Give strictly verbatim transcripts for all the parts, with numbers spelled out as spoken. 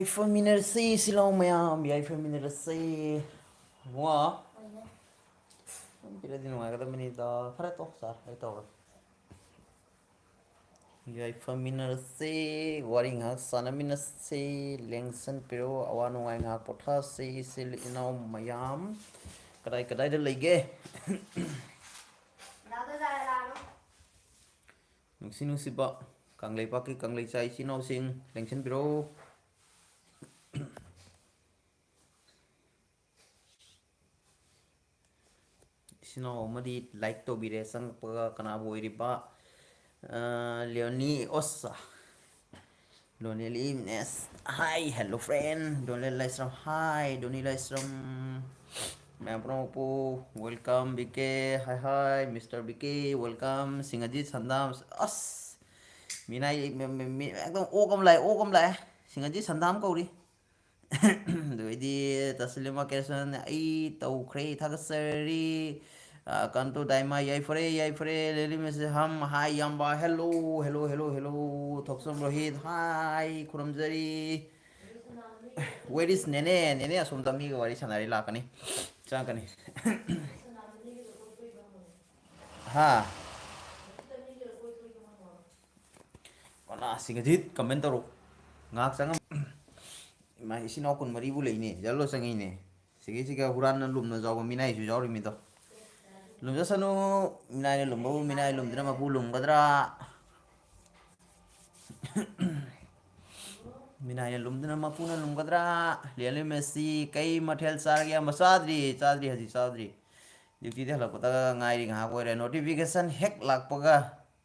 ꯌꯥꯏꯐꯃꯤꯟꯅꯔꯁꯤ, ꯁꯤꯂꯥꯎ ꯃꯌꯥꯝ, ꯌꯥꯏꯐꯃꯤꯟꯅꯔꯁꯤ꯫ ꯋꯥ꯫ ꯄꯤꯔꯗꯤ ꯅꯨꯡꯉꯥꯏꯒꯗꯕꯅꯤꯗ꯫ ꯈꯔ ꯇꯣꯛ ꯆꯥꯔ ꯑꯩ ꯇꯧꯔꯒꯦ꯫ ꯌꯥꯏꯐꯃꯤꯟꯅꯔꯁꯤ, ꯋꯥꯔꯤ ꯉꯥꯏꯍꯥꯛ ꯁꯥꯟꯅꯃꯤꯟꯅꯁꯤ, ꯂꯦꯡꯁꯟꯕꯤꯔꯣ, ꯑꯋꯥ ꯅꯨꯡꯉꯥꯏ ꯉꯥꯏꯍꯥꯛ ꯄꯣꯊꯥꯁꯤ, ꯏꯆꯤꯜ ꯏꯅꯥꯎ ꯃꯌꯥꯝ꯫ ꯀꯗꯥꯏ ꯀꯗꯥꯏꯗ ꯂꯩꯒꯦ? ꯅꯨꯡꯁꯤ ꯅꯨꯡꯁꯤꯕ ꯀꯪꯂꯩꯄꯥꯛꯀꯤ ꯀꯪꯂꯩꯆꯥ ꯏꯆꯤꯜ ꯏꯅꯥꯎꯁꯤꯡ, ꯂꯦꯡꯁꯟꯕꯤꯔꯣ꯫ ꯏꯆꯤꯟ ꯏꯅꯥꯎ ꯑꯃꯗꯤ like ꯇꯧꯕꯤꯔꯦ꯫ ꯆꯪꯉꯛꯄꯒ ꯀꯅꯥꯕꯨ ꯑꯣꯏꯔꯤꯕ? ꯑ, ꯂꯤꯌꯣꯅꯤ ꯑꯣꯁ꯫ Loneliness. Hi, hello friend. Donel Laishram. Hi, Doni Laishram. ꯃꯌꯥꯝ ꯄꯨꯝꯅꯃꯛꯄꯨ welcome, B K. Hi, hi, mister B K, welcome꯫ Singhajit Sandam. ꯑꯁ! ꯃꯤꯅꯥꯏ, ꯃꯤ, ꯃꯤ, ꯃꯤ, ꯑꯦꯛꯗꯝ ꯑꯣꯛ ꯑꯃ ꯂꯥꯛꯑꯦ, ꯑꯣꯛ ꯑꯃ ꯂꯥꯛꯑꯦ꯫ ꯁꯤꯡꯍꯖꯤꯠ ꯁꯟꯗꯥꯝ ꯀꯧꯔꯤ꯫ ꯑꯗꯨ ꯑꯣꯏꯗꯤ ꯇꯁꯂꯤꯃꯥ ꯀꯦꯁꯟ, ꯑꯩ ꯇꯧꯈ꯭ꯔꯦ, ꯊꯥꯒꯠꯆꯔꯤ꯫ ꯑ, ꯀꯥꯟꯇꯣ ꯗꯥꯏꯃꯥ, ꯌꯥꯏꯐꯔꯦ, ꯌꯥꯏꯐꯔꯦ꯫ ꯂꯦꯂꯤ ꯃꯦꯁꯦ ꯍꯝ, hi, ꯏꯌꯥꯝꯕ, hello, hello, hello, hello꯫ Thokchom Rohit, hi, ꯈꯨꯔꯨꯝꯖꯔꯤ꯫ Where is ꯅꯦꯅꯦ? ꯅꯦꯅꯦ ꯑꯁꯣꯝꯗ ꯃꯤꯒ ꯋꯥꯔꯤ ꯁꯥꯟꯅꯔꯤ, ꯂꯥꯛꯀꯅꯤ, ꯆꯪꯉꯛꯀꯅꯤ꯫ ꯍꯥ? ꯀꯅꯥ ꯁꯤꯡꯍꯖꯤꯠ comment ꯇꯧꯔꯣ꯫ ꯉꯥꯏꯍꯥꯛ ꯆꯪꯉꯝ-, ꯏꯃꯥ, ꯏꯆꯤꯟ ꯏꯅꯥꯎ ꯀꯨꯟꯃꯔꯤꯕꯨ ꯂꯩꯅꯦ, ꯖꯜꯂꯣ ꯆꯪꯉꯤꯅꯦ꯫ ꯁꯤꯒꯤ, ꯁꯤꯒ ꯍꯨꯔꯥꯟꯅ ꯂꯨꯝꯅ ꯖꯥꯎꯕ ꯃꯤꯅꯥꯏꯁꯨ ꯌꯥꯎꯔꯤꯃꯤꯗꯣ꯫ ꯂꯨꯝꯖꯁꯅꯨ, ꯃꯤꯅꯥꯏꯅ ꯂꯨꯝꯕꯕꯨ ꯃꯤꯅꯥꯏ ꯂꯨꯝꯗꯅ ꯃꯄꯨ ꯂꯨꯝꯒꯗ꯭ꯔꯥ? ꯃꯤꯅꯥꯏꯅ ꯂꯨꯝꯗꯅ ꯃꯄꯨꯅ ꯂꯨꯝꯒꯗ꯭ꯔꯥ? ꯂꯤꯌꯣꯅꯦꯜ ꯃꯦꯁꯤ, ꯀꯩ ꯃꯊꯦꯜ ꯆꯥꯔꯒꯦ? ꯑꯃ ꯆꯥꯗ꯭ꯔꯤ, ꯆꯥꯗ꯭ꯔꯤ, ꯍꯧꯖꯤꯛ ꯆꯥꯗ꯭ꯔꯤ꯫ Duty ꯗꯤ ꯍꯜꯂꯛꯄꯗ ꯉꯥꯏꯔꯤ, ꯉꯥꯏꯍꯥꯛ ꯑꯣꯏꯔꯦ꯫ Notification ꯍꯦꯛ ꯂꯥꯛꯄꯒ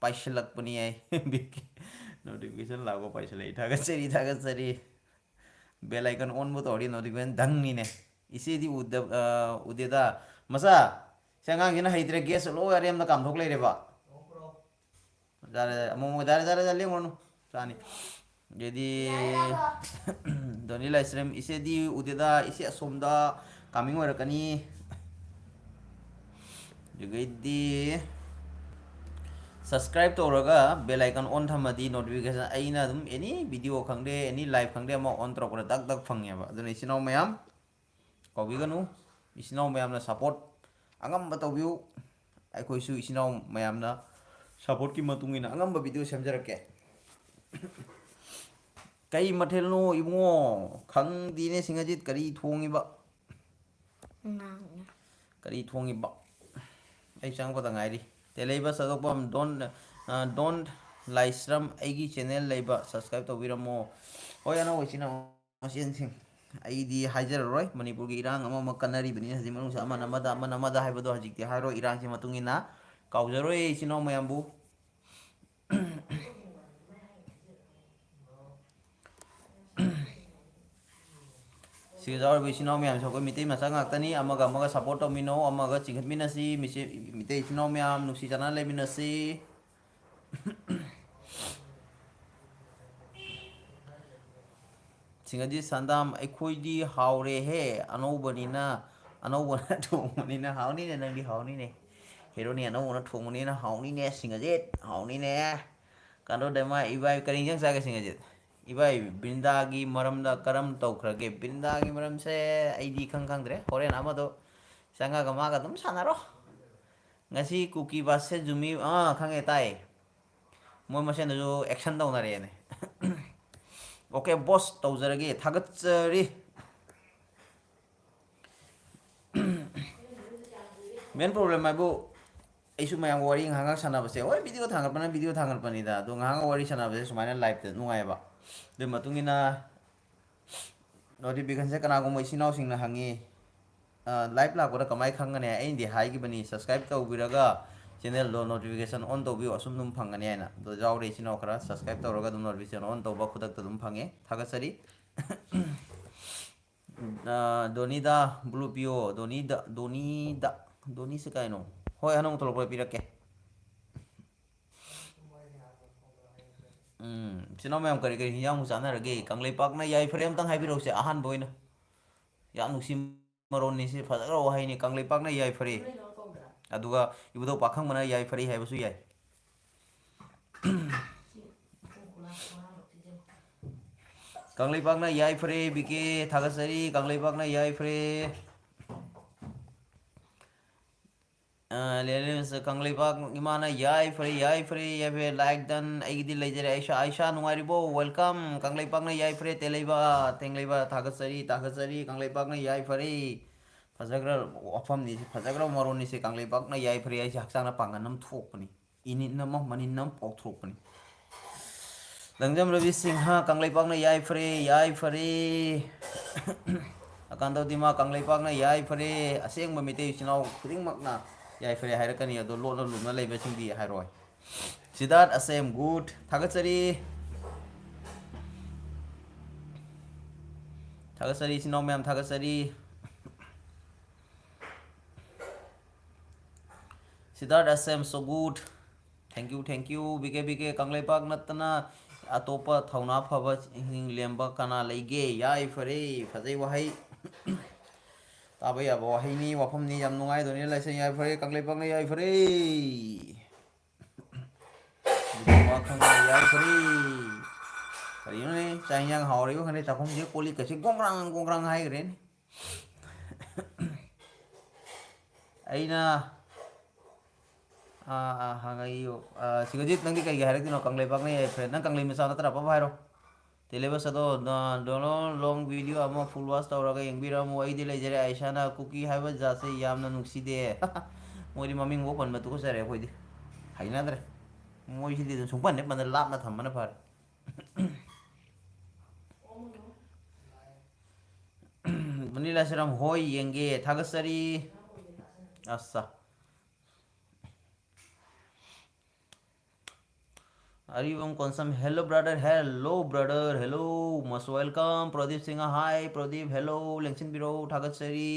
ꯄꯥꯏꯁꯤꯜꯂꯛꯄꯅꯤ ꯑꯩ꯫ Notification ꯂꯥꯛꯄ ꯄꯥꯏꯁꯤꯜꯂꯛꯏ꯫ ꯊꯥꯒꯠꯆꯔꯤ, ꯊꯥꯒꯠꯆꯔꯤ꯫ Bell icon on ꯕꯨ ꯇꯧꯔꯗꯤ notification ꯗꯪꯅꯤꯅꯦ꯫ ꯏꯆꯦꯗꯤ ꯎꯗ-, ꯑ, ꯎꯗꯦꯗ꯫ ꯃꯆꯥ, ꯁꯤ ꯑꯉꯥꯡꯁꯤꯅ ꯍꯩꯇ꯭ꯔꯦ, gas ꯂꯣꯏ ꯑꯔꯦꯝꯕꯗ ꯀꯥꯝꯊꯣꯛ ꯂꯩꯔꯦꯕ꯫ ꯌꯥꯔꯦ, ꯑꯃꯨꯛ, ꯌꯥꯔꯦ, ꯌꯥꯔꯦ, ꯌꯥꯔꯦ, ꯂꯦꯡꯉꯨꯔꯅꯨ꯫ ꯆꯥꯅꯤ꯫ ꯑꯗꯩꯗꯤ, ꯗꯣꯅꯤ ꯂꯥꯏꯁ꯭ꯔꯦꯝ, ꯏꯆꯦꯗꯤ ꯎꯗꯦꯗ, ꯏꯆꯦ ꯑꯁꯣꯝꯗ coming ꯑꯣꯏꯔꯛꯀꯅꯤ꯫ ꯑꯗꯨꯗꯒꯤꯗꯤ, Subscribe ꯇꯧꯔꯒ bell icon on ꯊꯝꯃꯗꯤ notification ꯑꯩꯅ ꯑꯗꯨꯝ any video ꯈꯪꯗꯦ, any live ꯈꯪꯗꯦ, ꯑꯃ on ꯇꯧꯔꯛꯄꯗ ꯗꯛ ꯗꯛ ꯐꯪꯉꯦꯕ꯫ ꯑꯗꯨꯅ ꯏꯆꯤꯟ ꯏꯅꯥꯎ ꯃꯌꯥꯝ, ꯀꯥꯎꯕꯤꯒꯅꯨ, ꯏꯆꯤꯟ ꯏꯅꯥꯎ ꯃꯌꯥꯝꯅ support ꯑꯉꯝꯕ ꯇꯧꯕꯤꯌꯨ꯫ ꯑꯩꯈꯣꯏꯁꯨ ꯏꯆꯤꯟ ꯏꯅꯥꯎ ꯃꯌꯥꯝꯅ supportꯀꯤ ꯃꯇꯨꯡ ꯏꯟꯅ ꯑꯉꯝꯕ video ꯁꯦꯝꯖꯔꯛꯀꯦ꯫ ꯀꯩ ꯃꯊꯦꯜꯅꯣ ꯏꯕꯨꯡꯉꯣ? ꯈꯪꯗꯦꯅꯦ ꯁꯤꯡꯍꯖꯤꯠ, ꯀꯔꯤ ꯊꯣꯡꯉꯤꯕ? ꯉꯥꯅꯦ꯫ ꯀꯔꯤ ꯊꯣꯡꯉꯤꯕ? ꯑꯩ ꯆꯪꯉꯛꯄꯗ ꯉꯥꯏꯔꯤ꯫ ꯇꯦꯂꯩꯕ ꯁꯥꯗꯣꯛꯄꯝ, don't, ꯑ, don't ꯂꯥꯏꯁ꯭ꯔꯝ, ꯑꯩꯒꯤ channel ꯂꯩꯕ subscribe ꯇꯧꯕꯤꯔꯝꯃꯣ꯫ ꯍꯣꯏ, ꯑꯅꯧꯕ ꯏꯆꯤꯟ ꯏꯅꯥꯎ ꯃꯆꯦꯟꯁꯤꯡ, ꯑꯩꯗꯤ ꯍꯥꯏꯖꯔꯔꯣꯏ, ꯃꯅꯤꯄꯨꯔꯒꯤ ꯏꯔꯥꯡ ꯑꯃ ꯑꯃ ꯀꯟꯅꯔꯤꯕꯅꯤꯅ ꯍꯧꯖꯤꯛ ꯃꯅꯨꯡꯁꯤꯗ ꯑꯃꯅ ꯑꯃꯗ, ꯑꯃꯅ ꯑꯃꯗ ꯍꯥꯏꯕꯗꯣ ꯍꯧꯖꯤꯛꯇꯤ ꯍꯥꯏꯔꯣꯏ, ꯏꯔꯥꯡꯁꯤ ꯃꯇꯨꯡ ꯏꯟꯅ꯫ ꯀꯥꯎꯖꯔꯣꯏ ꯏꯆꯤꯟ ꯏꯅꯥꯎ ꯃꯌꯥꯝꯕꯨ꯫ ꯁꯤꯗ ꯌꯥꯎꯔꯤꯕ ꯏꯆꯤꯟ ꯏꯅꯥꯎ ꯃꯌꯥꯝꯁꯨ ꯑꯩꯈꯣꯏ ꯃꯤꯇꯩ ꯃꯆꯥ ꯉꯥꯛꯇꯅꯤ꯫ ꯑꯃꯒ ꯑꯃꯒ support ꯇꯧꯃꯤꯟꯅꯧ, ꯑꯃꯒ ꯆꯤꯡꯈꯠꯃꯤꯟꯅꯁꯤ꯫ ꯃꯤꯆꯤ-, ꯃꯤꯇꯩ ꯏꯆꯤꯟ ꯏꯅꯥꯎ ꯃꯌꯥꯝ ꯅꯨꯡꯁꯤ ꯆꯥꯟꯅꯅ ꯂꯩꯃꯤꯟꯅꯁꯤ꯫ ꯁꯤꯡꯍꯖꯤꯠ ꯁꯟꯗꯥꯝ, ꯑꯩꯈꯣꯏꯗꯤ ꯍꯥꯎꯔꯦꯍꯦ, ꯑꯅꯧꯕꯅꯤꯅ, ꯑꯅꯧꯕꯅ ꯊꯣꯡꯕꯅꯤꯅ ꯍꯥꯎꯅꯤꯅꯦ, ꯅꯪꯗꯤ ꯍꯥꯎꯅꯤꯅꯦ꯫ ꯍꯦꯔꯣꯅꯤ ꯑꯅꯧꯕꯅ ꯊꯣꯡꯕꯅꯤꯅ ꯍꯥꯎꯅꯤꯅꯦ, ꯁꯤꯡꯍꯖꯤꯠ, ꯍꯥꯎꯅꯤꯅꯦ꯫ ꯀꯥꯟꯗꯣꯗꯦꯃ, ꯏꯕꯥꯏ ꯀꯔꯤ ꯏꯟꯖꯥꯡ ꯆꯥꯒꯦ ꯁꯤꯡꯍꯖꯤꯠ? ꯏꯕꯥꯏ, ꯕ꯭ꯔꯤꯟꯗꯥꯒꯤ ꯃꯔꯝꯗ ꯀꯔꯝ ꯇꯧꯈ꯭ꯔꯒꯦ? ꯕ꯭ꯔꯤꯟꯗꯥꯒꯤ ꯃꯔꯝꯁꯦ ꯑꯩꯗꯤ ꯏꯈꯪ ꯈꯪꯗ꯭ꯔꯦ, ꯍꯣꯔꯦꯟ ꯑꯃꯗꯣ ꯆꯪꯉꯒ ꯃꯥꯒ ꯑꯗꯨꯝ ꯁꯥꯟꯅꯔꯣ꯫ ꯉꯁꯤ ꯀꯨꯀꯤ ꯕꯥꯁꯁꯦ ꯖꯨꯃꯤ, ꯑꯥ, ꯈꯪꯉꯦ, ꯇꯥꯏ꯫ ꯃꯣꯏ ꯃꯁꯦꯟꯗꯁꯨ action ꯇꯧꯅꯔꯦꯅꯦ꯫ Okay boss, ꯇꯧꯖꯔꯒꯦ, ꯊꯥꯒꯠꯆꯔꯤ꯫ Main problem ꯍꯥꯏꯕꯨ ꯑꯩꯁꯨ ꯃꯌꯥꯝꯒ ꯋꯥꯔꯤ ꯉꯥꯏꯍꯥꯛ ꯉꯥꯏꯍꯥꯛ ꯁꯥꯟꯅꯕꯁꯦ, ꯍꯣꯏ, video ꯊꯥꯡꯒꯠꯄꯅ video ꯊꯥꯡꯒꯠꯄꯅꯤꯗ, ꯑꯗꯣ ꯉꯥꯏꯍꯥꯛ ꯋꯥꯔꯤ ꯁꯥꯟꯅꯕꯁꯦ ꯁꯨꯃꯥꯏꯅ liveꯇ ꯅꯨꯡꯉꯥꯏꯌꯦꯕ꯫ ꯑꯗꯨꯒꯤ ꯃꯇꯨꯡ ꯏꯟꯅ notificationꯁꯦ ꯀꯅꯥꯒꯨꯝꯕ ꯏꯆꯤꯟ ꯏꯅꯥꯎꯁꯤꯡꯅ ꯍꯪꯉꯤ, ꯑ, live ꯂꯥꯛꯄꯗ ꯀꯃꯥꯏꯅ ꯈꯪꯒꯅꯤ? ꯑꯩꯅꯗꯤ ꯍꯥꯏꯈꯤꯕꯅꯤ, subscribe ꯇꯧꯕꯤꯔꯒ channelꯗꯣ notification on ꯇꯧꯕꯤꯌꯨ, ꯑꯁꯨꯝ ꯑꯗꯨꯝ ꯐꯪꯒꯅꯤ ꯍꯥꯏꯅ꯫ ꯑꯗꯣ ꯌꯥꯎꯔꯦ ꯏꯆꯤꯟ ꯏꯅꯥꯎ ꯈꯔ subscribe ꯇꯧꯔꯒ ꯑꯗꯨꯝ notification on ꯇꯧꯕ ꯈꯨꯗꯛꯇ ꯑꯗꯨꯝ ꯐꯪꯉꯦ꯫ ꯊꯥꯒꯠꯆꯔꯤ꯫ ꯑ, ꯗꯣꯅꯤꯗ blue ꯄꯤꯌꯣ, ꯗꯣꯅꯤꯗ, ꯗꯣꯅꯤꯗ, ꯗꯣꯅꯤꯁꯦ ꯀꯥꯏꯅꯣ? ꯍꯣꯏ, ꯑꯅꯧꯕ ꯊꯣꯛꯂꯛꯄꯗ ꯄꯤꯔꯛꯀꯦ꯫ ꯎꯝ, ꯏꯆꯤꯟ ꯏꯅꯥꯎ ꯃꯌꯥꯝ ꯀꯔꯤ ꯀꯔꯤ ꯍꯤꯟꯖꯥꯡꯕꯨ ꯆꯥꯟꯅꯔꯒꯦ? ꯀꯪꯂꯩꯄꯥꯛꯅ ꯌꯥꯏꯐꯔꯦ ꯑꯝꯇꯪ ꯍꯥꯏꯕꯤꯔꯛꯎꯁꯦ, ꯑꯍꯥꯟꯕ ꯑꯣꯏꯅ꯫ ꯌꯥꯝ ꯅꯨꯡꯁꯤ ꯃꯔꯣꯟꯅꯤ ꯁꯤ, ꯐꯖꯈ꯭ꯔꯕ ꯋꯥꯍꯩꯅꯤ꯫ ꯀꯪꯂꯩꯄꯥꯛꯅ ꯌꯥꯏꯐꯔꯦ꯫ ꯑꯗꯨꯒ ꯏꯕꯨꯙꯧ ꯄꯥꯈꯪꯕꯅ ꯌꯥꯏꯐꯔꯦ ꯍꯥꯏꯕꯁꯨ ꯌꯥꯏ꯫ ꯀꯪꯂꯩꯄꯥꯛꯅ ꯌꯥꯏꯐꯔꯦ꯫ ꯕꯤ ꯀꯦ ꯊꯥꯒꯠꯆꯔꯤ꯫ ꯀꯪꯂꯩꯄꯥꯛꯅ ꯌꯥꯏꯐꯔꯦ꯫ ꯑ, ꯂꯦꯂꯦꯟꯁ ꯀꯪꯂꯩꯄꯥꯛ ꯏꯃꯥꯅ ꯌꯥꯏꯐꯔꯦ, ꯌꯥꯏꯐꯔꯦ, ꯌꯥꯏꯐꯔꯦ꯫ Like done꯫ ꯑꯩꯒꯤꯗꯤ ꯂꯩꯖꯔꯦ꯫ ꯑꯩꯁꯥ, ꯑꯩꯁꯥ ꯅꯨꯡꯉꯥꯏꯔꯤꯕꯣ? Welcome꯫ ꯀꯪꯂꯩꯄꯥꯛꯅ ꯌꯥꯏꯐꯔꯦ꯫ ꯇꯦꯂꯩꯕ, ꯇꯦꯡꯂꯩꯕ ꯊꯥꯒꯠꯆꯔꯤ, ꯊꯥꯒꯠꯆꯔꯤ꯫ ꯀꯪꯂꯩꯄꯥꯛꯅ ꯌꯥꯏꯐꯔꯦ꯫ ꯐꯖꯈ꯭ꯔ ꯋꯥꯐꯝꯅꯤ, ꯐꯖꯈ꯭ꯔ ꯃꯔꯣꯟꯅꯤꯁꯦ꯫ ꯀꯪꯂꯩꯄꯥꯛꯅ ꯌꯥꯏꯐꯔꯦ ꯍꯥꯏꯁꯦ ꯍꯛꯆꯥꯡꯅ ꯄꯥꯡꯒꯜ ꯑꯃ ꯊꯣꯛꯄꯅꯤ꯫ ꯏꯅꯤꯠ ꯑꯃ, ꯃꯅꯤꯟ ꯑꯃ ꯄꯥꯎꯊꯣꯛꯄꯅꯤ꯫ ꯂꯪꯖꯝ ꯔꯕꯤ ꯁꯤꯡꯍ, ꯀꯪꯂꯩꯄꯥꯛꯅ ꯌꯥꯏꯐꯔꯦ, ꯌꯥꯏꯐꯔꯦ꯫ ꯑꯀꯥꯟꯗꯧ ꯗꯤꯃꯥ, ꯀꯪꯂꯩꯄꯥꯛꯅ ꯌꯥꯏꯐꯔꯦ꯫ ꯑꯁꯦꯡꯕ ꯃꯩꯇꯩ ꯏꯆꯤꯟ ꯏꯅꯥꯎ ꯈꯨꯗꯤꯡꯃꯛꯅ ꯌꯥꯏꯐꯔꯦ ꯍꯥꯏꯔꯛꯀꯅꯤ, ꯑꯗꯣ ꯂꯣꯟꯅ ꯂꯨꯝꯅ ꯂꯩꯕꯁꯤꯡꯗꯤ ꯍꯥꯏꯔꯣꯏ꯫ ꯁꯤꯗꯥꯔꯠ ꯑꯁꯦꯝ, good꯫ ꯊꯥꯒꯠꯆꯔꯤ꯫ ꯊꯥꯒꯠꯆꯔꯤ, ꯏꯆꯤꯟ ꯏꯅꯥꯎ ꯃꯌꯥꯝ, ꯊꯥꯒꯠꯆꯔꯤ꯫ Siddharth Asem, so good꯫ Thank you, thank you꯫ B K, B K, Kangleipak ꯅꯠꯇꯅ ꯑꯇꯣꯞꯄ ꯊꯧꯅꯥ ꯐꯕ ꯂꯦꯝꯕ ꯀꯅꯥ ꯂꯩꯒꯦ? ꯌꯥꯏꯐꯔꯦ, ꯐꯖꯩ ꯋꯥꯍꯩ꯫ ꯇꯥꯕ ꯌꯥꯕ ꯋꯥꯍꯩꯅꯤ, ꯋꯥꯐꯝꯅꯤ, ꯌꯥꯝ ꯅꯨꯡꯉꯥꯏꯗꯣꯏꯅꯦ꯫ ꯂꯥꯏꯁꯦꯟ ꯌꯥꯏꯐꯔꯦ, ꯀꯪꯂꯩꯄꯥꯛꯅ ꯌꯥꯏꯐꯔꯦ꯫ ꯋꯥꯈꯪꯅ ꯌꯥꯏꯐꯔꯦ꯫ ꯀꯔꯤꯅꯣꯅꯦ, ꯆꯥꯛ ꯏꯟꯖꯥꯡ ꯍꯥꯎꯔꯤꯕ ꯈꯪꯗꯦ, ꯆꯥꯛꯈꯨꯝꯁꯤꯗ ꯀꯣꯜ ꯂꯤꯛꯀꯁꯦ ꯒꯣꯡꯒ꯭ꯔꯥꯡ ꯒꯣꯡꯒ꯭ꯔꯥꯡ ꯍꯥꯏꯈ꯭ꯔꯦꯅꯦ꯫ ꯑꯩꯅ, ꯑꯥ, ꯑꯥ, ꯍꯪꯉꯛꯏꯌꯣ꯫ ꯑꯥ, ꯁꯤꯒꯖꯤꯠ, ꯅꯪꯗꯤ ꯀꯩꯒꯤ ꯍꯥꯏꯔꯛꯇꯣꯏꯅꯣ? ꯀꯪꯂꯩꯄꯥꯛꯅ ꯌꯥꯏꯐꯔꯦ꯫ ꯅꯪ ꯀꯪꯂꯩ ꯃꯆꯥ ꯅꯠꯇ꯭ꯔꯥ? ꯐꯠ ꯐꯠ ꯍꯥꯏꯔꯣ꯫ ꯇꯦꯂꯦꯕꯁ ꯑꯗꯣ, ꯅ-, ꯗꯣꯅꯣ ꯂꯣꯡ ꯚꯤꯗꯤꯑꯣ ꯑꯃ ꯐꯨꯜ ꯋꯥꯆ ꯇꯧꯔꯒ ꯌꯦꯡꯕꯤꯔꯝꯃꯨ꯫ ꯑꯩꯗꯤ ꯂꯩꯖꯔꯦ꯫ ꯑꯥꯏꯁꯥꯅ ꯀꯨꯀꯤ ꯍꯥꯏꯕ ꯖꯥꯠꯁꯦ ꯌꯥꯝꯅ ꯅꯨꯡꯁꯤꯗꯦ꯫ ꯃꯣꯏꯗꯤ ꯃꯃꯤꯡꯐꯥꯎ ꯄꯟꯕ ꯇꯨꯀꯠꯆꯔꯦ ꯑꯩꯈꯣꯏꯗꯤ꯫ ꯍꯩꯅꯗ꯭ꯔꯦ꯫ ꯃꯣꯏꯁꯤꯗꯤ ꯑꯗꯨꯝ ꯁꯨꯡꯄꯟ ꯍꯦꯛ ꯄꯟꯗ ꯂꯥꯞꯅ ꯊꯝꯕꯅ ꯐꯔꯦ꯫ ꯃꯅꯤꯂꯥ ꯁꯤꯔꯝ, ꯍꯣꯏ, ꯌꯦꯡꯒꯦ꯫ ꯊꯥꯒꯠꯆꯔꯤ꯫ ꯑꯁ꯫ ꯑꯔꯤꯕꯝ Konsam, hello brother, hello brother, hello, most welcome꯫ Pradeep Singh, hi Pradeep, hello, ꯂꯦꯡꯁꯤꯟꯕꯤꯔꯛꯎ, ꯊꯥꯒꯠꯆꯔꯤ꯫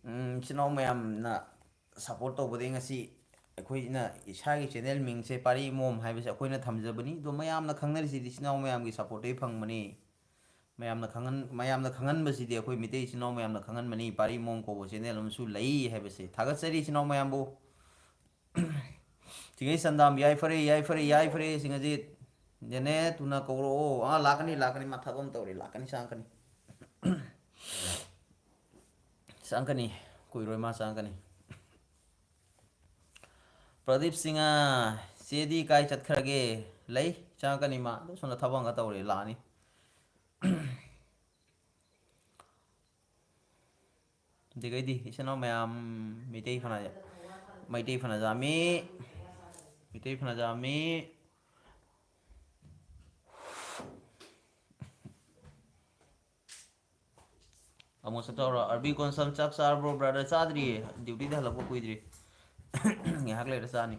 ꯎꯝ, ꯏꯆꯤꯟ ꯏꯅꯥꯎ ꯃꯌꯥꯝꯅ ꯁꯞꯄꯣꯔꯠ ꯇꯧꯕꯗꯒꯤ ꯉꯁꯤ ꯑꯩꯈꯣꯏꯅ ꯏꯁꯥꯒꯤ ꯆꯦꯅꯦꯜ ꯃꯤꯡꯁꯦ ꯄꯥꯔꯤ ꯃꯣꯝ ꯍꯥꯏꯕꯁꯦ ꯑꯩꯈꯣꯏꯅ ꯊꯝꯖꯕꯅꯤ꯫ ꯑꯗꯣ ꯃꯌꯥꯝꯅ ꯈꯪꯅꯔꯤꯁꯤꯗꯤ ꯏꯆꯤꯟ ꯏꯅꯥꯎ ꯃꯌꯥꯝꯒꯤ ꯁꯞꯄꯣꯔꯠꯇꯒꯤ ꯐꯪꯕꯅꯤ꯫ ꯃꯌꯥꯝꯅ ꯈꯪꯍꯟ-, ꯃꯌꯥꯝꯅ ꯈꯪꯍꯟꯕꯁꯤꯗꯤ ꯑꯩꯈꯣꯏ ꯃꯤꯇꯩ ꯏꯆꯤꯟ ꯏꯅꯥꯎ ꯃꯌꯥꯝꯅ ꯈꯪꯍꯟꯕꯅꯤ, ꯄꯥꯔꯤ ꯃꯣꯡ ꯀꯧꯕ ꯆꯦꯅꯦꯜ ꯑꯃꯁꯨ ꯂꯩ ꯍꯥꯏꯕꯁꯦ꯫ ꯊꯥꯒꯠꯆꯔꯤ ꯏꯆꯤꯟ ꯏꯅꯥꯎ ꯃꯌꯥꯝꯕꯨ꯫ ꯊꯤꯡꯉꯩ ꯁꯟꯗꯥꯝ, ꯌꯥꯏꯐꯔꯦ, ꯌꯥꯏꯐꯔꯦ, ꯌꯥꯏꯐꯔꯦ, ꯁꯤꯡꯍꯖꯤꯠ꯫ ꯅꯦꯅꯦ, ꯊꯨꯅ ꯀꯧꯔꯛꯑꯣ꯫ ꯑꯥ, ꯂꯥꯛꯀꯅꯤ, ꯂꯥꯛꯀꯅꯤ, ꯃꯥ ꯊꯕꯛ ꯑꯃ ꯇꯧꯔꯤ, ꯂꯥꯛꯀꯅꯤ, ꯆꯪꯉꯛꯀꯅꯤ꯫ ꯆꯪꯉꯛꯀꯅꯤ, ꯀꯨꯏꯔꯣꯏ ꯃꯥ ꯆꯪꯉꯛꯀꯅꯤ꯫ ꯄ꯭ꯔꯗꯤꯞ ꯁꯤꯡꯍ, ꯆꯦꯗꯤ ꯀꯥꯏ ꯆꯠꯈ꯭ꯔꯒꯦ? ꯂꯩ, ꯆꯪꯉꯛꯀꯅꯤ ꯃꯥ꯫ ꯑꯗꯨ ꯁꯣꯝꯗ ꯊꯕꯛ ꯑꯃ ꯇꯧꯔꯤ, ꯂꯥꯛꯑꯅꯤ꯫ ꯑꯗꯒꯤꯗꯤ ꯏꯆꯤꯟ ꯏꯅꯥꯎ ꯃꯌꯥꯝ, ꯃꯩꯇꯩ ꯐꯅ-, ꯃꯩꯇꯩ ꯐꯅꯖꯥꯃꯤ, ꯃꯩꯇꯩ ꯐꯅꯖꯥꯃꯤ꯫ ꯑꯃꯨꯛ ꯆꯠꯇꯧꯔꯣ꯫ ꯑꯔꯕꯤ ꯀꯣꯟꯁꯝ, ꯆꯥꯛ ꯆꯥꯔꯕ꯭ꯔꯣ brother? ꯆꯥꯗ꯭ꯔꯤꯌꯦ, duty ꯗ ꯍꯜꯂꯛꯄ ꯀꯨꯏꯗ꯭ꯔꯤ꯫ ꯉꯥꯏꯍꯥꯛ ꯂꯩꯔ ꯆꯥꯅꯤ꯫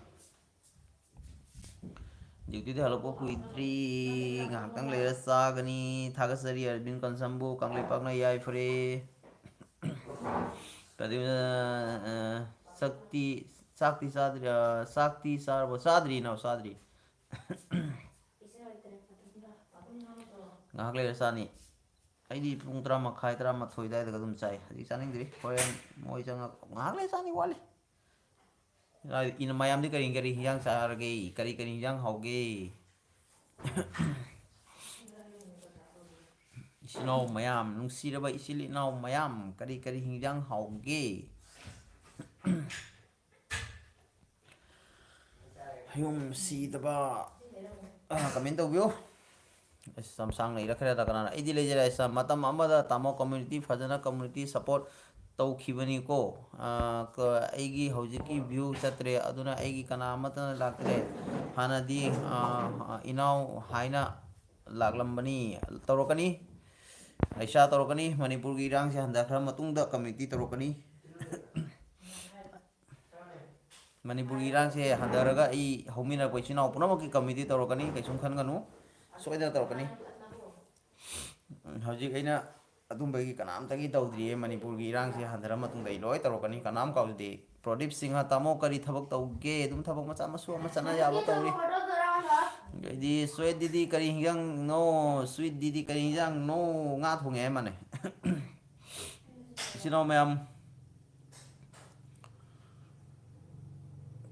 Duty ꯗ ꯍꯜꯂꯛꯄ ꯀꯨꯏꯗ꯭ꯔꯤ, ꯉꯥꯏꯍꯥꯛꯇꯪ ꯂꯩꯔ ꯆꯥꯒꯅꯤ꯫ ꯊꯥꯒꯠꯆꯔꯤ ꯑꯔꯕꯤꯟ ꯀꯟꯁꯝꯕꯨ, ꯀꯪꯂꯩꯄꯥꯛꯅ ꯌꯥꯏꯐꯔꯦ꯫ ꯀꯔꯤ, ꯑ, ꯑ, ꯆꯥꯛꯇꯤ, ꯆꯥꯛꯇꯤ ꯆꯥꯗ꯭ꯔꯤ, ꯑ, ꯆꯥꯛꯇꯤ ꯆꯥꯔꯕꯣ? ꯆꯥꯗ꯭ꯔꯤ ꯏꯅꯥꯎ, ꯆꯥꯗ꯭ꯔꯤ꯫ ꯉꯥꯏꯍꯥꯛ ꯂꯩꯔ ꯆꯥꯅꯤ꯫ ꯑꯩꯗꯤ ꯄꯨꯡ ꯇꯔꯥ ꯃꯈꯥꯏ, ꯇꯔꯥꯃꯥꯊꯣꯏ ꯑꯗꯨꯋꯥꯏꯗꯒ ꯑꯗꯨꯝ ꯆꯥꯏ꯫ ꯍꯧꯖꯤꯛ ꯆꯥꯅꯤꯡꯗ꯭ꯔꯤ, ꯍꯣꯔꯦꯟ ꯃꯣꯏ ꯆꯪꯉꯒ ꯉꯥꯏꯍꯥꯛ ꯂꯩꯔ ꯆꯥꯅꯤ, ꯋꯥꯠꯂꯤ꯫ ꯏꯅ-, ꯃꯌꯥꯝꯗꯤ ꯀꯔꯤ ꯀꯔꯤ ꯍꯤꯟꯖꯥꯡ ꯆꯥꯔꯒꯦ? ꯀꯔꯤ ꯀꯔꯤ ꯍꯤꯟꯖꯥꯡ ꯍꯥꯎꯒꯦ? ꯏꯆꯤꯜ ꯏꯅꯥꯎ ꯃꯌꯥꯝ, ꯅꯨꯡꯁꯤꯔꯕ ꯏꯆꯤꯜ ꯏꯅꯥꯎ ꯃꯌꯥꯝ, ꯀꯔꯤ ꯀꯔꯤ ꯍꯤꯟꯖꯥꯡ ꯍꯥꯎꯒꯦ? ꯌꯨꯝ ꯁꯤꯗꯕ, ꯑ, comment ꯇꯧꯕꯤꯌꯨ꯫ ꯑꯁ, ꯌꯥꯝ ꯁꯥꯡꯅ ꯏꯔꯛꯈ꯭ꯔꯦꯗ ꯀꯅꯥꯅ? ꯑꯩꯗꯤ ꯂꯩꯖꯔꯦ꯫ ꯑꯁ, ꯃꯇꯝ ꯑꯃꯗ ꯇꯥꯃꯣ community ꯐꯖꯅ community support ꯇꯧꯈꯤꯕꯅꯤꯀꯣ꯫ ꯑ, ꯀ-, ꯑꯩꯒꯤ ꯍꯧꯖꯤꯛꯀꯤ view ꯆꯠꯇ꯭ꯔꯦ, ꯑꯗꯨꯅ ꯑꯩꯒꯤ ꯀꯅꯥ ꯑꯃꯠꯇꯅ ꯂꯥꯛꯇ꯭ꯔꯦ꯫ ꯍꯥꯟꯅꯗꯤ, ꯑ, ꯏꯅꯥꯎ ꯍꯥꯏꯅ ꯂꯥꯛꯂꯝꯕꯅꯤ꯫ ꯇꯧꯔꯛꯀꯅꯤ꯫ ꯑꯩꯁꯥ ꯇꯧꯔꯛꯀꯅꯤ꯫ ꯃꯅꯤꯄꯨꯔꯒꯤ ꯏꯔꯥꯡꯁꯦ ꯍꯟꯊꯈ꯭ꯔ ꯃꯇꯨꯡꯗ community ꯇꯧꯔꯛꯀꯅꯤ꯫ ꯃꯅꯤꯄꯨꯔꯒꯤ ꯏꯔꯥꯡꯁꯦ ꯍꯟꯊꯔꯒ ꯑꯩ ꯍꯧꯃꯤꯟꯅꯔꯛꯄ ꯏꯆꯤꯟ ꯏꯅꯥꯎ ꯄꯨꯝꯅꯃꯛꯀꯤ community ꯇꯧꯔꯛꯀꯅꯤ, ꯀꯩꯁꯨꯝ ꯈꯟꯒꯅꯨ, ꯁꯣꯏꯗꯅ ꯇꯧꯔꯛꯀꯅꯤ꯫ ꯍꯧꯖꯤꯛ ꯑꯩꯅ ꯑꯗꯨꯝꯕꯒꯤ ꯀꯅꯥꯝꯇꯒꯤ ꯇꯧꯗ꯭ꯔꯤꯌꯦ꯫ ꯃꯅꯤꯄꯨꯔꯒꯤ ꯏꯔꯥꯡꯁꯦ ꯍꯟꯊꯔ ꯃꯇꯨꯡꯗ ꯑꯩ ꯂꯣꯏ ꯇꯧꯔꯛꯀꯅꯤ, ꯀꯅꯥꯝ ꯀꯥꯎꯖꯗꯦ꯫ ꯄ꯭ꯔꯗꯤꯞ ꯁꯤꯡꯍ, "ꯇꯥꯃꯣ ꯀꯔꯤ ꯊꯕꯛ ꯇꯧꯒꯦ?" ꯑꯗꯨꯝ ꯊꯕꯛ ꯃꯆꯥ ꯃꯁꯨ ꯑꯃ ꯆꯠꯅ ꯌꯥꯕ ꯇꯧꯔꯤ꯫ ꯑꯗꯩꯗꯤ ꯁ꯭ꯋꯦꯠ ꯗꯤꯗꯤ ꯀꯔꯤ ꯍꯤꯟꯖꯥꯡꯅꯣ? ꯁ꯭ꯋꯤꯠ ꯗꯤꯗꯤ ꯀꯔꯤ ꯍꯤꯟꯖꯥꯡꯅꯣ? ꯉꯥ ꯊꯣꯡꯉꯦ ꯍꯥꯏ ꯃꯥꯅꯦ꯫ ꯏꯆꯤꯟ ꯏꯅꯥꯎ ꯃꯌꯥꯝ,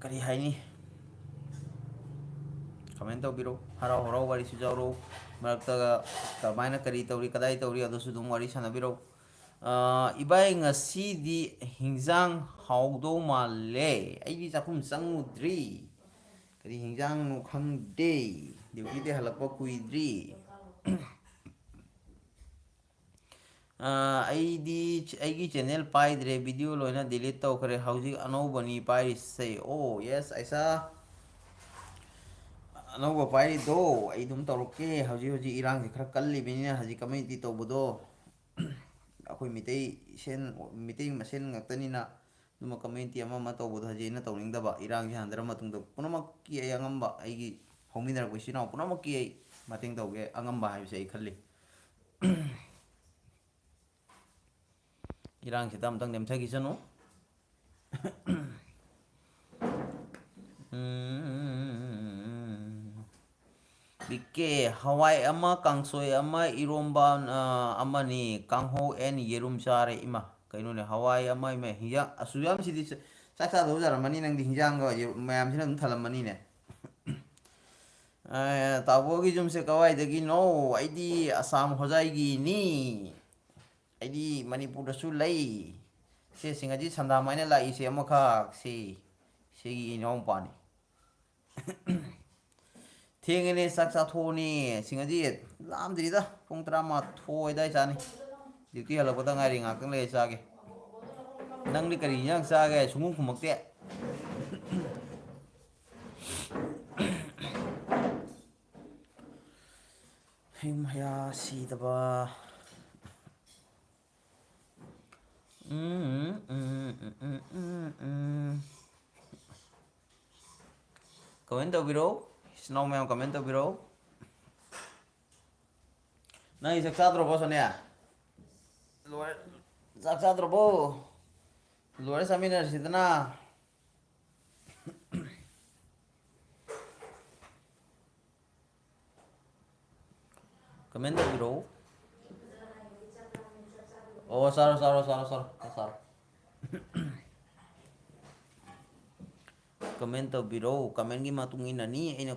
ꯀꯔꯤ ꯍꯥꯏꯅꯤ? ꯀꯃꯦꯟ ꯇꯧꯕꯤꯔꯣ꯫ ꯍꯔꯥꯎ ꯍꯔꯥꯎ ꯋꯥꯔꯤꯁꯨ ꯌꯥꯎꯔꯣ꯫ ꯃꯔꯛꯇꯒ ꯀꯃꯥꯏꯅ ꯀꯔꯤ ꯇꯧꯔꯤ, ꯀꯗꯥꯏ ꯇꯧꯔꯤ, ꯑꯗꯨꯁꯨ ꯑꯗꯨꯝ ꯋꯥꯔꯤ ꯁꯥꯟꯅꯕꯤꯔꯣ꯫ ꯑ, ꯏꯕꯥꯏ, ꯉꯁꯤꯗꯤ ꯍꯤꯟꯖꯥꯡ ꯍꯥꯎꯗꯧ ꯃꯥꯜꯂꯦ꯫ ꯑꯩꯗꯤ ꯆꯥꯛꯈꯨꯝ ꯆꯪꯉꯨꯗ꯭ꯔꯤ꯫ ꯀꯔꯤ ꯍꯤꯟꯖꯥꯡꯅꯣ ꯈꯪꯗꯦ꯫ ꯗ꯭ꯌꯨꯇꯤꯗꯤ ꯍꯜꯂꯛꯄ ꯀꯨꯏꯗ꯭ꯔꯤ꯫ ꯑ, ꯑꯩꯗꯤ ꯆ-, ꯑꯩꯒꯤ ꯆꯦꯅꯦꯜ ꯄꯥꯏꯗ꯭ꯔꯦ, ꯚꯤꯗꯤꯑꯣ ꯂꯣꯏꯅ ꯗꯤꯂꯤꯠ ꯇꯧꯈ꯭ꯔꯦ꯫ ꯍꯧꯖꯤꯛ ꯑꯅꯧꯕꯅꯤ ꯄꯥꯏꯔꯤꯁꯦ꯫ ꯑꯣ, ꯌꯦꯁ, ꯑꯩꯁꯥ꯫ ꯑꯅꯧꯕ ꯄꯥꯏꯔꯤꯗꯣ ꯑꯩ ꯑꯗꯨꯝ ꯇꯧꯔꯛꯀꯦ꯫ ꯍꯧꯖꯤꯛ ꯍꯧꯖꯤꯛ ꯏꯔꯥꯡꯁꯦ ꯈꯔ ꯀꯜꯂꯤꯕꯅꯤꯅ ꯍꯧꯖꯤꯛ ꯀꯝꯃ꯭ꯌꯨꯅꯤꯇꯤ ꯇꯧꯕꯗꯣ ꯑꯩꯈꯣꯏ ꯃꯤꯇꯩ ꯏꯁꯦꯟ-, ꯃꯤꯇꯩ ꯃꯁꯦꯟ ꯉꯥꯛꯇꯅꯤꯅ ꯑꯗꯨꯝꯕ ꯀꯝꯃ꯭ꯌꯨꯅꯤꯇꯤ ꯑꯃ ꯑꯃ ꯇꯧꯕꯗꯣ ꯍꯧꯖꯤꯛ ꯑꯩꯅ ꯇꯧꯅꯤꯡꯗꯕ꯫ ꯏꯔꯥꯡꯁꯦ ꯍꯟꯊꯔ ꯃꯇꯨꯡꯗ ꯄꯨꯝꯅꯃꯛꯀꯤ ꯑꯩ ꯑꯉꯝꯕ, ꯑꯩꯒꯤ ꯍꯧꯃꯤꯟꯅꯔꯛꯄ ꯏꯆꯤꯟ ꯏꯅꯥꯎ ꯄꯨꯝꯅꯃꯛꯀꯤ ꯑꯩ ꯃꯇꯦꯡ ꯇꯧꯒꯦ꯫ ꯑꯉꯝꯕ ꯍꯥꯏꯕꯁꯦ ꯑꯩ ꯈꯜꯂꯤ꯫ ꯏꯔꯥꯡꯁꯤꯗ ꯑꯝꯇꯪ ꯅꯦꯝꯊꯈꯤꯁꯅꯨ꯫ ꯎꯝ꯫ ꯕꯤ ꯀꯦ, ꯍꯋꯥꯏ ꯑꯃ, ꯀꯥꯡꯁꯣꯏ ꯑꯃ, ꯏꯔꯣꯝꯕ, ꯑ, ꯑꯃꯅꯤ, ꯀꯥꯡꯍꯧ ꯑꯦꯟ ꯌꯦꯔꯨꯝ ꯆꯥꯔꯦ꯫ ꯏꯃꯥ, ꯀꯩꯅꯣꯅꯦ, ꯍꯋꯥꯏ ꯑꯃ, ꯏꯃꯥ, ꯍꯤꯟꯖꯥꯡ ꯑꯁꯨꯛ ꯌꯥꯝꯁꯤꯗꯤ ꯆ-, ꯆꯥꯛ ꯆꯥꯗꯧꯖꯔꯝꯃꯅꯤ ꯅꯪꯗꯤ, ꯍꯤꯟꯖꯥꯡꯒ ꯌꯦꯔꯨꯝ ꯃꯌꯥꯝꯁꯤꯅ ꯑꯗꯨꯝ ꯊꯜꯂꯝꯃꯅꯤꯅꯦ꯫ ꯑ, ꯇꯥꯕꯣꯒꯤ ꯌꯨꯝꯁꯦ ꯀꯋꯥꯏꯗꯒꯤꯅꯣ? ꯑꯩꯗꯤ ꯑꯁꯥꯝ ꯍꯣꯖꯥꯏꯒꯤꯅꯤ꯫ ꯑꯩꯗꯤ ꯃꯅꯤꯄꯨꯔꯗꯁꯨ ꯂꯩ꯫ ꯁꯦ, ꯁꯤꯡ ꯑꯁꯤ ꯁꯟꯗꯥꯝ ꯍꯥꯏꯅ ꯂꯥꯛꯏꯁꯦ ꯑꯃꯈꯛ ꯁꯤ, ꯁꯤꯒꯤ ꯏꯅꯥꯎꯄꯥꯅꯤ꯫ ꯊꯦꯡꯉꯦꯅꯦ, ꯆꯥꯛ ꯆꯥꯊꯣꯛꯑꯣꯅꯦ꯫ ꯁꯤꯡ ꯑꯁꯤ ꯂꯥꯝꯗ꯭ꯔꯤꯗ, ꯄꯨꯡ ꯇꯔꯥꯃꯥꯊꯣꯏ ꯑꯗꯥꯏ ꯆꯥꯅꯤ꯫ ꯗ꯭ꯌꯨꯇꯤ ꯍꯜꯂꯛꯄꯗ ꯉꯥꯏꯔꯤ, ꯉꯥꯛꯇꯪ ꯂꯩꯔ ꯆꯥꯒꯦ꯫ ꯅꯪꯗꯤ ꯀꯔꯤ ꯏꯟꯖꯥꯡ ꯆꯥꯒꯦ? ꯁꯨꯡꯈꯨꯝ ꯈꯨꯝꯃꯛꯇꯦ꯫ ꯍꯩ ꯃꯌꯥ ꯁꯤꯗꯕ꯫ ꯎꯝ, ꯎꯝ, ꯎꯝ꯫ ꯀꯃꯦꯟ ꯇꯧꯕꯤꯔꯛꯎ꯫ ꯏꯆꯤꯟ ꯏꯅꯥꯎ ꯃꯌꯥꯝ ꯀꯃꯦꯟ ꯇꯧꯕꯤꯔꯛꯎ꯫ ꯅꯪ ꯆꯥꯛ ꯆꯥꯗ꯭ꯔꯕꯣ, ꯁꯣꯅꯤꯌꯥ? ꯂꯣꯏꯔꯦ꯫ ꯆꯥꯛ ꯆꯥꯗ꯭ꯔꯕꯣ? ꯂꯣꯏꯔ ꯆꯥꯃꯤꯟꯅꯔꯁꯤꯗꯅ꯫ ꯀꯃꯦꯟ ꯇꯧꯕꯤꯔꯛꯎ꯫ ꯑꯣ, ꯆꯥꯔꯣ, ꯆꯥꯔꯣ, ꯆꯥꯔꯣ, ꯆꯥꯔꯣ, ꯆꯥꯔꯣ꯫ ꯀꯃꯦꯟ ꯇꯧꯕꯤꯔꯛꯎ꯫ ꯀꯃꯦꯟꯒꯤ ꯃꯇꯨꯡ ꯏꯟꯅꯅꯤ ꯑꯩꯅ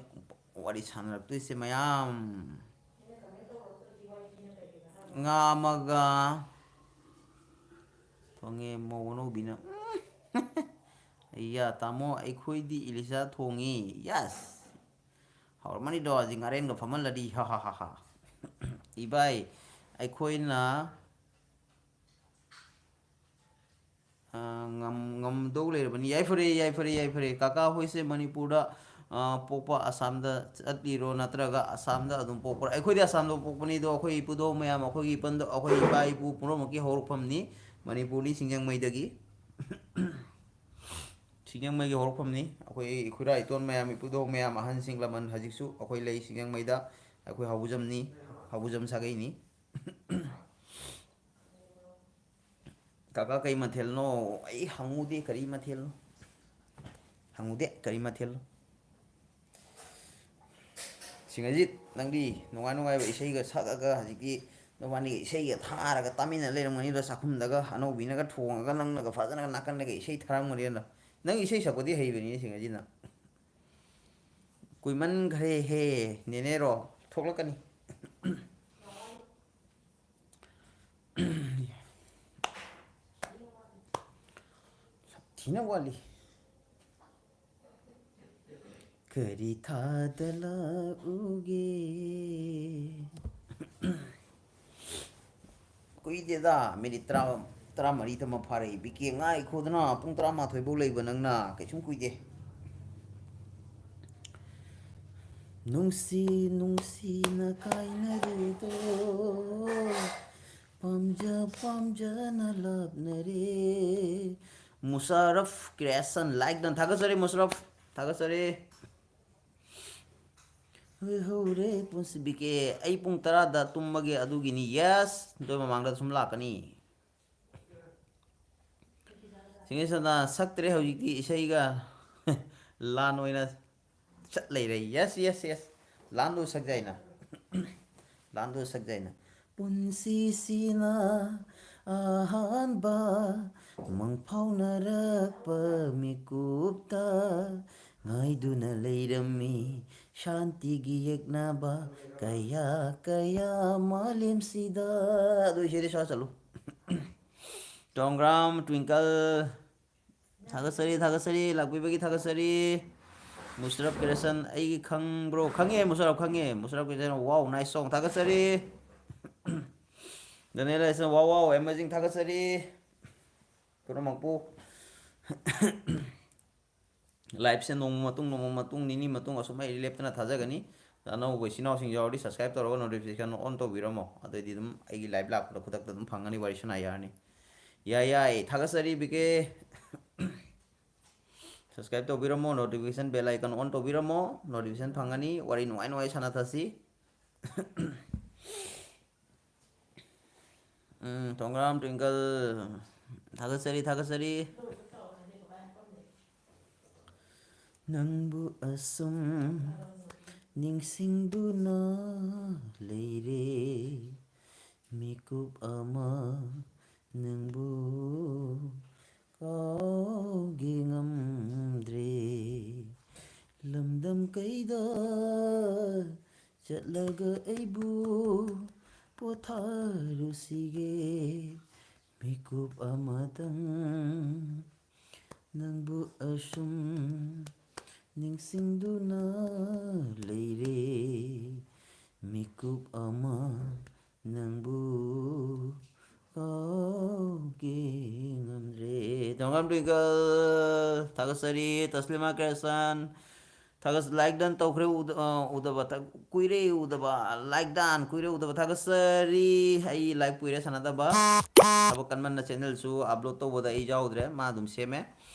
ꯋꯥꯔꯤ ꯁꯥꯟꯅꯔꯛꯇꯣꯏꯁꯦ, ꯃꯌꯥꯝ꯫ ꯉꯥ ꯑꯃꯒ ꯊꯣꯡꯉꯦ, ꯃꯧ ꯑꯅꯧꯕꯤꯅ꯫ ꯎꯝ꯫ ꯑꯩꯌꯥ, ꯇꯥꯃꯣ, ꯑꯩꯈꯣꯏꯗꯤ ꯏꯂꯤꯁꯥ ꯊꯣꯡꯉꯤ꯫ Yes! ꯍꯥꯎꯔꯝꯃꯅꯤꯗꯣ, ꯍꯧꯖꯤꯛ ꯉꯥꯔꯦꯟꯒ ꯐꯝꯍꯜꯂꯗꯤ꯫ ꯍꯥ, ꯍꯥ, ꯍꯥ, ꯍꯥ꯫ ꯏꯕꯥꯏ, ꯑꯩꯈꯣꯏꯅ ꯑ, ꯉꯝ-, ꯉꯝꯗꯧ ꯂꯩꯔꯕꯅꯤ꯫ ꯌꯥꯏꯐꯔꯦ, ꯌꯥꯏꯐꯔꯦ, ꯌꯥꯏꯐꯔꯦ꯫ ꯀꯥꯀꯥ ꯍꯣꯏꯁꯦ ꯃꯅꯤꯄꯨꯔꯗ, ꯑ, ꯄꯣꯛꯄ, ꯑꯁꯥꯝꯗ ꯆꯠꯂꯤꯔꯣ, ꯅꯠꯇ꯭ꯔꯒ ꯑꯁꯥꯝꯗ ꯑꯗꯨꯝ ꯄꯣꯛꯄ꯭ꯔꯥ? ꯑꯩꯈꯣꯏꯗꯤ ꯑꯁꯥꯝꯗ ꯄꯣꯛꯄꯅꯤ, ꯑꯗꯣ ꯑꯩꯈꯣꯏ ꯏꯄꯨꯗꯧ ꯃꯌꯥꯝ, ꯑꯩꯈꯣꯏꯒꯤ ꯏꯄꯟꯗꯧ, ꯑꯩꯈꯣꯏ ꯏꯄꯥ ꯏꯄꯨ ꯄꯨꯝꯅꯃꯛꯀꯤ ꯍꯧꯔꯛꯐꯝꯅꯤ ꯃꯅꯤꯄꯨꯔꯅꯤ, ꯁꯤꯡꯖꯃꯩꯗꯒꯤ꯫ ꯁꯤꯡꯖꯃꯩꯒꯤ ꯍꯧꯔꯛꯐꯝꯅꯤ꯫ ꯑꯩꯈꯣꯏ ꯏꯈꯨꯔꯥ ꯏꯇꯣꯟ ꯃꯌꯥꯝ, ꯏꯄꯨꯗꯧ ꯃꯌꯥꯝ, ꯑꯍꯟꯁꯤꯡ ꯂꯃꯟ ꯍꯧꯖꯤꯛꯁꯨ ꯑꯩꯈꯣꯏ ꯂꯩ ꯁꯤꯡꯖꯃꯩꯗ꯫ ꯑꯩꯈꯣꯏ ꯍꯧꯕꯖꯝꯅꯤ, ꯍꯧꯕꯖꯝ ꯁꯥꯒꯩꯅꯤ꯫ ꯀꯥꯀꯥ, ꯀꯩ ꯃꯊꯦꯜꯅꯣ? ꯑꯩ ꯍꯪꯉꯨꯗꯦ ꯀꯔꯤ ꯃꯊꯦꯜꯅꯣ꯫ ꯍꯪꯉꯨꯗꯦ ꯀꯔꯤ ꯃꯊꯦꯜꯅꯣ꯫ ꯁꯤꯡꯍꯖꯤꯠ, ꯅꯪꯗꯤ ꯅꯨꯡꯉꯥꯏ ꯅꯨꯡꯉꯥꯏꯕ ꯏꯁꯩꯒ ꯁꯛꯑꯒ ꯍꯧꯖꯤꯛꯇꯤ ꯅꯕꯥꯅꯤꯒ ꯏꯁꯩꯒ ꯊꯥꯔꯒ ꯇꯥꯃꯤꯟꯅ ꯂꯩꯔꯝꯒꯅꯤꯗ, ꯆꯥꯛꯈꯨꯝꯗꯒ ꯑꯅꯧꯕꯤꯅꯒ ꯊꯣꯡꯉꯒ ꯅꯪꯅꯒ ꯐꯖꯅꯒ ꯅꯥꯀꯟꯗꯒ ꯏꯁꯩ ꯊꯥꯔꯝꯒꯅꯤꯗ꯫ ꯅꯪ ꯏꯁꯩ ꯁꯛꯄꯗꯤ ꯍꯩꯕꯅꯤꯅꯦ ꯁꯤꯡꯍꯖꯤꯠꯅ꯫ ꯀꯨꯏꯃꯟꯈ꯭ꯔꯦꯍꯦ, ꯅꯦꯅꯦꯔꯣ? ꯊꯣꯛꯂꯛꯀꯅꯤ꯫ ꯊꯤꯅ ꯋꯥꯠꯂꯤ꯫ ꯀꯔꯤ ꯊꯥꯗ ꯂꯥꯛꯎꯒꯦ? ꯀꯨꯏꯗꯦꯗ, ꯃꯤꯅꯤꯠ ꯇꯔꯥ, ꯇꯔꯥꯃꯔꯤ ꯇꯃ ꯐꯥꯔꯛꯏ꯫ ꯕꯤ ꯀꯦ, ꯉꯥꯏꯈꯣꯗꯅ, ꯄꯨꯡ ꯇꯔꯥꯃꯥꯊꯣꯏ ꯐꯥꯎ ꯂꯩꯕ ꯅꯪꯅ, ꯀꯩꯁꯨꯝ ꯀꯨꯏꯗꯦ꯫ ꯅꯨꯡꯁꯤ ꯅꯨꯡꯁꯤꯅ ꯀꯥꯏꯅꯔꯦꯗꯣ, ꯄꯥꯝꯖ ꯄꯥꯝꯖꯅ ꯂꯥꯞꯅꯔꯦ꯫ ꯃꯨꯁꯥꯔꯐ Creation like done꯫ ꯊꯥꯒꯠꯆꯔꯤ ꯃꯨꯁꯥꯔꯐ, ꯊꯥꯒꯠꯆꯔꯤ꯫ ꯍꯣꯏ, ꯍꯧꯔꯦ ꯄꯨꯟꯁꯤ꯫ ꯕꯤ ꯀꯦ, ꯑꯩ ꯄꯨꯡ ꯇꯔꯥꯗ ꯇꯨꯝꯃꯒꯦ, ꯑꯗꯨꯒꯤꯅꯤ꯫ Yes, ꯑꯗꯨ ꯃꯃꯥꯡꯗ ꯁꯨꯝ ꯂꯥꯛꯀꯅꯤ꯫ ꯁꯤꯡꯍꯦ ꯁꯅꯥ ꯁꯛꯇ꯭ꯔꯦ ꯍꯧꯖꯤꯛꯇꯤ, ꯏꯁꯩꯒ ꯂꯥꯟ ꯑꯣꯏꯅ ꯆꯠ ꯂꯩꯔꯦ꯫ Yes, yes, yes. ꯂꯥꯟꯗꯣ ꯁꯛꯖꯩꯅ꯫ ꯂꯥꯟꯗꯣ ꯁꯛꯖꯩꯅ꯫ ꯄꯨꯟꯁꯤꯁꯤꯅ ꯑꯍꯥꯟꯕ ꯃꯪꯐꯥꯎꯅꯔꯛꯄ ꯃꯤꯀꯨꯞꯇ ꯉꯥꯏꯗꯨꯅ ꯂꯩꯔꯝꯃꯤ ꯁꯥꯟꯇꯤꯒꯤ ꯌꯦꯛꯅꯕ ꯀꯌꯥ ꯀꯌꯥ ꯃꯥꯂꯦꯝꯁꯤꯗ꯫ ꯑꯗꯨ ꯏꯁꯩꯗꯤ ꯁꯛꯑ ꯆꯠꯂꯨ꯫ ꯇꯣꯡꯒ꯭ꯔꯥꯝ ꯇ꯭ꯋꯤꯡꯀꯜ, ꯊꯥꯒꯠꯆꯔꯤ, ꯊꯥꯒꯠꯆꯔꯤ, ꯂꯥꯛꯄꯤꯕꯒꯤ ꯊꯥꯒꯠꯆꯔꯤ꯫ ꯃꯨꯁꯔꯞ ꯀ꯭ꯔꯤꯌꯦꯁꯟ, ꯑꯩꯒꯤ ꯈꯪꯕ꯭ꯔꯣ? ꯈꯪꯉꯦ, ꯃꯨꯁꯔꯞ ꯈꯪꯉꯦ꯫ ꯃꯨꯁꯔꯞ ꯀ꯭ꯔꯤꯌꯦꯁꯟ, wow, nice song, ꯊꯥꯒꯠꯆꯔꯤ꯫ ꯗꯅꯦꯜ ꯍꯥꯏꯁꯤꯅ, wow, wow, amazing, ꯊꯥꯒꯠꯆꯔꯤ꯫ ꯄꯨꯝꯅꯃꯛꯄꯨ꯫ ꯂꯥꯏꯞꯁꯦ ꯅꯣꯡꯃ ꯃꯇꯨꯡ, ꯅꯣꯡꯃ ꯃꯇꯨꯡ, ꯅꯤꯅꯤ ꯃꯇꯨꯡ ꯑꯁꯨꯝ ꯑꯩ ꯂꯦꯞꯇꯅ ꯊꯥꯖꯒꯅꯤ꯫ ꯑꯅꯧꯕ ꯏꯆꯤꯟ ꯏꯅꯥꯎꯁꯤꯡ ꯌꯥꯎꯔꯗꯤ subscribe ꯇꯧꯔꯒ notification on ꯇꯧꯕꯤꯔꯝꯃꯣ꯫ ꯑꯗꯩꯗꯤ ꯑꯗꯨꯝ ꯑꯩꯒꯤ ꯂꯥꯏꯞ ꯂꯥꯛꯄꯗ ꯈꯨꯗꯛꯇ ꯑꯗꯨꯝ ꯐꯪꯒꯅꯤ, ꯋꯥꯔꯤ ꯁꯥꯟꯅ ꯌꯥꯔꯅꯤ꯫ ꯌꯥꯏ, ꯌꯥꯏ, ꯊꯥꯒꯠꯆꯔꯤ ꯕꯤ ꯀꯦ꯫ Subscribe ꯇꯧꯕꯤꯔꯝꯃꯣ, notification bell icon on ꯇꯧꯕꯤꯔꯝꯃꯣ, notification ꯐꯪꯒꯅꯤ꯫ ꯋꯥꯔꯤ ꯅꯨꯡꯉꯥꯏ ꯅꯨꯡꯉꯥꯏ ꯁꯥꯟꯅꯊꯁꯤ꯫ ꯎꯝ, ꯊꯣꯡꯒ꯭ꯔꯥꯝ ꯇ꯭ꯋꯤꯡꯀꯜ, ꯊꯥꯒꯠꯆꯔꯤ, ꯊꯥꯒꯠꯆꯔꯤ꯫ ꯅꯪꯕꯨ ꯑꯁꯨꯝ ꯅꯤꯡꯁꯤꯡꯗꯨꯅ ꯂꯩꯔꯦ, ꯃꯤꯀꯨꯞ ꯑꯃ ꯅꯪꯕꯨ ꯀꯥꯎꯒꯦ ꯉꯝꯗ꯭ꯔꯦ꯫ ꯂꯝꯗꯝ ꯀꯩꯗ ꯆꯠꯂꯒ ꯑꯩꯕꯨ ꯄꯣꯊꯥꯔꯨꯁꯤꯒꯦ? ꯃꯤꯀꯨꯞ ꯑꯃꯇꯪ ꯅꯪꯕꯨ ꯑꯁꯨꯝ ꯅꯤꯡꯁꯤꯡꯗꯨꯅ ꯂꯩꯔꯦ꯫ ꯃꯤꯀꯨꯞ ꯑꯃ ꯅꯪꯕꯨ ꯀꯥꯎꯒꯦ ꯉꯝꯗ꯭ꯔꯦ꯫ ꯗꯣꯡꯒꯥꯝ ꯇ꯭ꯋꯤꯡꯀꯜ, ꯊꯥꯒꯠꯆꯔꯤ꯫ ꯇꯁꯂꯤꯃꯥ ꯀ꯭ꯔꯦꯁꯟ, ꯊꯥꯒꯠ-, like done ꯇꯧꯈ꯭ꯔꯦ, ꯎꯗ-, ꯑ, ꯎꯗꯕ, ꯊ-, ꯀꯨꯏꯔꯦ ꯎꯗꯕ, like done, ꯀꯨꯏꯔꯦ ꯎꯗꯕ, ꯊꯥꯒꯠꯆꯔꯤ꯫ ꯑꯩ live ꯀꯨꯏꯔꯦ ꯁꯥꯟꯅꯗꯕ꯫ ꯊꯕꯛ ꯀꯟꯃꯟꯅ channelꯁꯨ upload ꯇꯧꯕꯗ ꯑꯩ ꯌꯥꯎꯗ꯭ꯔꯦ, ꯃꯥ ꯑꯗꯨꯝ ꯁꯦꯝꯃꯦ꯫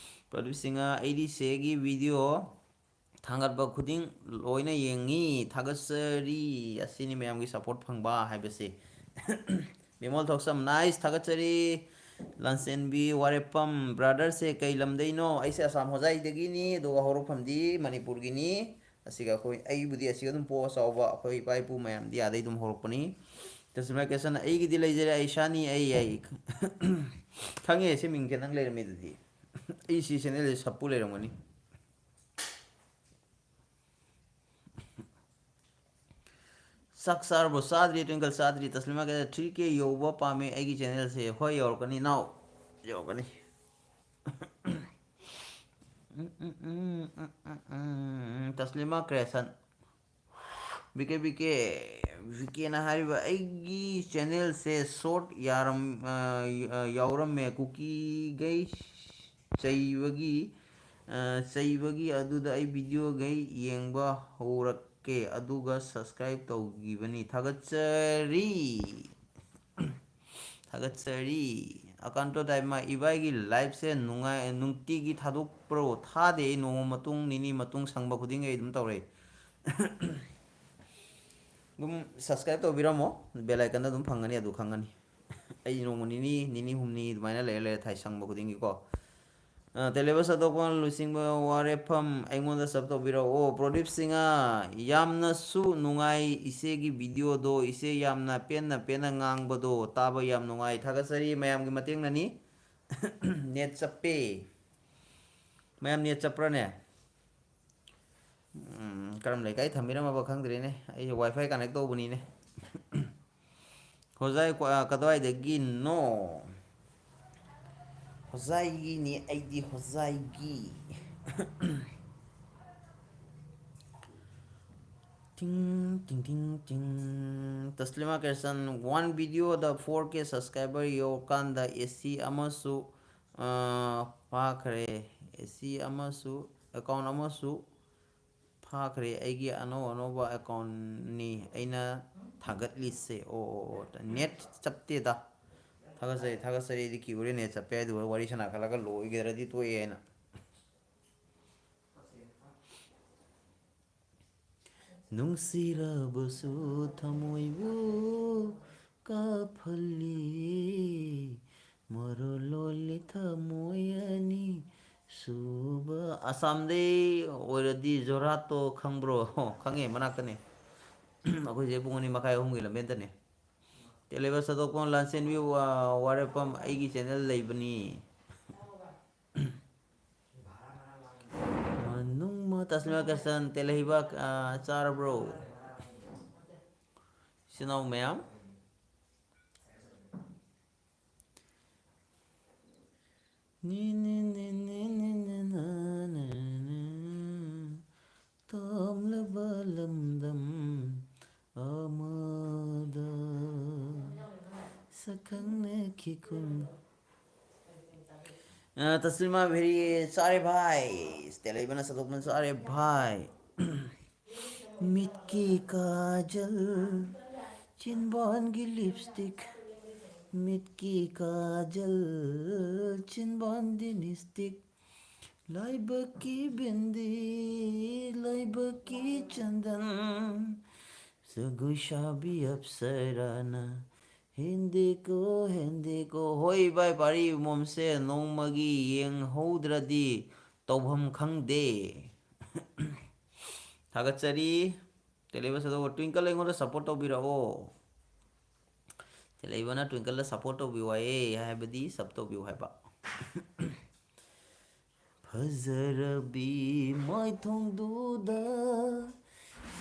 ꯄ꯭ꯔꯗꯤꯞ ꯁꯤꯡꯍ, ꯑꯩꯗꯤ ꯁꯦꯒꯤ video ꯊꯥꯡꯒꯠꯄ ꯈꯨꯗꯤꯡ ꯂꯣꯏꯅ ꯌꯦꯡꯉꯤ, ꯊꯥꯒꯠꯆꯔꯤ꯫ ꯑꯁꯤꯅꯤ ꯃꯌꯥꯝꯒꯤ support ꯐꯪꯕ ꯍꯥꯏꯕꯁꯤ꯫ ꯕꯤꯃꯣꯜ ꯊꯣꯛꯆꯝ, nice, ꯊꯥꯒꯠꯆꯔꯤ꯫ ꯂꯥꯟꯆꯦꯟꯕꯤ ꯋꯥꯔꯦꯞꯐꯝ, ꯕ꯭ꯔꯥꯗꯔꯁꯦ ꯀꯩ ꯂꯝꯗꯩꯅꯣ? ꯑꯩꯁꯦ ꯑꯁꯥꯝ ꯍꯣꯖꯥꯏꯗꯒꯤꯅꯤ, ꯑꯗꯨꯒ ꯍꯧꯔꯛꯐꯝꯗꯤ ꯃꯅꯤꯄꯨꯔꯒꯤꯅꯤ꯫ ꯑꯁꯤꯒ ꯑꯩꯈꯣꯏ, ꯑꯩꯕꯨꯗꯤ ꯑꯁꯤꯒ ꯑꯗꯨꯝ ꯄꯣꯛꯑ ꯆꯥꯎꯕ, ꯑꯩꯈꯣꯏ ꯏꯄꯥ ꯏꯄꯨ ꯃꯌꯥꯝꯗꯤ ꯑꯥꯗꯩ ꯑꯗꯨꯝ ꯍꯧꯔꯛꯄꯅꯤ꯫ ꯇꯁꯃꯥ ꯀꯦꯁꯟ, ꯑꯩꯒꯤꯗꯤ ꯂꯩꯖꯔꯦ, ꯑꯩ ꯏꯁꯥꯅꯤ, ꯑꯩ, ꯑꯩ꯫ ꯈꯪꯉꯦ, ꯁꯤ ꯃꯤꯡꯁꯦ ꯅꯪ ꯂꯩꯔꯝꯃꯤꯗꯨꯗꯤ꯫ ꯑꯩ ꯁꯤ ꯆꯦꯅꯦꯜꯁꯦ ꯁꯞꯄꯨ ꯂꯩꯔꯝꯒꯅꯤ꯫ ꯆꯥꯛ ꯆꯥꯔꯕꯣ? ꯆꯥꯗ꯭ꯔꯤ, ꯇ꯭ꯋꯤꯡꯀꯜ, ꯆꯥꯗ꯭ꯔꯤ꯫ ꯇꯁꯂꯤꯃꯥ ꯀꯦ ꯊ꯭ꯔꯤ ꯀꯦ ꯌꯧꯕ ꯄꯥꯝꯃꯦ ꯑꯩꯒꯤ ꯆꯦꯅꯦꯜꯁꯦ꯫ ꯍꯣꯏ, ꯌꯧꯔꯛꯀꯅꯤ ꯏꯅꯥꯎ, ꯌꯧꯔꯛꯀꯅꯤ꯫ ꯎꯝ, ꯎꯝ, ꯎꯝ, ꯎꯝ, ꯎꯝ, ꯎꯝ, ꯎꯝ, ꯇꯁꯂꯤꯃꯥ creation. B K, B K, B ꯀꯦꯅ ꯍꯥꯏꯔꯤꯕ ꯑꯩꯒꯤ ꯆꯦꯅꯦꯜꯁꯦ ꯁꯣꯔꯠ ꯌꯥꯔꯝ-, ꯑ, ꯌꯥꯎꯔꯝꯃꯦ꯫ ꯀꯨꯀꯤꯒꯩ ꯆꯩꯕꯒꯤ, ꯑ, ꯆꯩꯕꯒꯤ ꯑꯗꯨꯗ ꯑꯩ ꯚꯤꯗꯤꯑꯣꯒꯩ ꯌꯦꯡꯕ ꯍꯧꯔꯛꯀꯦ, ꯑꯗꯨꯒ ꯁꯕꯁꯀ꯭ꯔꯥꯏꯕ ꯇꯧꯈꯤꯕꯅꯤ꯫ ꯊꯥꯒꯠꯆꯔꯤ꯫ ꯊꯥꯒꯠꯆꯔꯤ꯫ ꯑꯀꯥꯟꯇꯣ ꯗꯥꯏꯃꯥ, ꯏꯕꯥꯏꯒꯤ ꯂꯥꯏꯐꯁꯦ ꯅꯨꯡꯉꯥꯏ, ꯅꯨꯡꯇꯤꯒꯤ ꯊꯥꯗꯣꯛꯄ꯭ꯔꯣ? ꯊꯥꯗꯦ, ꯑꯩ ꯅꯣꯡꯃ ꯃꯇꯨꯡ, ꯅꯤꯅꯤ ꯃꯇꯨꯡ, ꯁꯪꯕ ꯈꯨꯗꯤꯡꯒꯤ ꯑꯩ ꯑꯗꯨꯝ ꯇꯧꯔꯛꯏ꯫ ꯑꯗꯨꯝ ꯁꯕꯁꯀ꯭ꯔꯥꯏꯕ ꯇꯧꯕꯤꯔꯝꯃꯣ, ꯕꯦꯜ ꯑꯥꯏꯀꯟꯗ ꯑꯗꯨꯝ ꯐꯪꯒꯅꯤ, ꯑꯗꯨ ꯈꯪꯒꯅꯤ꯫ ꯑꯩ ꯅꯣꯡꯃ ꯅꯤꯅꯤ, ꯅꯤꯅꯤ ꯍꯨꯝꯅꯤ ꯑꯗꯨꯃꯥꯏꯅ ꯂꯩꯔ ꯂꯩꯔ ꯊꯥꯏ, ꯁꯪꯕ ꯈꯨꯗꯤꯡꯒꯤꯀꯣ꯫ ꯑ, ꯇꯦꯂꯦꯕꯁ ꯑꯇꯣꯞꯄ ꯂꯨꯆꯤꯡꯕ ꯋꯥꯔꯦꯞꯐꯝ ꯑꯩꯉꯣꯟꯗ ꯁꯕ ꯇꯧꯕꯤꯔꯛꯑꯣ꯫ ꯄ꯭ꯔꯗꯤꯞ ꯁꯤꯡꯍ, ꯌꯥꯝꯅꯁꯨ ꯅꯨꯡꯉꯥꯏ ꯏꯆꯦꯒꯤ ꯚꯤꯗꯤꯑꯣꯗꯣ, ꯏꯆꯦ ꯌꯥꯝꯅ ꯄꯦꯟꯅ ꯄꯦꯟꯅ ꯉꯥꯡꯕꯗꯣ ꯇꯥꯕ ꯌꯥꯝ ꯅꯨꯡꯉꯥꯏ꯫ ꯊꯥꯒꯠꯆꯔꯤ, ꯃꯌꯥꯝꯒꯤ ꯃꯇꯦꯡꯅꯅꯤ꯫ ꯅꯦꯠ ꯆꯞꯄꯦ꯫ ꯃꯌꯥꯝ ꯅꯦꯠ ꯆꯞꯄ꯭ꯔꯥꯅꯦ? ꯎꯝ, ꯀꯔꯝ ꯂꯩꯀꯥꯏ ꯊꯝꯕꯤꯔꯝꯃꯕ ꯈꯪꯗ꯭ꯔꯦꯅꯦ꯫ ꯑꯩꯁꯦ ꯋꯥꯏ ꯐꯥꯏ ꯀꯅꯦꯛ ꯇꯧꯕꯅꯤꯅꯦ꯫ ꯍꯣꯖꯥꯏ ꯀ꯭ꯋꯥ-, ꯀꯗꯥꯏꯗꯒꯤꯅꯣ? ꯍꯣꯖꯥꯏꯒꯤꯅꯤ ꯑꯩꯗꯤ, ꯍꯣꯖꯥꯏꯒꯤ꯫ ꯇꯤꯡ, ꯇꯤꯡ, ꯇꯤꯡ, ꯇꯤꯡ꯫ ꯇꯁꯂꯤꯃꯥ ꯀ꯭ꯔꯤꯁꯟ, one video ꯗ four K subscriber ꯌꯧꯔꯀꯥꯟꯗ ꯑꯦ ꯁꯤ ꯑꯃꯁꯨ, ꯑ, ꯐꯥꯈ꯭ꯔꯦ꯫ ꯑꯦ ꯁꯤ ꯑꯃꯁꯨ, ꯑꯦꯀꯥꯎꯟ ꯑꯃꯁꯨ ꯐꯥꯈ꯭ꯔꯦ꯫ ꯑꯩꯒꯤ ꯑꯅꯧ ꯑꯅꯧꯕ ꯑꯦꯀꯥꯎꯟꯅꯤ ꯑꯩꯅ ꯊꯥꯒꯠꯂꯤꯁꯦ꯫ ꯑꯣ, ꯑꯣ, ꯑꯣ, ꯅꯦꯠ ꯆꯞꯇꯦꯗ꯫ ꯊꯥꯒꯠꯆꯔꯤ, ꯊꯥꯒꯠꯆꯔꯤ꯫ ꯑꯩꯗꯤ ꯀꯤꯎꯔꯦ ꯅꯦꯠ ꯆꯞꯄꯦ ꯍꯥꯏꯗꯨꯒ, ꯋꯥꯔꯤ ꯁꯥꯟꯅ ꯈꯠꯂꯒ ꯂꯣꯏꯒꯗ꯭ꯔꯗꯤ ꯇꯣꯛꯑꯦ ꯍꯥꯏꯅ꯫ ꯅꯨꯡꯁꯤꯔꯕꯁꯨ ꯊꯃꯣꯏꯕꯨ ꯀꯥꯞꯍꯜꯂꯤ꯫ ꯃꯔꯣꯜ ꯂꯣꯜꯂꯤ ꯊꯃꯣꯏ ꯑꯅꯤ ꯁꯨꯕ꯫ ꯑꯁꯥꯝꯗꯩ ꯑꯣꯏꯔꯗꯤ ꯖꯣꯔꯍꯥꯠꯇꯣ ꯈꯪꯕ꯭ꯔꯣ? ꯈꯪꯉꯦ, ꯃꯅꯥꯛꯇꯅꯦ꯫ ꯑꯩꯈꯣꯏꯁꯦ ꯄꯨꯡ ꯑꯅꯤ ꯃꯈꯥꯏ, ꯑꯍꯨꯝꯒꯤ ꯂꯝꯕꯦꯟꯇꯅꯦ꯫ ꯇꯦꯂꯩꯕ ꯁꯗꯣꯛꯄꯝ, ꯂꯥꯟꯁꯦꯟꯕꯤ ꯋꯥ-, ꯋꯥꯔꯦꯞꯐꯝ, ꯑꯩꯒꯤ ꯆꯦꯅꯦꯜ ꯂꯩꯕꯅꯤ꯫ ꯃꯅꯨꯡ ꯃ-, ꯇꯁꯂꯤꯃꯥ ꯀ꯭ꯔꯤꯁꯟ, ꯇꯦꯂꯩꯕ, ꯑ, ꯆꯥꯔꯕ꯭ꯔꯣ? ꯏꯆꯤꯟ ꯏꯅꯥꯎ ꯃꯌꯥꯝ꯫ ꯅꯤ ꯅꯤ ꯅꯤ ꯅꯤ ꯅꯤ ꯅꯤ ꯅ ꯅ ꯅ꯫ ꯇꯣꯝꯂꯕ ꯂꯝꯗꯝ ꯑꯃꯗ ꯁꯛꯈꯪꯅꯈꯤ ꯈꯨꯟ-, ꯑ, ꯇꯁꯂꯤꯃꯥ ꯚꯦꯔꯤ, ꯆꯥꯔꯦ ꯚꯥꯏ꯫ ꯇꯦꯂꯩꯕꯅ ꯁꯗꯣꯛꯄꯅ ꯆꯥꯔꯦ ꯚꯥꯏ꯫ ꯃꯤꯠꯀꯤ ꯀꯥꯖꯜ, ꯆꯤꯟꯕꯥꯟꯒꯤ ꯂꯤꯞꯁꯇꯤꯛ꯫ ꯃꯤꯠꯀꯤ ꯀꯥꯖꯜ, ꯆꯤꯟꯕꯥꯟꯗꯤ ꯂꯤꯞꯁꯇꯤꯛ꯫ ꯂꯥꯏꯕꯛꯀꯤ ꯕꯤꯟꯗꯤ, ꯂꯥꯏꯕꯛꯀꯤ ꯆꯟꯗꯟ꯫ ꯖꯒꯣꯏ ꯁꯥꯕꯤ ꯑꯞꯁꯔꯥꯅ ꯍꯦꯟꯗꯦꯀꯣ, ꯍꯦꯟꯗꯦꯀꯣ꯫ ꯍꯣꯏ ꯚꯥꯏ, ꯄꯥꯔꯤ ꯃꯣꯝꯁꯦ ꯅꯣꯡꯃꯒꯤ ꯌꯦꯡꯍꯧꯗ꯭ꯔꯗꯤ ꯇꯧꯐꯝ ꯈꯪꯗꯦ꯫ ꯊꯥꯒꯠꯆꯔꯤ꯫ ꯇꯦꯂꯩꯕ ꯁꯗꯣꯛꯄ, ꯇ꯭ꯋꯤꯡꯀꯜ ꯑꯩꯉꯣꯟꯗ ꯁꯞꯄꯣꯔꯠ ꯇꯧꯕꯤꯔꯛꯑꯣ꯫ ꯇꯦꯂꯩꯕꯅ ꯇ꯭ꯋꯤꯡꯀꯜꯗ ꯁꯞꯄꯣꯔꯠ ꯇꯧꯕꯤꯌꯨ ꯍꯥꯏꯌꯦ, ꯍꯥꯏꯕꯗꯤ ꯁꯞ ꯇꯧꯕꯤꯌꯨ ꯍꯥꯏꯕ꯫ ꯐꯖꯔꯕꯤ ꯃꯥꯏꯊꯣꯡꯗꯨꯗ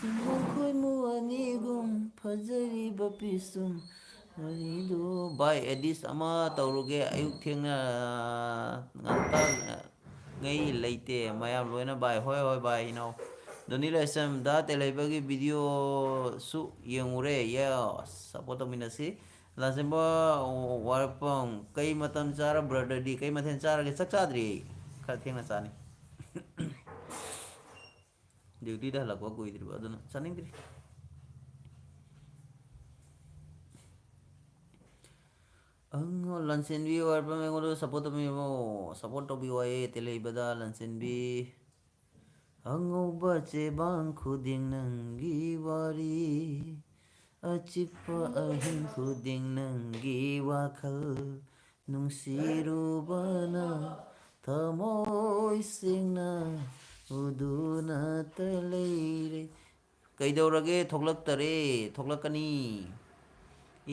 ꯏꯃꯣ ꯈꯣꯏꯃꯨ ꯑꯅꯤꯒꯨꯝ ꯐꯖꯔꯤꯕ ꯄꯤꯁꯨꯝ ꯑꯅꯤꯗꯨ꯫ ꯚꯥꯏ, ꯑꯦꯗꯤꯁ ꯑꯃ ꯇꯧꯔꯨꯒꯦ, ꯑꯌꯨꯛ ꯊꯦꯡꯅ, ꯉꯟꯇꯥ, ꯉꯩ ꯂꯩꯇꯦ, ꯃꯌꯥꯝ ꯂꯣꯏꯅ ꯚꯥꯏ꯫ ꯍꯣꯏ, ꯍꯣꯏ, ꯚꯥꯏ, ꯏꯅꯥꯎ꯫ ꯗꯣꯅꯤ ꯂꯥꯏꯁ꯭ꯔꯝ, ꯗꯥ ꯇꯦꯂꯩꯕꯒꯤ ꯚꯤꯗꯤꯑꯣꯁꯨ ꯌꯦꯡꯉꯨꯔꯦ꯫ Yes, support ꯇꯧꯃꯤꯟꯅꯁꯤ꯫ ꯂꯥꯟꯁꯦꯝꯕ ꯋꯥꯔꯛꯐꯝ, ꯀꯩ ꯃꯇꯝ ꯆꯥꯔ ꯕ꯭ꯔꯗꯔꯗꯤ? ꯀꯩ ꯃꯊꯦꯜ ꯆꯥꯔꯒꯦ? ꯆꯥꯛ ꯆꯥꯗ꯭ꯔꯤ, ꯈꯔ ꯊꯦꯡꯅ ꯆꯥꯅꯤ꯫ ꯗ꯭ꯌꯨꯇꯤꯗ ꯍꯜꯂꯛꯄ ꯀꯨꯏꯗ꯭ꯔꯤꯕ, ꯑꯗꯨꯅ ꯆꯥꯅꯤꯡꯗ꯭ꯔꯤ꯫ ꯑꯉꯣ, ꯂꯟꯆꯦꯟꯕꯤ ꯑꯣꯏꯔꯕ ꯑꯩꯉꯣꯟꯗ ꯁꯞꯄꯣꯔꯠ ꯇꯧꯕꯤꯌꯣ, ꯁꯞꯄꯣꯔꯠ ꯇꯧꯕꯤꯌꯣ ꯍꯥꯏꯌꯦ ꯇꯦꯂꯩꯕꯗ ꯂꯟꯆꯦꯟꯕꯤ꯫ ꯑꯉꯧꯕ ꯆꯦꯕꯥꯡ ꯈꯨꯗꯤꯡ ꯅꯪꯒꯤ ꯋꯥꯔꯤ, ꯑꯆꯤꯛꯄ ꯑꯍꯤꯡ ꯈꯨꯗꯤꯡ ꯅꯪꯒꯤ ꯋꯥꯈꯜ, ꯅꯨꯡꯁꯤꯔꯨꯕꯅ ꯊꯃꯣꯏ ꯁꯦꯡꯅ ꯎꯗꯨꯅꯇ ꯂꯩꯔꯦ꯫ ꯀꯩꯗꯧꯔꯒꯦ? ꯊꯣꯛꯂꯛꯇꯔꯦ, ꯊꯣꯛꯂꯛꯀꯅꯤ꯫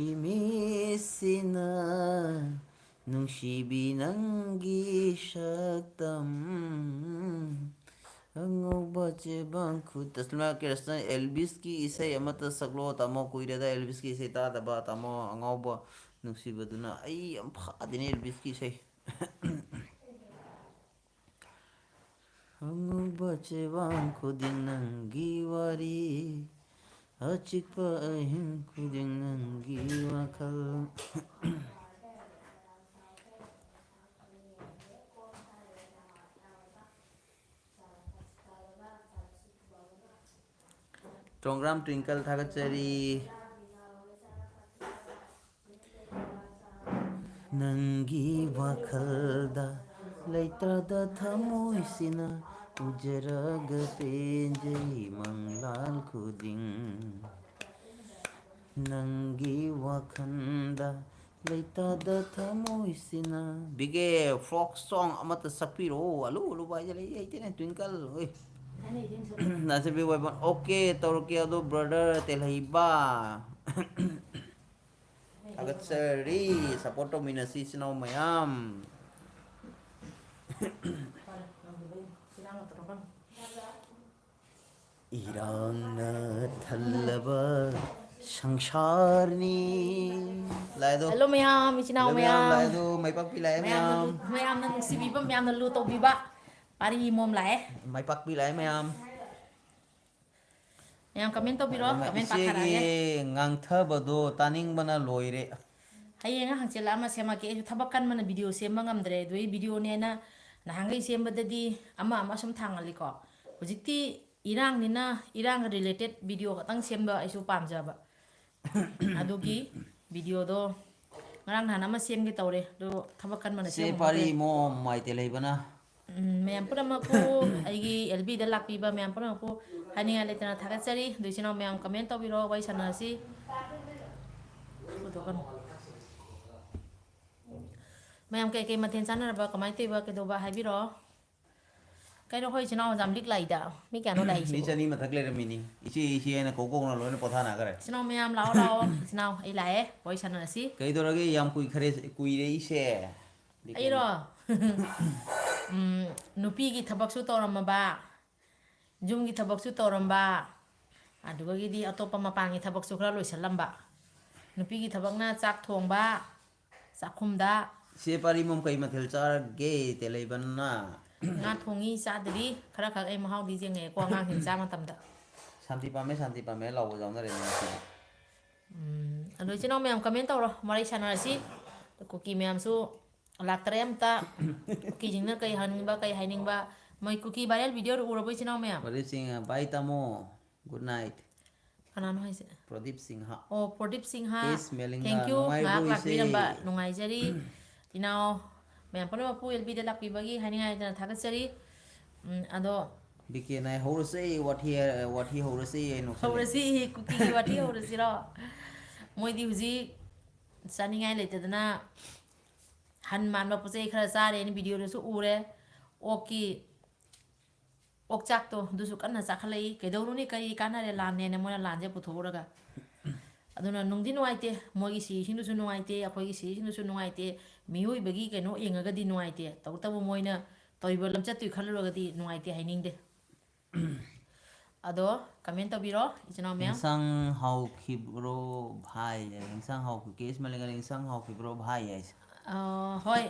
ꯏꯃꯤꯠꯁꯤꯅ ꯅꯨꯡꯁꯤꯕꯤ ꯅꯪꯒꯤ ꯁꯛꯇꯝ꯫ ꯑꯉꯧꯕ ꯆꯦꯕꯥꯡ ꯈꯨ-, ꯇꯁꯂꯤꯃꯥ ꯀ꯭ꯔꯤꯁꯅ, ꯑꯦꯜꯕꯤꯁꯀꯤ ꯏꯁꯩ ꯑꯃꯠꯇ ꯁꯛꯂꯣ ꯇꯥꯃꯣ, ꯀꯨꯏꯔꯦꯗ ꯑꯦꯜꯕꯤꯁꯀꯤ ꯏꯁꯩ ꯇꯥꯗꯕ ꯇꯥꯃꯣ꯫ ꯑꯉꯥꯎꯕ ꯅꯨꯡꯁꯤꯕꯗꯨꯅ ꯑꯩ ꯌꯥꯝ ꯐꯥꯗꯦꯅꯦ ꯑꯦꯜꯕꯤꯁꯀꯤ ꯏꯁꯩ꯫ ꯑꯉꯧꯕ ꯆꯦꯕꯥꯡ ꯈꯨꯗꯤꯡ ꯅꯪꯒꯤ ꯋꯥꯔꯤ, ꯑꯆꯤꯛꯄ ꯑꯍꯤꯡ ꯈꯨꯗꯤꯡ ꯅꯪꯒꯤ ꯋꯥꯈꯜ꯫ ꯇꯣꯡꯒ꯭ꯔꯥꯝ ꯇ꯭ꯋꯤꯡꯀꯜ ꯊꯥꯒꯠꯆꯔꯤ꯫ ꯅꯪꯒꯤ ꯋꯥꯈꯜꯗ ꯂꯩꯇꯥꯗ ꯊꯃꯣꯏꯁꯤꯅ ꯎꯖꯔꯒ ꯄꯦꯟꯖꯩ ꯃꯪꯂꯥꯜ ꯈꯨꯗꯤꯡ꯫ ꯅꯪꯒꯤ ꯋꯥꯈꯜꯗ ꯂꯩꯇꯥꯗ ꯊꯃꯣꯏꯁꯤꯅ꯫ ꯕꯤꯒꯦ ꯐꯣꯛ ꯁꯣꯡ ꯑꯃꯠꯇ ꯁꯛꯄꯤꯔꯛꯑꯣ꯫ ꯑꯂꯨ ꯑꯂꯨꯕ ꯍꯥꯏꯁꯦ ꯂꯩ ꯍꯩꯇꯦꯅꯦ, ꯇ꯭ꯋꯤꯡꯀꯜ꯫ ꯍꯣꯏ꯫ ꯅꯆꯕꯤ ꯑꯣꯏꯕ꯫ ꯑꯣꯀꯦ, ꯇꯧꯔꯛꯀꯦ꯫ ꯑꯗꯣ ꯕ꯭ꯔꯗꯔ ꯇꯦꯜꯍꯩꯕ꯫ ꯊꯥꯒꯠꯆꯔꯤ꯫ ꯁꯞꯄꯣꯔꯠ ꯇꯧꯃꯤꯟꯅꯁꯤ ꯏꯆꯤꯟ ꯏꯅꯥꯎ ꯃꯌꯥꯝ꯫ ꯏꯔꯥꯡꯅ ꯊꯜꯂꯕ ꯁꯪꯁꯥꯔꯅꯤ꯫ ꯂꯥꯏꯗꯣ꯫ ꯍꯜꯂꯣ ꯃꯌꯥꯝ, ꯏꯆꯤꯟ ꯏꯅꯥꯎ ꯍꯜꯂꯣ ꯃꯌꯥꯝ, ꯃꯌꯥꯝ꯫ ꯂꯥꯏꯗꯣ ꯃꯥꯏ ꯄꯥꯛꯄꯤ ꯂꯥꯛꯑꯦ ꯃꯌꯥꯝꯅ ꯃꯌꯥꯝ꯫ ꯂꯨ-, ꯃꯌꯥꯝꯅ ꯅꯨꯡꯁꯤꯕꯤꯕ, ꯃꯌꯥꯝꯅ ꯂꯨ ꯇꯧꯕꯤꯕ꯫ ꯄꯥꯔꯤ ꯃꯣꯝ ꯂꯥꯛꯑꯦ꯫ ꯃꯥꯏ ꯄꯥꯛꯄꯤ ꯂꯥꯛꯑꯦ ꯃꯌꯥꯝ꯫ ꯃꯌꯥꯝ ꯀꯃꯦꯟ ꯇꯧꯕꯤꯔꯣ, ꯑꯗꯨꯅ ꯀꯃꯦꯟ ꯏꯆꯦꯒꯤ ꯄꯥꯊꯔꯛꯑꯒꯦ꯫ ꯉꯥꯡꯊꯕꯗꯣ ꯇꯥꯅꯤꯡꯕꯅ ꯂꯣꯏꯔꯦ꯫ ꯍꯌꯦꯡ ꯍꯪꯆꯤꯠꯂ ꯑꯃ ꯁꯦꯝꯃꯛꯀꯦ꯫ ꯑꯩꯁꯨ ꯊꯕꯛ ꯀꯟꯕꯅ ꯚꯤꯗꯤꯑꯣ ꯁꯦꯝꯕ ꯉꯝꯗ꯭ꯔꯦ꯫ ꯑꯗꯨ ꯑꯩ ꯚꯤꯗꯤꯑꯣꯅꯦꯅ ꯅꯍꯥꯟꯈꯩ ꯁꯦꯝꯕꯗꯗꯤ ꯑꯃ ꯑꯃ ꯁꯨꯝ ꯊꯥꯡꯍꯜꯂꯤꯀꯣ꯫ ꯍꯧꯖꯤꯛꯇꯤ ꯏꯔꯥꯡꯅꯤꯅ ꯏꯔꯥꯡꯒ ꯔꯤꯂꯦꯇꯦꯠ ꯚꯤꯗꯤꯑꯣ ꯈꯛꯇꯪ ꯁꯦꯝꯕ ꯑꯩꯁꯨ ꯄꯥꯝꯖꯕ꯫ ꯑꯗꯨꯒꯤ ꯚꯤꯗꯤꯑꯣꯗꯣ ꯉꯔꯥꯡ ꯅꯍꯥꯟ ꯑꯃ ꯁꯦꯝꯒꯦ ꯇꯧꯔꯦ, ꯑꯗꯣ ꯊꯕꯛ ꯀꯟꯕꯅ ꯁꯦ ꯁꯦꯝꯕ ꯄꯥꯔꯤ ꯉꯝꯗ꯭ꯔꯦ꯫ ꯏꯃꯣ ꯃꯥꯏꯇꯦ ꯂꯩꯕꯅ꯫ ꯎꯝ, ꯃꯌꯥꯝ ꯄꯨꯝꯅꯃꯛꯄꯨ ꯑꯩꯒꯤ ꯑꯦꯜ ꯕꯤꯗ ꯂꯥꯛꯄꯤꯕ ꯃꯌꯥꯝ ꯄꯨꯝꯅꯃꯛꯄꯨ ꯍꯥꯏꯅꯤꯡꯉꯥꯏ ꯂꯩꯇꯅ ꯊꯥꯒꯠꯆꯔꯤ꯫ ꯑꯗꯨ ꯏꯆꯤꯟ ꯏꯅꯥꯎ ꯃꯌꯥꯝ ꯀꯃꯦꯟ ꯇꯧꯕꯤꯔꯣ, ꯋꯥꯔꯤ ꯁꯥꯟꯅꯔꯁꯤ꯫ ꯄꯨꯊꯣꯛꯀꯅꯨ꯫ ꯃꯌꯥꯝ ꯀꯩ ꯀꯩ ꯃꯊꯦꯜ ꯆꯥꯟꯅꯔꯕ, ꯀꯃꯥꯏꯅ ꯇꯧꯕ, ꯀꯩꯗꯧꯕ ꯍꯥꯏꯕꯤꯔꯣ꯫ ꯀꯩꯅꯣ, ꯑꯩꯈꯣꯏ ꯏꯆꯤꯟ ꯏꯅꯥꯎ ꯌꯥꯝ ꯂꯤꯛ ꯂꯥꯛꯏꯗ꯫ ꯃꯤ ꯀꯌꯥꯅꯣ ꯂꯥꯛꯏꯁꯤꯕꯣ? ꯃꯤ ꯆꯅꯤ ꯃꯊꯛ ꯂꯩꯔꯝꯃꯤꯅꯤ꯫ ꯏꯆꯦ, ꯏꯆꯦ ꯍꯥꯏꯅ ꯀꯧ ꯀꯧꯅ ꯂꯣꯏꯅ ꯄꯣꯊꯥꯅꯈ꯭ꯔꯦ꯫ ꯏꯆꯤꯟ ꯏꯅꯥꯎ ꯃꯌꯥꯝ ꯂꯥꯛꯑꯣ, ꯂꯥꯛꯑꯣ꯫ ꯏꯆꯤꯟ ꯏꯅꯥꯎ, ꯑꯩ ꯂꯥꯛꯑꯦ, ꯋꯥꯔꯤ ꯁꯥꯟꯅꯔꯁꯤ꯫ ꯀꯩꯗꯧꯔꯒꯦ? ꯌꯥꯝ ꯀꯨꯏꯈꯔꯦ, ꯀꯨꯏꯔꯦ ꯏꯆꯦ꯫ ꯑꯩꯔꯣ? ꯎꯝ, ꯅꯨꯄꯤꯒꯤ ꯊꯕꯛꯁꯨ ꯇꯧꯔꯝꯃꯕ, ꯌꯨꯝꯒꯤ ꯊꯕꯛꯁꯨ ꯇꯧꯔꯝꯕ, ꯑꯗꯨꯗꯒꯤꯗꯤ ꯑꯇꯣꯞꯄ ꯃꯄꯥꯟꯒꯤ ꯊꯕꯛꯁꯨ ꯈꯔ ꯂꯣꯏꯁꯤꯜꯂꯝꯕ꯫ ꯅꯨꯄꯤꯒꯤ ꯊꯕꯛꯅ ꯆꯥꯛ ꯊꯣꯡꯕ, ꯆꯥꯛꯈꯨꯝꯗ꯫ ꯏꯆꯦ ꯄꯥꯔꯤꯃꯣꯝ, ꯀꯩ ꯃꯊꯦꯜ ꯆꯥꯔꯒꯦ ꯇꯦꯂꯩꯕꯟꯅ? ꯉꯥ ꯊꯣꯡꯉꯤ, ꯆꯥꯗ꯭ꯔꯤ꯫ ꯈꯔ ꯈꯛ ꯑꯩ ꯃꯍꯥꯎꯗꯤ ꯌꯦꯡꯉꯛꯑꯦꯀꯣ ꯑꯉꯥꯡꯁꯤꯡ ꯆꯥ ꯃꯇꯝꯗ꯫ ꯁꯥꯟꯇꯤ ꯄꯥꯝꯃꯦ, ꯁꯥꯟꯇꯤ ꯄꯥꯝꯃꯦ ꯂꯥꯎꯕ ꯌꯥꯎꯅꯔꯦꯅꯦ ꯉꯁꯤꯗꯤ꯫ ꯎꯝ, ꯑꯗꯣ ꯏꯆꯤꯟ ꯏꯅꯥꯎ ꯃꯌꯥꯝ comment ꯇꯧꯔꯣ, ꯋꯥꯔꯤ ꯁꯥꯟꯅꯔꯁꯤ꯫ ꯀꯨꯀꯤ ꯃꯌꯥꯝꯁꯨ ꯂꯥꯛꯇꯔꯦ ꯑꯝꯇ꯫ ꯀꯨꯀꯤꯁꯤꯡꯅ ꯀꯩ ꯍꯥꯏꯅꯤꯡꯕ, ꯀꯩ ꯍꯥꯏꯅꯤꯡꯕ, ꯃꯣꯏ ꯀꯨꯀꯤ viral videoꯗꯨ ꯎꯔꯕꯣ ꯏꯆꯤꯟ ꯏꯅꯥꯎ ꯃꯌꯥꯝ? ꯄ꯭ꯔꯗꯤꯞ ꯁꯤꯡ, bye ꯇꯥꯃꯣ, good night꯫ ꯀꯅꯥꯅꯣ ꯍꯥꯏꯁꯦ? ꯄ꯭ꯔꯗꯤꯞ ꯁꯤꯡꯍ꯫ ꯑꯣ, Pradeep Singh. Yes, ꯃꯦꯂꯤꯡꯒ, thank you, ꯅꯨꯡꯉꯥꯏꯔꯤꯕ꯭ꯔꯣ ꯉꯥꯏꯍꯥꯛ ꯏꯆꯦ? ꯂꯥꯛꯄꯤꯔꯝꯕ, ꯅꯨꯡꯉꯥꯏꯖꯔꯤ꯫ ꯏꯅꯥꯎ ꯃꯌꯥꯝ ꯄꯨꯝꯅꯃꯛꯄꯨ ꯑꯦꯜ ꯕꯤꯗ ꯂꯥꯛꯄꯤꯕꯒꯤ ꯍꯥꯏꯅꯤꯡꯉꯥꯏ ꯂꯩꯇꯅ ꯊꯥꯒꯠꯆꯔꯤ꯫ ꯎꯝ, ꯑꯗꯣ ꯕꯤ ꯀꯦ ꯅꯥꯏ ꯍꯧꯔꯁꯦ, ꯋꯥꯊꯤ, ꯋꯥꯊꯤ ꯍꯧꯔꯁꯦ, ꯅꯣꯛꯁꯜꯂꯦ꯫ ꯍꯧꯔꯁꯤ, ꯀꯨꯀꯤꯒꯤ ꯋꯥꯊꯤ ꯍꯧꯔꯁꯤꯔꯣ? ꯃꯣꯏꯗꯤ ꯍꯧꯖꯤꯛ ꯆꯥꯅꯤꯡꯉꯥꯏ ꯂꯩꯇꯗꯅ ꯍꯟ ꯃꯥꯟꯕ ꯄꯣꯠ ꯆꯩ ꯈꯔ ꯆꯥꯔꯦꯅ videoꯗꯁꯨ ꯎꯔꯦ꯫ ꯑꯣꯛꯀꯤ, ꯑꯣꯛꯆꯥꯛꯇꯣ ꯑꯗꯨꯁꯨ ꯀꯟꯅ ꯆꯥꯈꯠꯂꯛꯏ꯫ ꯀꯩꯗꯧꯔꯨꯅꯤ, ꯀꯔꯤ ꯀꯥꯟꯅꯔꯦ ꯂꯥꯟꯅꯦꯅ ꯃꯣꯏꯅ ꯂꯥꯟꯁꯦ ꯄꯨꯊꯣꯛꯎꯔꯒ? ꯑꯗꯨꯅ ꯅꯨꯡꯗꯤ ꯅꯨꯡꯉꯥꯏꯇꯦ, ꯃꯣꯏꯒꯤ ꯁꯤꯔꯤꯁꯤꯡꯗꯨꯁꯨ ꯅꯨꯡꯉꯥꯏꯇꯦ, ꯑꯩꯈꯣꯏꯒꯤ ꯁꯤꯔꯤꯁꯤꯡꯗꯨꯁꯨ ꯅꯨꯡꯉꯥꯏꯇꯦ꯫ ꯃꯤꯑꯣꯏꯕꯒꯤ ꯀꯩꯅꯣ ꯌꯦꯡꯉꯒꯗꯤ ꯅꯨꯡꯉꯥꯏꯇꯦ, ꯇꯧꯕꯇꯕꯨ ꯃꯣꯏꯅ ꯇꯧꯔꯤꯕ ꯂꯝꯆꯠꯇꯨꯒꯤ ꯈꯜꯂꯨꯔꯒꯗꯤ ꯅꯨꯡꯉꯥꯏꯇꯦ ꯍꯥꯏꯅꯤꯡꯗꯦ꯫ ꯑꯗꯣ comment ꯇꯧꯕꯤꯔꯣ ꯏꯆꯤꯟ ꯏꯅꯥꯎ ꯃꯌꯥꯝ꯫ ꯏꯟꯁꯥꯡ ꯍꯥꯎꯈꯤꯕ꯭ꯔꯣ ꯚꯥꯏ? ꯏꯟꯁꯥꯡ ꯍꯥꯎꯈꯤ-, ꯀꯦ ꯑꯦꯁ ꯃꯂꯤꯡꯒꯅ ꯏꯟꯁꯥꯡ ꯍꯥꯎꯈꯤꯕ꯭ꯔꯣ ꯚꯥꯏ ꯍꯥꯏꯁꯦ꯫ ꯑ, ꯍꯣꯏ,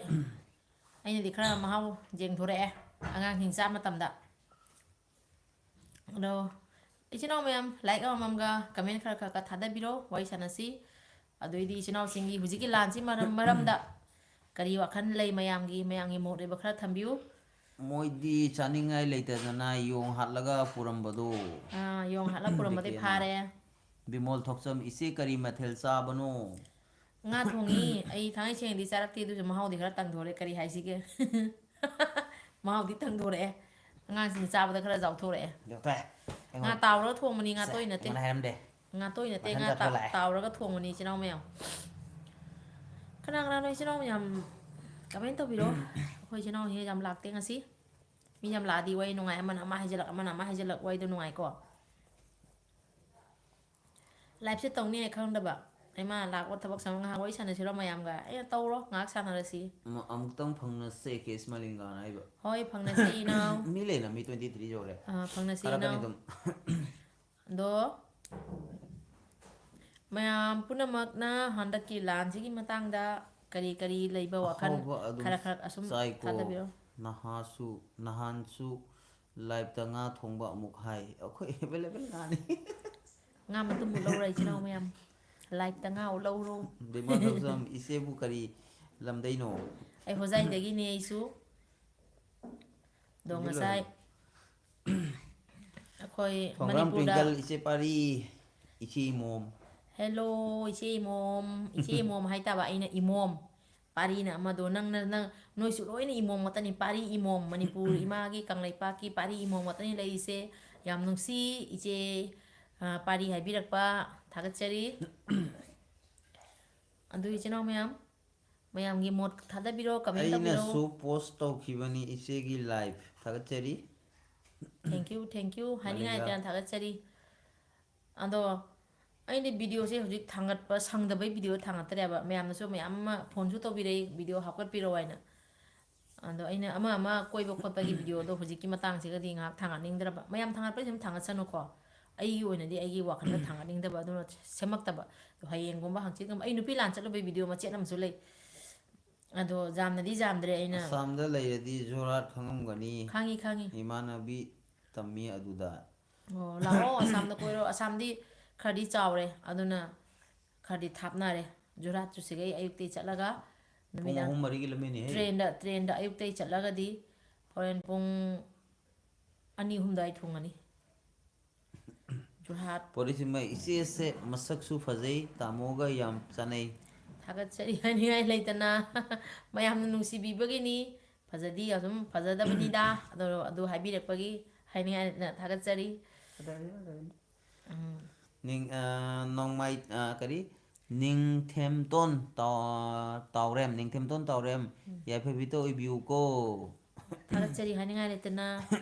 ꯑꯩꯅꯗꯤ ꯈꯔ ꯃꯍꯥꯎ ꯌꯦꯡꯊꯣꯔꯛꯑꯦ ꯑꯉꯥꯡꯁꯤꯡ ꯆꯥ ꯃꯇꯝꯗ꯫ ꯑꯗꯣ ꯏꯆꯤꯟ ꯏꯅꯥꯎ ꯃꯌꯥꯝ like ꯑꯃꯃꯝꯒ comment ꯈꯔ ꯈꯔ ꯈꯔ ꯊꯥꯗꯕꯤꯔꯣ, ꯋꯥꯔꯤ ꯁꯥꯟꯅꯁꯤ꯫ ꯑꯗꯨꯏꯗꯤ ꯏꯆꯤꯟ ꯏꯅꯥꯎꯁꯤꯡꯒꯤ ꯍꯧꯖꯤꯛꯀꯤ ꯂꯥꯟꯁꯤ ꯃꯔꯝ, ꯃꯔꯝꯗ ꯀꯔꯤ ꯋꯥꯈꯜ ꯂꯩ ꯃꯌꯥꯝꯒꯤ, ꯃꯌꯥꯝꯒꯤ ꯃꯣꯠ ꯑꯣꯏꯕ ꯈꯔ ꯊꯝꯕꯤꯌꯨ꯫ ꯃꯣꯏꯗꯤ ꯆꯥꯅꯤꯡꯉꯥꯏ ꯂꯩꯇꯗꯅ ꯌꯣꯡ ꯍꯥꯠꯂꯒ ꯄꯨꯔꯝꯕꯗꯣ꯫ ꯑꯥ, ꯌꯣꯡ ꯍꯥꯠꯂ ꯄꯨꯔꯝꯕꯗꯤ ꯕꯤꯀꯦꯅ꯫ ꯐꯥꯔꯦ꯫ ꯕꯤꯃꯣꯜ ꯊꯣꯛꯆꯝ, ꯏꯆꯦ ꯀꯔꯤ ꯃꯊꯦꯜ ꯆꯥꯕꯅꯣ? ꯉꯥ ꯊꯣꯡꯉꯤ꯫ ꯑꯩ ꯊꯥꯡꯒꯩ ꯁꯦꯡꯅꯗꯤ ꯆꯥꯔꯛꯇꯦ, ꯑꯗꯨꯁꯨ ꯃꯍꯥꯎꯗꯤ ꯈꯔ ꯇꯪꯊꯣꯔꯛꯑꯦ꯫ ꯀꯔꯤ ꯍꯥꯏꯁꯤꯒꯦ? ꯃꯍꯥꯎꯗꯤ ꯇꯪꯊꯣꯔꯛꯑꯦ꯫ ꯑꯉꯥꯡꯁꯤꯡꯅ ꯆꯥꯕꯗ ꯈꯔ ꯆꯥꯎꯊꯣꯔꯛꯑꯦ꯫ ꯌꯥꯎꯊꯣꯛꯑꯦ꯫ ꯉꯥ ꯑꯩꯉꯣꯟꯗ ꯇꯥꯎꯔꯒ ꯊꯣꯡꯕꯅꯤ, ꯁꯦ, ꯉꯥꯇꯣꯏ ꯅꯠꯇꯦ꯫ ꯑꯩꯉꯣꯟꯗ ꯍꯥꯏꯔꯝꯗꯦ꯫ ꯉꯥꯇꯣꯏ ꯅꯠꯇꯦ, ꯃꯊꯟ ꯉꯥ ꯇꯥ-, ꯆꯠꯊꯣꯛꯂꯛꯑꯦ꯫ ꯇꯥꯎꯔꯒ ꯊꯣꯡꯕꯅꯤ, ꯏꯆꯤꯟ ꯏꯅꯥꯎ ꯃꯌꯥꯝ꯫ ꯀꯅꯥ ꯀꯅꯥꯅꯣ ꯏꯆꯤꯟ ꯏꯅꯥꯎ ꯃꯌꯥꯝ? ꯀꯃꯦꯟ ꯇꯧꯕꯤꯔꯣ꯫ ꯑꯩꯈꯣꯏ ꯏꯆꯤꯟ ꯏꯅꯥꯎꯁꯦ ꯌꯥꯝ ꯂꯥꯛꯇꯦ ꯉꯁꯤ꯫ ꯃꯤ ꯌꯥꯝ ꯂꯥꯛꯑꯗꯤ ꯋꯥꯔꯤ ꯅꯨꯡꯉꯥꯏ, ꯑꯃꯅ ꯑꯃ ꯍꯥꯏꯖꯤꯜꯂꯛ, ꯑꯃꯅ ꯑꯃ ꯍꯥꯏꯖꯤꯜꯂꯛ, ꯋꯥꯔꯤꯗꯣ ꯅꯨꯡꯉꯥꯏꯀꯣ꯫ ꯂꯥꯏꯞꯁꯦ ꯇꯧꯅꯤ ꯍꯥꯏ ꯈꯪꯗꯕ꯫ ꯏꯃꯥ ꯂꯥꯛꯄ ꯊꯕꯛ ꯁꯪꯕ ꯉꯥꯏꯍꯥꯛ ꯋꯥꯔꯤ ꯁꯥꯟꯅꯁꯤꯔꯣ ꯃꯌꯥꯝꯒ? ꯑꯩꯅ ꯇꯧꯔꯣ, ꯉꯥꯏꯍꯥꯛ ꯁꯥꯟꯅꯔꯁꯤ꯫ ꯑꯃ-, ꯑꯃꯨꯛꯇꯪ ꯐꯪꯅꯁꯦ, ꯀꯦꯁ ꯃꯥꯂꯤꯡꯒꯥꯅ ꯍꯥꯏꯕ꯫ ꯍꯣꯏ, ꯐꯪꯅꯁꯦ ꯏꯅꯥꯎ꯫ ꯃꯤ ꯂꯩꯅ ꯃꯤ twenty three ꯌꯧꯔꯦ꯫ ꯑꯥ, ꯐꯪꯅꯁꯦ ꯊꯥꯔꯛꯀꯅꯤ ꯏꯅꯥꯎ꯫ ꯑꯗꯨꯝ꯫ ꯑꯗꯣ ꯃꯌꯥꯝ ꯄꯨꯝꯅꯃꯛꯅ ꯍꯟꯗꯛꯀꯤ ꯂꯥꯟꯁꯤꯒꯤ ꯃꯇꯥꯡꯗ ꯀꯔꯤ ꯀꯔꯤ ꯂꯩꯕ ꯋꯥꯈꯜ ꯑꯍꯥꯎꯕ ꯑꯗꯨꯝ ꯈꯔ ꯈꯔ ꯑꯁꯨꯝ ꯆꯥꯏꯀꯣ꯫ ꯊꯥꯗꯕꯤꯔꯣ꯫ ꯅꯍꯥꯁꯨ, ꯅꯍꯥꯟꯁꯨ ꯂꯥꯏꯞꯇ ꯉꯥ ꯊꯣꯡꯕ ꯑꯃꯨꯛ ꯍꯥꯏ꯫ ꯑꯩꯈꯣꯏ available ꯉꯥꯅꯤ꯫ ꯉꯥ ꯃꯇꯨꯝ ꯃꯨꯛ ꯂꯧꯔ ꯏꯆꯤꯟ ꯏꯅꯥꯎ ꯃꯌꯥꯝ꯫ ꯂꯥꯏꯞꯇ ꯉꯥ ꯂꯧꯔꯣ꯫ ꯕꯦꯝꯃ ꯊꯧꯖꯝ, ꯏꯆꯦꯕꯨ ꯀꯔꯤ ꯂꯝꯗꯩꯅꯣ? ꯑꯩ ꯍꯣꯖꯥꯏꯗꯒꯤꯅꯦ ꯑꯩꯁꯨ꯫ ꯑꯗꯣ ꯁꯤꯗꯤ ꯉꯁꯥꯏ ꯂꯣꯏꯔꯕꯣ? ꯑꯩꯈꯣꯏ ꯊꯣꯡꯒ꯭ꯔꯥꯝ ꯃꯅꯤꯄꯨꯔꯗ ꯇ꯭ꯋꯤꯡꯀꯜ, ꯏꯆꯦ ꯄꯥꯔꯤ, ꯏꯆꯦ ꯏꯃꯣꯝ꯫ ꯍꯦꯜꯂꯣ, ꯏꯆꯦ ꯏꯃꯣꯝ, ꯏꯆꯦ ꯏꯃꯣꯝ ꯍꯥꯏꯇꯥꯕ, ꯑꯩꯅ ꯏꯃꯣꯝ꯫ ꯄꯥꯔꯤꯅ ꯑꯃꯗꯣ, ꯅꯪꯅ, ꯅꯪ, ꯅꯣꯏꯁꯨ ꯂꯣꯏꯅ ꯏꯃꯣꯝ ꯉꯥꯛꯇꯅꯤ, ꯄꯥꯔꯤ ꯏꯃꯣꯝ, ꯃꯅꯤꯄꯨꯔ ꯏꯃꯥꯒꯤ ꯀꯪꯂꯩꯄꯥꯛꯀꯤ ꯄꯥꯔꯤ ꯏꯃꯣꯝ ꯉꯥꯛꯇꯅꯤ ꯂꯩꯔꯤꯁꯦ꯫ ꯌꯥꯝ ꯅꯨꯡꯁꯤ, ꯏꯆꯦ, ꯑ, ꯄꯥꯔꯤ ꯍꯥꯏꯕꯤꯔꯛꯄ, ꯊꯥꯒꯠꯆꯔꯤ꯫ ꯑꯗꯨ ꯏꯆꯤꯟ ꯏꯅꯥꯎ ꯃꯌꯥꯝ, ꯃꯌꯥꯝꯒꯤ ꯃꯣꯠ ꯊꯥꯗꯕꯤꯔꯣ, ꯀꯃꯦꯟ ꯇꯧꯕꯤꯔꯣ꯫ ꯑꯩꯅꯁꯨ ꯄꯣꯁ ꯇꯧꯈꯤꯕꯅꯤ ꯏꯆꯦꯒꯤ ꯂꯥꯏꯐ, ꯊꯥꯒꯠꯆꯔꯤ꯫ Thank you, thank you꯫ ꯍꯥꯏꯅꯤꯡꯉꯥꯏ ꯃꯥꯂꯦꯝꯒ꯫ ꯂꯩꯇꯅ ꯊꯥꯒꯠꯆꯔꯤ꯫ ꯑꯗꯣ ꯑꯩꯗꯤ ꯚꯤꯗꯤꯑꯣꯁꯦ ꯍꯧꯖꯤꯛ ꯊꯥꯡꯒꯠꯄ ꯁꯪꯗꯕꯩ ꯚꯤꯗꯤꯑꯣ ꯊꯥꯡꯒꯠꯇ꯭ꯔꯦꯕ꯫ ꯃꯌꯥꯝꯅꯁꯨ ꯃꯌꯥꯝ ꯑꯃ ꯐꯣꯟꯁꯨ ꯇꯧꯕꯤꯔꯛꯏ ꯚꯤꯗꯤꯑꯣ ꯍꯥꯞꯀꯠꯄꯤꯔꯛꯑꯣ ꯍꯥꯏꯅ꯫ ꯑꯗꯣ ꯑꯩꯅ ꯑꯃ ꯑꯃ ꯀꯣꯏꯕ ꯈꯣꯠꯄꯒꯤ ꯚꯤꯗꯤꯑꯣꯗꯣ ꯍꯧꯖꯤꯛꯀꯤ ꯃꯇꯥꯡꯁꯤꯒꯗꯤ ꯉꯥꯏꯍꯥꯛ ꯊꯥꯡꯒꯠꯅꯤꯡꯗ꯭ꯔꯕ꯫ ꯃꯌꯥꯝ ꯊꯥꯡꯒꯠꯄꯩꯁꯨ ꯑꯗꯨꯝ ꯊꯥꯡꯒꯠꯁꯅꯨꯀꯣ꯫ ꯑꯩꯒꯤ ꯑꯣꯏꯅꯗꯤ ꯑꯩꯒꯤ ꯋꯥꯈꯜꯗ ꯊꯥꯡꯒꯠꯅꯤꯡꯗꯕ, ꯑꯗꯨꯅ ꯁꯦꯝꯃꯛꯇꯕ꯫ ꯑꯗꯣ ꯍꯌꯦꯡꯒꯨꯝꯕ ꯍꯪꯆꯤꯠꯀꯨꯝꯕ ꯑꯩ ꯅꯨꯄꯤ ꯂꯥꯟ ꯆꯠꯂꯨꯕꯩ ꯚꯤꯗꯤꯑꯣ ꯃꯆꯦꯠ ꯑꯃꯁꯨ ꯂꯩ꯫ ꯑꯗꯣ ꯌꯥꯝꯅꯗꯤ ꯌꯥꯝꯗ꯭ꯔꯦ ꯑꯩꯅ꯫ ꯑꯁꯥꯝꯗ ꯂꯩꯔꯗꯤ ꯖꯣꯔꯍꯥꯠ ꯈꯪꯉꯝꯒꯅꯤ꯫ ꯈꯪꯉꯤ, ꯈꯪꯉꯤ꯫ ꯏꯃꯥꯟꯅꯕꯤ ꯇꯝꯃꯤ ꯑꯗꯨꯗ꯫ ꯑꯣ, ꯂꯥꯛꯑꯣ, ꯑꯁꯥꯝꯗ ꯀꯣꯏꯔꯣ꯫ ꯑꯁꯥꯝꯗꯤ ꯈꯔꯗꯤ ꯆꯥꯎꯔꯦ, ꯑꯗꯨꯅ ꯈꯔꯗꯤ ꯊꯥꯞꯅꯔꯦ꯫ ꯖꯣꯔꯍꯥꯠꯁꯨ ꯁꯤꯒꯩ ꯑꯌꯨꯛꯇꯩ ꯆꯠꯂꯒ ꯄꯨꯡ ꯅꯨꯃꯤꯗꯥꯡ ꯑꯍꯨꯝ ꯃꯔꯤꯒꯤ ꯂꯝꯕꯤꯅꯦꯍꯦ꯫ ꯇ꯭ꯔꯦꯟꯗ, ꯇ꯭ꯔꯦꯟꯗ ꯑꯌꯨꯛꯇꯩ ꯆꯠꯂꯒꯗꯤ ꯍꯣꯔꯦꯟ ꯄꯨꯡ ꯑꯅꯤ ꯑꯍꯨꯝ ꯑꯗꯨꯋꯥꯏ ꯊꯨꯡꯉꯅꯤ꯫ ꯖꯣꯔꯍꯥꯠ꯫ ꯄꯣꯔꯤꯁꯤꯃ ꯏꯆꯦꯁꯦ ꯃꯁꯛꯁꯨ ꯐꯖꯩ, ꯇꯥꯃꯣꯒ ꯌꯥꯝ ꯆꯥꯅꯩ꯫ ꯊꯥꯒꯠꯆꯔꯤ ꯍꯥꯏꯅꯤꯡꯉꯥꯏ ꯂꯩꯇꯅ ꯃꯌꯥꯝꯅ ꯅꯨꯡꯁꯤꯕꯤꯕꯒꯤꯅꯤ꯫ ꯐꯖꯗꯤ ꯑꯗꯨꯝ ꯐꯖꯗꯕꯅꯤꯗ, ꯑꯗꯣ ꯑꯗꯨ ꯍꯥꯏꯕꯤꯔꯛꯄꯒꯤ ꯍꯥꯏꯅꯤꯡꯉꯥꯏ ꯂꯩꯇꯅ ꯊꯥꯒꯠꯆꯔꯤ꯫ ꯐꯖꯕꯅꯤ, ꯐꯖꯕꯅꯤ꯫ ꯎꯝ꯫ ꯅꯤꯡ-, ꯑ, ꯅꯣꯡꯃꯥꯏ-, ꯑ, ꯀꯔꯤ? ꯅꯤꯡꯊꯦꯝꯇꯣꯟ ꯇꯥꯎ-, ꯇꯥꯎꯔꯦꯝ, ꯅꯤꯡꯊꯦꯝꯇꯣꯟ ꯇꯥꯎꯔꯦꯝ, ꯎꯝ꯫ ꯌꯥꯏꯐꯕꯤꯇ ꯑꯣꯏꯕꯤꯌꯨꯀꯣ꯫ ꯊꯥꯒꯠꯆꯔꯤ ꯍꯥꯏꯅꯤꯡꯉꯥꯏ ꯂꯩꯇꯅ꯫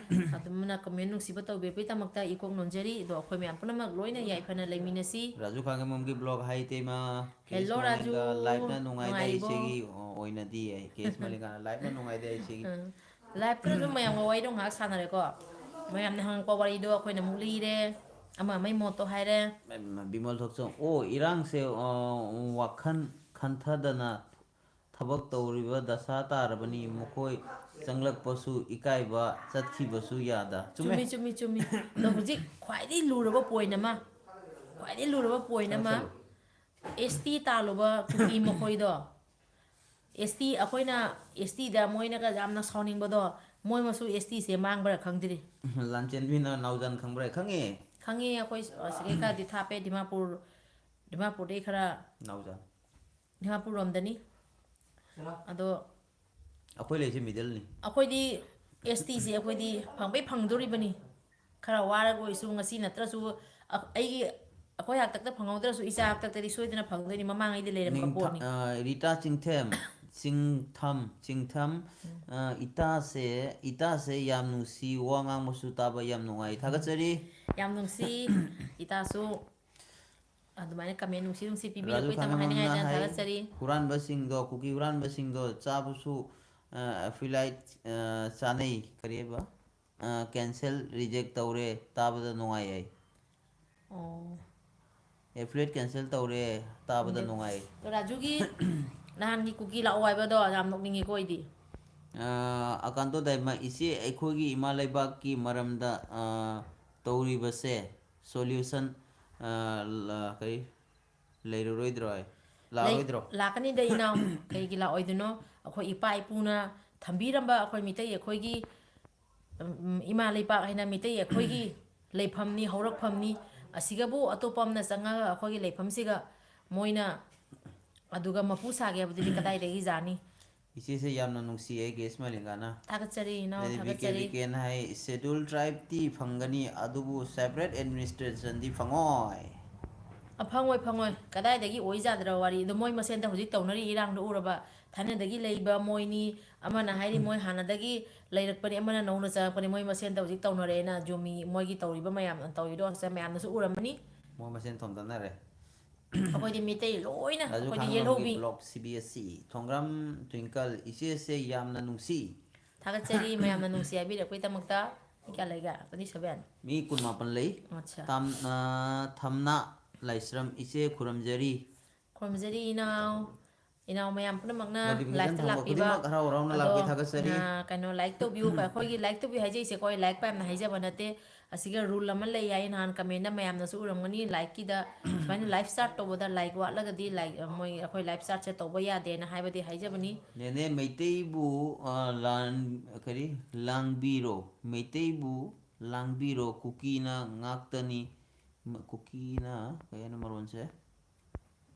ꯑꯗꯨꯝꯅ comment ꯅꯨꯡꯁꯤꯕ ꯇꯧꯕꯤꯔꯛꯄꯒꯤꯗꯃꯛꯇ ꯏꯀꯣꯛ ꯅꯣꯟꯖꯔꯤ꯫ ꯑꯗꯣ ꯑꯩꯈꯣꯏ ꯃꯌꯥꯝ ꯄꯨꯝꯅꯃꯛ ꯂꯣꯏꯅ ꯌꯥꯏꯐꯅ ꯂꯩꯃꯤꯟꯅꯁꯤ꯫ ꯔꯥꯖꯨ ꯈꯥꯡꯉꯦꯝꯕꯝꯒꯤ vlog ꯍꯥꯏ ꯏꯇꯩꯃ꯫ ꯀꯦꯁ Hello, ꯃꯥꯂꯦꯝꯒ ꯔꯥꯖꯨ꯫ Live ꯅ ꯅꯨꯡꯉꯥꯏꯗ ꯅꯨꯡꯉꯥꯏꯔꯤꯕꯣ? ꯏꯆꯦꯒꯤ ꯑꯣꯏꯅꯗꯤ ꯑꯩ꯫ ꯀꯦꯁ ꯃꯥꯂꯦꯝꯒꯅ live ꯅ ꯅꯨꯡꯉꯥꯏꯗ ꯏꯆꯦꯒꯤ꯫ ꯎꯝ꯫ Live ꯇ ꯑꯗꯨꯝ ꯃꯌꯥꯝꯒ ꯋꯥꯔꯤꯗꯣ ꯉꯥꯏꯍꯥꯛ ꯁꯥꯟꯅꯔꯦꯀꯣ꯫ ꯃꯌꯥꯝꯅ ꯍꯪꯉꯛꯄ ꯋꯥꯔꯤꯗꯣ ꯑꯩꯈꯣꯏꯅ ꯑꯃꯨꯛ ꯂꯤꯔꯦ꯫ ꯑꯃ ꯑꯃꯒꯤ ꯃꯣꯠꯇꯣ ꯍꯥꯏꯔꯦ꯫ ꯕꯤꯃꯜ ꯊꯣꯛꯆꯣꯝ, ꯑꯣ, ꯏꯔꯥꯡꯁꯦ, ꯑ, ꯋꯥꯈꯜ ꯈꯟꯊꯗꯅ ꯊꯕꯛ ꯇꯧꯔꯤꯕ ꯗꯁꯥ ꯇꯥꯔꯕꯅꯤ꯫ ꯃꯈꯣꯏ ꯆꯪꯂꯛꯄꯁꯨ ꯏꯀꯥꯏꯕ, ꯆꯠꯈꯤꯕꯁꯨ ꯌꯥꯗ꯫ ꯆꯨꯝꯃꯦ꯫ ꯆꯨꯝꯃꯤ, ꯆꯨꯝꯃꯤ, ꯆꯨꯝꯃꯤ꯫ ꯑꯗꯣ ꯍꯧꯖꯤꯛ ꯈ꯭ꯋꯥꯏꯗꯒꯤ ꯂꯨꯔꯕ point ꯑꯃ, ꯈ꯭ꯋꯥꯏꯗꯒꯤ ꯂꯨꯔꯕ point ꯑꯃ, ꯁꯥꯁꯜꯂꯨ꯫ S T ꯇꯥꯜꯂꯨꯕ ꯀꯨꯀꯤ ꯃꯈꯣꯏꯗꯣ, S T, ꯑꯩꯈꯣꯏꯅ S T ꯗ ꯃꯣꯏꯅꯒ ꯌꯥꯝꯅ ꯁꯥꯎꯅꯤꯡꯕꯗꯣ, ꯃꯣꯏ ꯃꯁꯨ S T ꯁꯦ ꯃꯥꯡꯕ꯭ꯔꯥ ꯈꯪꯗ꯭ꯔꯤ꯫ ꯂꯥꯟꯆꯦꯟꯕꯤꯅ ꯅꯥꯎꯖꯥꯟ ꯈꯪꯕ꯭ꯔꯥ? ꯈꯪꯉꯦ꯫ ꯈꯪꯉꯦ, ꯑꯩꯈꯣꯏ ꯁꯤꯗꯩ ꯈꯔꯗꯤ ꯊꯥꯞꯄꯦ, ꯗꯤꯃꯥꯄꯨꯔ, ꯗꯤꯃꯥꯄꯨꯔꯗꯩ ꯈꯔ, ꯅꯥꯎꯖꯥꯟ꯫ ꯗꯤꯃꯥꯄꯨꯔ ꯔꯣꯝꯗꯅꯤ꯫ ꯑꯗꯣ ꯑꯩꯈꯣꯏ ꯂꯩꯁꯦ middle ꯅꯤ꯫ ꯑꯩꯈꯣꯏꯗꯤ S T ꯁꯦ ꯑꯩꯈꯣꯏꯗꯤ ꯐꯪꯕꯩ ꯐꯪꯗꯣꯔꯤꯕꯅꯤ꯫ ꯈꯔ ꯋꯥꯔꯒ ꯑꯣꯏꯁꯨ ꯉꯁꯤ ꯅꯠꯇ꯭ꯔꯁꯨ ꯑ-, ꯑꯩꯒꯤ, ꯑꯩꯈꯣꯏ ꯍꯥꯛꯇꯛꯇ ꯐꯪꯍꯧꯗ꯭ꯔꯁꯨ ꯏꯆꯥ ꯍꯥꯛꯇꯛꯇꯗꯤ ꯁꯣꯏꯗꯅ ꯐꯪꯗꯣꯏꯅꯤ, ꯃꯃꯥꯡꯉꯩꯗ ꯂꯩꯔꯝꯕ ꯅꯤꯡꯊ-, ꯄꯣꯠꯅꯤ꯫ ꯑ, ꯔꯤꯇꯥ ꯆꯤꯡꯊꯦꯝ, ꯆꯤꯡꯊꯝ, ꯆꯤꯡꯊꯝ, ꯎꯝ꯫ ꯑ, ꯏꯇꯥꯁꯦ, ꯏꯇꯥꯁꯦ ꯌꯥꯝ ꯅꯨꯡꯁꯤ, ꯋꯥ ꯉꯥꯡꯕꯁꯨ ꯇꯥꯕ ꯌꯥꯝ ꯅꯨꯡꯉꯥꯏ꯫ ꯊꯥꯒꯠꯆꯔꯤ꯫ ꯌꯥꯝ ꯅꯨꯡꯁꯤ, ꯏꯇꯥꯁꯨ꯫ ꯑꯗꯨꯃꯥꯏꯅ comment ꯅꯨꯡꯁꯤ ꯅꯨꯡꯁꯤ ꯔꯥꯖꯨ ꯄꯤꯕꯤꯔꯛꯄꯒꯤꯗꯃꯛ ꯈꯥꯡꯉꯕꯝꯅ ꯍꯥꯏꯅꯤꯡꯉꯥꯏ ꯍꯥꯏ, ꯊꯥꯒꯠꯆꯔꯤ꯫ ꯍꯨꯔꯥꯟꯕꯁꯤꯡꯗꯣ, ꯀꯨꯀꯤ ꯍꯨꯔꯥꯟꯕꯁꯤꯡꯗꯣ ꯆꯥꯕꯁꯨ, ꯑ, affiliate, ꯑ, ꯆꯥꯅꯩ꯫ ꯀꯔꯤꯕ? ꯑ, cancel, reject ꯇꯧꯔꯦ, ꯇꯥꯕꯗ ꯅꯨꯡꯉꯥꯏ ꯍꯥꯏ꯫ ꯑꯣ꯫ Affiliate cancel ꯇꯧꯔꯦ, ꯇꯥꯕꯗ ꯈꯪꯗꯦ꯫ ꯅꯨꯡꯉꯥꯏ꯫ ꯔꯥꯖꯨꯒꯤ ꯅꯍꯥꯟꯒꯤ ꯀꯨꯀꯤ ꯂꯥꯛꯑꯣ ꯍꯥꯏꯕꯗꯣ ꯌꯥꯝ ꯅꯣꯛꯅꯤꯡꯉꯤꯀꯣ ꯑꯩꯗꯤ꯫ ꯑ, ꯑꯀꯥꯟꯇꯣ ꯗꯥꯏꯃ, ꯏꯆꯦ, ꯑꯩꯈꯣꯏꯒꯤ ꯏꯃꯥ ꯂꯩꯕꯥꯛꯀꯤ ꯃꯔꯝꯗ, ꯑ, ꯇꯧꯔꯤꯕꯁꯦ solution, ꯑ, ꯂ-, ꯀꯔꯤ? ꯂꯩꯔꯔꯣꯏꯗ꯭ꯔꯣ ꯑꯩ? ꯂꯩ-, ꯂꯥꯛꯑꯔꯣꯏꯗ꯭ꯔꯣ? ꯂꯥꯛꯀꯅꯤꯗ ꯏꯅꯥꯎ, ꯀꯩꯒꯤ ꯂꯥꯛꯑꯣꯏꯗꯣꯏꯅꯣ? ꯑꯩꯈꯣꯏ ꯏꯄꯥ ꯏꯄꯨꯅ ꯊꯝꯕꯤꯔꯝꯕ ꯑꯩꯈꯣꯏ ꯃꯤꯇꯩ ꯑꯩꯈꯣꯏꯒꯤ, ꯎꯝ, ꯏꯃꯥ ꯂꯩꯄꯥꯛ ꯍꯥꯏꯅ ꯃꯤꯇꯩ ꯑꯩꯈꯣꯏꯒꯤ ꯂꯩꯐꯝꯅꯤ, ꯍꯧꯔꯛꯐꯝꯅꯤ꯫ ꯑꯁꯤꯒꯕꯨ ꯑꯇꯣꯞꯄ ꯑꯃꯅ ꯆꯪꯉꯒ ꯑꯩꯈꯣꯏꯒꯤ ꯂꯩꯐꯝꯁꯤꯒ ꯃꯣꯏꯅ ꯑꯗꯨꯒ ꯃꯄꯨ ꯁꯥꯒꯦ ꯍꯥꯏꯕꯗꯨꯗꯤ ꯀꯗꯥꯏꯗꯒꯤ ꯌꯥꯅꯤ? ꯏꯆꯦꯁꯦ ꯌꯥꯝꯅ ꯅꯨꯡꯁꯤꯌꯦ, ꯀꯦꯁ ꯃꯥꯂꯤꯡꯒꯥꯅ꯫ ꯊꯥꯒꯠꯆꯔꯤ ꯏꯅꯥꯎ, ꯑꯗꯩ ꯊꯥꯒꯠꯆꯔꯤ꯫ ꯕꯤ ꯀꯦ ꯕꯤ ꯀꯦꯅ ꯍꯥꯏ, "Schedule tribe ꯇꯤ ꯐꯪꯒꯅꯤ, ꯑꯗꯨꯕꯨ separate administration ꯗꯤ ꯐꯪꯉꯣꯏ"꯫ ꯑ, ꯐꯪꯉꯣꯏ, ꯐꯪꯉꯣꯏ꯫ ꯀꯗꯥꯏꯗꯒꯤ ꯑꯣꯏꯖꯥꯗ꯭ꯔ ꯋꯥꯔꯤ? ꯑꯗꯣ ꯃꯣꯏ ꯃꯁꯦꯟꯗ ꯍꯧꯖꯤꯛ ꯇꯧꯅꯔꯤ ꯏꯔꯥꯡꯗꯣ ꯎꯔꯕ? ꯊꯥꯏꯅꯗꯒꯤ ꯂꯩꯕ ꯃꯣꯏꯅꯤ, ꯑꯃꯅ ꯍꯥꯏꯔꯤ ꯃꯣꯏ ꯍꯥꯟꯅꯗꯒꯤ ꯂꯩꯔꯛꯄꯅꯤ, ꯑꯃꯅ ꯅꯧꯅ ꯆꯪꯉꯛꯄꯅꯤ, ꯃꯣꯏ ꯃꯁꯦꯟꯗ ꯍꯧꯖꯤꯛ ꯇꯧꯅꯔꯦꯅ ꯖꯨꯃꯤ ꯃꯣꯏꯒꯤ ꯇꯧꯔꯤꯕ ꯃꯌꯥꯝ, ꯇꯧꯔꯤꯗꯣ ꯁꯦ ꯃꯌꯥꯝꯅꯁꯨ ꯎꯔꯝꯃꯅꯤ꯫ ꯃꯣꯏ ꯃꯁꯦꯟ ꯊꯣꯝꯗꯠꯅꯔꯦ꯫ ꯑꯩꯈꯣꯏꯗꯤ ꯃꯤꯇꯩ ꯂꯣꯏꯅ, ꯔꯥꯖꯨ ꯑꯩꯈꯣꯏꯗꯤ ꯈꯥꯡꯉꯕꯝꯒꯤ ꯌꯦꯜꯍꯧꯕꯤ꯫ Blog C B S E, Thongram twinkle, ꯏꯆꯦꯁꯦ ꯌꯥꯝꯅ ꯅꯨꯡꯁꯤ꯫ ꯊꯥꯒꯠꯆꯔꯤ ꯃꯌꯥꯝꯅ ꯅꯨꯡꯁꯤ ꯍꯥꯏꯕꯤꯔꯛꯄꯒꯤꯗꯃꯛꯇ꯫ ꯃꯤ ꯀꯌꯥ ꯂꯩꯒꯦ? Twenty seven꯫ ꯃꯤ ꯀꯨꯟꯃꯥꯄꯟ ꯂꯩ꯫ ꯑꯠꯆꯥ꯫ ꯇꯥꯝ-, ꯑ, ꯊꯝꯅꯥ ꯂꯥꯏꯁ꯭ꯔꯝ, ꯏꯆꯦ ꯈꯨꯔꯨꯝꯖꯔꯤ꯫ ꯈꯨꯔꯨꯝꯖꯔꯤ ꯏꯅꯥꯎ꯫ ꯏꯅꯥꯎ ꯃꯌꯥꯝ ꯄꯨꯝꯅꯃꯛꯅ notification live-ꯇ ꯐꯪꯕ ꯂꯥꯛꯄꯤꯕ꯫ ꯈꯨꯗꯤꯡꯃꯛ ꯍꯔꯥꯎ ꯍꯔꯥꯎꯅ ꯑꯗꯣ, ꯂꯥꯛꯄꯤ ꯊꯥꯒꯠꯆꯔꯤ꯫ ꯑ, ꯀꯩꯅꯣ, like ꯇꯧꯕꯤꯌꯨ꯫ ꯑꯩꯈꯣꯏꯒꯤ like ꯇꯧꯕꯤꯌꯨ ꯍꯥꯏꯖꯩꯁꯦꯀꯣ, ꯑꯩ ꯂꯥꯏꯔꯤꯛ ꯄꯥꯏ ꯌꯥꯝꯅ ꯍꯥꯏꯖꯕ ꯅꯠꯇꯦ꯫ ꯑꯁꯤꯒ rule ꯑꯃ ꯂꯩ ꯍꯥꯏꯌꯦ, ꯅꯍꯥꯟ comment-ꯇ ꯃꯌꯥꯝꯅꯁꯨ ꯎꯔꯝꯒꯅꯤ, like-ꯀꯤꯗ ꯁꯨꯃꯥꯏꯅ live start ꯇꯧꯕꯗ like ꯋꯥꯠꯂꯒꯗꯤ, like, ꯃꯣꯏ, ꯑꯩꯈꯣꯏ live start-ꯁꯦ ꯇꯧꯕ ꯌꯥꯗꯦꯅ ꯍꯥꯏꯕꯗꯤ ꯍꯥꯏꯖꯕꯅꯤ꯫ ꯅꯦꯅꯦ, ꯃꯩꯇꯩꯕꯨ, ꯑ, ꯂꯥꯟ-, ꯀꯔꯤ? ꯂꯥꯡꯕꯤꯔꯣ, ꯃꯩꯇꯩꯕꯨ ꯂꯥꯡꯕꯤꯔꯣ, ꯀꯨꯀꯤꯅ ꯉꯥꯛꯇꯅꯤ꯫ ꯃ-, ꯀꯨꯀꯤꯅ, ꯀꯩ ꯍꯥꯏꯅꯣ ꯃꯔꯣꯟꯁꯦ?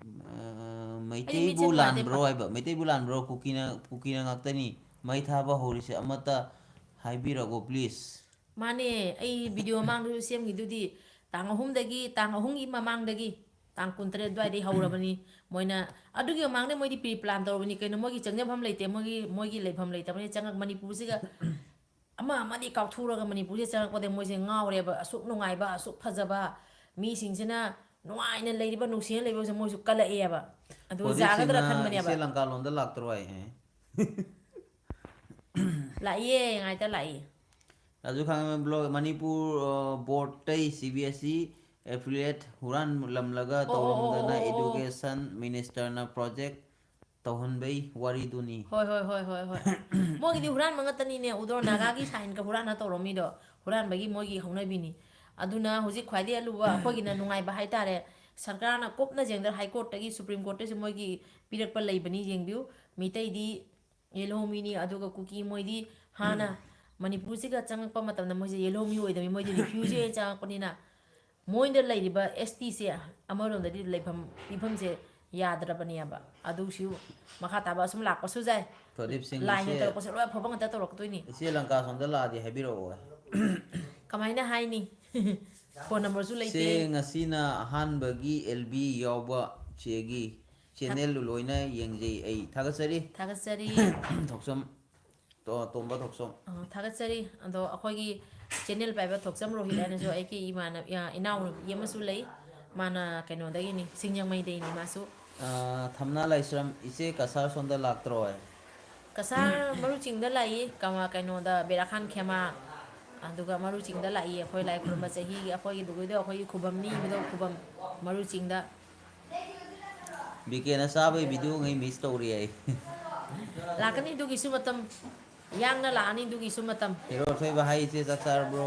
ꯑ, ꯑꯩꯗꯤ ꯃꯩꯇꯩꯕꯨ ꯃꯤꯠꯁꯦ ꯅꯨꯡꯉꯥꯏꯇꯦ ꯂꯥꯟꯕ꯭ꯔꯣ ꯄꯥ- ꯍꯥꯏꯕ? ꯃꯩꯇꯩꯕꯨ ꯂꯥꯟꯕ꯭ꯔꯣ? ꯀꯨꯀꯤꯅ, ꯀꯨꯀꯤꯅ ꯉꯥꯛꯇꯅꯤ꯫ ꯃꯩ ꯊꯥꯕ ꯍꯧꯔꯤꯁꯦ ꯑꯃꯠꯇ ꯍꯥꯏꯕꯤꯔꯒꯣ, please꯫ ꯃꯥꯅꯦ, ꯑꯩ video ꯃꯃꯥꯡꯗꯁꯨ ꯁꯦꯝꯈꯤꯗꯨꯗꯤ, ꯇꯥꯡ ꯑꯍꯨꯝꯗꯒꯤ, ꯇꯥꯡ ꯑꯍꯨꯝꯒꯤ ꯃꯃꯥꯡꯗꯒꯤ, ꯇꯥꯡ ꯀꯨꯟꯇꯔꯦꯠ ꯑꯗꯨꯋꯥꯏꯗꯒꯤ ꯍꯧꯔꯕꯅꯤ꯫ ꯃꯣꯏꯅ ꯑꯗꯨꯒꯤ ꯃꯃꯥꯡꯗ ꯃꯣꯏꯗꯤ pre plan ꯇꯧꯔꯕꯅꯤ ꯀꯩꯅꯣ, ꯃꯣꯏꯒꯤ ꯆꯪꯖꯐꯝ ꯂꯩꯇꯦ, ꯃꯣꯏꯒꯤ, ꯃꯣꯏꯒꯤ ꯂꯩꯐꯝ ꯂꯩꯇꯕꯅꯤ꯫ ꯆꯪꯉꯛ-, ꯃꯅꯤꯄꯨꯔꯁꯤꯒ ꯑꯃ ꯑꯃꯗꯤ ꯀꯥꯎꯊꯣꯛꯎꯔꯒ ꯃꯅꯤꯄꯨꯔꯁꯦ ꯆꯪꯉꯛꯄꯗ ꯃꯣꯏꯁꯦ ꯉꯥꯎꯔꯦꯕ꯫ ꯑꯁꯨꯛ ꯅꯨꯡꯉꯥꯏꯕ, ꯑꯁꯨꯛ ꯐꯖꯕ, ꯃꯤꯁꯤꯡꯁꯤꯅ ꯅꯨꯡꯉꯥꯏꯅ ꯂꯩꯔꯤꯕ, ꯅꯨꯡꯁꯤꯅ ꯂꯩꯔꯤꯕꯁꯦ ꯃꯣꯏꯁꯨ ꯀꯜꯂꯛꯑꯦꯕ꯫ ꯑꯗꯨ ꯄ꯭ꯔꯗꯤꯞ ꯌꯥꯒꯗ꯭ꯔꯥ ꯁꯤꯡꯅ ꯈꯟꯕꯅꯦꯕ꯫ ꯏꯆꯦ ꯂꯪꯀꯥꯂꯣꯟꯗ ꯂꯥꯛꯇ꯭ꯔꯣ ꯍꯥꯏ? ꯑꯦ꯫ ꯂꯥꯛꯏꯌꯦ, ꯉꯥꯏꯇ ꯂꯥꯛꯏ꯫ ꯔꯥꯖꯨ ꯈꯥꯡꯉꯕꯝ blog, ꯃꯅꯤꯄꯨꯔ, ꯑ, board-ꯇꯩ C B S E affiliate ꯍꯨꯔꯥꯟꯂꯝꯂꯒ ꯑꯣ, ꯑꯣ, ꯑꯣ, ꯇꯧꯔꯝꯗꯅ ꯑꯣ, ꯑꯣ, ꯑꯣ꯫ Education minister-ꯅ project ꯇꯧꯍꯟꯕꯩ ꯋꯥꯔꯤꯗꯨꯅꯤ꯫ ꯍꯣꯏ, ꯍꯣꯏ, ꯍꯣꯏ, ꯍꯣꯏ, ꯍꯣꯏ꯫ ꯃꯣꯏꯒꯤꯗꯤ ꯍꯨꯔꯥꯟꯕ ꯉꯥꯛꯇꯅꯤꯅꯦ, ꯎꯗ꯭ꯔꯣ? ꯅꯥꯒꯥꯒꯤ sign-ꯀ ꯍꯨꯔꯥꯟꯅ ꯇꯧꯔꯝꯃꯤꯗꯣ, ꯍꯨꯔꯥꯟꯕꯒꯤ ꯃꯣꯏꯒꯤ ꯍꯧꯅꯕꯤꯅꯤ꯫ ꯑꯗꯨꯅ ꯍꯧꯖꯤꯛ ꯈ꯭ꯋꯥꯏꯗꯒꯤ ꯑꯂꯨꯕ ꯑꯩꯈꯣꯏꯒꯤꯅ ꯅꯨꯡꯉꯥꯏꯕ ꯍꯥꯏꯇꯥꯔꯦ, ꯁꯔꯀꯥꯔꯅ ꯀꯨꯞꯅ ꯌꯦꯡꯗꯅ High Court-ꯇꯒꯤ Supreme Court-ꯇꯁꯨ ꯃꯣꯏꯒꯤ ꯄꯤꯔꯛꯄ ꯂꯩꯕꯅꯤ, ꯌꯦꯡꯕꯤꯌꯨ꯫ ꯃꯤꯇꯩꯗꯤ ꯌꯦꯜꯍꯧꯃꯤꯅꯤ, ꯑꯗꯨꯒ ꯀꯨꯀꯤ ꯃꯣꯏꯗꯤ ꯍꯥꯟꯅ ꯃꯅꯤꯄꯨꯔꯁꯤꯒ ꯆꯪꯉꯛꯄ ꯃꯇꯝꯗ ꯃꯣꯏꯁꯦ ꯌꯦꯜꯍꯧꯃꯤ ꯑꯣꯏꯗꯕꯅꯤ, ꯃꯣꯏꯗꯤ refugee ꯑꯣꯏꯅ ꯆꯪꯉꯛꯄꯅꯤꯅ ꯃꯣꯏꯗ ꯂꯩꯔꯤꯕ S T-ꯁꯦ ꯑꯃꯔꯣꯝꯗꯗꯤ ꯂꯩꯐꯝ ꯄꯤꯐꯝꯁꯦ ꯌꯥꯗ꯭ꯔꯕꯅꯦꯕ꯫ ꯑꯗꯨꯁꯨ ꯃꯈꯥ ꯇꯥꯕ ꯑꯁꯨꯝ ꯂꯥꯛꯄꯁꯨ ꯌꯥꯏ꯫ ꯄ꯭ꯔꯗꯤꯞ ꯁꯤꯡ, ꯂꯥꯏꯅ ꯏꯆꯦ, ꯇꯧꯔꯛꯄꯁꯦ ꯂꯣꯏ ꯑꯐꯕ ꯉꯥꯛꯇ ꯇꯧꯔꯛꯇꯣꯏꯅꯤ꯫ ꯏꯆꯦ ꯂꯪꯀꯥ ꯁꯣꯝꯗ ꯂꯥꯛꯑꯗꯤ ꯍꯥꯏꯕꯤꯔꯛꯑꯣ꯫ ꯀꯃꯥꯏꯅ ꯍꯥꯏꯅꯤ? ꯐꯣꯟ ꯅꯝꯕꯔꯁꯨ ꯂꯩꯇꯦ꯫ ꯁꯦ, ꯉꯁꯤꯅ ꯑꯍꯥꯟꯕꯒꯤ ꯑꯦꯜ ꯕꯤ ꯌꯥꯎꯕ ꯆꯦꯒꯤ ꯆꯦꯅꯦꯜꯗꯨ ꯂꯣꯏꯅ ꯌꯦꯡꯖꯩ ꯑꯩ꯫ ꯊꯥꯒꯠꯆꯔꯤ꯫ ꯊꯥꯒꯠꯆꯔꯤ꯫ ꯊꯣꯛꯆꯝ, ꯇꯣ-, ꯇꯣꯝꯕ ꯊꯣꯛꯆꯣꯝ꯫ ꯑ, ꯊꯥꯒꯠꯆꯔꯤ꯫ ꯑꯗꯣ ꯑꯩꯈꯣꯏꯒꯤ ꯆꯦꯅꯦꯜ ꯄꯥꯏꯕ ꯊꯣꯛꯆꯝ ꯔꯣꯍꯤꯠ ꯍꯥꯏꯅꯁꯨ ꯑꯩꯒꯤ ꯏꯃꯥꯟꯅ-, ꯏꯌꯥ-, ꯏꯅꯥꯎꯅꯨꯄꯤ ꯑꯃꯁꯨ ꯂꯩ꯫ ꯃꯥꯅ ꯀꯩꯅꯣꯗꯒꯤꯅꯤ, ꯁꯤꯡꯖꯃꯩꯗꯩꯅꯤ ꯃꯥꯁꯨ꯫ ꯑ, ꯊꯝꯅꯥ ꯂꯥꯏꯁ꯭ꯔꯝ, ꯏꯆꯦ ꯀꯁꯥꯔ ꯁꯣꯝꯗ ꯂꯥꯛꯇ꯭ꯔꯣ ꯍꯥꯏ? ꯀꯁꯥꯔ ꯃꯔꯨ ꯆꯤꯡꯗ ꯂꯥꯛꯏ, ꯀꯃ-, ꯀꯩꯅꯣꯗ, ꯕꯦꯔꯥꯈꯥꯟ ꯈꯦꯃꯥ, ꯑꯗꯨꯒ ꯃꯔꯨ ꯆꯤꯡꯗ ꯂꯥꯛꯏ꯫ ꯑꯩꯈꯣꯏ ꯂꯥꯏ ꯈꯨꯔꯨꯝꯕ ꯆꯍꯤꯒꯤ ꯑꯩꯈꯣꯏꯒꯤ ꯗꯨꯒꯩꯗꯣ ꯑꯩꯈꯣꯏꯒꯤ ꯈꯨꯕꯝꯅꯤ, ꯏꯕꯨꯙꯧ ꯈꯨꯕꯝ ꯃꯔꯨ ꯆꯤꯡꯗ꯫ ꯕꯤ ꯀꯦꯅ ꯆꯥꯕꯒꯤ ꯚꯤꯗꯤꯑꯣꯉꯩ ꯃꯤꯁ ꯇꯧꯔꯤ ꯑꯩ꯫ ꯂꯥꯛꯀꯅꯤ ꯑꯗꯨꯒꯤꯁꯨ ꯃꯇꯝ, ꯌꯥꯡꯅ ꯂꯥꯛꯑꯅꯤ ꯑꯗꯨꯒꯤꯁꯨ ꯃꯇꯝ꯫ ꯍꯦꯔꯣ ꯑꯊꯣꯏꯕ ꯍꯥꯏ, ꯏꯆꯦ ꯆꯥꯛ ꯆꯥꯔꯕ꯭ꯔꯣ?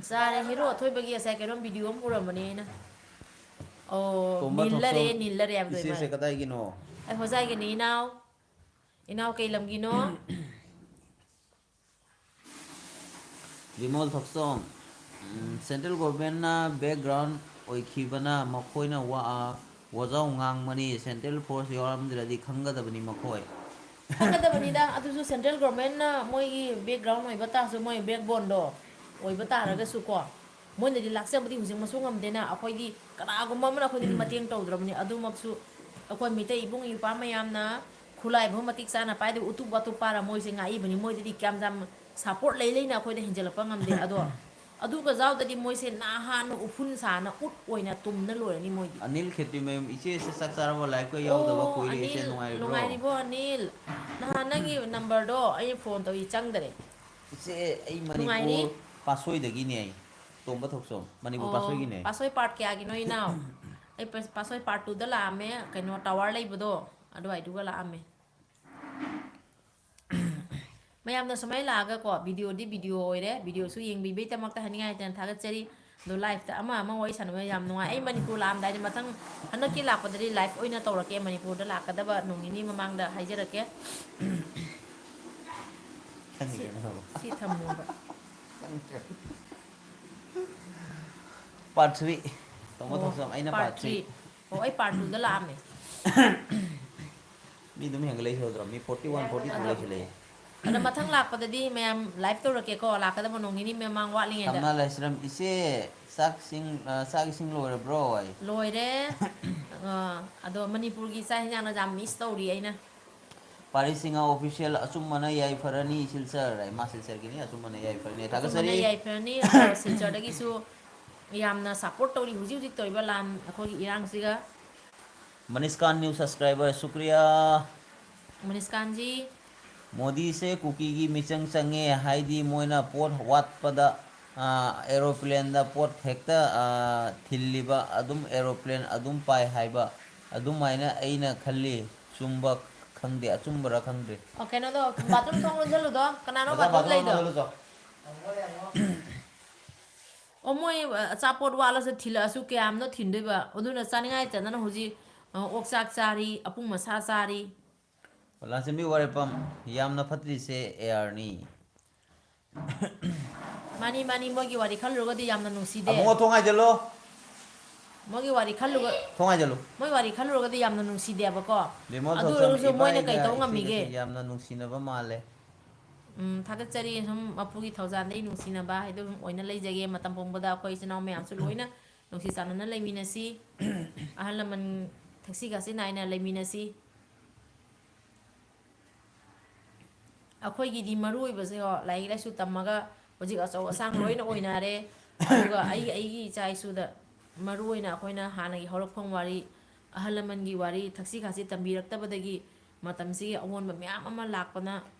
ꯆꯥꯔꯦ꯫ ꯍꯦꯔꯣ ꯑꯊꯣꯏꯕꯒꯤ ꯉꯁꯥꯏ ꯀꯩꯅꯣꯝ ꯚꯤꯗꯤꯑꯣ ꯑꯃ ꯎꯔꯝꯕꯅꯦ ꯑꯩꯅ꯫ ꯑꯣ, ꯇꯣꯝꯕ ꯅꯤꯜꯂꯔꯦ, ꯊꯣꯛꯆꯣꯝ, ꯅꯤꯜꯂꯔꯦ ꯍꯥꯏꯕꯗꯣ ꯏꯆꯦꯁꯦ ꯏꯃꯥꯅ꯫ ꯀꯗꯥꯏꯒꯤꯅꯣ? ꯑꯩ ꯍꯣꯖꯥꯏꯒꯤꯅꯤ ꯏꯅꯥꯎ꯫ ꯏꯅꯥꯎ ꯀꯩ ꯂꯝꯒꯤꯅꯣ? ꯕꯤꯃꯣꯜ ꯊꯣꯛꯆꯣꯝ, ꯎꯝ, ꯁꯦꯟꯇ꯭ꯔꯦꯜ ꯒꯣꯔꯃꯦꯟꯅ ꯕꯦꯛꯒ꯭ꯔꯥꯎꯟ ꯑꯣꯏꯈꯤꯕꯅ ꯃꯈꯣꯏꯅ ꯋꯥ-, ꯋꯥꯖꯥꯎ ꯉꯥꯡꯕꯅꯤ, ꯁꯦꯟꯇ꯭ꯔꯦꯜ ꯐꯣꯔꯁ ꯌꯥꯎꯔꯝꯗ꯭ꯔꯗꯤ ꯈꯪꯒꯗꯕꯅꯤ ꯃꯈꯣꯏ꯫ ꯈꯪꯒꯗꯕꯅꯤꯗ, ꯑꯗꯨꯁꯨ ꯁꯦꯟꯇ꯭ꯔꯦꯜ ꯒꯣꯔꯃꯦꯟꯅ ꯃꯣꯏꯒꯤ ꯕꯦꯛꯒ꯭ꯔꯥꯎꯟ ꯑꯣꯏꯕ ꯇꯥꯔꯁꯨ, ꯃꯣꯏ ꯕꯦꯛꯕꯣꯟꯗꯣ ꯑꯣꯏꯕ ꯇꯥꯔꯒꯁꯨꯀꯣ, ꯃꯣꯏꯅꯗꯤ ꯂꯥꯛꯆꯕꯗꯤ ꯍꯧꯖꯤꯛ ꯃꯁꯨ ꯉꯝꯗꯦꯅ, ꯑꯩꯈꯣꯏꯗꯤ ꯀꯅꯥꯒꯨꯝꯕ ꯑꯃꯅ ꯑꯩꯈꯣꯏꯗꯗꯤ ꯃꯇꯦꯡ ꯇꯧꯗ꯭ꯔꯕꯅꯤ꯫ ꯑꯗꯨꯃꯛꯁꯨ ꯑꯩꯈꯣꯏ ꯃꯤꯇꯩ ꯏꯕꯨꯡ ꯏꯄ꯭ꯋꯥ ꯃꯌꯥꯝꯅ ꯈꯨꯠꯂꯥꯏꯐꯥꯎ ꯃꯇꯤꯛ ꯆꯥꯅ ꯄꯥꯏꯗꯕ ꯎꯇꯨꯞ ꯋꯥꯇꯨꯞ ꯄꯥꯏꯔ ꯃꯣꯏꯁꯦ ꯉꯥꯛꯏꯕꯅꯤ꯫ ꯃꯣꯏꯗꯗꯤ ꯀꯌꯥꯝ ꯌꯥꯝ ꯁꯄꯣꯔꯠ ꯂꯩ ꯂꯩꯅ ꯑꯩꯈꯣꯏꯗ ꯍꯦꯟꯖꯜꯂꯛꯄ ꯉꯝꯗꯦ꯫ ꯑꯗꯣ ꯑꯗꯨꯒ ꯌꯥꯎꯗꯗꯤ ꯃꯣꯏꯁꯦ ꯅꯍꯥꯟꯅ ꯎꯐꯨꯟ ꯁꯥꯅ ꯎꯠ ꯑꯣꯏꯅ ꯇꯨꯝꯅ ꯂꯣꯏꯔꯅꯤ ꯃꯣꯏꯗꯤ꯫ ꯑꯅꯤꯜ ꯈꯦꯇ꯭ꯔꯤꯃꯌꯨꯝ, ꯏꯆꯦꯁꯦ ꯆꯥꯛ ꯆꯥꯔꯕꯣ? ꯂꯥꯏꯛꯀ ꯌꯥꯎꯗꯕ ꯑꯣ, ꯀꯨꯏꯔꯦ ꯏꯆꯦ, ꯑꯅꯤꯜ, ꯅꯨꯡꯉꯥꯏꯔꯤꯕ꯭ꯔꯣ? ꯅꯨꯡꯉꯥꯏꯔꯤꯕꯣ ꯑꯅꯤꯜ? ꯅꯍꯥꯟ ꯅꯪꯒꯤ ꯅꯝꯕꯔꯗꯣ ꯑꯩ ꯐꯣꯟ ꯇꯧꯏ ꯆꯪꯗꯔꯦ꯫ ꯏꯆꯦ, ꯑꯩ ꯅꯨꯡꯉꯥꯏꯔꯤ? ꯃꯅꯤꯄꯨꯔ ꯄꯥꯠꯁꯣꯏꯗꯒꯤꯅꯦ ꯑꯩ꯫ ꯇꯣꯝꯕ ꯊꯣꯛꯆꯣꯝ, ꯃꯅꯤꯄꯨꯔ ꯑꯣ, ꯄꯥꯠꯁꯣꯏꯒꯤꯅꯦ꯫ ꯄꯥꯠꯁꯣꯏ part ꯀꯌꯥꯒꯤꯅꯣ ꯏꯅꯥꯎ? ꯑꯩ ꯄꯥꯠ-, ꯄꯥꯠꯁꯣꯏ part twoꯗ ꯂꯥꯛꯑꯝꯃꯦ, ꯀꯩꯅꯣ, tower ꯂꯩꯕꯗꯣ, ꯑꯗꯨꯋꯥꯏꯗꯨꯒ ꯂꯥꯛꯑꯝꯃꯦ꯫ ꯃꯌꯥꯝꯅ ꯁꯨꯃꯥꯏꯅ ꯂꯥꯛꯑꯒꯀꯣ, videoꯗꯤ video ꯑꯣꯏꯔꯦ, videoꯁꯨ ꯌꯦꯡꯕꯤꯕꯩꯗꯃꯛꯇ ꯍꯥꯏꯅꯤꯡꯉꯥꯏ ꯂꯩꯇꯅ ꯊꯥꯒꯠꯆꯔꯤ꯫ ꯑꯗꯣ liveꯇ ꯑꯃ ꯑꯃ ꯋꯥꯔꯤ ꯁꯥꯟꯅꯕ ꯌꯥꯝ ꯅꯨꯡꯉꯥꯏ꯫ ꯑꯩ ꯃꯅꯤꯄꯨꯔ ꯂꯥꯛꯑꯝꯗꯥꯏꯗ ꯃꯊꯪ ꯍꯟꯗꯛꯀꯤ ꯂꯥꯛꯄꯗꯗꯤ live ꯑꯣꯏꯅ ꯇꯧꯔꯛꯀꯦ, ꯃꯅꯤꯄꯨꯔꯗ ꯂꯥꯛꯀꯗꯕ ꯅꯣꯡ ꯅꯤꯅꯤ ꯃꯃꯥꯡꯗ ꯍꯥꯏꯖꯔꯛꯀꯦ꯫ ꯁꯤ, ꯈꯪꯗꯦꯅꯦ꯫ ꯁꯤ ꯊꯝꯃꯣꯕ꯫ Part three꯫ ꯇꯣꯝꯕ ꯑꯣ, ꯊꯣꯛꯆꯣꯝ, ꯑꯩꯅ part part three꯫ Three꯫ ꯑꯣ, ꯑꯩ part twoꯗ ꯂꯥꯛꯑꯝꯃꯦ꯫ ꯃꯤ ꯑꯗꯨꯝ ꯍꯦꯟꯒꯠꯂꯛꯏꯁꯦ ꯎꯗ꯭ꯔꯣ? ꯃꯤ forty one, forty two ꯂꯩꯁꯤꯜꯂꯛꯑꯦ꯫ ꯑꯗꯣ ꯃꯊꯪ ꯂꯥꯛꯄꯗꯗꯤ ꯃꯌꯥꯝ live ꯇꯧꯔꯛꯀꯦꯀꯣ, ꯂꯥꯛꯀꯗꯕ ꯅꯣꯡ ꯅꯤꯅꯤ ꯃꯃꯥꯡ ꯋꯥꯠꯂꯤꯉꯩꯗ꯫ ꯀꯝꯅ ꯂꯥꯏꯁ꯭ꯔꯝ, ꯏꯆꯦ, ꯆꯥꯛ ꯏꯁꯤꯡ, ꯑ, ꯆꯥꯛ ꯏꯁꯤꯡ ꯂꯣꯏꯔꯕ꯭ꯔꯣ? ꯑꯩ ꯂꯣꯏꯔꯦ꯫ ꯑ, ꯑꯗꯣ ꯃꯅꯤꯄꯨꯔꯒꯤ ꯆꯥꯛ ꯍꯦꯟꯖꯥꯡꯅ ꯌꯥꯝ miss ꯇꯧꯔꯤ ꯑꯩꯅ꯫ ꯄꯥꯔꯤꯁꯤꯡꯍ Official, ꯑꯆꯨꯝꯕꯅ ꯌꯥꯏꯐꯔꯅꯤ꯫ ꯁꯤꯜꯆꯔ, ꯃꯥ ꯁꯤꯜꯆꯔꯒꯤꯅꯤ, ꯑꯆꯨꯝꯕꯅ ꯌꯥꯏꯐꯔꯅꯤ꯫ ꯑꯆꯨꯝꯕꯅ ꯊꯥꯒꯠꯆꯔꯤ꯫ ꯌꯥꯏꯐꯔꯅꯤ꯫ ꯑꯗꯣ ꯁꯤꯜꯆꯔꯗꯒꯤꯁꯨ ꯌꯥꯝꯅ support ꯇꯧꯔꯤ ꯍꯧꯖꯤꯛ ꯍꯧꯖꯤꯛ ꯇꯧꯔꯤꯕ ꯂꯥꯟ, ꯑꯩꯈꯣꯏꯒꯤ ꯏꯔꯥꯡꯁꯤꯒ꯫ ꯃꯅꯤꯁꯀꯥꯟ new subscriber, ꯁꯨꯀ꯭ꯔꯤꯌꯥ꯫ ꯃꯅꯤꯁꯀꯥꯟꯖꯤ꯫ ꯃꯣꯗꯤꯁꯦ ꯀꯨꯀꯤꯒꯤ ꯃꯤꯆꯪ ꯆꯪꯉꯦ ꯍꯥꯏꯗꯤ ꯃꯣꯏꯅ ꯄꯣꯠ ꯋꯥꯠꯄꯗ, ꯑ, aeroplane ꯗ ꯄꯣꯠ ꯍꯦꯛꯇ, ꯑ, ꯊꯤꯜꯂꯤꯕ, ꯑꯗꯨꯝ aeroplane ꯑꯗꯨꯝ ꯄꯥꯏ ꯍꯥꯏꯕ, ꯑꯗꯨꯃꯥꯏꯅ ꯑꯩꯅ ꯈꯜꯂꯤ꯫ ꯆꯨꯝꯕ ꯈꯪꯗꯦ, ꯑꯆꯨꯝꯕꯔ ꯈꯪꯗ꯭ꯔꯦ꯫ ꯑꯣ, ꯀꯩꯅꯣꯗꯣ, bathroom ꯊꯣꯡ ꯂꯣꯟꯁꯤꯜꯂꯨꯗꯣ꯫ ꯀꯅꯥꯅꯣ ꯑꯣꯖꯥ, bathroom bathroom ꯂꯩꯗꯣ? ꯂꯣꯟꯁꯤꯜꯂꯨꯆꯣ꯫ ꯑꯣ, ꯃꯣꯏ, ꯑ, ꯑꯆꯥꯄꯣꯠ ꯋꯥꯠꯂꯁꯨ ꯊꯤꯜꯂꯛꯑꯁꯨ ꯀꯌꯥꯝꯅꯣ ꯊꯤꯟꯗꯣꯏꯕ? ꯑꯗꯨꯅ ꯆꯥꯅꯤꯡꯉꯥꯏ ꯂꯩꯇꯗꯅ ꯍꯧꯖꯤꯛ, ꯑ, ꯑꯣꯛꯆꯥꯛ ꯆꯥꯔꯤ, ꯑꯄꯨꯝ ꯑꯁꯥ ꯆꯥꯔꯤ꯫ ꯂꯥꯟꯁꯦꯝꯕꯤ ꯋꯥꯔꯦꯄꯝ, ꯌꯥꯝꯅ ꯐꯠꯇ꯭ꯔꯤꯁꯦ A R ꯅꯤ꯫ ꯃꯥꯅꯤ, ꯃꯥꯅꯤ, ꯃꯣꯏꯒꯤ ꯋꯥꯔꯤ ꯈꯜꯂꯨꯔꯒꯗꯤ ꯌꯥꯝꯅ ꯅꯨꯡꯁꯤꯗꯦ꯫ ꯑꯕꯨꯡꯉꯣ, ꯊꯣꯡ ꯍꯥꯏꯖꯜꯂꯣ꯫ ꯃꯣꯏꯒꯤ ꯋꯥꯔꯤ ꯈꯜꯂꯨꯔ-, ꯊꯣꯡ ꯍꯥꯏꯖꯜꯂꯨ꯫ ꯃꯣꯏ ꯋꯥꯔꯤ ꯈꯜꯂꯨꯔꯒꯗꯤ ꯌꯥꯝꯅ ꯅꯨꯡꯁꯤꯗꯦꯕꯀꯣ꯫ ꯕꯤꯃꯣꯜ ꯑꯗꯨ ꯊꯣꯛꯆꯝ, ꯑꯣꯏꯔꯒꯁꯨ ꯃꯣꯏꯅ ꯀꯩ ꯏꯕꯥꯏꯒ ꯇꯧ ꯉꯝꯃꯤꯒꯦ? ꯏꯆꯦꯒꯁꯦ ꯌꯥꯝꯅ ꯅꯨꯡꯁꯤꯅꯕ ꯃꯥꯜꯂꯦ꯫ ꯎꯝ, ꯊꯥꯒꯠꯆꯔꯤ꯫ ꯁꯨꯝ ꯃꯄꯨꯒꯤ ꯊꯧꯖꯥꯜꯗꯒꯤ ꯅꯨꯡꯁꯤꯅꯕ ꯍꯥꯏꯗꯣ ꯑꯗꯨꯝ ꯑꯣꯏꯅ ꯂꯩꯖꯒꯦ꯫ ꯃꯇꯝ ꯄꯨꯝꯕꯗ ꯑꯩꯈꯣꯏ ꯏꯆꯤꯟ ꯏꯅꯥꯎ ꯃꯌꯥꯝꯁꯨ ꯂꯣꯏꯅ ꯅꯨꯡꯁꯤ ꯆꯥꯟꯅꯅ ꯂꯩꯃꯤꯟꯅꯁꯤ꯫ ꯑꯍꯜ ꯂꯃꯟ ꯊꯛꯁꯤ ꯈꯥꯁꯤ ꯅꯥꯏꯅ ꯂꯩꯃꯤꯟꯅꯁꯤ꯫ ꯑꯩꯈꯣꯏꯒꯤꯗꯤ ꯃꯔꯨ ꯑꯣꯏꯕꯁꯦꯀꯣ, ꯂꯥꯏꯔꯤꯛ ꯂꯥꯏꯁꯨ ꯇꯝꯃꯒ ꯍꯧꯖꯤꯛ ꯑꯆꯧ ꯑꯁꯥꯡ ꯂꯣꯏꯅ ꯑꯣꯏꯅꯔꯦ꯫ ꯑꯗꯨꯒ ꯑꯩꯒꯤ, ꯑꯩꯒꯤ ꯏꯆꯥ ꯏꯁꯨꯗ ꯃꯔꯨ ꯑꯣꯏꯅ ꯑꯩꯈꯣꯏꯅ ꯍꯥꯟꯅꯒꯤ ꯍꯧꯔꯛꯐꯝ ꯋꯥꯔꯤ, ꯑꯍꯜ ꯂꯃꯟꯒꯤ ꯋꯥꯔꯤ, ꯊꯛꯁꯤ ꯈꯥꯁꯤ ꯇꯝꯕꯤꯔꯛꯇꯕꯗꯒꯤ ꯃꯇꯝꯁꯤꯒꯤ ꯑꯑꯣꯟꯕ ꯃꯌꯥꯝ ꯑꯃ ꯂꯥꯛꯄꯅ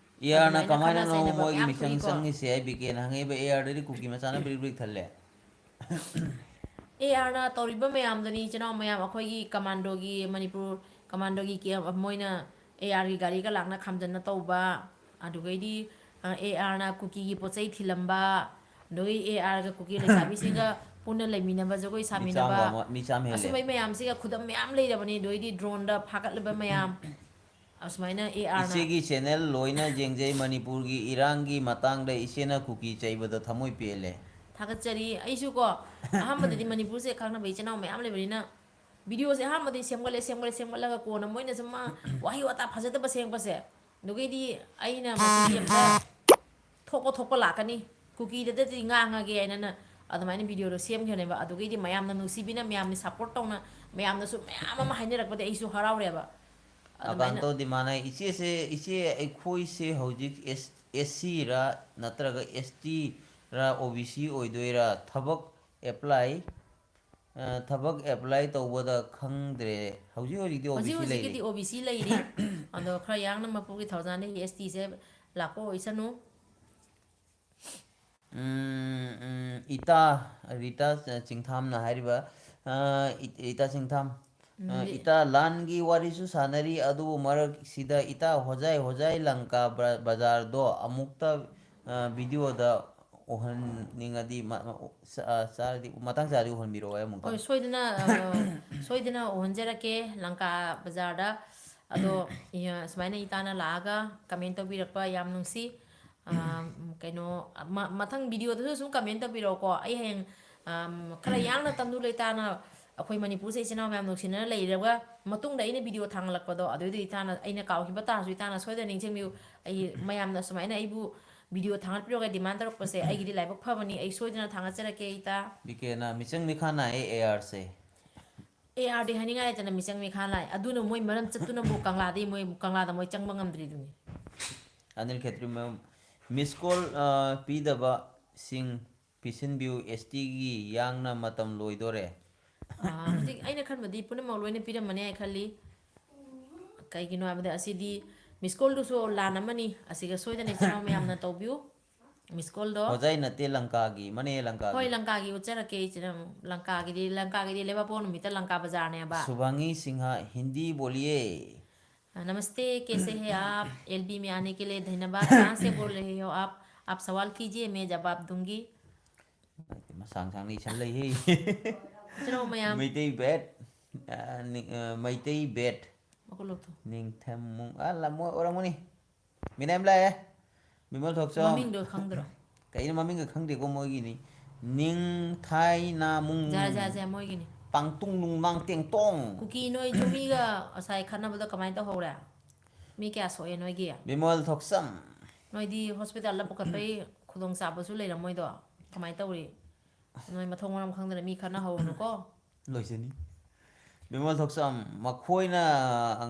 ꯑꯦ ꯑꯥꯔꯅ ꯑꯗꯨꯃꯥꯏꯅ ꯈꯠꯅ ꯀꯃꯥꯏꯅꯅꯣ ꯆꯩꯅꯕ ꯃꯣꯏꯒꯤ ꯃꯌꯥꯝ ꯃꯤꯆꯪ ꯊꯣꯛꯏꯀꯣ꯫ ꯆꯪꯉꯤꯁꯦ ꯍꯥꯏ ꯕꯤ ꯀꯦꯅ ꯍꯪꯉꯛꯏꯕ꯫ ꯑꯦ ꯑꯥꯔꯗꯗꯤ ꯀꯨꯀꯤ ꯃꯆꯥꯅ ꯕ꯭ꯔꯤꯛ ꯕ꯭ꯔꯤꯛ ꯊꯜꯂꯦ꯫ ꯑꯦ ꯑꯥꯔꯅ ꯇꯧꯔꯤꯕ ꯃꯌꯥꯝꯗꯨꯅꯤ, ꯏꯆꯤꯟ ꯏꯅꯥꯎ ꯃꯌꯥꯝ, ꯑꯩꯈꯣꯏꯒꯤ ꯀꯃꯥꯟꯗꯣꯒꯤ, ꯃꯅꯤꯄꯨꯔ ꯀꯃꯥꯟꯗꯣꯒꯤ ꯀꯦꯝ, ꯃꯣꯏꯅ ꯑꯦ ꯑꯥꯔꯒꯤ ꯒꯥꯔꯤꯒ ꯂꯥꯛꯅ ꯈꯥꯝꯖꯟꯅ ꯇꯧꯕ, ꯑꯗꯨꯒꯩꯗꯤ, ꯑ, ꯑꯦ ꯑꯥꯔꯅ ꯀꯨꯀꯤꯒꯤ ꯄꯣꯠ ꯆꯩ ꯊꯤꯜꯂꯝꯕ, ꯑꯗꯨꯒꯤ ꯑꯦ ꯑꯥꯔꯒ ꯀꯨꯀꯤ ꯂꯩꯁꯥꯕꯤꯁꯤꯡꯒ ꯄꯨꯟꯅ ꯂꯩꯃꯤꯟꯅꯕ, ꯖꯒꯣꯏ ꯁꯥꯃꯤꯟꯅꯕ, ꯃꯤꯆꯥꯝꯒ ꯑꯃ, ꯃꯤꯆꯥꯝ ꯍꯦꯜꯂꯦ꯫ ꯑꯁꯨꯝꯕꯩ ꯃꯌꯥꯝꯁꯤꯒ ꯈꯨꯗꯝ ꯃꯌꯥꯝ ꯂꯩꯔꯕꯅꯤ꯫ ꯑꯗꯨꯒꯩꯗꯤ drone ꯗ ꯐꯥꯒꯠꯂꯕ ꯃꯌꯥꯝ, ꯑꯁꯨꯃꯥꯏꯅ ꯑꯦ ꯑꯥꯔꯅ ꯏꯆꯦꯒꯤ channel ꯂꯣꯏꯅ ꯌꯦꯡꯖꯩ꯫ ꯃꯅꯤꯄꯨꯔꯒꯤ ꯏꯔꯥꯡꯒꯤ ꯃꯇꯥꯡꯗ ꯏꯆꯦꯅ ꯀꯨꯀꯤ ꯆꯩꯕꯗ ꯊꯃꯣꯏ ꯄꯦꯜꯂꯦ꯫ ꯊꯥꯒꯠꯆꯔꯤ꯫ ꯑꯩꯁꯨ ꯀꯣ, ꯑꯍꯥꯟꯕꯗꯗꯤ ꯃꯅꯤꯄꯨꯔꯁꯦ ꯈꯪꯅꯕ ꯏꯆꯤꯟ ꯏꯅꯥꯎ ꯃꯌꯥꯝ ꯂꯩꯕꯅꯤꯅ, video ꯁꯦ ꯑꯍꯥꯟꯕꯗꯤ ꯁꯦꯝꯒꯠꯂꯦ, ꯁꯦꯝꯒꯠꯂꯦ, ꯁꯦꯝꯒꯠꯂꯒ ꯀꯣꯟꯅ ꯃꯣꯏꯅ ꯁꯨꯝ ꯃꯥ ꯋꯥꯍꯩ ꯋꯥꯇꯥ ꯐꯖꯗꯕ ꯁꯦꯝꯃꯛꯄꯁꯦ, ꯑꯗꯨꯒꯩꯗꯤ ꯑꯩꯅ ꯃꯁꯤꯗꯤ ꯑꯝꯇ ꯊꯣꯛꯄ ꯊꯣꯛꯄ ꯂꯥꯛꯀꯅꯤ, ꯀꯨꯀꯤꯗꯗꯤ ꯉꯥꯡꯉꯒꯦ ꯍꯥꯏꯅ ꯑꯗꯨꯃꯥꯏꯅ ꯚꯤꯗꯤꯑꯣꯗꯣ ꯁꯦꯝꯈꯤꯕꯅꯦꯕ꯫ ꯑꯗꯨꯒꯩꯗꯤ ꯃꯌꯥꯝꯅ ꯅꯨꯡꯁꯤꯕꯤꯅ, ꯃꯌꯥꯝꯅ ꯁꯞꯄꯣꯔꯠ ꯇꯧꯅ, ꯃꯌꯥꯝꯅꯁꯨ ꯃꯌꯥꯝ ꯑꯃ ꯍꯥꯏꯅꯔꯛꯄꯗ ꯑꯩꯁꯨ ꯍꯔꯥꯎꯔꯦꯕ꯫ ꯑꯗꯨꯃꯥꯏꯅ ꯑꯀꯥꯟꯇꯧ ꯗꯤꯃꯥꯅ, "ꯏꯆꯦꯁꯦ, ꯏꯆꯦ, ꯑꯩꯈꯣꯏꯁꯦ ꯍꯧꯖꯤꯛ ꯑꯦꯁ, ꯑꯦꯁ ꯁꯤꯔꯥ ꯅꯠꯇ꯭ꯔꯒ ꯑꯦꯁ ꯇꯤꯔꯥ ꯑꯣ ꯕꯤ ꯁꯤ ꯑꯣꯏꯗꯣꯏꯔꯥ? ꯊꯕꯛ ꯑꯦꯄ꯭ꯂꯥꯏ, ꯑ, ꯊꯕꯛ ꯑꯦꯄ꯭ꯂꯥꯏ ꯇꯧꯕꯗ ꯈꯪꯗ꯭ꯔꯦ꯫ ꯍꯧꯖꯤꯛ ꯍꯧꯖꯤꯛꯇꯤ ꯍꯧꯖꯤꯛ ꯑꯣ ꯕꯤ ꯁꯤ ꯍꯧꯖꯤꯛꯀꯤꯗꯤ ꯂꯩꯔꯤ꯫ ꯑꯣ ꯕꯤ ꯁꯤ ꯂꯩꯔꯤ꯫ ꯑꯗꯣ ꯈꯔ ꯌꯥꯡꯅ ꯃꯄꯨꯒꯤ ꯊꯧꯖꯥꯜꯗꯒꯤ ꯑꯦꯁ ꯇꯤꯁꯦ ꯂꯥꯛꯄ ꯑꯣꯏꯁꯅꯨ"꯫ ꯎꯝ, ꯎꯝ, ꯏꯇꯥ ꯔꯤꯇꯥ ꯆꯤꯡꯊꯥꯝꯅ ꯍꯥꯏꯔꯤꯕ, ꯑ, ꯏ-, ꯏꯇꯥ ꯆꯤꯡꯊꯥꯝ, ꯑ, ꯎꯝ, ꯏꯇꯥ, ꯂꯥꯟꯒꯤ ꯋꯥꯔꯤꯁꯨ ꯁꯥꯟꯅꯔꯤ, ꯑꯗꯨꯕꯨ ꯃꯔꯛꯁꯤꯗ ꯏꯇꯥ ꯍꯣꯖꯥꯏ ꯍꯣꯖꯥꯏ ꯂꯪꯀꯥ ꯕ-, ꯕꯖꯥꯔꯗꯣ ꯑꯃꯨꯛꯇ, ꯑ, ꯚꯤꯗꯤꯑꯣꯗ ꯎꯍꯟꯅꯤꯡꯉꯗꯤ ꯃ-, ꯃ-, ꯆꯥ-, ꯆꯥꯔꯗꯤ, ꯃꯇꯥꯡ ꯆꯥꯔꯗꯤ ꯎꯍꯟꯕꯤꯔꯛꯑꯣ ꯑꯃꯨꯛꯇ꯫ ꯍꯣꯏ, ꯁꯣꯏꯗꯅ, ꯑ, ꯁꯣꯏꯗꯅ ꯎꯍꯟꯖꯔꯛꯀꯦ ꯂꯪꯀꯥ ꯕꯖꯥꯔꯗ꯫ ꯑꯗꯣ, ꯏ-, ꯁꯨꯃꯥꯏꯅ ꯏꯇꯥꯅ ꯂꯥꯛꯑꯒ ꯀꯃꯦꯟ ꯇꯧꯕꯤꯔꯛꯄ ꯌꯥꯝ ꯅꯨꯡꯁꯤ꯫ ꯑ, ꯀꯩꯅꯣ, ꯃ-, ꯃꯊꯪ ꯚꯤꯗꯤꯑꯣꯗꯁꯨ ꯁꯨꯝ ꯀꯃꯦꯟ ꯇꯧꯕꯤꯔꯛꯑꯣꯀꯣ꯫ ꯑꯩ ꯍꯌꯦꯡ, ꯑꯝ, ꯈꯔ ꯌꯥꯡꯅ ꯇꯝꯗꯨ ꯂꯩꯇꯥꯅ ꯑꯩꯈꯣꯏ ꯃꯅꯤꯄꯨꯔꯁꯦ ꯏꯆꯤꯟ ꯏꯅꯥꯎ ꯃꯌꯥꯝ ꯅꯨꯡꯁꯤꯅꯅ ꯂꯩꯔꯒ ꯃꯇꯨꯡꯗ ꯑꯩꯅ ꯚꯤꯗꯤꯑꯣ ꯊꯥꯡꯒꯠꯂꯛꯄꯗꯣ, ꯑꯗꯨꯏꯗꯨ ꯏꯇꯥꯅ, ꯑꯩꯅ ꯀꯥꯎꯈꯤꯕ ꯇꯥꯔꯁꯨ ꯏꯇꯥꯅ ꯁꯣꯏꯗꯅ ꯅꯤꯡꯁꯤꯡꯕꯤꯌꯨ꯫ ꯑꯩ ꯃꯌꯥꯝꯅ ꯁꯨꯃꯥꯏꯅ ꯑꯩꯕꯨ ꯚꯤꯗꯤꯑꯣ ꯊꯥꯡꯒꯠꯄꯤꯔꯛꯑꯣ ꯗꯤꯃꯥꯟ ꯇꯧꯔꯛꯄꯁꯦ ꯑꯩꯒꯤꯗꯤ ꯂꯥꯏꯕꯛ ꯐꯕꯅꯤ꯫ ꯑꯩ ꯁꯣꯏꯗꯅ ꯊꯥꯡꯒꯠꯆꯔꯛꯀꯦ ꯏꯇꯥ꯫ ꯕꯤ ꯀꯦꯅ, "ꯃꯤꯆꯪ ꯃꯤꯈꯥ ꯅꯥꯏꯌꯦ ꯑꯦ ꯑꯥꯔꯁꯦ"꯫ ꯑꯦ ꯑꯥꯔꯗꯤ ꯍꯥꯏꯅꯤꯡꯉꯥꯏ ꯂꯩꯇꯅ ꯃꯤꯆꯪ ꯃꯤꯈꯥ ꯂꯥꯛꯑꯦ꯫ ꯑꯗꯨꯅ ꯃꯣꯏ ꯃꯔꯝ ꯆꯠꯇꯨꯅꯕꯨ ꯀꯪꯂꯥꯗꯤ ꯃꯣꯏ, ꯀꯪꯂꯥꯗ ꯃꯣꯏ ꯆꯪꯕ ꯉꯝꯗ꯭ꯔꯤꯗꯨꯅꯤ꯫ ꯑꯅꯤꯜ ꯈꯦꯇ꯭ꯔꯤꯃꯌꯨꯝ, "ꯃꯤꯁ ꯀꯣꯜ, ꯑ, ꯄꯤꯗꯕꯁꯤꯡ ꯄꯤꯁꯤꯟꯕꯤꯌꯨ, ꯑꯦꯁ ꯇꯤꯒꯤ ꯌꯥꯡꯅ ꯃꯇꯝ ꯂꯣꯏꯗꯣꯔꯦ"꯫ ꯑ, ꯍꯧꯖꯤꯛ ꯑꯩꯅ ꯈꯟꯕꯗꯤ ꯄꯨꯝꯅꯃꯛ ꯂꯣꯏꯅ ꯄꯤꯔꯝꯃꯅꯤ ꯍꯥꯏ ꯈꯜꯂꯤ꯫ ꯀꯩꯒꯤꯅꯣ ꯍꯥꯏꯕꯗ ꯑꯁꯤꯗꯤ ꯃꯤꯁ ꯀꯣꯜꯗꯨꯁꯨ ꯂꯥꯟ ꯑꯃꯅꯤ꯫ ꯑꯁꯤꯒ ꯁꯣꯏꯗꯅ ꯏꯆꯤꯟ ꯏꯅꯥꯎ ꯃꯌꯥꯝꯅ ꯇꯧꯕꯤꯌꯨ꯫ ꯃꯤꯁ ꯀꯣꯜꯗꯣ꯫ ꯍꯣꯖꯥꯏ ꯅꯠꯇꯦ, ꯂꯪꯀꯥꯒꯤ, ꯃꯅꯦ ꯂꯪꯀꯥꯒꯤ꯫ ꯍꯣꯏ, ꯂꯪꯀꯥꯒꯤ ꯎꯠꯆꯔꯛꯀꯦ ꯏꯆꯤꯟ ꯏꯅꯥꯎ꯫ ꯂꯪꯀꯥꯒꯤꯗꯤ, ꯂꯪꯀꯥꯒꯤꯗꯤ ꯂꯩꯕꯥꯛꯄꯣꯛꯄ ꯅꯨꯃꯤꯠꯇ ꯂꯪꯀꯥ ꯕꯖꯥꯔꯅꯦꯕ꯫ ꯁꯨꯚꯥꯡꯒꯤ ꯁꯤꯡꯍ, "ꯍꯤꯟꯗꯤ ꯕꯣꯂꯤꯌꯦ"꯫ नमस्ते, कैसे हैं आप? एल बी में आने के लिए धन्यवाद। कहाँ से बोल रहे हो आप? आप सवाल कीजिए, मैं जवाब दूंगी। ꯃꯁꯥꯡ ꯁꯥꯡꯅ ꯏꯁꯜ ꯂꯩꯍꯦ꯫ ꯆꯤꯜꯍꯧ ꯃꯌꯥꯝ꯫ ꯃꯩꯇꯩ ꯕꯦꯠ, ꯑ, ꯅꯤ-, ꯑ, ꯃꯩꯇꯩ ꯕꯦꯠ꯫ ꯃꯈꯨꯠ ꯂꯧꯊꯣꯛ꯫ ꯅꯤꯡꯊꯦꯝꯃꯨꯡ-, ꯑ, ꯂꯝꯃꯣꯏ ꯑꯣꯏꯔꯝꯒꯅꯤ꯫ ꯃꯤ ꯃꯌꯥꯝ ꯂꯥꯛꯑꯦ꯫ ꯕꯤꯃꯜ ꯊꯣꯛꯆꯣꯝ꯫ ꯃꯃꯤꯡꯗꯣ ꯈꯪꯗ꯭ꯔꯣ? ꯀꯩꯅꯣ ꯃꯃꯤꯡꯒ ꯈꯪꯗꯦꯀꯣ ꯃꯣꯏꯒꯤꯅꯤ꯫ ꯅꯤꯡꯊꯥꯏꯅꯥꯃꯨꯡ꯫ ꯖꯥ, ꯖꯥ, ꯖꯥ, ꯃꯣꯏꯒꯤꯅꯤ꯫ ꯄꯥꯡꯇꯨꯡ ꯅꯨꯡꯃꯥꯡ ꯇꯦꯡꯇꯣꯡ꯫ ꯀꯨꯀꯤ ꯅꯣꯏ ꯖꯨꯃꯤꯒ ꯉꯁꯥꯏ ꯈꯠꯅꯕꯗꯣ ꯀꯃꯥꯏꯅ ꯇꯧꯍꯧꯔꯦ? ꯃꯤ ꯀꯌꯥ ꯁꯣꯛꯑꯦ ꯅꯣꯏꯒꯤ? ꯕꯤꯃꯣꯜ ꯊꯣꯛꯆꯝ꯫ ꯅꯣꯏꯗꯤ ꯍꯣꯁꯄꯤꯇꯥꯜꯗ ꯄꯨꯈꯠꯄꯩ ꯈꯨꯗꯣꯡꯆꯥꯕꯁꯨ ꯂꯩꯔꯝꯃꯣꯏꯗꯣ? ꯀꯃꯥꯏꯅ ꯇꯧꯔꯤ? ꯅꯣꯏ ꯃꯊꯣꯡ ꯃꯔꯝ ꯈꯪꯗꯅ ꯃꯤ ꯈꯠꯅ ꯍꯧꯔꯨꯅꯨꯀꯣ꯫ ꯂꯣꯏꯖꯅꯤ꯫ ꯕꯤꯃꯣꯜ ꯊꯣꯛꯆꯝ, ꯃꯈꯣꯏꯅ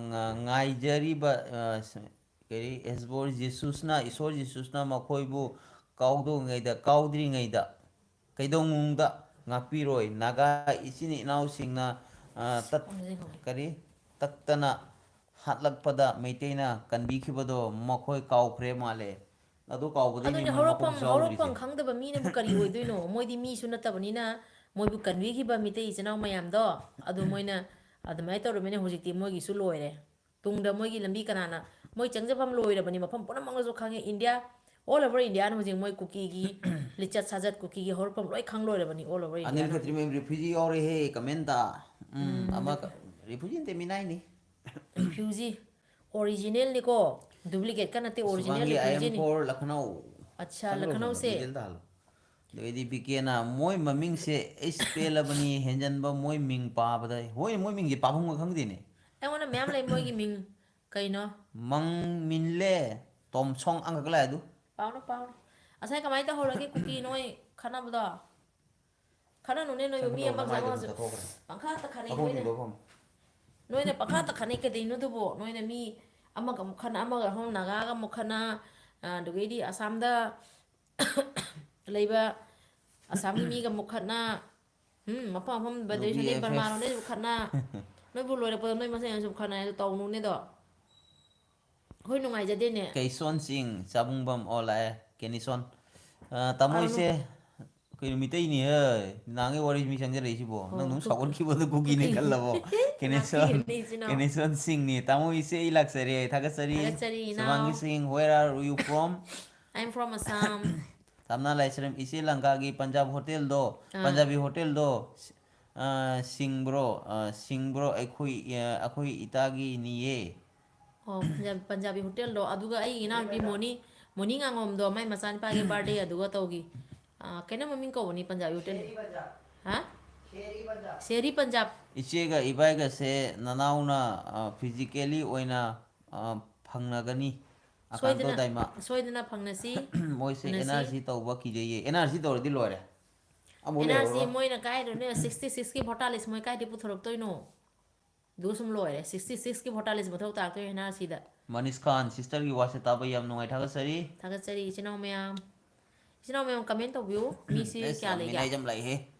ꯉ-, ꯉꯥꯏꯖꯔꯤꯕ, ꯑ, ꯁ-, ꯀꯔꯤ, ꯍꯦꯖꯕꯣꯔ ꯖꯤꯁꯨꯁꯅ, ꯏꯁꯣꯔ ꯖꯤꯁꯨꯁꯅ ꯃꯈꯣꯏꯕꯨ ꯀꯥꯎꯗꯣꯉꯩꯗ, ꯀꯥꯎꯗ꯭ꯔꯤꯉꯩꯗ, ꯀꯩꯗꯧꯅꯨꯡꯗ ꯉꯥꯛꯄꯤꯔꯣꯏ꯫ ꯅꯥꯒꯥ ꯏꯆꯤꯟ ꯏꯅꯥꯎꯁꯤꯡꯅ, ꯑ, ꯇꯠ-, ꯀꯔꯤ, ꯇꯠꯇꯅ ꯍꯥꯠꯂꯛꯄꯗ ꯃꯩꯇꯩꯅ ꯀꯟꯕꯤꯈꯤꯕꯗꯣ ꯃꯈꯣꯏ ꯀꯥꯎꯈ꯭ꯔꯦ ꯃꯥꯜꯂꯦ꯫ ꯑꯗꯨ ꯀꯥꯎꯕꯗꯩꯅꯦ ꯑꯗꯨꯅꯦ, ꯃꯣꯏ ꯃꯀꯣꯛ ꯍꯧꯔꯛꯐꯝ, ꯆꯥꯎꯗ꯭ꯔꯤꯁꯦ꯫ ꯍꯧꯔꯛꯐꯝ ꯈꯪꯗꯕ ꯃꯤꯅꯕꯨ ꯀꯔꯤ ꯑꯣꯏꯗꯣꯏꯅꯣ? ꯃꯣꯏꯗꯤ ꯃꯤꯁꯨ ꯅꯠꯇꯕꯅꯤꯅ, ꯃꯣꯏꯕꯨ ꯀꯟꯕꯤꯈꯤꯕ ꯃꯤꯇꯩ ꯏꯆꯤꯟ ꯏꯅꯥꯎ ꯃꯌꯥꯝꯗꯣ, ꯑꯗꯨ ꯃꯣꯏꯅ ꯑꯗꯨꯃꯥꯏꯅ ꯇꯧꯔꯕꯅꯤꯅ ꯍꯧꯖꯤꯛꯇꯤ ꯃꯣꯏꯒꯤꯁꯨ ꯂꯣꯏꯔꯦ꯫ ꯇꯨꯡꯗ ꯃꯣꯏꯒꯤ ꯂꯝꯕꯤ ꯀꯅꯥꯅ, ꯃꯣꯏ ꯆꯪꯖꯐꯝ ꯂꯣꯏꯔꯕꯅꯤ, ꯃꯐꯝ ꯄꯨꯝꯅꯃꯛꯅꯁꯨ ꯈꯪꯉꯦ꯫ ꯏꯟꯗꯤꯌꯥ, all over ꯏꯟꯗꯤꯌꯥꯅ ꯍꯧꯖꯤꯛ ꯃꯣꯏ ꯀꯨꯀꯤꯒꯤ ꯂꯤꯆꯠ ꯁꯥꯖꯠ, ꯀꯨꯀꯤꯒꯤ ꯍꯧꯔꯛꯐꯝ ꯂꯣꯏ ꯈꯪ ꯂꯣꯏꯔꯕꯅꯤ, all over ꯑꯅꯤꯜ ꯏꯟꯗꯤꯌꯥꯅ ꯍꯧꯖꯤꯛ꯫ ꯈꯦꯇ꯭ꯔꯤꯃꯌꯨꯝ ꯔꯤꯐ꯭ꯌꯨꯖꯤ ꯌꯥꯎꯔꯦꯍꯦ, ꯀꯃꯦꯟꯇ꯫ ꯎꯝ, ꯑꯃ ꯔꯤꯐ꯭ꯌꯨꯖꯤ ꯅꯠꯇꯦ, ꯃꯤꯅꯥꯏꯅꯤ꯫ ꯔꯤꯐ꯭ꯌꯨꯖꯤ, ꯑꯣꯔꯤꯖꯤꯅꯦꯜꯅꯤꯀꯣ, ꯗꯨꯄ꯭ꯂꯤꯀꯦꯠꯀ ꯅꯠꯇꯦ, ꯑꯣꯔꯤꯖꯤꯅꯦꯜ ꯁꯨꯕꯥꯡꯒꯤ ꯑꯥꯏ ꯑꯦꯝ ꯔꯤꯐ꯭ꯌꯨꯖꯤꯅꯤ꯫ ꯐꯣꯔ ꯂꯈꯅꯧ꯫ ꯑꯠꯁꯥ, ꯈꯪꯗ꯭ꯔꯣ ꯁꯨꯕꯥꯡ? ꯂꯈꯅꯧꯁꯦ꯫ ꯗꯤꯇꯦꯜꯗ ꯍꯥꯜꯂꯣ꯫ ꯑꯗꯨꯗꯩꯗꯤ ꯕꯤ ꯀꯦꯅ, "ꯃꯣꯏ ꯃꯃꯤꯡꯁꯦ ꯑꯩꯁ ꯄꯦꯜꯂꯕꯅꯤ, ꯍꯦꯟꯖꯟꯕ ꯃꯣꯏ ꯃꯤꯡ ꯄꯥꯕꯗ"꯫ ꯍꯣꯏ, ꯃꯣꯏ ꯃꯤꯡꯁꯦ ꯄꯥꯐꯝꯒ ꯈꯪꯗꯦꯅꯦ꯫ ꯑꯩꯉꯣꯟꯗ ꯃꯌꯥꯝ ꯂꯩ ꯃꯣꯏꯒꯤ ꯃꯤꯡ꯫ ꯀꯩꯅꯣ? ꯃꯪ ꯃꯤꯟꯂꯦ, ꯇꯣꯝꯁꯣꯡ ꯑꯪꯀꯛ ꯂꯥꯛꯑꯦ ꯑꯗꯨ꯫ ꯄꯥꯎꯅ, ꯄꯥꯎꯅ꯫ ꯉꯁꯥꯏ ꯀꯃꯥꯏꯅ ꯇꯧꯍꯧꯔꯒꯦ ꯀꯨꯀꯤ ꯅꯣꯏ ꯈꯠꯅꯕꯗꯣ? ꯈꯠꯅꯅꯨꯅꯦ ꯅꯣꯏꯕꯨ, ꯃꯤ ꯑꯃꯒ ꯑꯃꯒꯁꯨ ꯄꯪꯈꯥꯇ ꯈꯠꯅꯩ ꯀꯩꯗꯩꯅꯣ ꯑꯗꯨꯕꯨ? ꯅꯣꯏꯅ ꯃꯤ ꯑꯃꯒ ꯑꯃꯨꯛ ꯈꯠꯅ, ꯑꯃꯒ ꯑꯃꯨꯛ ꯅꯥꯒꯥꯒ ꯑꯃꯨꯛ ꯈꯠꯅ, ꯑꯗꯨꯗꯒꯤꯗꯤ ꯑꯁꯥꯝꯗ ꯂꯩꯕ ꯑꯁꯥꯝꯒꯤ ꯃꯤꯒ ꯑꯃꯨꯛ ꯈꯠꯅ, ꯎꯝ, ꯃꯐꯝ ꯃꯐꯝ ꯕꯗ꯭ꯔꯤꯁꯟꯗꯤ ꯕꯔꯃꯥꯔꯣꯝꯗꯩꯁꯨ ꯈꯠꯅ, ꯅꯣꯏꯕꯨ ꯂꯣꯏꯔꯛꯄꯗ ꯅꯣꯏ ꯃꯁꯦꯟ ꯁꯨꯝ ꯈꯠꯅ, ꯑꯗꯨ ꯇꯧꯅꯨꯅꯦꯗꯣ꯫ ꯑꯩꯈꯣꯏ ꯅꯨꯡꯉꯥꯏꯖꯗꯦꯅꯦ꯫ ꯀꯩꯁꯣꯟ ꯁꯤꯡ, ꯆꯥꯕꯨꯡꯕꯝ, ꯑꯣ, ꯂꯥꯛꯑꯦ, ꯀꯦꯅꯤꯁꯣꯟ꯫ ꯑ, ꯇꯥꯃꯣ ꯑꯥ, ꯏꯆꯦ, ꯀꯩꯅꯣ ꯃꯤꯇꯩꯅꯤ ꯍꯦ? ꯅꯍꯥꯟꯒꯩ ꯋꯥꯔꯤ ꯃꯤ ꯆꯪꯖꯔꯛꯏꯁꯤꯕꯣ? ꯅꯪ ꯑꯣ, ꯑꯗꯨꯝ ꯀꯨꯀꯤ꯫ ꯁꯥꯎꯒꯠꯈꯤꯕꯗꯣ ꯀꯨꯀꯤꯅꯦ ꯀꯨꯀꯤ꯫ ꯈꯜꯂꯕꯣ? ꯀꯦꯅꯤꯁꯣꯟ, ꯉꯥꯛꯄꯤꯔꯨꯅꯦ ꯏꯆꯤꯟ ꯏꯅꯥꯎ꯫ ꯀꯦꯅꯤꯁꯣꯟ ꯁꯤꯡꯅꯤ꯫ ꯇꯥꯃꯣ ꯏꯆꯦ, ꯑꯩ ꯂꯥꯛꯆꯔꯦ, ꯊꯥꯒꯠꯆꯔꯤ꯫ ꯊꯥꯒꯠꯆꯔꯤ, ꯏꯅꯥꯎ꯫ ꯁꯨꯃꯥꯡꯒꯤ ꯁꯤꯡ, where are you from? I'm from Assam꯫ ꯇꯝꯅꯥ ꯂꯥꯏꯁ꯭ꯔꯝ, ꯏꯆꯦ ꯂꯪꯀꯥꯒꯤ ꯄꯟꯖꯥꯕ ꯍꯣꯇꯦꯜꯗꯣ, ꯑꯥ꯫ ꯄꯟꯖꯥꯕꯤ ꯍꯣꯇꯦꯜꯗꯣ, ꯑ, ꯁꯤꯡꯕ꯭ꯔꯣ? ꯑ, ꯁꯤꯡꯕ꯭ꯔꯣ? ꯑꯩꯈꯣꯏ, ꯑ, ꯑꯩꯈꯣꯏ ꯏꯇꯥꯒꯤꯅꯤꯌꯦ꯫ ꯑꯣ, ꯄꯟꯖꯥꯕꯤ, ꯄꯟꯖꯥꯕꯤ ꯍꯣꯇꯦꯜꯗꯣ꯫ ꯑꯗꯨꯒ ꯑꯩꯒꯤ ꯏꯅꯥꯎꯅꯨꯄꯤ ꯃꯣꯅꯤ, ꯃꯣꯅꯤ ꯉꯥꯉꯣꯝꯗꯣ, ꯃꯥꯏ ꯃꯆꯥꯅꯨꯄꯥꯒꯤ birthday ꯑꯗꯨꯒ ꯇꯧꯒꯤ꯫ ꯑ, ꯀꯩꯅꯣ ꯃꯃꯤꯡ ꯀꯧꯕꯅꯤ ꯄꯟꯖꯥꯕꯤ ꯍꯣꯇꯦꯜ꯫ ꯍꯥ? ꯁꯦꯔꯤ ꯄꯟꯖꯥꯕ꯫ ꯏꯆꯦꯒ ꯏꯕꯥꯏꯒꯁꯦ ꯅꯅꯥꯎꯅ, ꯑ, physically ꯑꯣꯏꯅ, ꯑ, ꯐꯪꯅꯒꯅꯤ꯫ ꯑꯀꯥꯟꯇꯣ ꯁꯣꯏꯗꯅ ꯗꯥꯏꯃ꯫ ꯁꯣꯏꯗꯅ ꯐꯪꯅꯁꯤ꯫ ꯃꯣꯏꯁꯦ ꯐꯪꯅꯁꯤ꯫ ꯑꯦꯟ ꯑꯥꯔ ꯁꯤ ꯇꯧꯕ ꯀꯤꯖꯩꯌꯦ꯫ ꯑꯦꯟ ꯑꯥꯔ ꯁꯤ ꯇꯧꯔꯗꯤ ꯂꯣꯏꯔꯦ꯫ ꯑꯃꯨꯛ ꯑꯦꯟ ꯑꯥꯔ ꯁꯤ ꯂꯩꯍꯧꯔꯔꯣꯏ꯫ ꯃꯣꯏꯅ ꯀꯥꯏꯗꯅꯣ sixty six ꯀꯤ ꯚꯣꯇꯥ ꯂꯤꯁ ꯃꯣꯏ ꯀꯥꯏꯗꯩ ꯄꯨꯊꯣꯔꯛꯇꯣꯏꯅꯣ? ꯑꯗꯨꯒ ꯁꯨꯝ ꯂꯣꯏꯔꯦ꯫ Sixty six ꯀꯤ ꯚꯣꯇꯥ ꯂꯤꯁ ꯃꯊꯧ ꯇꯥꯔꯛꯇꯣꯏꯅꯣ ꯑꯦꯟ ꯑꯥꯔ ꯁꯤꯗ? ꯃꯅꯤꯁ ꯈꯥꯟ, sister ꯒꯤ ꯋꯥꯁꯦ ꯇꯥꯕ ꯌꯥꯝ ꯅꯨꯡꯉꯥꯏ, ꯊꯥꯒꯠꯆꯔꯤ꯫ ꯊꯥꯒꯠꯆꯔꯤ ꯏꯆꯤꯟ ꯏꯅꯥꯎ ꯃꯌꯥꯝ꯫ ꯏꯆꯤꯟ ꯏꯅꯥꯎ ꯃꯌꯥꯝ comment ꯇꯧꯕꯤꯌꯨ꯫ ꯃꯤꯁꯤ ꯑꯁ, ꯀꯌꯥ ꯂꯩꯒꯦ? ꯃꯤꯅꯥꯏꯁꯦ ꯌꯥꯝ ꯂꯥꯛꯏꯍꯦ꯫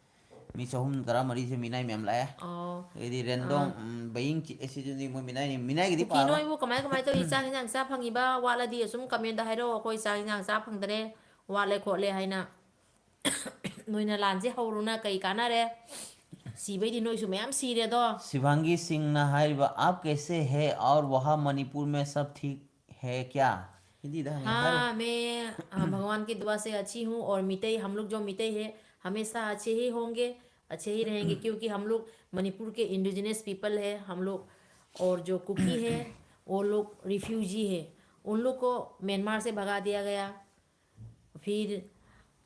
ꯃꯤ ꯆꯍꯨꯝ ꯇꯔꯥꯃꯔꯤꯁꯦ ꯃꯤꯅꯥꯏ ꯃꯌꯥꯝ ꯂꯥꯛꯑꯦ꯫ ꯑꯣ꯫ ꯑꯩꯗꯤ ꯔꯦꯟꯗꯣꯡ, ꯑꯥ꯫ ꯎꯝ, ꯕꯌꯤꯡ ꯆꯤ-, ꯑꯦ, ꯁꯤꯗꯨꯗꯤ ꯃꯣꯏ ꯃꯤꯅꯥꯏꯅꯤ, ꯃꯤꯅꯥꯏꯒꯤꯗꯤ ꯀꯨꯀꯤ ꯄꯥꯔꯣꯏ꯫ ꯅꯣꯏꯕꯨ ꯀꯃꯥꯏ ꯀꯃꯥꯏ ꯇꯧꯔꯤ? ꯆꯥꯛ ꯏꯟꯖꯥꯡ ꯆꯥ ꯐꯪꯉꯤꯕ? ꯋꯥꯠꯂꯗꯤ ꯑꯁꯨꯝ comment ꯍꯥꯏꯔꯛꯑꯣ, "ꯑꯩꯈꯣꯏ ꯆꯥꯛ ꯏꯟꯖꯥꯡ ꯆꯥ ꯐꯪꯗꯔꯦ, ꯋꯥꯠꯂꯦ ꯈꯣꯠꯂꯦ" ꯍꯥꯏꯅ꯫ ꯅꯣꯏꯅ ꯂꯥꯟꯁꯦ ꯍꯧꯔꯨꯅ ꯀꯩ ꯀꯥꯟꯅꯔꯦ? ꯁꯤꯕꯩꯗꯤ ꯅꯣꯏꯁꯨ ꯃꯌꯥꯝ ꯁꯤꯔꯦꯗꯣ꯫ ꯁꯤꯚꯥꯡꯒꯤ ꯁꯤꯡꯅ ꯍꯥꯏꯔꯤꯕ, "आप कैसे है और वहाँ मणिपुर में सब ठीक है क्या?" ꯍꯤꯟꯗꯤꯗ ꯍꯪꯉꯦ, ꯍꯥꯏꯔꯣ꯫ हाँ, मैं, अ, भगवान की दुआ से अच्छी हूँ और मितई, हम लोग जो मितई है, हमेशा अच्छे ही होंगे, अच्छे ही रहेंगे, क्योंकि हम लोग मणिपुर के इंडिजिनस पीपल है हम लोग। और जो कुकी है, वो लोग रिफ्यूजी है, उन लोग को म्यांमार से भगा दिया गया। फिर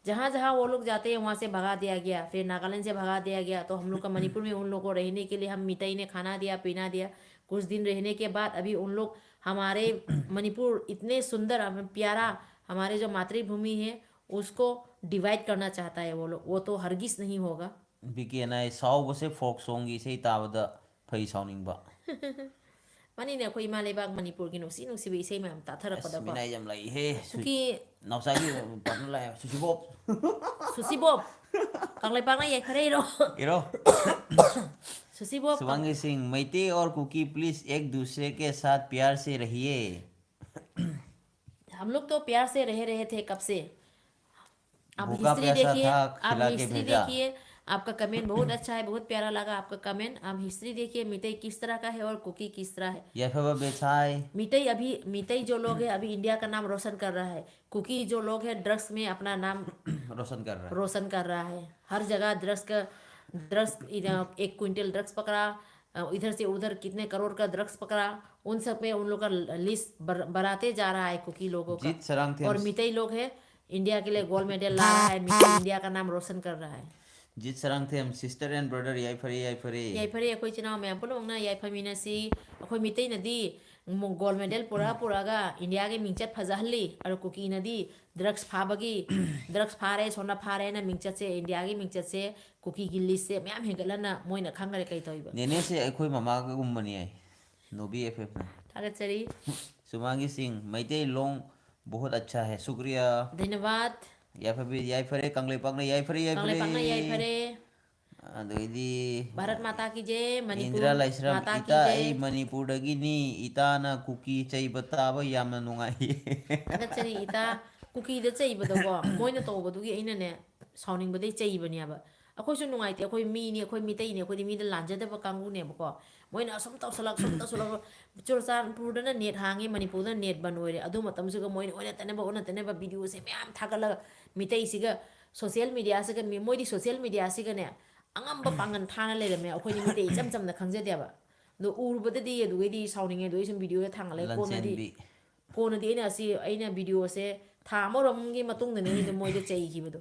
जहाँ जहाँ वो लोग जाते हैं वहाँ से भगा दिया गया, फिर नागालैंड से भगा दिया गया, तो हम लोग का मणिपुर में उन लोग को रहने के लिए हम मिताई ने खाना दिया, पीना दिया। कुछ दिन रहने के बाद अभी उन लोग हमारे मणिपुर इतने सुंदर, हमें प्यारा, हमारे जो मातृभूमि है उसको डिवाइड करना चाहता है वो लोग, वो तो हरगिज नहीं होगा। ꯕꯤ ꯀꯦ ꯑꯦꯟ ꯑꯥꯏ ꯁꯥꯎꯕꯁꯦ ꯐꯣꯛ ꯁꯣꯡꯒꯤ ꯏꯁꯩ ꯇꯥꯕꯗ ꯐꯩ ꯁꯥꯎꯅꯤꯡꯕ꯫ ꯃꯥꯅꯤꯅꯦ, ꯑꯩꯈꯣꯏ ꯏꯃꯥ ꯂꯩꯕꯥꯛ ꯃꯅꯤꯄꯨꯔꯒꯤ ꯅꯨꯡꯁꯤ ꯅꯨꯡꯁꯤꯕ ꯏꯁꯩ ꯃꯌꯥꯝ ꯑꯁ, ꯇꯥꯊꯔꯛꯄꯗꯀꯣ꯫ ꯃꯤꯅꯥꯏ ꯌꯥꯝ ꯂꯥꯛꯏꯍꯦ꯫ ꯁꯨ-, ꯀꯨꯀꯤ ꯅꯥꯎꯆꯥꯒꯤ ꯄꯥꯔꯠꯅꯔ ꯂꯥꯛꯑꯦ꯫ ꯁꯨꯁꯤꯕꯣꯞ꯫ ꯁꯨꯁꯤꯕꯣꯞ꯫ ꯀꯪꯂꯩꯄꯥꯛꯅ ꯌꯥꯏꯐꯔꯦ ꯏꯔꯣ꯫ ꯏꯔꯣ꯫ ꯁꯨꯁꯤꯕꯣꯞ꯫ ꯁꯨꯕꯥꯡꯒꯤ ꯁꯤꯡ, ꯃꯩꯇꯩ और कुकी please एक दूसरे के साथ प्यार से रहिए। हम लोग तो प्यार से रह रहे थे कब से। आप भूखा हिस्ट्री प्यासा देखिए, था, आप खिला के हिस्ट्री भेजा। देखिए, आपका कमेंट बहुत अच्छा है, बहुत प्यारा लगा आपका कमेंट। आप हिस्ट्री देखिए, मितई किस तरह का है और कुकी किस तरह है। ꯌꯥꯏꯐꯕ ꯕꯦꯁꯥꯏ꯫ मितई अभी, मितई जो लोग हैं, अभी इंडिया का नाम रोशन कर रहा है। कुकी जो लोग हैं, ड्रग्स में अपना नाम रोशन कर रहा है। रोशन कर रहा है। हर जगह ड्रग्स का, ड्रग्स, इधर एक क्विंटल ड्रग्स पकड़ा, अ, इधर से उधर कितने करोड़ का ड्रग्स पकड़ा, उन सब में उन लोग का ल-, लिस्ट बढ़-, बढ़ाते जा रहा है कुकी लोगों का। जीत सरांग थे और हम। मितई लोग हैं, इंडिया के लिए गोल्ड मेडल ला रहा है, मितई इंडिया का नाम रोशन कर रहा है। ꯖꯤꯠ ꯁꯔꯥꯡꯊꯦꯝ, sister and brother, ꯌꯥꯏꯐꯔꯦ, ꯌꯥꯏꯐꯔꯦ꯫ ꯌꯥꯏꯐꯔꯦ, ꯑꯩꯈꯣꯏ ꯏꯆꯤꯟ ꯏꯅꯥꯎ ꯃꯌꯥꯝ ꯄꯨꯝꯅꯃꯛꯅ ꯌꯥꯏꯐꯃꯤꯟꯅꯁꯤ꯫ ꯑꯩꯈꯣꯏ ꯃꯤꯇꯩꯅꯗꯤ ꯒꯣꯜ ꯃꯦꯗꯜ ꯄꯨꯔꯛꯑ ꯄꯨꯔꯛꯑꯒ ꯏꯟꯗꯤꯌꯥꯒꯤ ꯃꯤꯡꯆꯠ ꯐꯖꯍꯜꯂꯤ꯫ ꯑꯗꯣ ꯀꯨꯀꯤꯅꯗꯤ ꯗ꯭ꯔꯒꯁ ꯐꯥꯕꯒꯤ, ꯗ꯭ꯔꯒꯁ ꯐꯥꯔꯦ, ꯁꯣꯝꯅ ꯐꯥꯔꯦꯅ ꯃꯤꯡꯆꯠꯁꯦ, ꯏꯟꯗꯤꯌꯥꯒꯤ ꯃꯤꯡꯆꯠꯁꯦ ꯀꯨꯀꯤꯒꯤ ꯂꯤꯁꯁꯦ ꯃꯌꯥꯝ ꯍꯦꯟꯒꯠꯂꯅ ꯃꯣꯏꯅ ꯈꯪꯈ꯭ꯔꯦ ꯀꯩ ꯇꯧꯔꯤꯕ꯫ ꯅꯦꯅꯦꯁꯦ ꯑꯩꯈꯣꯏ ꯃꯃꯥꯒꯨꯝꯕꯅꯤ ꯍꯥꯏ, ꯅꯣꯕꯤ ꯑꯦꯐ ꯑꯦꯐꯅ꯫ ꯊꯥꯒꯠꯆꯔꯤ꯫ ꯁꯨꯃꯥꯡꯒꯤ ꯁꯤꯡ, ꯃꯩꯇꯩꯂꯣꯟ ꯕꯣꯍꯨꯠ ꯑꯠꯁꯥ ꯍꯦ, ꯁꯨꯀ꯭ꯔꯤꯌꯥ꯫ ꯙꯟꯌꯕꯥꯗ꯫ ꯌꯥꯏꯐꯕꯤ, ꯌꯥꯏꯐꯔꯦ, ꯀꯪꯂꯩꯄꯥꯛꯅ ꯌꯥꯏꯐꯔꯦ, ꯌꯥꯏꯐꯔꯦ꯫ ꯀꯪꯂꯩꯄꯥꯛꯅ ꯌꯥꯏꯐꯔꯦ꯫ ꯑꯗꯩꯗꯤ ꯚꯥꯔꯠ ꯃꯥꯇꯥ ꯀꯤ ꯖꯦ, ꯃꯅꯤꯄꯨꯔ ꯏꯟꯗ꯭ꯔꯥ ꯂꯥꯏꯁ꯭ꯔꯝ, ꯃꯥꯇꯥ ꯀꯤ ꯏꯇꯥ ꯖꯦ꯫ ꯑꯩ ꯃꯅꯤꯄꯨꯔꯗꯒꯤꯅꯤ, ꯏꯇꯥꯅ ꯀꯨꯀꯤ ꯆꯩꯕ ꯇꯥꯕ ꯌꯥꯝꯅ ꯅꯨꯡꯉꯥꯏꯌꯦ꯫ ꯊꯥꯒꯠꯆꯔꯤ ꯏꯇꯥ꯫ ꯀꯨꯀꯤꯗ ꯆꯩꯕꯗꯀꯣ, ꯃꯣꯏꯅ ꯇꯧꯕꯗꯨꯒꯤ ꯑꯩꯅꯅꯦ, ꯁꯥꯎꯅꯤꯡꯕꯗꯩ ꯆꯩꯕꯅꯦꯕ꯫ ꯑꯩꯈꯣꯏꯁꯨ ꯅꯨꯡꯉꯥꯏꯇꯦ, ꯑꯩꯈꯣꯏ ꯃꯤꯅꯤ, ꯑꯩꯈꯣꯏ ꯃꯤꯇꯩꯅꯤ, ꯑꯩꯈꯣꯏꯗꯤ ꯃꯤꯗ ꯂꯥꯟꯖꯗꯕ ꯀꯥꯡꯕꯨꯅꯦꯕꯀꯣ꯫ ꯃꯣꯏꯅ ꯑꯁꯨꯝ ꯇꯧꯁꯜꯂꯛ, ꯁꯨꯝ ꯇꯧꯁꯜꯂꯛ, ꯆꯨꯔꯆꯥꯟꯄꯨꯔꯗꯅ ꯅꯦꯠ ꯍꯥꯡꯉꯦ, ꯃꯅꯤꯄꯨꯔꯗ ꯅꯦꯠ ꯕꯟ ꯑꯣꯏꯔꯦ꯫ ꯑꯗꯨ ꯃꯇꯝꯁꯤꯒ ꯃꯣꯏꯅ ꯑꯣꯟꯅ ꯇꯩꯅꯕ, ꯑꯣꯟꯅ ꯇꯩꯅꯕ ꯚꯤꯗꯤꯑꯣꯁꯦ ꯃꯌꯥꯝ ꯊꯥꯒꯠꯂꯒ, ꯃꯤꯇꯩꯁꯤꯒ ꯁꯣꯁꯤꯌꯦꯜ ꯃꯦꯗꯤꯌꯥꯁꯤꯒ, ꯃꯤ-, ꯃꯣꯏꯗꯤ ꯁꯣꯁꯤꯌꯦꯜ ꯃꯦꯗꯤꯌꯥꯁꯤꯒꯅꯦ ꯑꯉꯝꯕ ꯄꯥꯡꯒꯜ ꯊꯥꯅ ꯂꯩꯔꯝꯃꯦ, ꯑꯩꯈꯣꯏꯗꯤ ꯃꯤꯇꯩ ꯏꯆꯝ ꯆꯝꯅ ꯈꯪꯖꯗꯦꯕ꯫ ꯑꯗꯣ ꯎꯔꯨꯕꯗꯗꯤ ꯑꯗꯨꯒꯩꯗꯤ ꯁꯥꯎꯅꯤꯡꯉꯦ, ꯑꯗꯨꯒꯤ ꯁꯨꯝ ꯚꯤꯗꯤꯑꯣꯗ ꯊꯥꯡꯒꯠꯂꯛꯑꯦ꯫ ꯀꯣꯟꯅꯗꯤ, ꯂꯟꯆꯦꯟꯕꯤ꯫ ꯀꯣꯟꯅꯗꯤ ꯑꯩꯅ ꯑꯁꯤ, ꯑꯩꯅ ꯚꯤꯗꯤꯑꯣꯁꯦ ꯊꯥ ꯑꯃꯔꯣꯝꯒꯤ ꯃꯇꯨꯡꯗꯅꯦ ꯑꯩꯅ ꯃꯣꯏꯗ ꯆꯩꯈꯤꯕꯗꯣ꯫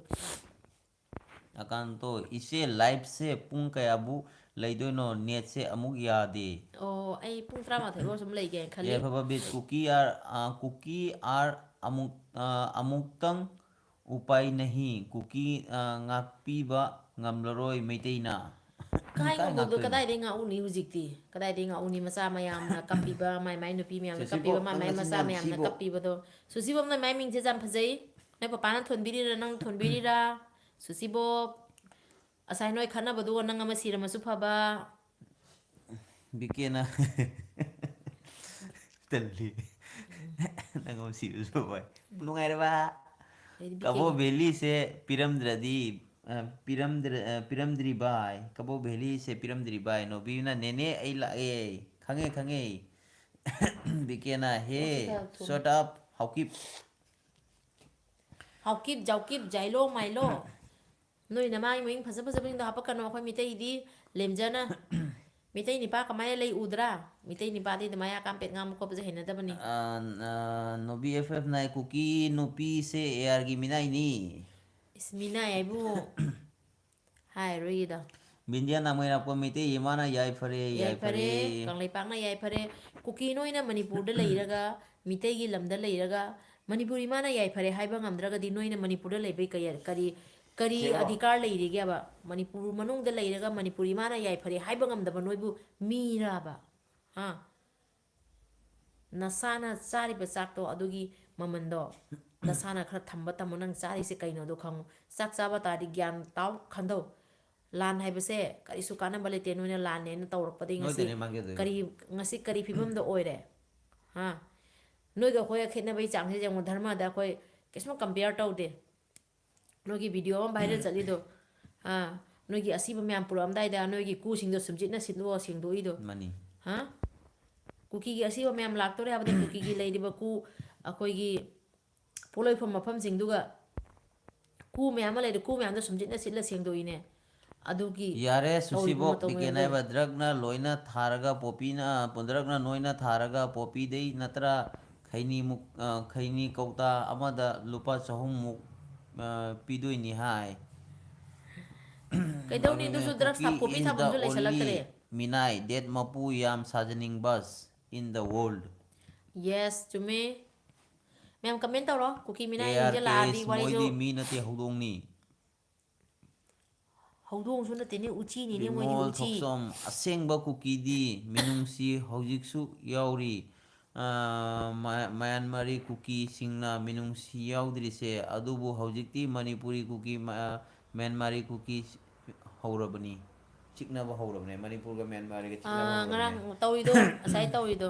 ꯑꯀꯥꯟꯇꯣ, ꯏꯆꯦ, live ꯁꯦ ꯄꯨꯡ ꯀꯌꯥꯕꯨ ꯂꯩꯗꯣꯏꯅꯣ? ꯅꯦꯠꯁꯦ ꯑꯃꯨꯛ ꯌꯥꯗꯦ꯫ ꯑꯣ, ꯑꯩ ꯄꯨꯡ ꯇꯔꯥꯃꯥꯊꯣꯏ ꯐꯥꯎ ꯁꯨꯝ ꯂꯩꯒꯦꯅ ꯈꯜꯂꯤ꯫ ꯌꯥꯏꯐꯕ ꯕꯤꯠ, ꯀꯨꯀꯤ ꯑꯥꯔ, ꯑ, ꯀꯨꯀꯤ ꯑꯥꯔ ꯑꯃꯨꯛ, ꯑ, ꯑꯃꯨꯛꯇꯪ ꯎꯄꯥꯏ ꯅꯍꯤ, ꯀꯨꯀꯤ, ꯑ, ꯉꯥꯛꯄꯤꯕ ꯉꯝꯂꯔꯣꯏ ꯃꯩꯇꯩꯅ꯫ ꯀꯥꯏ ꯀꯥꯏ ꯉꯝꯃꯣꯏꯗꯣ, ꯉꯥꯛꯇꯣꯏꯅꯣ? ꯀꯗꯥꯏꯗꯩ ꯉꯥꯛꯎꯅꯤ ꯍꯧꯖꯤꯛꯇꯤ? ꯀꯗꯥꯏꯗꯩ ꯉꯥꯛꯎꯅꯤ? ꯃꯆꯥ ꯃꯌꯥꯝꯅ ꯀꯞꯄꯤꯕ, ꯃꯥꯏ ꯃꯥꯏ ꯅꯨꯄꯤ ꯃꯌꯥꯝꯅ ꯁꯨꯁꯤꯕꯣ, ꯀꯞꯄꯤꯕ, ꯃꯥꯏ ꯅꯪ ꯃꯥꯏ ꯅꯆꯤꯟ ꯃꯆꯥ ꯌꯥꯝ ꯃꯌꯥꯝꯅ ꯊꯤꯕꯣ꯫ ꯀꯞꯄꯤꯕꯗꯣ꯫ ꯁꯨꯁꯤꯕꯝꯅ ꯃꯥꯏ ꯃꯤꯡꯁꯦ ꯌꯥꯝ ꯐꯖꯩ꯫ ꯅꯣꯏ ꯄꯄꯥꯅ ꯊꯣꯟꯕꯤꯔꯤꯔꯥ, ꯅꯪ ꯊꯣꯟꯕꯤꯔꯤꯔꯥ? ꯁꯨꯁꯤꯕꯣ, ꯉꯁꯥꯏ ꯅꯣꯏ ꯈꯠꯅꯕꯗꯨꯒ ꯅꯪ ꯑꯃ ꯁꯤꯔꯝꯃꯁꯨ ꯐꯕ꯫ ꯕꯤꯀꯦꯅ ꯇꯜꯂꯤ꯫ ꯅꯪ ꯑꯃ ꯁꯤꯔꯁꯨ ꯐꯕ꯫ ꯅꯨꯡꯉꯥꯏꯔꯕ? ꯑꯩꯗꯤ ꯕꯤꯀꯦꯒꯤ ꯀꯕꯣ ꯚꯦꯂꯤꯁꯦ ꯄꯤꯔꯝꯗ꯭ꯔꯗꯤ, ꯑ, ꯄꯤꯔꯝꯗ꯭ꯔ-, ꯑ, ꯄꯤꯔꯝꯗ꯭ꯔꯤ ꯚꯥꯏ꯫ ꯀꯕꯣ ꯚꯦꯂꯤꯁꯦ ꯄꯤꯔꯝꯗ꯭ꯔꯤ ꯚꯥꯏ꯫ ꯅꯣꯕꯤꯅ, "ꯅꯦꯅꯦ, ꯑꯩ ꯂꯥꯛꯑꯦ꯫ ꯈꯪꯉꯦ, ꯈꯪꯉꯦ꯫" ꯕꯤꯀꯦꯅ, "ꯍꯦ, ꯑꯣ, ꯁꯤ ꯈꯔ ꯊꯨꯝ꯫ Shut up, Haokip." ꯍꯥꯎꯀꯤꯞ, ꯖꯥꯎꯀꯤꯞ, ꯖꯥꯏꯂꯣ, ꯃꯥꯏꯂꯣ꯫ ꯅꯣꯏ ꯅꯃꯥꯒꯤ ꯃꯃꯤꯡ ꯐꯖ ꯐꯖꯕꯁꯤꯡꯗꯣ ꯍꯥꯄꯛꯀꯅꯣ꯫ ꯑꯩꯈꯣꯏ ꯃꯤꯇꯩꯗꯤ ꯂꯦꯝꯖꯅ꯫ ꯃꯤꯇꯩ ꯅꯤꯄꯥ ꯀꯃꯥꯏꯅ ꯂꯩ ꯎꯗ꯭ꯔꯥ? ꯃꯤꯇꯩ ꯅꯤꯄꯥꯗꯤ ꯑꯗꯨꯃꯥꯏꯅ ꯑꯀꯥꯝ ꯄꯦꯠ ꯉꯥꯡꯕ ꯈꯣꯠꯄꯁꯦ ꯍꯩꯅꯗꯕꯅꯤ꯫ ꯑ, ꯑ, ꯅꯣꯕꯤ ꯑꯦꯐ ꯑꯦꯐ ꯅꯥꯏ ꯀꯨꯀꯤ ꯅꯨꯄꯤꯁꯦ ꯑꯦ ꯑꯥꯔꯒꯤ ꯃꯤꯅꯥꯏꯅꯤ꯫ ꯏꯁ, ꯃꯤꯅꯥꯏ ꯍꯥꯏꯕꯨ ꯍꯥꯏꯔꯣꯏꯒꯦꯗ꯫ ꯕꯤꯟꯗꯤꯌꯥ ꯅꯥꯃꯩꯔꯥꯛꯄ ꯃꯩꯇꯩ ꯏꯃꯥꯅ ꯌꯥꯏꯐꯔꯦ, ꯌꯥꯏꯐꯔꯦ, ꯌꯥꯏꯐꯔꯦ꯫ ꯀꯪꯂꯩꯄꯥꯛꯅ ꯌꯥꯏꯐꯔꯦ꯫ ꯀꯨꯀꯤ ꯅꯣꯏꯅ ꯃꯅꯤꯄꯨꯔꯗ ꯂꯩꯔꯒ, ꯃꯤꯇꯩꯒꯤ ꯂꯝꯗ ꯂꯩꯔꯒ, ꯃꯅꯤꯄꯨꯔ ꯏꯃꯥꯅ ꯌꯥꯏꯐꯔꯦ ꯍꯥꯏꯕ ꯉꯝꯗ꯭ꯔꯒꯗꯤ ꯅꯣꯏꯅ ꯃꯅꯤꯄꯨꯔꯗ ꯂꯩꯕꯩ ꯀꯩ-, ꯀꯔꯤ, ꯀꯔꯤ ꯑꯙꯤꯀꯥꯔ ꯂꯩꯔꯤꯒꯦꯕ? ꯃꯅꯤꯄꯨꯔ ꯃꯅꯨꯡꯗ ꯂꯩꯔꯒ ꯃꯅꯤꯄꯨꯔ ꯏꯃꯥꯅ ꯌꯥꯏꯐꯔꯦ ꯍꯥꯏꯕ ꯉꯝꯗꯕ ꯅꯣꯏꯕꯨ ꯃꯤꯔꯥꯕ? ꯍꯥ? ꯅꯁꯥꯅ ꯆꯥꯔꯤꯕ ꯆꯥꯛꯇꯣ ꯑꯗꯨꯒꯤ ꯃꯃꯟꯗꯣ ꯅꯁꯥꯅ ꯈꯔ ꯊꯝꯕ ꯇꯝꯃꯣ꯫ ꯅꯪ ꯆꯥꯔꯤꯁꯦ ꯀꯩꯅꯣꯗꯣ ꯈꯪꯉꯨ꯫ ꯆꯥꯛ ꯆꯥꯕ ꯇꯥꯔꯗꯤ ꯒ꯭ꯌꯥꯟ ꯇꯥꯎ, ꯈꯟꯗꯧ꯫ ꯂꯥꯟ ꯍꯥꯏꯕꯁꯦ ꯀꯔꯤꯁꯨ ꯀꯥꯟꯅꯕ ꯂꯩꯇꯦ꯫ ꯅꯣꯏꯅ ꯂꯥꯟꯅꯦꯅ ꯇꯧꯔꯛꯄꯗꯒꯤ ꯉꯁꯤ ꯅꯣꯏꯗꯅꯦ ꯃꯥꯡꯖꯗꯣꯏꯗꯣ꯫ ꯀꯔꯤ, ꯉꯁꯤ ꯀꯔꯤ ꯐꯤꯕꯝꯗ ꯑꯣꯏꯔꯦ? ꯍꯥ? ꯅꯣꯏꯒ ꯑꯩꯈꯣꯏꯒ ꯈꯦꯠꯅꯕꯒꯤ ꯆꯥꯡꯁꯦ ꯌꯦꯡꯉꯣ꯫ ꯙꯔꯃꯗ ꯑꯩꯈꯣꯏ ꯀꯩꯁꯨꯃ compare ꯇꯧꯗꯦ꯫ ꯅꯣꯏꯒꯤ video ꯑꯃ viral ꯆꯠꯂꯤꯗꯣ, ꯑꯥ, ꯅꯣꯏꯒꯤ ꯑꯁꯤꯕ ꯃꯌꯥꯝ ꯄꯨꯔꯛꯑꯝꯗꯥꯏꯗ ꯅꯣꯏꯒꯤ ꯀꯨꯁꯤꯡꯗꯣ ꯁꯨꯝꯖꯤꯠꯅ ꯁꯤꯠꯂꯣ ꯁꯦꯡꯗꯣꯛꯏꯗꯣ꯫ ꯃꯥꯅꯤ꯫ ꯍꯥ? ꯀꯨꯀꯤꯒꯤ ꯑꯁꯤꯕ ꯃꯌꯥꯝ ꯂꯥꯛꯇꯣꯔꯦ ꯍꯥꯏꯕꯗ ꯀꯨꯀꯤꯒꯤ ꯂꯩꯔꯤꯕ ꯀꯨ, ꯑꯩꯈꯣꯏꯒꯤ ꯄꯣꯠꯂꯣꯏꯐꯝ ꯃꯐꯝꯁꯤꯡꯗꯨꯒ ꯀꯨ ꯃꯌꯥꯝ ꯑꯃ ꯂꯩꯔꯦ, ꯀꯨ ꯃꯌꯥꯝꯗꯣ ꯁꯨꯝꯖꯤꯠꯅ ꯁꯤꯠꯂ ꯁꯦꯡꯗꯣꯛꯏꯅꯦ꯫ ꯑꯗꯨꯒꯤ ꯌꯥꯔꯦ, ꯇꯧꯔꯤꯕ ꯁꯨꯁꯤꯕꯣ, ꯃꯇꯧ ꯕꯤꯀꯦꯟ ꯃꯌꯥꯝꯗꯣ꯫ ꯍꯥꯏꯕ ꯗ꯭ꯔꯛꯅ ꯂꯣꯏꯅ ꯊꯥꯔꯒ ꯄꯣꯄꯤꯅ, ꯗ꯭ꯔꯛꯅ ꯅꯣꯏꯅ ꯊꯥꯔꯒ ꯄꯣꯄꯤꯗꯩ ꯅꯠꯇ꯭ꯔꯥ ꯈꯩꯅꯤ ꯃꯨꯛ-, ꯑ, ꯈꯩꯅꯤ ꯀꯧꯇꯥ ꯑꯃꯗ ꯂꯨꯄꯥ ꯆꯍꯨꯝꯃꯨꯛ, ꯑ, ꯄꯤꯗꯣꯏꯅꯤ ꯍꯥꯏ꯫ ꯀꯩꯗꯧꯅꯤ, ꯑꯗꯨꯅꯦ, ꯑꯗꯨꯁꯨ drugs ꯀꯨꯀꯤ ꯊꯥ-, poppy is the ꯊꯥꯐꯝꯁꯨ only ꯂꯩꯁꯜꯂꯛꯇ꯭ꯔꯦ꯫ ꯃꯤꯅꯥꯏ that ꯃꯄꯨ ꯌꯥꯝ ꯁꯥꯖꯅꯤꯡꯕ in the world꯫ Yes, ꯆꯨꯝꯃꯦ꯫ ꯃꯌꯥꯝ comment ꯇꯧꯔꯣ, ꯀꯨꯀꯤ ꯃꯤꯅꯥꯏꯁꯤꯡꯁꯦ ꯑꯦ ꯑꯥꯔ ꯀꯦ ꯂꯥꯛꯑꯗꯤ ꯑꯦꯁ, ꯋꯥꯔꯤꯁꯨ꯫ ꯃꯣꯏꯗꯤ ꯃꯤ ꯅꯠꯇꯦ, ꯍꯧꯗꯣꯡꯅꯤ꯫ ꯍꯧꯗꯣꯡꯁꯨ ꯅꯠꯇꯦꯅꯦ, ꯎꯆꯤꯅꯤꯅꯦ, ꯃꯣꯏꯗꯤ ꯕꯤꯃꯣꯜ ꯎꯆꯤ꯫ ꯊꯣꯛꯆꯣꯝ, ꯑꯁꯦꯡꯕ ꯀꯨꯀꯤꯗꯤ ꯃꯤꯅꯨꯡꯁꯤ ꯍꯧꯖꯤꯛꯁꯨ ꯌꯥꯎꯔꯤ꯫ ꯑ, ꯃ-, ꯃ꯭ꯌꯥꯟꯃꯥꯔꯤ ꯀꯨꯀꯤꯁꯤꯡꯅ ꯃꯤꯅꯨꯡꯁꯤ ꯌꯥꯎꯗ꯭ꯔꯤꯁꯦ, ꯑꯗꯨꯕꯨ ꯍꯧꯖꯤꯛꯇꯤ ꯃꯅꯤꯄꯨꯔꯤ ꯀꯨꯀꯤ, ꯃ-, ꯃ꯭ꯌꯥꯟꯃꯥꯔꯤ ꯀꯨꯀꯤ ꯍꯧꯔꯕꯅꯤ꯫ ꯆꯤꯛꯅꯕ ꯍꯧꯔꯕꯅꯦ꯫ ꯃꯅꯤꯄꯨꯔꯒ ꯃ꯭ꯌꯥꯟꯃꯥꯔꯒ ꯆꯤꯛꯅꯕ ꯑꯥ, ꯍꯧꯔꯕꯅꯦ꯫ ꯉꯔꯥꯡ ꯇꯧꯔꯤꯗꯣ, ꯉꯁꯥꯏ ꯇꯧꯔꯤꯗꯣ꯫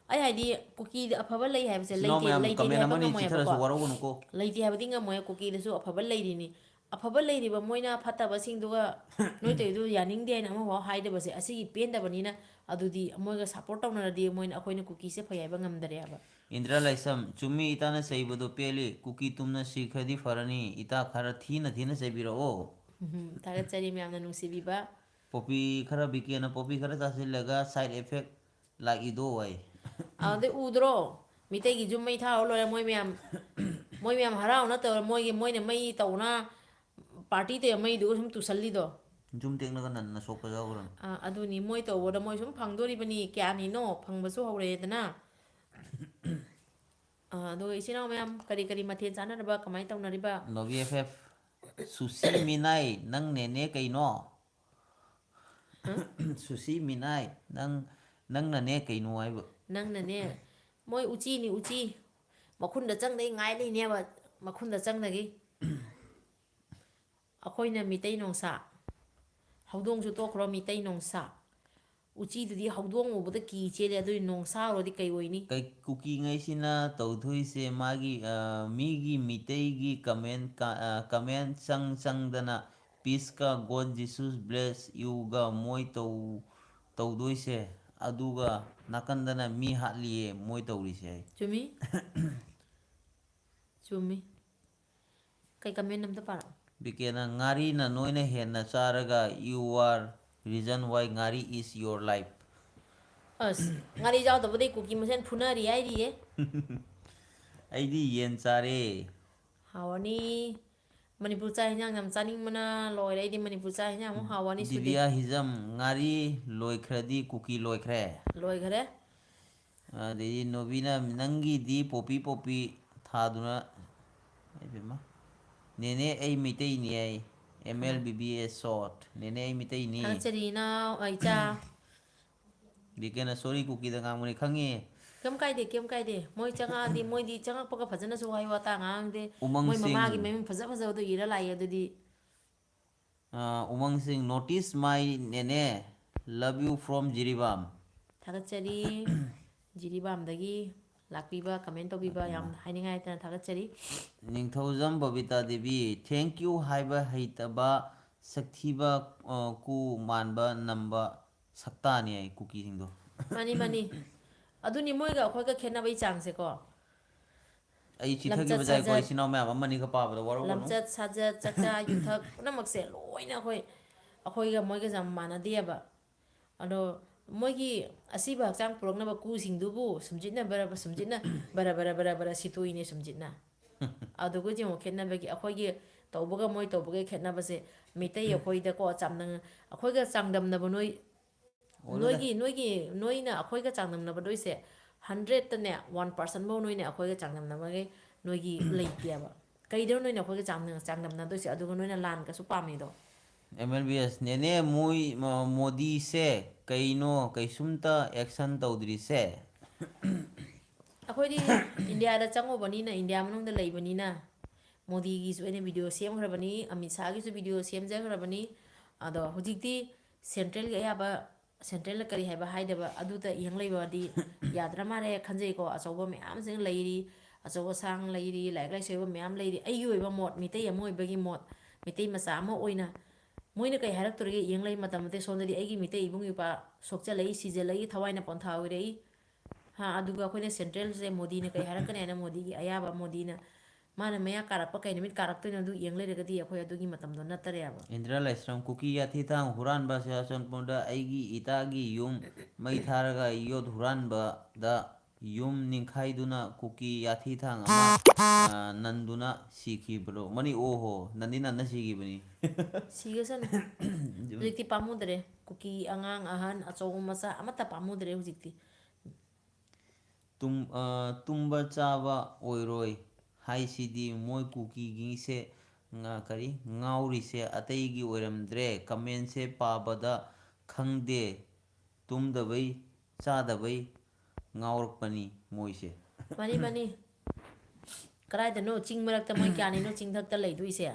ꯑꯩ ꯍꯥꯏꯗꯤ, ꯀꯨꯀꯤꯗ ꯑꯐꯕ ꯂꯩ ꯍꯥꯏꯕꯁꯦ ꯏꯆꯤꯟ ꯏꯅꯥꯎ ꯂꯩꯇꯦ, ꯃꯌꯥꯝ, ꯂꯩꯇꯦꯗꯤ comment ꯍꯥꯏꯕ ꯑꯃꯅꯤ ꯆꯤꯊꯔꯁꯨ ꯉꯝꯃꯣꯏꯕꯀꯣ꯫ ꯋꯥꯔꯧꯒꯅꯨꯀꯣ꯫ ꯂꯩꯇꯦ ꯍꯥꯏꯕꯗꯤ ꯉꯝꯃꯣꯏ, ꯀꯨꯀꯤꯗꯁꯨ ꯑꯐꯕ ꯂꯩꯔꯤꯅꯤ꯫ ꯑꯐꯕ ꯂꯩꯔꯤꯕ ꯃꯣꯏꯅ ꯐꯠꯇꯕꯁꯤꯡꯗꯨꯒ ꯅꯣꯏ ꯇꯧꯔꯤꯗꯨ ꯌꯥꯅꯤꯡꯗꯦ ꯍꯥꯏꯅ ꯑꯃꯐꯥꯎ ꯍꯥꯏꯗꯕꯁꯦ, ꯑꯁꯤꯒꯤ ꯄꯦꯟꯗꯕꯅꯤꯅ꯫ ꯑꯗꯨꯗꯤ ꯃꯣꯏꯒ support ꯇꯧꯅꯔꯗꯤ ꯃꯣꯏꯅ, ꯑꯩꯈꯣꯏꯅ ꯀꯨꯀꯤꯁꯦ ꯐꯩ ꯍꯥꯏꯕ ꯉꯝꯗꯔꯦꯕ꯫ ꯏꯟꯗ꯭ꯔꯥ ꯂꯥꯏꯁ꯭ꯔꯝ, ꯆꯨꯝꯃꯤ, ꯏꯇꯥꯅ ꯆꯩꯕꯗꯣ ꯄꯦꯜꯂꯤ꯫ ꯀꯨꯀꯤ ꯇꯨꯝꯅ ꯁꯤꯈ꯭ꯔꯗꯤ ꯐꯔꯅꯤ꯫ ꯏꯇꯥ ꯈꯔ ꯊꯤꯅ ꯊꯤꯅ ꯆꯩꯕꯤꯔꯛꯑꯣ꯫ ꯎꯝ, ꯊꯥꯒꯠꯆꯔꯤ ꯃꯌꯥꯝꯅ ꯅꯨꯡꯁꯤꯕꯤꯕ꯫ ꯄꯣꯄꯤ ꯈꯔ, ꯕꯤꯀꯦꯅ ꯄꯣꯄꯤ ꯈꯔ ꯆꯥꯁꯤꯜꯂꯒ side effect ꯂꯥꯛꯏꯗꯣ ꯑꯩ꯫ ꯑꯗꯩ ꯎꯗ꯭ꯔꯣ? ꯃꯤꯇꯩꯒꯤ ꯌꯨꯝ ꯃꯩ ꯊꯥꯔ ꯂꯣꯏꯔꯦ, ꯃꯣꯏ ꯃꯌꯥꯝ, ꯃꯣꯏ ꯃꯌꯥꯝ ꯍꯔꯥꯎꯅ ꯇꯧꯔ, ꯃꯣꯏꯒꯤ, ꯃꯣꯏꯅ ꯃꯩ ꯇꯧꯅ, party ꯇꯧꯔ ꯃꯩꯗꯨꯒ ꯁꯨꯝ ꯇꯨꯁꯜꯂꯤꯗꯣ꯫ ꯖꯨꯝ ꯇꯦꯛꯅꯒ ꯅꯟꯅ ꯁꯣꯛꯄ ꯌꯥꯎꯈ꯭ꯔꯕꯅꯤ꯫ ꯑꯥ, ꯑꯗꯨꯅꯤ, ꯃꯣꯏ ꯇꯧꯕꯗ ꯃꯣꯏ ꯁꯨꯝ ꯐꯪꯗꯣꯔꯤꯕꯅꯤ, ꯀꯌꯥꯅꯤꯅꯣ ꯐꯪꯕꯁꯨ ꯍꯧꯔꯛꯑꯦꯗꯅ꯫ ꯑꯥ, ꯑꯗꯨꯒ ꯏꯆꯤꯟ ꯏꯅꯥꯎ ꯃꯌꯥꯝ, ꯀꯔꯤ ꯀꯔꯤ ꯃꯊꯦꯜ ꯆꯥꯟꯅꯔꯤꯕ, ꯀꯃꯥꯏꯅ ꯇꯧꯅꯔꯤꯕ? ꯅꯣꯕꯤ ꯑꯦꯐ ꯑꯦꯐ, ꯁꯨꯁꯤ ꯃꯤꯅꯥꯏ, ꯅꯪ ꯅꯦꯅꯦ ꯀꯩꯅꯣ? ꯁꯨꯁꯤ ꯃꯤꯅꯥꯏ, ꯅꯪ, ꯅꯪꯅꯅꯦ ꯀꯩꯅꯣ ꯍꯥꯏꯕ? ꯅꯪꯅꯅꯦ, ꯃꯣꯏ ꯎꯆꯤꯅꯤ, ꯎꯆꯤ꯫ ꯃꯈꯨꯟꯗ ꯆꯪꯗꯩ ꯉꯥꯏ ꯂꯩꯅꯦꯕ, ꯃꯈꯨꯟꯗ ꯆꯪꯗꯒꯤ꯫ ꯑꯩꯈꯣꯏꯅ ꯃꯤꯇꯩ ꯅꯣꯡꯁꯥ, ꯍꯧꯗꯣꯡꯁꯨ ꯇꯣꯛꯈ꯭ꯔꯣ, ꯃꯤꯇꯩ ꯅꯣꯡꯁꯥ꯫ ꯎꯆꯤꯗꯨꯗꯤ ꯍꯧꯗꯣꯡ ꯎꯕꯗ ꯀꯤ ꯆꯦꯜꯂꯦ, ꯑꯗꯨꯏ ꯅꯣꯡꯁꯥ ꯎꯔꯗꯤ ꯀꯩ ꯑꯣꯏꯅꯤ? ꯀꯩ-, ꯀꯨꯀꯤꯉꯩꯁꯤꯅ ꯇꯧꯗꯣꯏꯁꯦ, ꯃꯥꯒꯤ, ꯑ, ꯃꯤꯒꯤ ꯃꯤꯇꯩꯒꯤ comment ꯀ-, ꯑ, comment ꯆꯪ ꯆꯪꯗꯅ, "Peace ꯀ God Jesus bless you ꯒ" ꯃꯣꯏ ꯇꯧ-, ꯇꯧꯗꯣꯏꯁꯦ, ꯑꯗꯨꯒ ꯅꯥꯀꯟꯗꯅ ꯃꯤ ꯍꯥꯠꯂꯤꯌꯦ ꯃꯣꯏ ꯇꯧꯔꯤꯁꯦ꯫ ꯆꯨꯝꯃꯤ꯫ ꯆꯨꯝꯃꯤ꯫ ꯀꯩ comment ꯑꯝꯇ ꯄꯥꯔꯛꯑꯣ꯫ ꯕꯤꯀꯦꯅ, "ꯉꯥꯔꯤꯅ ꯅꯣꯏꯅ ꯍꯦꯟꯅ ꯆꯥꯔꯒ, you are reason why ꯉꯥꯔꯤ is your life." ꯑꯁ, ꯉꯥꯔꯤ ꯆꯥꯗꯕꯗꯩ ꯀꯨꯀꯤ ꯃꯁꯦꯟ ꯐꯨꯅꯔꯤ ꯍꯥꯏꯔꯤꯌꯦ꯫ ꯑꯩꯗꯤ ꯌꯦꯟ ꯆꯥꯔꯦ꯫ ꯍꯥꯎꯔꯅꯤ꯫ ꯃꯅꯤꯄꯨꯔ ꯆꯥꯛ ꯍꯤꯟꯖꯥꯡ ꯌꯥꯝ ꯆꯥꯅꯤꯡꯕꯅ ꯂꯣꯏꯔꯦ꯫ ꯑꯩꯗꯤ ꯃꯅꯤꯄꯨꯔ ꯆꯥꯛ ꯍꯤꯟꯖꯥꯡ ꯑꯃꯨꯛ ꯍꯥꯎꯔꯅꯤ ꯁꯨꯗꯤ꯫ ꯗꯤꯕꯤꯌꯥ ꯍꯤꯖꯝ, ꯉꯥꯔꯤ ꯂꯣꯏꯈ꯭ꯔꯗꯤ ꯀꯨꯀꯤ ꯂꯣꯏꯈ꯭ꯔꯦ꯫ ꯂꯣꯏꯈ꯭ꯔꯦ꯫ ꯑꯗꯩꯗꯤ ꯅꯣꯕꯤꯅ, "ꯅꯪꯒꯤꯗꯤ ꯄꯣꯄꯤ ꯄꯣꯄꯤ ꯊꯥꯗꯨꯅ", ꯏꯃꯥꯏ ꯄꯦꯝꯃ꯫ "ꯅꯦꯅꯦ ꯑꯩ ꯃꯩꯇꯩꯅꯤ" ꯍꯥꯏ꯫ "M L B B S short, ꯅꯦꯅꯦ ꯑꯩ ꯃꯩꯇꯩꯅꯤ"꯫ ꯊꯥꯒꯠꯆꯔꯤ ꯏꯅꯥꯎ, ꯑ, ꯏꯆꯥ꯫ ꯕꯤꯀꯦꯅ, "Sorry, ꯀꯨꯀꯤꯗ ꯉꯥꯡꯕꯅꯤ ꯈꯪꯉꯤ"꯫ ꯀꯩꯝ ꯀꯥꯏꯗꯦ, ꯀꯩꯝ ꯀꯥꯏꯗꯦ꯫ ꯃꯣꯏ ꯆꯪꯉꯛꯑꯗꯤ, ꯃꯣꯏꯗꯤ ꯆꯪꯉꯛꯄꯒ ꯐꯖꯅꯁꯨ ꯋꯥꯍꯩ ꯋꯥꯇꯥ ꯉꯥꯡꯗꯦ꯫ ꯃꯣꯏ ꯎꯃꯪꯁꯤꯡ꯫ ꯃꯃꯥꯒꯤ ꯃꯃꯤꯡ ꯐꯖ ꯐꯖꯕꯗꯣ ꯏꯔ ꯂꯥꯛꯑꯦ ꯑꯗꯨꯗꯤ꯫ ꯑ, ꯎꯃꯪꯁꯤꯡ, "Notice my ꯅꯦꯅꯦ, love you from ꯖꯤꯔꯤꯕꯥꯝ"꯫ ꯊꯥꯒꯠꯆꯔꯤ꯫ ꯖꯤꯔꯤꯕꯥꯝꯗꯒꯤ ꯂꯥꯛꯄꯤꯕ, comment ꯇꯧꯕꯤꯕ, ꯌꯥꯝ ꯍꯥꯏꯅꯤꯡꯉꯥꯏ ꯂꯩꯇꯅ ꯊꯥꯒꯠꯆꯔꯤ꯫ ꯅꯤꯡꯊꯧꯖꯝ ꯕꯕꯤꯇꯥ ꯗꯦꯕꯤ, "Thank you ꯍꯥꯏꯕ ꯍꯩꯇꯕ, ꯁꯛꯊꯤꯕ, ꯑ, ꯀꯨ ꯃꯥꯟꯕ ꯅꯝꯕ ꯁꯛꯇꯥꯅꯤ" ꯍꯥꯏ ꯀꯨꯀꯤꯁꯤꯡꯗꯣ꯫ ꯃꯥꯅꯤ, ꯃꯥꯅꯤ꯫ ꯑꯗꯨꯅꯤ ꯃꯣꯏꯒ ꯑꯩꯈꯣꯏꯒ ꯈꯦꯠꯅꯕꯩ ꯆꯥꯡꯁꯦꯀꯣ꯫ ꯑꯩ ꯂꯝꯆꯠ ꯆꯤꯊꯈꯤꯕꯗ ꯑꯩꯈꯣꯏ ꯁꯥꯖꯠ, ꯏꯆꯤꯟ ꯏꯅꯥꯎ ꯃꯌꯥꯝ ꯑꯃꯅꯤꯒ ꯄꯥꯕꯗ ꯋꯥꯔꯧꯒꯅꯨ꯫ ꯂꯝꯆꯠ ꯁꯥꯖꯠ, ꯆꯥꯛꯆꯥ ꯌꯨꯊꯛ ꯄꯨꯝꯅꯃꯛꯁꯦ ꯂꯣꯏꯅ ꯑꯩꯈꯣꯏ, ꯑꯩꯈꯣꯏꯒ ꯃꯣꯏꯒꯁꯦ ꯌꯥꯝ ꯃꯥꯟꯅꯗꯦꯕ꯫ ꯑꯗꯣ ꯃꯣꯏꯒꯤ ꯑꯁꯤꯕ ꯍꯛꯆꯥꯡ ꯄꯨꯔꯛꯅꯕ ꯀꯨꯁꯤꯡꯗꯨꯕꯨ ꯁꯨꯝꯖꯤꯠꯅ ꯕꯔ-, ꯁꯨꯝꯖꯤꯠꯅ ꯕꯔ ꯕꯔ ꯕꯔ ꯕꯔ ꯁꯤꯠꯇꯣꯛꯏꯅꯦ ꯁꯨꯝꯖꯤꯠꯅ꯫ ꯑꯗꯨꯒ ꯌꯦꯡꯉꯣ ꯈꯦꯠꯅꯕꯒꯤ, ꯑꯩꯈꯣꯏꯒꯤ ꯇꯧꯕꯒ ꯃꯣꯏ ꯇꯧꯕꯒ ꯈꯦꯠꯅꯕꯁꯦ, ꯃꯤꯇꯩ ꯑꯩꯈꯣꯏꯗꯀꯣ, ꯆꯥꯡꯗꯝ-, ꯑꯩꯈꯣꯏꯒ ꯆꯥꯡꯗꯝꯅꯕ ꯅꯣꯏ, ꯑꯣꯜꯂꯦꯗ꯫ ꯅꯣꯏꯒꯤ, ꯅꯣꯏꯒꯤ, ꯅꯣꯏꯅ ꯑꯩꯈꯣꯏꯒ ꯆꯥꯡꯗꯝꯅꯕꯗꯣꯏꯁꯦ, ꯍꯟꯗ꯭ꯔꯦꯠꯇꯅꯦ ꯋꯥꯟ ꯄꯥꯔꯁꯦꯟꯐꯧ ꯅꯣꯏꯅ ꯑꯩꯈꯣꯏꯒ ꯆꯥꯡꯗꯝꯅꯕꯒꯩ ꯅꯣꯏꯒꯤ ꯂꯩꯇꯦꯕ꯫ ꯀꯩꯗꯧꯔ ꯅꯣꯏꯅ ꯑꯩꯈꯣꯏꯒ ꯆꯥꯡ-, ꯆꯥꯡꯗꯝꯅꯗꯣꯏꯁꯦ? ꯑꯗꯨꯒ ꯅꯣꯏꯅ ꯂꯥꯟ ꯀꯩꯁꯨ ꯄꯥꯝꯃꯤꯗꯣ? ꯑꯦꯝ ꯑꯦꯜ ꯕꯤ ꯑꯦꯁ, ꯅꯦꯅꯦ, ꯃꯣꯏ, ꯃ-, ꯃꯣꯗꯤꯁꯦ ꯀꯩꯅꯣ ꯀꯩꯁꯨꯝꯇ ꯑꯦꯛꯁꯟ ꯇꯧꯗ꯭ꯔꯤꯁꯦ? ꯑꯩꯈꯣꯏꯗꯤ ꯏꯟꯗꯤꯌꯥꯗ ꯆꯪꯉꯨꯕꯅꯤꯅ, ꯏꯟꯗꯤꯌꯥ ꯃꯅꯨꯡꯗ ꯂꯩꯕꯅꯤꯅ, ꯃꯣꯗꯤꯒꯤꯁꯨ ꯑꯩꯅ ꯚꯤꯗꯤꯑꯣ ꯁꯦꯝꯈ꯭ꯔꯕꯅꯤ, ꯑꯃꯤꯠ ꯁꯥꯍꯒꯤꯁꯨ ꯚꯤꯗꯤꯑꯣ ꯁꯦꯝꯖꯈ꯭ꯔꯕꯅꯤ꯫ ꯑꯗꯣ ꯍꯧꯖꯤꯛꯇꯤ ꯁꯦꯟꯇ꯭ꯔꯦꯜꯒꯤ ꯑꯌꯥꯕ, ꯁꯦꯟꯇ꯭ꯔꯦꯜꯗ ꯀꯔꯤ ꯍꯥꯏꯕ ꯍꯥꯏꯗꯕ, ꯑꯗꯨꯗ ꯌꯦꯡ ꯂꯩꯕꯗꯤ ꯌꯥꯗ꯭ꯔ ꯃꯥꯜꯂꯦ ꯈꯟꯖꯩꯀꯣ꯫ ꯑꯆꯧꯕ ꯃꯌꯥꯝꯁꯤꯡ ꯂꯩꯔꯤ, ꯑꯆꯧ ꯑꯁꯥꯡ ꯂꯩꯔꯤ, ꯂꯥꯏꯔꯤꯛ ꯂꯥꯏꯁꯨ ꯍꯩꯕ ꯃꯌꯥꯝ ꯂꯩꯔꯤ꯫ ꯑꯩꯒꯤ ꯑꯣꯏꯕ ꯃꯣꯠ, ꯃꯤꯇꯩ ꯑꯃ ꯑꯣꯏꯕꯒꯤ ꯃꯣꯠ, ꯃꯤꯇꯩ ꯃꯆꯥ ꯑꯃ ꯑꯣꯏꯅ ꯃꯣꯏꯅ ꯀꯩ ꯍꯥꯏꯔꯛꯇꯣꯔꯤꯒꯦ ꯌꯦꯡ ꯂꯩ ꯃꯇꯝꯗ, ꯁꯣꯝꯗꯗꯤ ꯑꯩꯒꯤ ꯃꯤꯇꯩ ꯏꯕꯨꯡ ꯏꯄ꯭ꯋꯥ ꯁꯣꯛꯆꯜꯂꯛꯏ, ꯁꯤꯖꯜꯂꯛꯏ, ꯊꯋꯥꯏꯅ ꯄꯣꯟꯊꯥ ꯑꯣꯏꯔꯛꯏ꯫ ꯍꯥ, ꯑꯗꯨꯒ ꯑꯩꯈꯣꯏꯅ ꯁꯦꯟꯇ꯭ꯔꯦꯜꯁꯦ ꯃꯣꯗꯤꯅ ꯀꯩ ꯍꯥꯏꯔꯛꯀꯅꯤ ꯍꯥꯏꯅ, ꯃꯣꯗꯤꯒꯤ ꯑꯌꯥꯕ, ꯃꯣꯗꯤꯅ ꯃꯥꯅ ꯃꯌꯥ ꯀꯥꯔꯛꯄ ꯀꯩ ꯅꯨꯃꯤꯠ ꯀꯥꯔꯛꯇꯣꯏꯅꯣ ꯑꯗꯨ ꯌꯦꯡ ꯂꯩꯔꯒꯗꯤ ꯑꯩꯈꯣꯏ ꯑꯗꯨꯒꯤ ꯃꯇꯝꯗꯣ ꯅꯠꯇꯔꯦꯕ꯫ ꯏꯟꯗ꯭ꯔꯥ ꯂꯥꯏꯁ꯭ꯔꯝ, ꯀꯨꯀꯤ ꯌꯥꯊꯤ ꯊꯥꯡ ꯍꯨꯔꯥꯟꯕ ꯆꯨꯔꯆꯥꯟꯄꯨꯔꯗ ꯑꯩꯒꯤ ꯏꯇꯥꯒꯤ ꯌꯨꯝ ꯃꯩ ꯊꯥꯔꯒ ꯌꯣꯠ ꯍꯨꯔꯥꯟꯕꯗ ꯌꯨꯝ ꯅꯤꯡꯈꯥꯏꯗꯨꯅ ꯀꯨꯀꯤ ꯌꯥꯊꯤ ꯊꯥꯡ ꯑꯃ, ꯑ, ꯅꯟꯗꯨꯅ ꯁꯤꯈꯤꯕ꯭ꯔꯣ? ꯃꯅꯤ, ꯑꯣꯍꯣ, ꯅꯟꯗꯤ ꯅꯟꯅ ꯁꯤꯈꯤꯕꯅꯤ꯫ ꯁꯤꯒꯁꯅꯨ꯫ ꯍꯧꯖꯤꯛꯇꯤ ꯄꯥꯝꯃꯨꯗ꯭ꯔꯦ꯫ ꯀꯨꯀꯤ ꯑꯉꯥꯡ, ꯑꯍꯟ, ꯑꯆꯧꯕ, ꯃꯆꯥ ꯑꯃꯠꯇ ꯄꯥꯝꯃꯨꯗ꯭ꯔꯦ ꯍꯧꯖꯤꯛꯇꯤ꯫ ꯇꯨꯝ-, ꯑ, ꯇꯨꯝꯕ ꯆꯥꯕ ꯑꯣꯏꯔꯣꯏ ꯍꯥꯏꯁꯤꯗꯤ ꯃꯣꯏ ꯀꯨꯀꯤꯒꯤꯁꯦ ꯉ-, ꯀꯔꯤ? ꯉꯥꯎꯔꯤꯁꯦ ꯑꯇꯩꯒꯤ ꯑꯣꯏꯔꯝꯗ꯭ꯔꯦ꯫ ꯀꯃꯦꯟꯁꯦ ꯄꯥꯕꯗ ꯈꯪꯗꯦ꯫ ꯇꯨꯝꯗꯕꯩ, ꯆꯥꯗꯕꯩ ꯉꯥꯎꯔꯛꯄꯅꯤ ꯃꯣꯏꯁꯦ꯫ ꯃꯥꯅꯤ, ꯃꯥꯅꯤ꯫ ꯀꯗꯥꯏꯗꯅꯣ ꯆꯤꯡ ꯃꯔꯛꯇ ꯃꯣꯏ ꯀꯌꯥꯅꯤꯅꯣ ꯆꯤꯡꯊꯛꯇ ꯂꯩꯗꯣꯏꯁꯦ?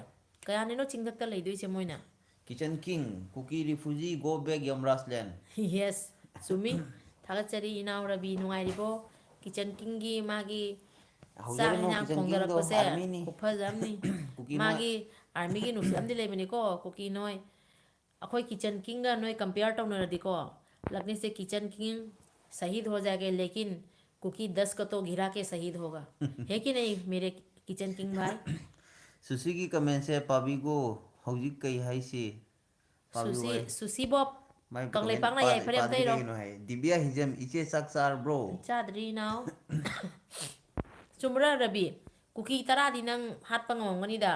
ꯀꯌꯥꯅꯤꯅꯣ ꯆꯤꯡꯊꯛꯇ ꯂꯩꯗꯣꯏꯁꯦ ꯃꯣꯏꯅ? Kitchen King, Kuki refugee, go back, Yamraj land. Yes, ꯆꯨꯝꯃꯤ꯫ ꯊꯥꯒꯠꯆꯔꯤ ꯏꯅꯥꯎ ꯔꯕꯤ, ꯅꯨꯡꯉꯥꯏꯔꯤꯕꯣ? Kitchen Kingꯒꯤ ꯃꯥꯒꯤ ꯆꯥꯛ ꯍꯧꯖꯔꯅꯨ, ꯏꯟꯁꯥꯡ Kitchen Kingꯗꯣ ꯊꯣꯡꯗꯔꯛꯄꯁꯦ armyꯅꯤ꯫ ꯈꯨꯐꯖ ꯑꯃꯅꯤ꯫ ꯀꯨꯀꯤ ꯃꯣꯏ꯫ ꯃꯥꯒꯤ armyꯒꯤ ꯅꯨꯡꯁꯤꯠ ꯑꯃꯗꯤ ꯂꯩꯕꯅꯤꯀꯣ, ꯀꯨꯀꯤ ꯅꯣꯏ꯫ ꯑꯩꯈꯣꯏ Kitchen Kingꯒ ꯅꯣꯏ compare ꯇꯧꯅꯔꯗꯤꯀꯣ, ꯂꯛꯅꯤꯁꯦ Kitchen King शहीद हो जाएंगे, लेकिन कुकी दस को तो गिरा के शहीद होगा। है कि नहीं, मेरे Kitchen King भाई? ꯁꯨꯁꯤꯒꯤ commentꯁꯦ ꯄꯥꯕꯤꯒꯣ, ꯍꯧꯖꯤꯛ ꯀꯩ ꯍꯥꯏꯁꯤ? ꯄꯥꯕꯤꯌꯨ ꯁꯨꯁꯤ, ꯍꯥꯏ꯫ ꯁꯨꯁꯤ ꯕꯣꯕ, ꯃꯥꯏ ꯀꯪꯂꯩꯄꯥꯛꯅ comment ꯄꯥ-, ꯌꯥꯏꯐꯔꯦ ꯑꯝꯇ ꯄꯥꯗ꯭ꯔꯤ ꯏꯔꯣ꯫ ꯀꯩꯒꯤꯅꯣ ꯍꯥꯏ? ꯗꯤꯕꯤꯌꯥ ꯍꯤꯖꯝ, ꯏꯆꯦ ꯆꯥꯛ ꯆꯥꯔꯕ꯭ꯔꯣ? ꯆꯥꯗ꯭ꯔꯤ ꯏꯅꯥꯎ꯫ ꯆꯨꯝꯕ꯭ꯔꯥ ꯔꯕꯤ? ꯀꯨꯀꯤ ꯇꯔꯥꯗꯤ ꯅꯪ ꯍꯥꯠꯄ ꯉꯝꯃꯝꯒꯅꯤꯗ꯫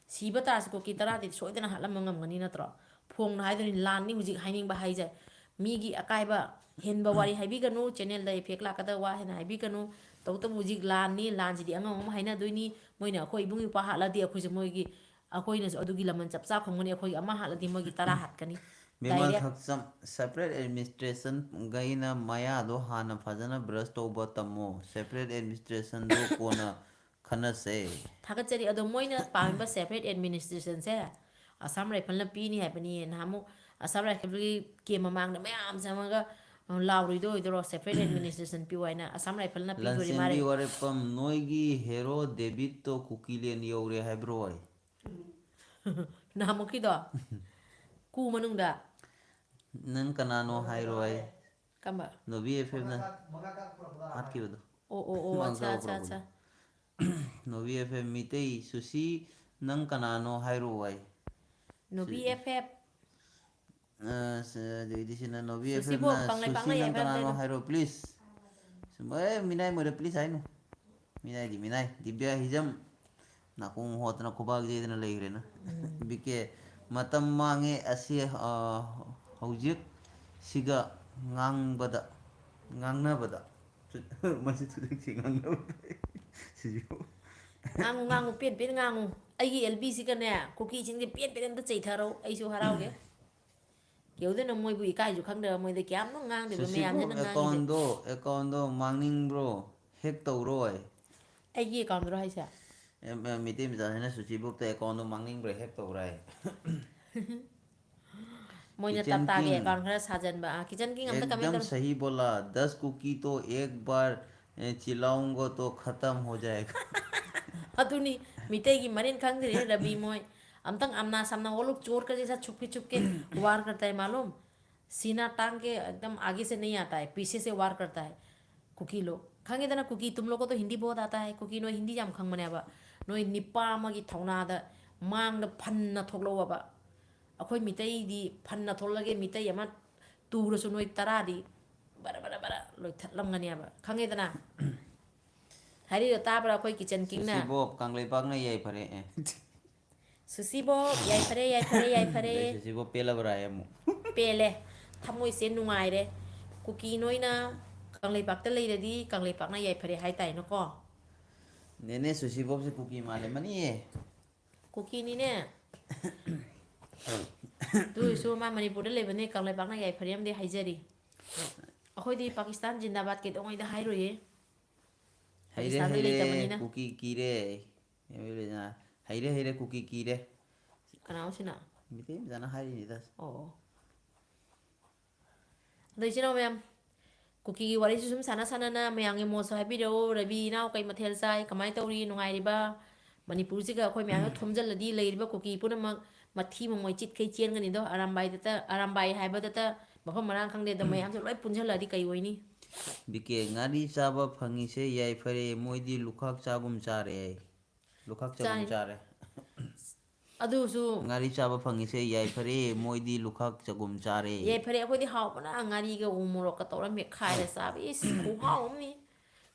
ꯁꯤꯕ ꯇꯥꯔꯁꯨ ꯀꯨꯀꯤ ꯇꯔꯥꯗꯤ ꯁꯣꯏꯗꯅ ꯍꯥꯠꯂꯝꯕ ꯉꯝꯒꯅꯤ ꯅꯠꯇ꯭ꯔꯣ? ꯐꯣꯡꯅ ꯍꯥꯏꯗꯣꯏꯅꯤ, ꯂꯥꯟꯅꯤ ꯍꯧꯖꯤꯛ ꯍꯥꯏꯅꯤꯡꯕ ꯍꯥꯏꯁꯦ꯫ ꯃꯤꯒꯤ ꯑꯀꯥꯏꯕ ꯍꯦꯟꯕ ꯋꯥꯔꯤ ꯍꯥꯏꯕꯤꯒꯅꯨ, channelꯗ effect ꯂꯥꯛꯀꯗꯕ ꯋꯥ ꯍꯦꯟꯅ ꯍꯥꯏꯕꯤꯒꯅꯨ꯫ ꯇꯧꯕꯇꯕꯨ ꯍꯧꯖꯤꯛ ꯂꯥꯟꯅꯤ, ꯂꯥꯟꯁꯤꯗꯤ ꯑꯉꯝ ꯑꯉꯝ ꯍꯥꯏꯅꯗꯣꯏꯅꯤ꯫ ꯃꯣꯏꯅ ꯑꯩꯈꯣꯏ ꯏꯕꯨꯡ ꯏꯄ꯭ꯋꯥ ꯍꯥꯠꯂꯗꯤ ꯑꯩꯈꯣꯏꯁꯨ ꯃꯣꯏꯒꯤ, ꯑꯩꯈꯣꯏꯅꯁꯨ ꯑꯗꯨꯒꯤ ꯂꯃꯟ ꯆꯞ ꯆꯥ ꯈꯪꯒꯅꯤ꯫ ꯑꯩꯈꯣꯏꯒꯤ ꯑꯃ ꯍꯥꯠꯂꯗꯤ ꯃꯣꯏꯒꯤ ꯇꯔꯥ ꯍꯥꯠꯀꯅꯤ꯫ ꯕꯤꯃꯜ Direct꯫ ꯈꯛꯆꯝ, separate administrationꯒꯩꯅ ꯃꯌꯥꯗꯣ ꯍꯥꯟꯅ ꯐꯖꯅ brush ꯇꯧꯕ ꯇꯝꯃꯣ꯫ Separate administrationꯗꯣ ꯀꯣꯟꯅ ꯈꯟꯅꯁꯦ꯫ ꯊꯥꯒꯠꯆꯔꯤ꯫ ꯑꯗꯣ ꯃꯣꯏꯅ ꯄꯥꯝꯃꯤꯕ separate administrationꯁꯦ ꯑꯁꯥꯝ ꯔꯥꯏꯐꯜꯅ ꯄꯤꯅꯤ ꯍꯥꯏꯕꯅꯤ꯫ ꯅꯍꯥꯟꯃꯨꯛ ꯑꯁꯥꯝ ꯔꯥꯏꯐꯜꯒꯤ camp ꯃꯃꯥꯡꯗ ꯃꯌꯥꯝ ꯆꯪꯉꯒ, ꯑ, ꯂꯥꯎꯔꯤꯗꯣ ꯑꯣꯏꯗꯣꯏꯔꯣ, separate administration ꯄꯤꯌꯨ ꯍꯥꯏꯅ ꯑꯁꯥꯝ ꯔꯥꯏꯐꯜꯅ ꯄꯤꯗꯣꯔꯤ ꯃꯥꯜꯂꯦ꯫ ꯂꯟꯆꯦꯟꯕꯤ ꯋꯥꯔꯦꯞꯐꯝ, ꯅꯣꯏꯒꯤ hero ꯗꯦꯕꯤꯠꯇꯣ ꯀꯨꯀꯤꯂꯦꯟ ꯌꯧꯔꯦ ꯍꯥꯏꯕ꯭ꯔꯣ ꯑꯩ? ꯅꯍꯥꯟꯃꯨꯛꯀꯤꯗꯣ? ꯀꯨ ꯃꯅꯨꯡꯗ? ꯅꯪ ꯀꯅꯥꯅꯣ ꯍꯥꯏꯔꯣ ꯑꯩ꯫ ꯀꯝꯕ? ꯅꯣꯕꯤ FMꯅ ꯍꯥꯠꯈꯤꯕꯗꯣ꯫ ꯑꯣ, ꯑꯣ, ꯑꯣ, ꯃꯥꯡꯖꯕ ꯑꯠꯆꯥ, ꯑꯠꯆꯥ, ꯄꯨꯔꯛꯄꯗꯣ꯫ ꯑꯠꯆꯥ꯫ ꯅꯣꯕꯤ FM ꯃꯤꯇꯩ ꯁꯨꯁꯤ, ꯅꯪ ꯀꯅꯥꯅꯣ ꯍꯥꯏꯔꯛꯑꯣ ꯑꯩ꯫ ꯅꯣꯕꯤ ꯁꯨ-, FM꯫ ꯑ, ꯁ-, ꯑꯗꯩꯗꯤ ꯁꯤꯅ ꯅꯣꯕꯤ ꯁꯨꯁꯤꯕꯨ FMꯅ ꯀꯪꯂꯩꯄꯥꯛꯅ ꯁꯨꯁꯤ ꯅꯪ ꯌꯥꯏꯐ ꯀꯅꯥꯅꯣ ꯍꯥꯏꯔꯛꯑꯣ꯫ Please꯫ ꯁꯨꯝ, ꯑꯦ, ꯃꯤꯅꯥꯏ ꯃꯣꯏꯗ please ꯍꯥꯏꯅꯨ꯫ ꯃꯤꯅꯥꯏꯗꯤ ꯃꯤꯅꯥꯏ꯫ ꯗꯤꯕ꯭ꯌꯥ ꯍꯤꯖꯝ ꯅꯥꯀꯣꯡ ꯍꯣꯠꯇꯅ ꯈꯨꯕꯥꯛ ꯌꯩꯗꯅ ꯂꯩꯈ꯭ꯔꯦꯅ꯫ ꯎꯝ꯫ BK, ꯃꯇꯝ ꯃꯥꯡꯉꯦ ꯑꯁꯤ, ꯑ, ꯍꯧꯖꯤꯛ ꯁꯤꯒ ꯉꯥꯡꯕꯗ, ꯉꯥꯡꯅꯕꯗ꯫ ꯃꯁꯤ ꯊꯨꯗꯦꯛꯁꯤ ꯉꯥꯡꯅꯕꯗ꯫ ꯁꯤꯁꯨ꯫ ꯉꯥꯡꯉꯨ, ꯉꯥꯡꯉꯨ, ꯄꯦꯟ ꯄꯦꯟ ꯉꯥꯡꯉꯨ꯫ ꯑꯩꯒꯤ LBꯁꯤꯒꯅꯦ, ꯀꯨꯀꯤꯁꯤꯡꯁꯦ ꯄꯦꯟ ꯄꯦꯟ ꯑꯝꯇ ꯆꯩꯊꯔꯣ, ꯑꯩꯁꯨ ꯍꯔꯥꯎꯒꯦ꯫ ꯀꯩꯗꯧꯗꯣꯏꯅꯣ ꯃꯣꯏꯕꯨ ꯏꯀꯥꯏꯁꯨ ꯈꯪꯗꯕ, ꯃꯣꯏꯗ ꯀꯌꯥꯝꯅꯣ ꯉꯥꯡꯗꯣꯏꯕ ꯁꯨꯁꯤꯕꯨ ꯃꯌꯥꯝꯁꯤꯅ ꯉꯥꯡꯉꯤꯁꯦ꯫ Accountꯗꯣ, accountꯗꯣ ꯃꯥꯡꯅꯤꯡꯕ꯭ꯔꯣ? Hack ꯇꯧꯔꯣꯏ꯫ ꯑꯩꯒꯤ accountꯗꯨꯔꯣ ꯍꯥꯏꯁꯦ? ꯑꯦ, ꯑꯦ, ꯃꯩꯇꯩ ꯃꯆꯥꯁꯤꯅ ꯁꯨꯁꯤꯕꯣꯛꯇ accountꯗꯣ ꯃꯥꯡꯅꯤꯡꯕ꯭ꯔꯥ, hack ꯇꯧꯕ꯭ꯔꯥ ꯍꯥꯏ꯫ ꯃꯣꯏꯅ Kitchen ꯇꯞꯇꯥꯒꯤ King꯫ Account ꯈꯔ ꯁꯥꯖꯟꯕ꯫ ꯑꯥ, Kitchen King ꯑꯝꯇ comment एकदम ꯇꯧ꯫ सही बोला, दस कुकी तो एक बार, ए, चिल्लाऊंगा तो खत्म हो जाएगा꯫ ꯑꯗꯨꯅꯤ, ꯃꯤꯇꯩꯒꯤ ꯃꯔꯤꯟ ꯈꯪꯗ꯭ꯔꯤꯅꯦ ꯔꯕꯤ ꯃꯣꯏ꯫ ꯑꯝꯇꯪ ꯑꯝꯅꯥ ꯁꯥꯝꯅꯥ ꯑꯣꯜꯂꯨ, चोर का जैसा छुप के छुप के वार करता है मालूम? सीना तान के एकदम आगे से नहीं आता है, पीछे से वार करता है। कुकी लोग, ꯈꯪꯉꯦꯗꯅ, ꯀꯨꯀꯤ, तुम लोग को तो हिंदी बहुत आता है, ꯀꯨꯀꯤ, ꯅꯣꯏ ꯍꯤꯟꯗꯤ ꯌꯥꯝ ꯈꯪꯕꯅꯦꯕ꯫ ꯅꯣꯏ ꯅꯤꯄꯥ ꯑꯃꯒꯤ ꯊꯧꯅꯥꯗ ꯃꯥꯡꯗ ꯐꯟꯅ ꯊꯣꯛꯂꯛꯑꯣꯕ꯫ ꯑꯩꯈꯣꯏ ꯃꯤꯇꯩꯗꯤ ꯐꯟꯅ ꯊꯣꯛꯂꯒꯦ, ꯃꯤꯇꯩ ꯑꯃ ꯇꯨꯔꯁꯨ ꯅꯣꯏ ꯇꯔꯥꯗꯤ ꯕꯔ ꯕꯔ ꯕꯔ ꯂꯣꯏꯊꯠꯂꯝꯒꯅꯦꯕ, ꯈꯪꯉꯦꯗꯅ? ꯍꯥꯏꯔꯤꯗꯣ ꯇꯥꯕ꯭ꯔꯥ ꯑꯩꯈꯣꯏ Kitchen Kingꯅ? ꯁꯨꯁꯤꯕꯣꯞ, ꯀꯪꯂꯩꯄꯥꯛꯅ ꯌꯥꯏꯐꯔꯦ, ꯑꯦ꯫ ꯁꯨꯁꯤꯕꯣ, ꯌꯥꯏꯐꯔꯦ, ꯌꯥꯏꯐꯔꯦ, ꯌꯥꯏꯐꯔꯦ꯫ ꯁꯨꯁꯤꯕꯣ ꯄꯦꯜꯂꯕ꯭ꯔꯥ ꯑꯃꯨꯛ? ꯄꯦꯜꯂꯦ꯫ ꯊꯃꯣꯏꯁꯦ ꯅꯨꯡꯉꯥꯏꯔꯦ꯫ ꯀꯨꯀꯤ ꯅꯣꯏꯅ ꯀꯪꯂꯩꯄꯥꯛꯇ ꯂꯩꯔꯗꯤ ꯀꯪꯂꯩꯄꯥꯛꯅ ꯌꯥꯏꯐꯔꯦ ꯍꯥꯏꯇꯥꯏꯅꯀꯣ꯫ ꯅꯦꯅꯦ ꯁꯨꯁꯤꯕꯣꯞꯁꯦ ꯀꯨꯀꯤ ꯃꯥꯜꯂꯦ ꯃꯅꯤꯌꯦ꯫ ꯀꯨꯀꯤꯅꯤꯅꯦ꯫ ꯑꯗꯨ ꯑꯣꯏꯔꯁꯨ ꯃꯥ ꯃꯅꯤꯄꯨꯔꯗ ꯂꯩꯕꯅꯦ, ꯀꯪꯂꯩꯄꯥꯛꯅ ꯌꯥꯏꯐꯔꯦ ꯑꯃꯗꯤ ꯍꯥꯏꯖꯔꯤ꯫ ꯑꯩꯈꯣꯏꯗꯤ ꯄꯥꯀꯤꯁꯇꯥꯟ ꯖꯤꯟꯗꯥꯕꯥꯗ ꯀꯩꯗꯧꯉꯩꯗ ꯍꯥꯏꯔꯣꯏꯌꯦ꯫ ꯍꯩꯔꯦ ꯄꯥꯀꯤꯁꯇꯥꯟꯗ ꯍꯩꯔꯦ ꯂꯩꯇꯕꯅꯤꯅ꯫ ꯀꯨꯀꯤ ꯀꯤꯔꯦ꯫ ꯍꯩꯔꯦ ꯍꯩꯔꯦ ꯀꯨꯀꯤ ꯀꯤꯔꯦ꯫ ꯀꯅꯥꯅꯣ ꯁꯤꯅ? ꯃꯤꯇꯩ ꯃꯆꯥꯅ ꯍꯥꯏꯔꯤꯅꯤꯗ꯫ ꯑꯣ ꯑꯣ꯫ ꯑꯗꯣ ꯏꯆꯤꯟ ꯏꯅꯥꯎ ꯃꯌꯥꯝ, ꯀꯨꯀꯤꯒꯤ ꯋꯥꯔꯤꯁꯨ ꯁꯨꯝ ꯁꯥꯟꯅ ꯁꯥꯟꯅꯅ ꯃꯌꯥꯝꯒꯤ ꯃꯣꯠꯁꯨ ꯍꯥꯏꯕꯤꯔꯛꯎ꯫ ꯔꯕꯤ ꯏꯅꯥꯎ ꯀꯩ ꯃꯊꯦꯜ ꯆꯥꯏ? ꯀꯃꯥꯏꯅ ꯇꯧꯔꯤ? ꯅꯨꯡꯉꯥꯏꯔꯤꯕ? ꯃꯅꯤꯄꯨꯔꯁꯤꯒ ꯑꯩꯈꯣꯏ ꯃꯌꯥꯝꯒ ꯊꯣꯝꯖꯤꯜꯂꯗꯤ ꯂꯩꯔꯤꯕ ꯀꯨꯀꯤ ꯄꯨꯝꯅꯃꯛ ꯃꯊꯤ ꯃꯉꯣꯏ ꯆꯤꯠꯈꯩ ꯆꯦꯟꯒꯅꯤꯗꯣ꯫ ꯑꯔꯥꯝꯕꯥꯏꯗꯇ, ꯑꯔꯥꯝꯕꯥꯏ ꯍꯥꯏꯕꯗꯇ ꯃꯐꯝ ꯃꯔꯥꯡ ꯈꯪꯗꯦ꯫ ꯑꯗꯣ ꯃꯌꯥꯝꯁꯦ ꯂꯣꯏ ꯄꯨꯟꯁꯤꯜꯂꯗꯤ ꯀꯩ ꯑꯣꯏꯅꯤ? ꯕꯤ ꯀꯦ ꯉꯥꯔꯤ ꯆꯥꯕ ꯐꯪꯉꯤꯁꯦ ꯌꯥꯏꯐꯔꯦ, ꯃꯣꯏꯗꯤ ꯂꯨꯈꯥꯛ ꯆꯥꯒꯨꯝ ꯆꯥꯔꯦ꯫ ꯂꯨꯈꯥꯛ ꯆꯥꯒꯨꯝ ꯆꯥꯔꯤ꯫ ꯆꯥꯔꯦ꯫ ꯑꯗꯨꯁꯨ ꯉꯥꯔꯤ ꯆꯥꯕ ꯐꯪꯉꯤꯁꯦ ꯌꯥꯏꯐꯔꯦ, ꯃꯣꯏꯗꯤ ꯂꯨꯈꯥꯛ ꯆꯒꯨꯝ ꯆꯥꯔꯦ꯫ ꯌꯥꯏꯐꯔꯦ꯫ ꯑꯩꯈꯣꯏꯗꯤ ꯍꯥꯎꯕꯅ ꯉꯥꯔꯤꯒ ꯎ ꯃꯣꯔꯣꯛꯀ ꯇꯧꯔ ꯃꯦꯠꯈꯥꯏꯔ ꯆꯥꯕ꯫ ꯏꯁ, ꯈꯨꯍꯥꯎ ꯑꯃꯅꯤ꯫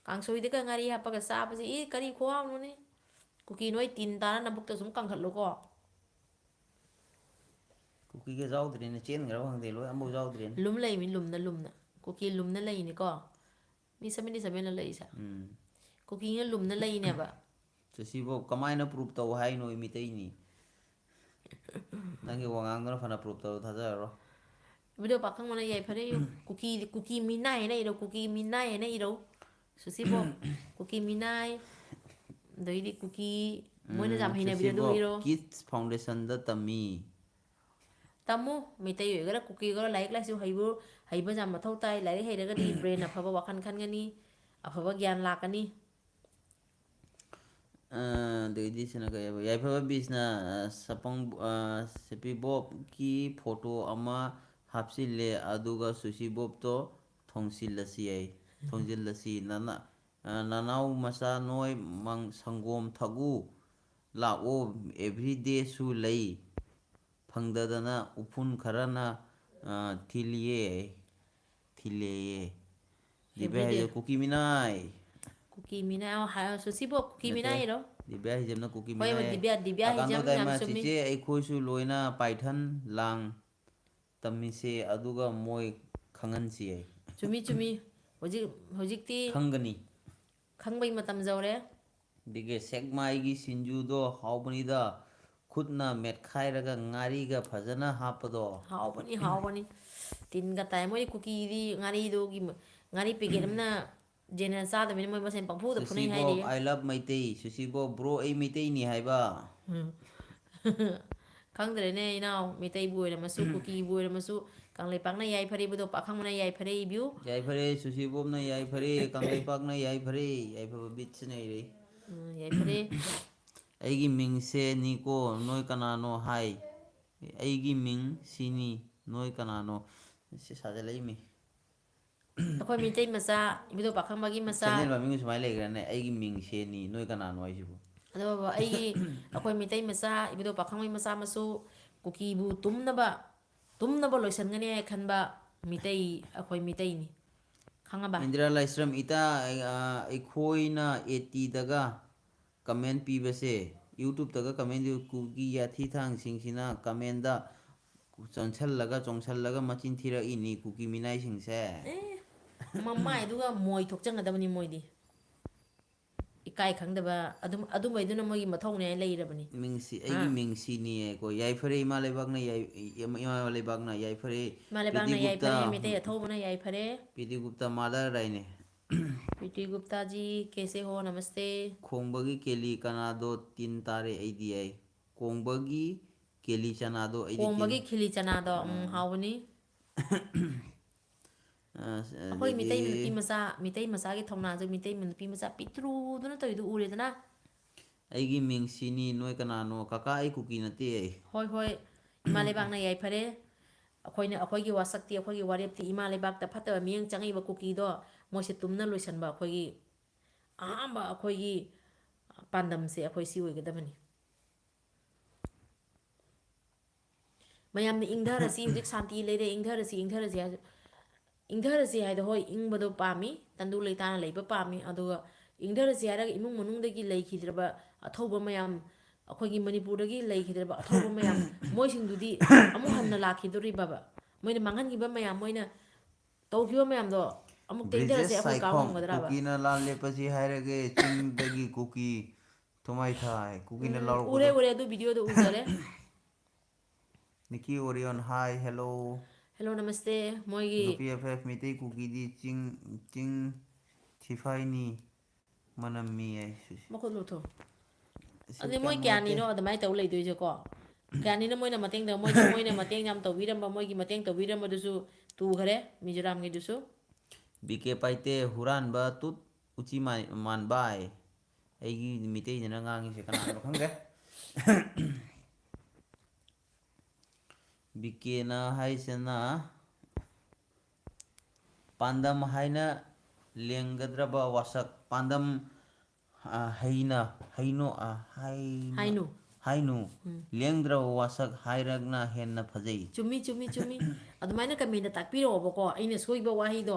ꯀꯥꯡꯁꯣꯏꯗꯒ ꯉꯥꯔꯤ ꯍꯥꯞꯄꯒ ꯆꯥꯕꯁꯦ, ꯏ, ꯀꯔꯤ ꯈꯨꯍꯥꯎꯅꯣꯅꯦ꯫ ꯀꯨꯀꯤ ꯅꯣꯏ ꯇꯤꯟ ꯇꯥꯔ ꯅꯕꯨꯛꯇ ꯁꯨꯝ ꯀꯥꯡꯈꯠꯂꯨꯀꯣ꯫ ꯀꯨꯀꯤꯒ ꯌꯥꯎꯗ꯭ꯔꯦꯅꯦ, ꯆꯦꯟꯈ꯭ꯔꯕ ꯈꯪꯗꯦ, ꯂꯣꯏ ꯑꯃꯐꯥꯎ ꯌꯥꯎꯗ꯭ꯔꯦꯅꯦ꯫ ꯂꯨꯝ ꯂꯩꯃꯤ, ꯂꯨꯝꯅ ꯂꯨꯝꯅ꯫ ꯀꯨꯀꯤ ꯂꯨꯝꯅ ꯂꯩꯅꯤꯀꯣ꯫ ꯃꯤ ꯁꯕꯦꯟꯇꯤ ꯁꯕꯦꯟꯅ ꯂꯩꯔꯤꯁꯦ꯫ ꯎꯝ꯫ ꯀꯨꯀꯤꯅ ꯂꯨꯝꯅ ꯂꯩꯅꯦꯕ꯫ ꯁꯨꯁꯤꯕꯣ ꯀꯃꯥꯏꯅ ꯄ꯭ꯔꯨꯞ ꯇꯧ ꯍꯥꯏꯅꯣ? ꯃꯤꯇꯩꯅꯤ꯫ ꯅꯪꯒꯤ ꯋꯥꯉꯥꯡꯗꯨꯅ ꯐꯅ ꯄ꯭ꯔꯨꯞ ꯇꯧꯔ ꯊꯥꯖꯔꯔꯣꯏ꯫ ꯚꯤꯗꯤꯑꯣ ꯄꯥꯈꯪꯕꯅ ꯌꯥꯏꯐꯔꯦ ꯏꯌꯨ꯫ ꯀꯨꯀꯤ, ꯀꯨꯀꯤ ꯃꯤꯅꯥꯏ ꯍꯥꯏꯅ ꯏꯔꯧ, ꯀꯨꯀꯤ ꯃꯤꯅꯥꯏ ꯍꯥꯏꯅ ꯏꯔꯧ꯫ ꯁꯨꯁꯤꯕꯣ, ꯀꯨꯀꯤ ꯃꯤꯅꯥꯏ, ꯑꯗꯩꯗꯤ ꯀꯨꯀꯤ, ꯃꯣꯏꯅ ꯌꯥꯝ ꯍꯩꯅꯕꯤꯗꯣ ꯑꯗꯨ ꯁꯨꯁꯤꯕꯣ ꯏꯔꯣ꯫ ꯀꯤꯠꯁ ꯐꯥꯎꯟꯗꯦꯁꯟꯗ ꯇꯝꯃꯤ꯫ ꯇꯝꯃꯨ, ꯃꯩꯇꯩ ꯑꯣꯏꯒꯦꯔꯥ, ꯀꯨꯀꯤ ꯑꯣꯏꯒꯦꯔꯥ, ꯂꯥꯏꯔꯤꯛ ꯂꯥꯏꯁꯨ ꯍꯩꯕ, ꯍꯩꯕ ꯌꯥꯝ ꯃꯊꯧ ꯇꯥꯏ꯫ ꯂꯥꯏꯔꯤꯛ ꯍꯩꯔꯒꯗꯤ ꯕ꯭ꯔꯦꯟ ꯑꯐꯕ ꯋꯥꯈꯜ ꯈꯟꯒꯅꯤ, ꯑꯐꯕ ꯒ꯭ꯌꯥꯟ ꯂꯥꯛꯀꯅꯤ꯫ ꯑ, ꯑꯗꯩꯗꯤ ꯁꯤꯅ ꯀꯩ ꯍꯥꯏꯕ? ꯌꯥꯏꯐꯕ ꯕꯤꯁꯅ, ꯑ, ꯁꯄꯪ-, ꯑ, ꯁꯦꯄꯤꯕꯣꯞꯀꯤ ꯐꯣꯇꯣ ꯑꯃ ꯍꯥꯞꯆꯤꯜꯂꯦ, ꯑꯗꯨꯒ ꯁꯨꯁꯤꯕꯣꯞꯇꯣ ꯊꯣꯡꯁꯤꯜꯂꯁꯤ ꯍꯥꯏ꯫ ꯊꯣꯡꯖꯤꯜꯂꯁꯤ꯫ ꯅꯅꯥ-, ꯑ, ꯅꯅꯥꯎ ꯃꯆꯥ ꯅꯣꯏ ꯃꯪ-, ꯁꯪꯒꯣꯝ ꯊꯛꯎ ꯂꯥꯛꯑꯣ, ꯑꯦꯚ꯭ꯔꯤꯗꯦꯁꯨ ꯂꯩ꯫ ꯐꯪꯗꯗꯅ ꯎꯐꯨꯟ ꯈꯔꯅ, ꯑ, ꯊꯤꯜꯂꯤꯌꯦ, ꯊꯤꯜꯂꯦꯌꯦ꯫ ꯗꯤꯕꯦ Everyday꯫ ꯍꯥꯏꯁꯦ ꯀꯨꯀꯤ ꯃꯤꯅꯥꯏ꯫ ꯀꯨꯀꯤ ꯃꯤꯅꯥꯏ, ꯑꯣ, ꯍꯥꯏ-, ꯁꯨꯁꯤꯕꯣ ꯀꯨꯀꯤ ꯅꯠꯇꯦ꯫ ꯃꯤꯅꯥꯏꯔꯣ? ꯗꯤꯕ꯭ꯌꯥ ꯍꯤꯖꯝꯅ ꯀꯨꯀꯤ ꯍꯣꯏ, ꯃꯤꯅꯥꯏ꯫ ꯗꯤꯕ꯭ꯌꯥ, ꯗꯤꯕ꯭ꯌꯥ ꯑꯀꯥꯟꯗꯣ ꯍꯤꯖꯝ ꯌꯥꯝ ꯗꯥꯏꯃ ꯆꯨꯝꯃꯤ꯫ ꯆꯤꯆꯦ, ꯑꯩꯈꯣꯏꯁꯨ ꯂꯣꯏꯅ ꯄꯥꯏꯊꯟ ꯂꯥꯡ ꯇꯝꯃꯤꯁꯦ, ꯑꯗꯨꯒ ꯃꯣꯏ ꯈꯪꯍꯟꯁꯤ ꯍꯥꯏ꯫ ꯆꯨꯝꯃꯤ, ꯆꯨꯝꯃꯤ꯫ ꯍꯧꯖꯤꯛ, ꯍꯧꯖꯤꯛꯇꯤ ꯈꯪꯒꯅꯤ꯫ ꯈꯪꯕꯩ ꯃꯇꯝ ꯌꯧꯔꯦ꯫ ꯑꯗꯒꯤ ꯁꯦꯛꯃꯥꯏꯒꯤ ꯁꯤꯡꯖꯨꯗꯣ ꯍꯥꯎꯕꯅꯤꯗ, ꯈꯨꯠꯅ ꯃꯦꯠꯈꯥꯏꯔꯒ ꯉꯥꯔꯤꯒ ꯐꯖꯅ ꯍꯥꯞꯄꯗꯣ꯫ ꯍꯥꯎꯕꯅꯤ, ꯍꯥꯎꯕꯅꯤ꯫ ꯇꯤꯟꯒ ꯇꯥꯏ꯫ ꯃꯣꯏ ꯀꯨꯀꯤꯗꯤ ꯉꯥꯔꯤꯗꯨꯒꯤ ꯃ-, ꯉꯥꯔꯤ ꯄꯦꯀꯦꯠ ꯑꯃꯅ ꯖꯦꯅꯦꯔꯦꯜ ꯆꯥꯗꯕꯅꯤꯅ ꯃꯣꯏ ꯃꯁꯦꯟ ꯄꯪꯐꯨꯗ ꯐꯨꯅꯩ ꯁꯨꯁꯤꯕꯣꯞ, ꯍꯥꯏꯔꯤꯌꯦ꯫ I love Meitei. ꯁꯨꯁꯤꯕꯣꯞ, bro, ꯑꯩ ꯃꯩꯇꯩꯅꯤ ꯍꯥꯏꯕ꯫ ꯎꯝ꯫ ꯈꯪꯗ꯭ꯔꯦꯅꯦ ꯏꯅꯥꯎ, ꯃꯩꯇꯩꯕꯨ ꯑꯣꯏꯔꯝꯃꯁꯨ, ꯀꯨꯀꯤꯕꯨ ꯑꯣꯏꯔꯝꯃꯁꯨ, ꯀꯪꯂꯩꯄꯥꯛꯅ ꯌꯥꯏꯐꯔꯦ, ꯏꯕꯨꯙꯧ ꯄꯥꯈꯪꯕꯅ ꯌꯥꯏꯐꯔꯦ, ꯏꯕꯤꯌꯨ꯫ ꯌꯥꯏꯐꯔꯦ, ꯁꯨꯁꯤꯕꯣꯞꯅ ꯌꯥꯏꯐꯔꯦ, ꯀꯪꯂꯩꯄꯥꯛꯅ ꯌꯥꯏꯐꯔꯦ, ꯌꯥꯏꯐꯕ ꯕꯤꯠꯁꯤꯅ ꯏꯔꯦ꯫ ꯎꯝ, ꯌꯥꯏꯐꯔꯦ꯫ ꯑꯩꯒꯤ ꯃꯤꯡꯁꯦ ꯅꯤꯀꯣ, ꯅꯣꯏ ꯀꯅꯥꯅꯣ ꯍꯥꯏ? ꯑꯩꯒꯤ ꯃꯤꯡ ꯁꯤꯅꯤ, ꯅꯣꯏ ꯀꯅꯥꯅꯣ? ꯁꯤ ꯁꯥꯖꯜꯂꯛꯏꯃꯤ꯫ ꯑꯩꯈꯣꯏ ꯃꯩꯇꯩ ꯃꯆꯥ, ꯏꯕꯨꯙꯧ ꯄꯥꯈꯪꯕꯒꯤ ꯃꯆꯥ꯫ ꯆꯦꯅꯦꯜ ꯃꯃꯤꯡ ꯁꯨꯃꯥꯏꯅ ꯂꯩꯈ꯭ꯔꯅꯦ, "ꯑꯩꯒꯤ ꯃꯤꯡ ꯁꯦꯅꯤ, ꯅꯣꯏ ꯀꯅꯥꯅꯣ ꯍꯥꯏꯁꯤꯕꯨ?" ꯑꯗꯣ ꯕꯕꯥ, ꯑꯩꯒꯤ, ꯑꯩꯈꯣꯏ ꯃꯩꯇꯩ ꯃꯆꯥ, ꯏꯕꯨꯙꯧ ꯄꯥꯈꯪꯕꯒꯤ ꯃꯆꯥ ꯃꯁꯨ ꯀꯨꯀꯤꯕꯨ ꯇꯨꯝꯅꯕ, ꯇꯨꯝꯅꯕ ꯂꯣꯏꯁꯟꯒꯅꯤ ꯍꯥꯏ ꯈꯟꯕ ꯃꯤꯇꯩ, ꯑꯩꯈꯣꯏ ꯃꯤꯇꯩꯅꯤ꯫ ꯈꯪꯉꯕ? ꯏꯟꯗꯤꯔꯥ ꯂꯥꯏꯁ꯭ꯔꯝ ꯏꯇꯥ, ꯑ, ꯑꯩꯈꯣꯏꯅ ꯑꯦ ꯇꯤꯗꯒ ꯀꯃꯦꯟ ꯄꯤꯕꯁꯦ, YouTube-ꯇꯒ ꯀꯃꯦꯟ ꯄꯤꯕ ꯀꯨꯀꯤ ꯌꯥꯊꯤ ꯊꯥꯡꯁꯤꯡꯁꯤꯅ ꯀꯃꯦꯟꯗ ꯆꯣꯟꯁꯜꯂꯒ, ꯆꯣꯡꯁꯜꯂꯒ ꯃꯆꯤꯟ ꯊꯤꯔꯛꯏꯅꯤ ꯀꯨꯀꯤ ꯃꯤꯅꯥꯏꯁꯤꯡꯁꯦ꯫ ꯑꯦ, ꯃꯃꯥꯏꯗꯨꯒ ꯃꯣꯏ ꯊꯣꯛꯆꯟꯒꯗꯕꯅꯤ ꯃꯣꯏꯗꯤ꯫ ꯏꯀꯥꯏ ꯈꯪꯗꯕ ꯑꯗꯨꯝ, ꯑꯗꯨꯝꯕꯩꯗꯨꯅ ꯃꯣꯏꯒꯤ ꯃꯊꯧꯅꯦ ꯍꯥꯏ ꯂꯩꯔꯕꯅꯤ꯫ ꯃꯤꯡꯁꯤ, ꯍꯥ? ꯑꯩꯒꯤ ꯃꯤꯡ ꯁꯤꯅꯤꯌꯦꯀꯣ꯫ ꯌꯥꯏꯐꯔꯦ ꯏꯃꯥ ꯂꯩꯕꯥꯛꯅ ꯌꯥꯏ-, ꯏꯃꯥ ꯂꯩꯕꯥꯛꯅ ꯌꯥꯏꯐꯔꯦ꯫ ꯏꯃꯥ ꯄ꯭ꯔꯤꯇꯤ ꯂꯩꯕꯥꯛꯅ ꯒꯨꯞꯇ, ꯌꯥꯏꯐꯔꯦ, ꯃꯩꯇꯩ ꯑꯊꯧꯕꯅ ꯌꯥꯏꯐꯔꯦ꯫ ꯄ꯭ꯔꯤꯇꯤ ꯒꯨꯞꯇ mother ꯍꯥꯏꯅꯦ꯫ ꯄ꯭ꯔꯤꯇꯤ ꯒꯨꯞꯇꯥꯖꯤ, ꯀꯦꯁꯦ ꯍꯣ, ꯅꯃꯁꯇꯦ꯫ ꯈꯣꯡꯕꯒꯤ ꯀꯦꯂꯤ ꯀꯅꯥꯗꯣ ꯇꯤꯟ ꯇꯥꯔꯦ ꯑꯩꯗꯤ ꯑꯩ꯫ ꯀꯣꯡꯕꯒꯤ ꯀꯦꯂꯤ ꯆꯅꯥꯗꯣ ꯑꯩꯗꯤ ꯇꯤꯟ꯫ ꯀꯣꯡꯕꯒꯤ ꯈꯤꯂꯤ ꯆꯅꯥꯗꯣ, ꯎꯝ, ꯑꯥ꯫ ꯍꯥꯎꯕꯅꯤ꯫ ꯑꯁ, ꯑꯩꯈꯣꯏ ꯃꯤꯇꯩ ꯑꯗꯒꯤ ꯅꯨꯄꯤ ꯃꯆꯥ, ꯃꯤꯇꯩ ꯃꯆꯥꯒꯤ ꯊꯧꯅꯥꯁꯦ, ꯃꯤꯇꯩ ꯅꯨꯄꯤ ꯃꯆꯥ ꯄꯤꯛꯇ꯭ꯔꯨꯗꯨꯅ ꯇꯧꯔꯤꯗꯨ ꯎꯔꯦꯗꯅ? ꯑꯩꯒꯤ ꯃꯤꯡ ꯁꯤꯅꯤ, ꯅꯣꯏ ꯀꯅꯥꯅꯣ? ꯀꯀꯥ, ꯑꯩ ꯀꯨꯀꯤ ꯅꯠꯇꯦ ꯑꯩ꯫ ꯍꯣꯏ, ꯍꯣꯏ, ꯏꯃꯥ ꯂꯩꯕꯥꯛꯅ ꯌꯥꯏꯐꯔꯦ꯫ ꯑꯩꯈꯣꯏꯅ, ꯑꯩꯈꯣꯏꯒꯤ ꯋꯥꯁꯛꯇꯤ, ꯑꯩꯈꯣꯏꯒꯤ ꯋꯥꯔꯦꯞꯇꯤ, ꯏꯃꯥ ꯂꯩꯕꯥꯛꯇ ꯐꯠꯇꯕ ꯃꯤꯠꯌꯦꯡ ꯆꯪꯉꯛꯏꯕ ꯀꯨꯀꯤꯗꯣ, ꯃꯣꯏꯁꯦ ꯇꯨꯝꯅ ꯂꯣꯏꯁꯟꯕ ꯑꯩꯈꯣꯏꯒꯤ ꯑꯍꯥꯟꯕ ꯑꯩꯈꯣꯏꯒꯤ ꯄꯥꯟꯗꯝꯁꯦ ꯑꯩꯈꯣꯏ ꯁꯤ ꯑꯣꯏꯒꯗꯕꯅꯤ꯫ ꯃꯌꯥꯝꯅ ꯏꯪꯊꯔꯁꯤ, ꯍꯧꯖꯤꯛ ꯁꯥꯟꯇꯤ ꯂꯩꯔꯦ, ꯏꯪꯊꯔꯁꯤ, ꯏꯪꯊꯔꯁꯤ ꯍꯥꯏ-, ꯏꯪꯊꯔꯁꯤ ꯍꯥꯏꯗꯣ, ꯍꯣꯏ, ꯏꯪꯕꯗꯣ ꯄꯥꯝꯃꯤ, ꯇꯟꯗꯨ ꯂꯩꯇꯥꯅ ꯂꯩꯕ ꯄꯥꯝꯃꯤ, ꯑꯗꯨꯒ ꯏꯪꯊꯔꯁꯤ ꯍꯥꯏꯔꯒ ꯏꯃꯨꯡ ꯃꯅꯨꯡꯗꯒꯤ ꯂꯩꯈꯤꯗ꯭ꯔꯕ ꯑꯊꯧꯕ ꯃꯌꯥꯝ, ꯑꯩꯈꯣꯏꯒꯤ ꯃꯅꯤꯄꯨꯔꯗꯒꯤ ꯂꯩꯈꯤꯗ꯭ꯔꯕ ꯑꯊꯧꯕ ꯃꯌꯥꯝ, ꯃꯣꯏꯁꯤꯡꯗꯨꯗꯤ ꯑꯃꯨꯛ ꯍꯟꯅ ꯂꯥꯛꯈꯤꯗꯣꯔꯤꯕꯕ? ꯃꯣꯏꯅ ꯃꯥꯡꯍꯟꯈꯤꯕ ꯃꯌꯥꯝ, ꯃꯣꯏꯅ ꯇꯧꯈꯤꯕ ꯃꯌꯥꯝꯗꯣ ꯑꯃꯨꯛ ꯇꯦꯡꯊꯔꯁꯦ, ꯕ꯭ꯔꯤꯖꯦꯁ ꯑꯩꯈꯣꯏ ꯁꯥꯏꯈꯣꯝ, ꯀꯥꯎꯉꯝꯒꯗ꯭ꯔꯕ? ꯀꯨꯀꯤꯅ ꯂꯥꯜꯂꯦꯞꯄꯁꯤ ꯍꯥꯏꯔꯒꯦ, ꯆꯤꯡꯗꯒꯤ ꯀꯨꯀꯤ ꯊꯨꯃꯥꯏꯊꯥꯏ, ꯀꯨꯀꯤꯅ ꯎꯝ, ꯎꯔꯦ, ꯂꯥꯎꯔꯛꯄꯗꯣ꯫ ꯎꯔꯦ, ꯑꯗꯨ ꯚꯤꯗꯤꯑꯣꯗꯣ ꯎꯖꯔꯦ꯫ ꯅꯤꯀꯤ ꯑꯣꯔꯤꯌꯣꯟ, ꯍꯥꯏ, ꯍꯦꯜꯂꯣ꯫ ꯍꯦꯜꯂꯣ, ꯅꯃꯁꯇꯦ꯫ ꯃꯣꯏꯒꯤ ꯅꯨꯄꯤ ꯑꯦꯐ ꯑꯦꯐ, ꯃꯤꯇꯩ ꯀꯨꯀꯤꯗꯤ ꯆꯤꯡ, ꯆꯤꯡ ꯊꯤꯐꯥꯏꯅꯤ ꯃꯅꯝꯃꯤ ꯍꯥꯏ, ꯁꯨꯁꯤ꯫ ꯃꯈꯨꯠ ꯂꯧꯊꯣꯛ꯫ ꯁꯤ ꯑꯗꯩ ꯃꯣꯏ ꯀꯌꯥꯝ ꯀꯌꯥꯅꯤꯅꯣ ꯅꯨꯡꯉꯥꯏꯇꯦ꯫ ꯑꯗꯨꯃꯥꯏꯅ ꯇꯧ ꯂꯩꯗꯣꯏꯁꯦꯀꯣ? ꯀꯌꯥꯅꯤꯅ ꯃꯣꯏꯅ ꯃꯇꯦꯡꯗ-, ꯃꯣꯏ, ꯃꯣꯏꯅ ꯃꯇꯦꯡ ꯌꯥꯝ ꯇꯧꯕꯤꯔꯝꯕ, ꯃꯣꯏꯒꯤ ꯃꯇꯦꯡ ꯇꯧꯕꯤꯔꯝꯕꯗꯨꯁꯨ ꯇꯨꯈꯔꯦ, ꯃꯤꯖꯣꯔꯥꯝꯒꯤꯗꯨꯁꯨ꯫ ꯕꯤ ꯀꯦ ꯄꯥꯏꯇꯦ, ꯍꯨꯔꯥꯟꯕ ꯇꯨꯠ ꯎꯆꯤ ꯃꯥꯏ-, ꯃꯥꯟꯕꯥꯏ꯫ ꯑꯩꯒꯤ ꯃꯤꯇꯩꯗꯅ ꯉꯥꯡꯉꯤꯁꯦ ꯀꯅꯥꯅꯣ ꯈꯪꯗꯦ꯫ ꯕꯤ ꯀꯦꯅ ꯍꯥꯏꯁꯤꯅ ꯄꯥꯟꯗꯝ ꯍꯥꯏꯅ ꯂꯦꯡꯒꯗ꯭ꯔꯕ ꯋꯥꯁꯛ, ꯄꯥꯟꯗꯝ, ꯑ, ꯍꯩꯅ, ꯍꯩꯅꯣ, ꯑ, ꯍꯩꯅ-, ꯍꯥꯏꯅꯨ꯫ ꯍꯥꯏꯅꯨ꯫ ꯎꯝ꯫ ꯂꯦꯡꯗ꯭ꯔꯕ ꯋꯥꯁꯛ ꯍꯥꯏꯔꯒꯅ ꯍꯦꯟꯅ ꯐꯖꯩ꯫ ꯆꯨꯝꯃꯤ, ꯆꯨꯝꯃꯤ, ꯆꯨꯝꯃꯤ꯫ ꯑꯗꯨꯃꯥꯏꯅ ꯀꯃꯦꯟꯗ ꯇꯥꯛꯄꯤꯔꯛꯑꯣꯕꯀꯣ, ꯑꯩꯅ ꯁꯣꯏꯕ ꯋꯥꯍꯩꯗꯣ꯫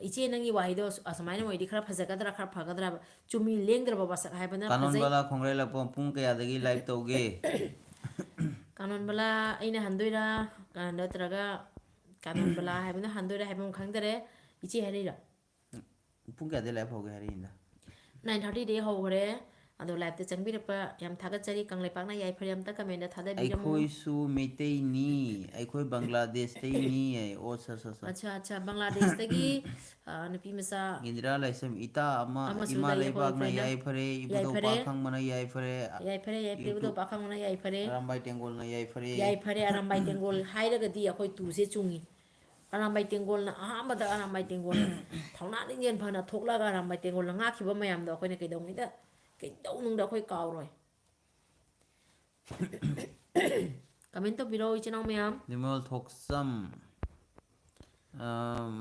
"ꯏꯆꯦ, ꯅꯪꯒꯤ ꯋꯥꯍꯩꯗꯣ ꯑꯁ-, ꯑꯁꯨꯃꯥꯏꯅ ꯑꯣꯏꯔꯗꯤ ꯈꯔ ꯐꯖꯒꯗ꯭ꯔꯥ, ꯈꯔ ꯐꯒꯗ꯭ꯔꯥꯕ?" ꯆꯨꯝꯃꯤ, ꯂꯦꯡꯗ꯭ꯔꯕ ꯋꯥꯁꯛ ꯍꯥꯏꯕꯅ ꯐꯖꯩ꯫ ꯀꯥꯅꯣꯟꯕꯂꯥ ꯈꯣꯡꯒ꯭ꯔꯩꯂꯛꯄꯝ ꯄꯨꯡ ꯀꯌꯥꯗꯒꯤ ꯂꯥꯏꯚ ꯇꯧꯒꯦ? ꯀꯥꯅꯣꯟꯕꯂꯥ, ꯑꯩꯅ ꯍꯟꯗꯣꯏꯔꯥ, ꯑ, ꯅꯠꯇ꯭ꯔꯒ ꯀꯥꯅꯣꯟꯕꯂꯥ ꯍꯥꯏꯕꯅ ꯍꯟꯗꯣꯏꯔꯥ ꯍꯥꯏꯕ ꯑꯃ ꯈꯪꯗꯔꯦ꯫ ꯏꯆꯦ ꯍꯥꯏꯔꯛꯏꯔꯣ? ꯄꯨꯡ ꯀꯌꯥꯗꯩ ꯂꯥꯏꯚ ꯍꯧꯒꯦ ꯍꯥꯏꯔꯛꯏꯅꯣ? Nine thirty ꯗꯒꯤ ꯍꯧꯈ꯭ꯔꯦ꯫ ꯑꯗꯣ ꯂꯥꯏꯚꯇ ꯆꯪꯕꯤꯔꯛꯄ ꯌꯥꯝ ꯊꯥꯒꯠꯆꯔꯤ꯫ ꯀꯪꯂꯩꯄꯥꯛꯅ ꯌꯥꯏꯐꯔꯦ, ꯑꯝꯇ ꯀꯃꯦꯟꯗ ꯊꯥꯗꯕꯤꯔꯝꯃꯨ꯫ ꯑꯩꯈꯣꯏꯁꯨ ꯃꯩꯇꯩꯅꯤ, ꯑꯩꯈꯣꯏ ꯕꯪꯒ꯭ꯂꯥꯗꯦꯁꯇꯩꯅꯤ꯫ ꯑꯣ, ꯑꯠꯁꯥ, ꯑꯠꯁꯥ, ꯑꯠꯁꯥ꯫ ꯑꯠꯁꯥ, ꯑꯠꯁꯥ, ꯕꯪꯒ꯭ꯂꯥꯗꯦꯁꯇꯒꯤ, ꯑ, ꯅꯨꯄꯤ ꯃꯆꯥ ꯏꯟꯗꯤꯔꯥ ꯂꯥꯏꯁ꯭ꯔꯝ, ꯏꯇꯥ ꯑꯃ, ꯑꯃꯁꯨ ꯏꯃꯥ ꯂꯩ, ꯑꯩꯈꯣꯏ ꯂꯩꯕꯥꯛꯅ friend꯫ ꯌꯥꯏꯐꯔꯦ, ꯏꯕꯨꯙꯧ ꯌꯥꯏꯐꯔꯦ꯫ ꯄꯥꯈꯪꯕꯅ ꯌꯥꯏꯐꯔꯦ, ꯌꯥꯏꯐꯔꯦ, ꯌꯥꯏꯐꯔꯦ, ꯏꯕꯨꯙꯧ ꯏꯕꯨ-, ꯄꯥꯈꯪꯕꯅ ꯌꯥꯏꯐꯔꯦ꯫ ꯑꯔꯥꯝꯕꯥꯏ ꯇꯦꯡꯒꯣꯜꯅ ꯌꯥꯏꯐꯔꯦ꯫ ꯌꯥꯏꯐꯔꯦ, ꯑꯔꯥꯝꯕꯥꯏ ꯇꯦꯡꯒꯣꯜ ꯍꯥꯏꯔꯒꯗꯤ ꯑꯩꯈꯣꯏ ꯇꯨꯁꯦ ꯆꯨꯡꯉꯤ꯫ ꯑꯔꯥꯝꯕꯥꯏ ꯇꯦꯡꯒꯣꯜꯅ ꯑꯍꯥꯟꯕꯗ, ꯑꯔꯥꯝꯕꯥꯏ ꯇꯦꯡꯒꯣꯜꯅ ꯊꯧꯅꯥ ꯂꯤꯡꯖꯦꯜ ꯐꯅ ꯊꯣꯛꯂꯛꯑꯒ ꯑꯔꯥꯝꯕꯥꯏ ꯇꯦꯡꯒꯣꯜꯅ ꯉꯥꯛꯈꯤꯕ ꯃꯌꯥꯝꯗꯣ ꯑꯩꯈꯣꯏꯅ ꯀꯩꯗꯧꯉꯩꯗ, ꯀꯩꯗꯧꯅꯨꯡꯗ ꯑꯩꯈꯣꯏ ꯀꯥꯎꯔꯣꯏ꯫ ꯀꯃꯦꯟ ꯇꯧꯕꯤꯔꯛꯑꯣ, ꯏꯆꯤꯟ ꯏꯅꯥꯎ ꯃꯌꯥꯝ꯫ ꯅꯤꯃꯣꯜ ꯊꯣꯛꯆꯝ, ꯑ,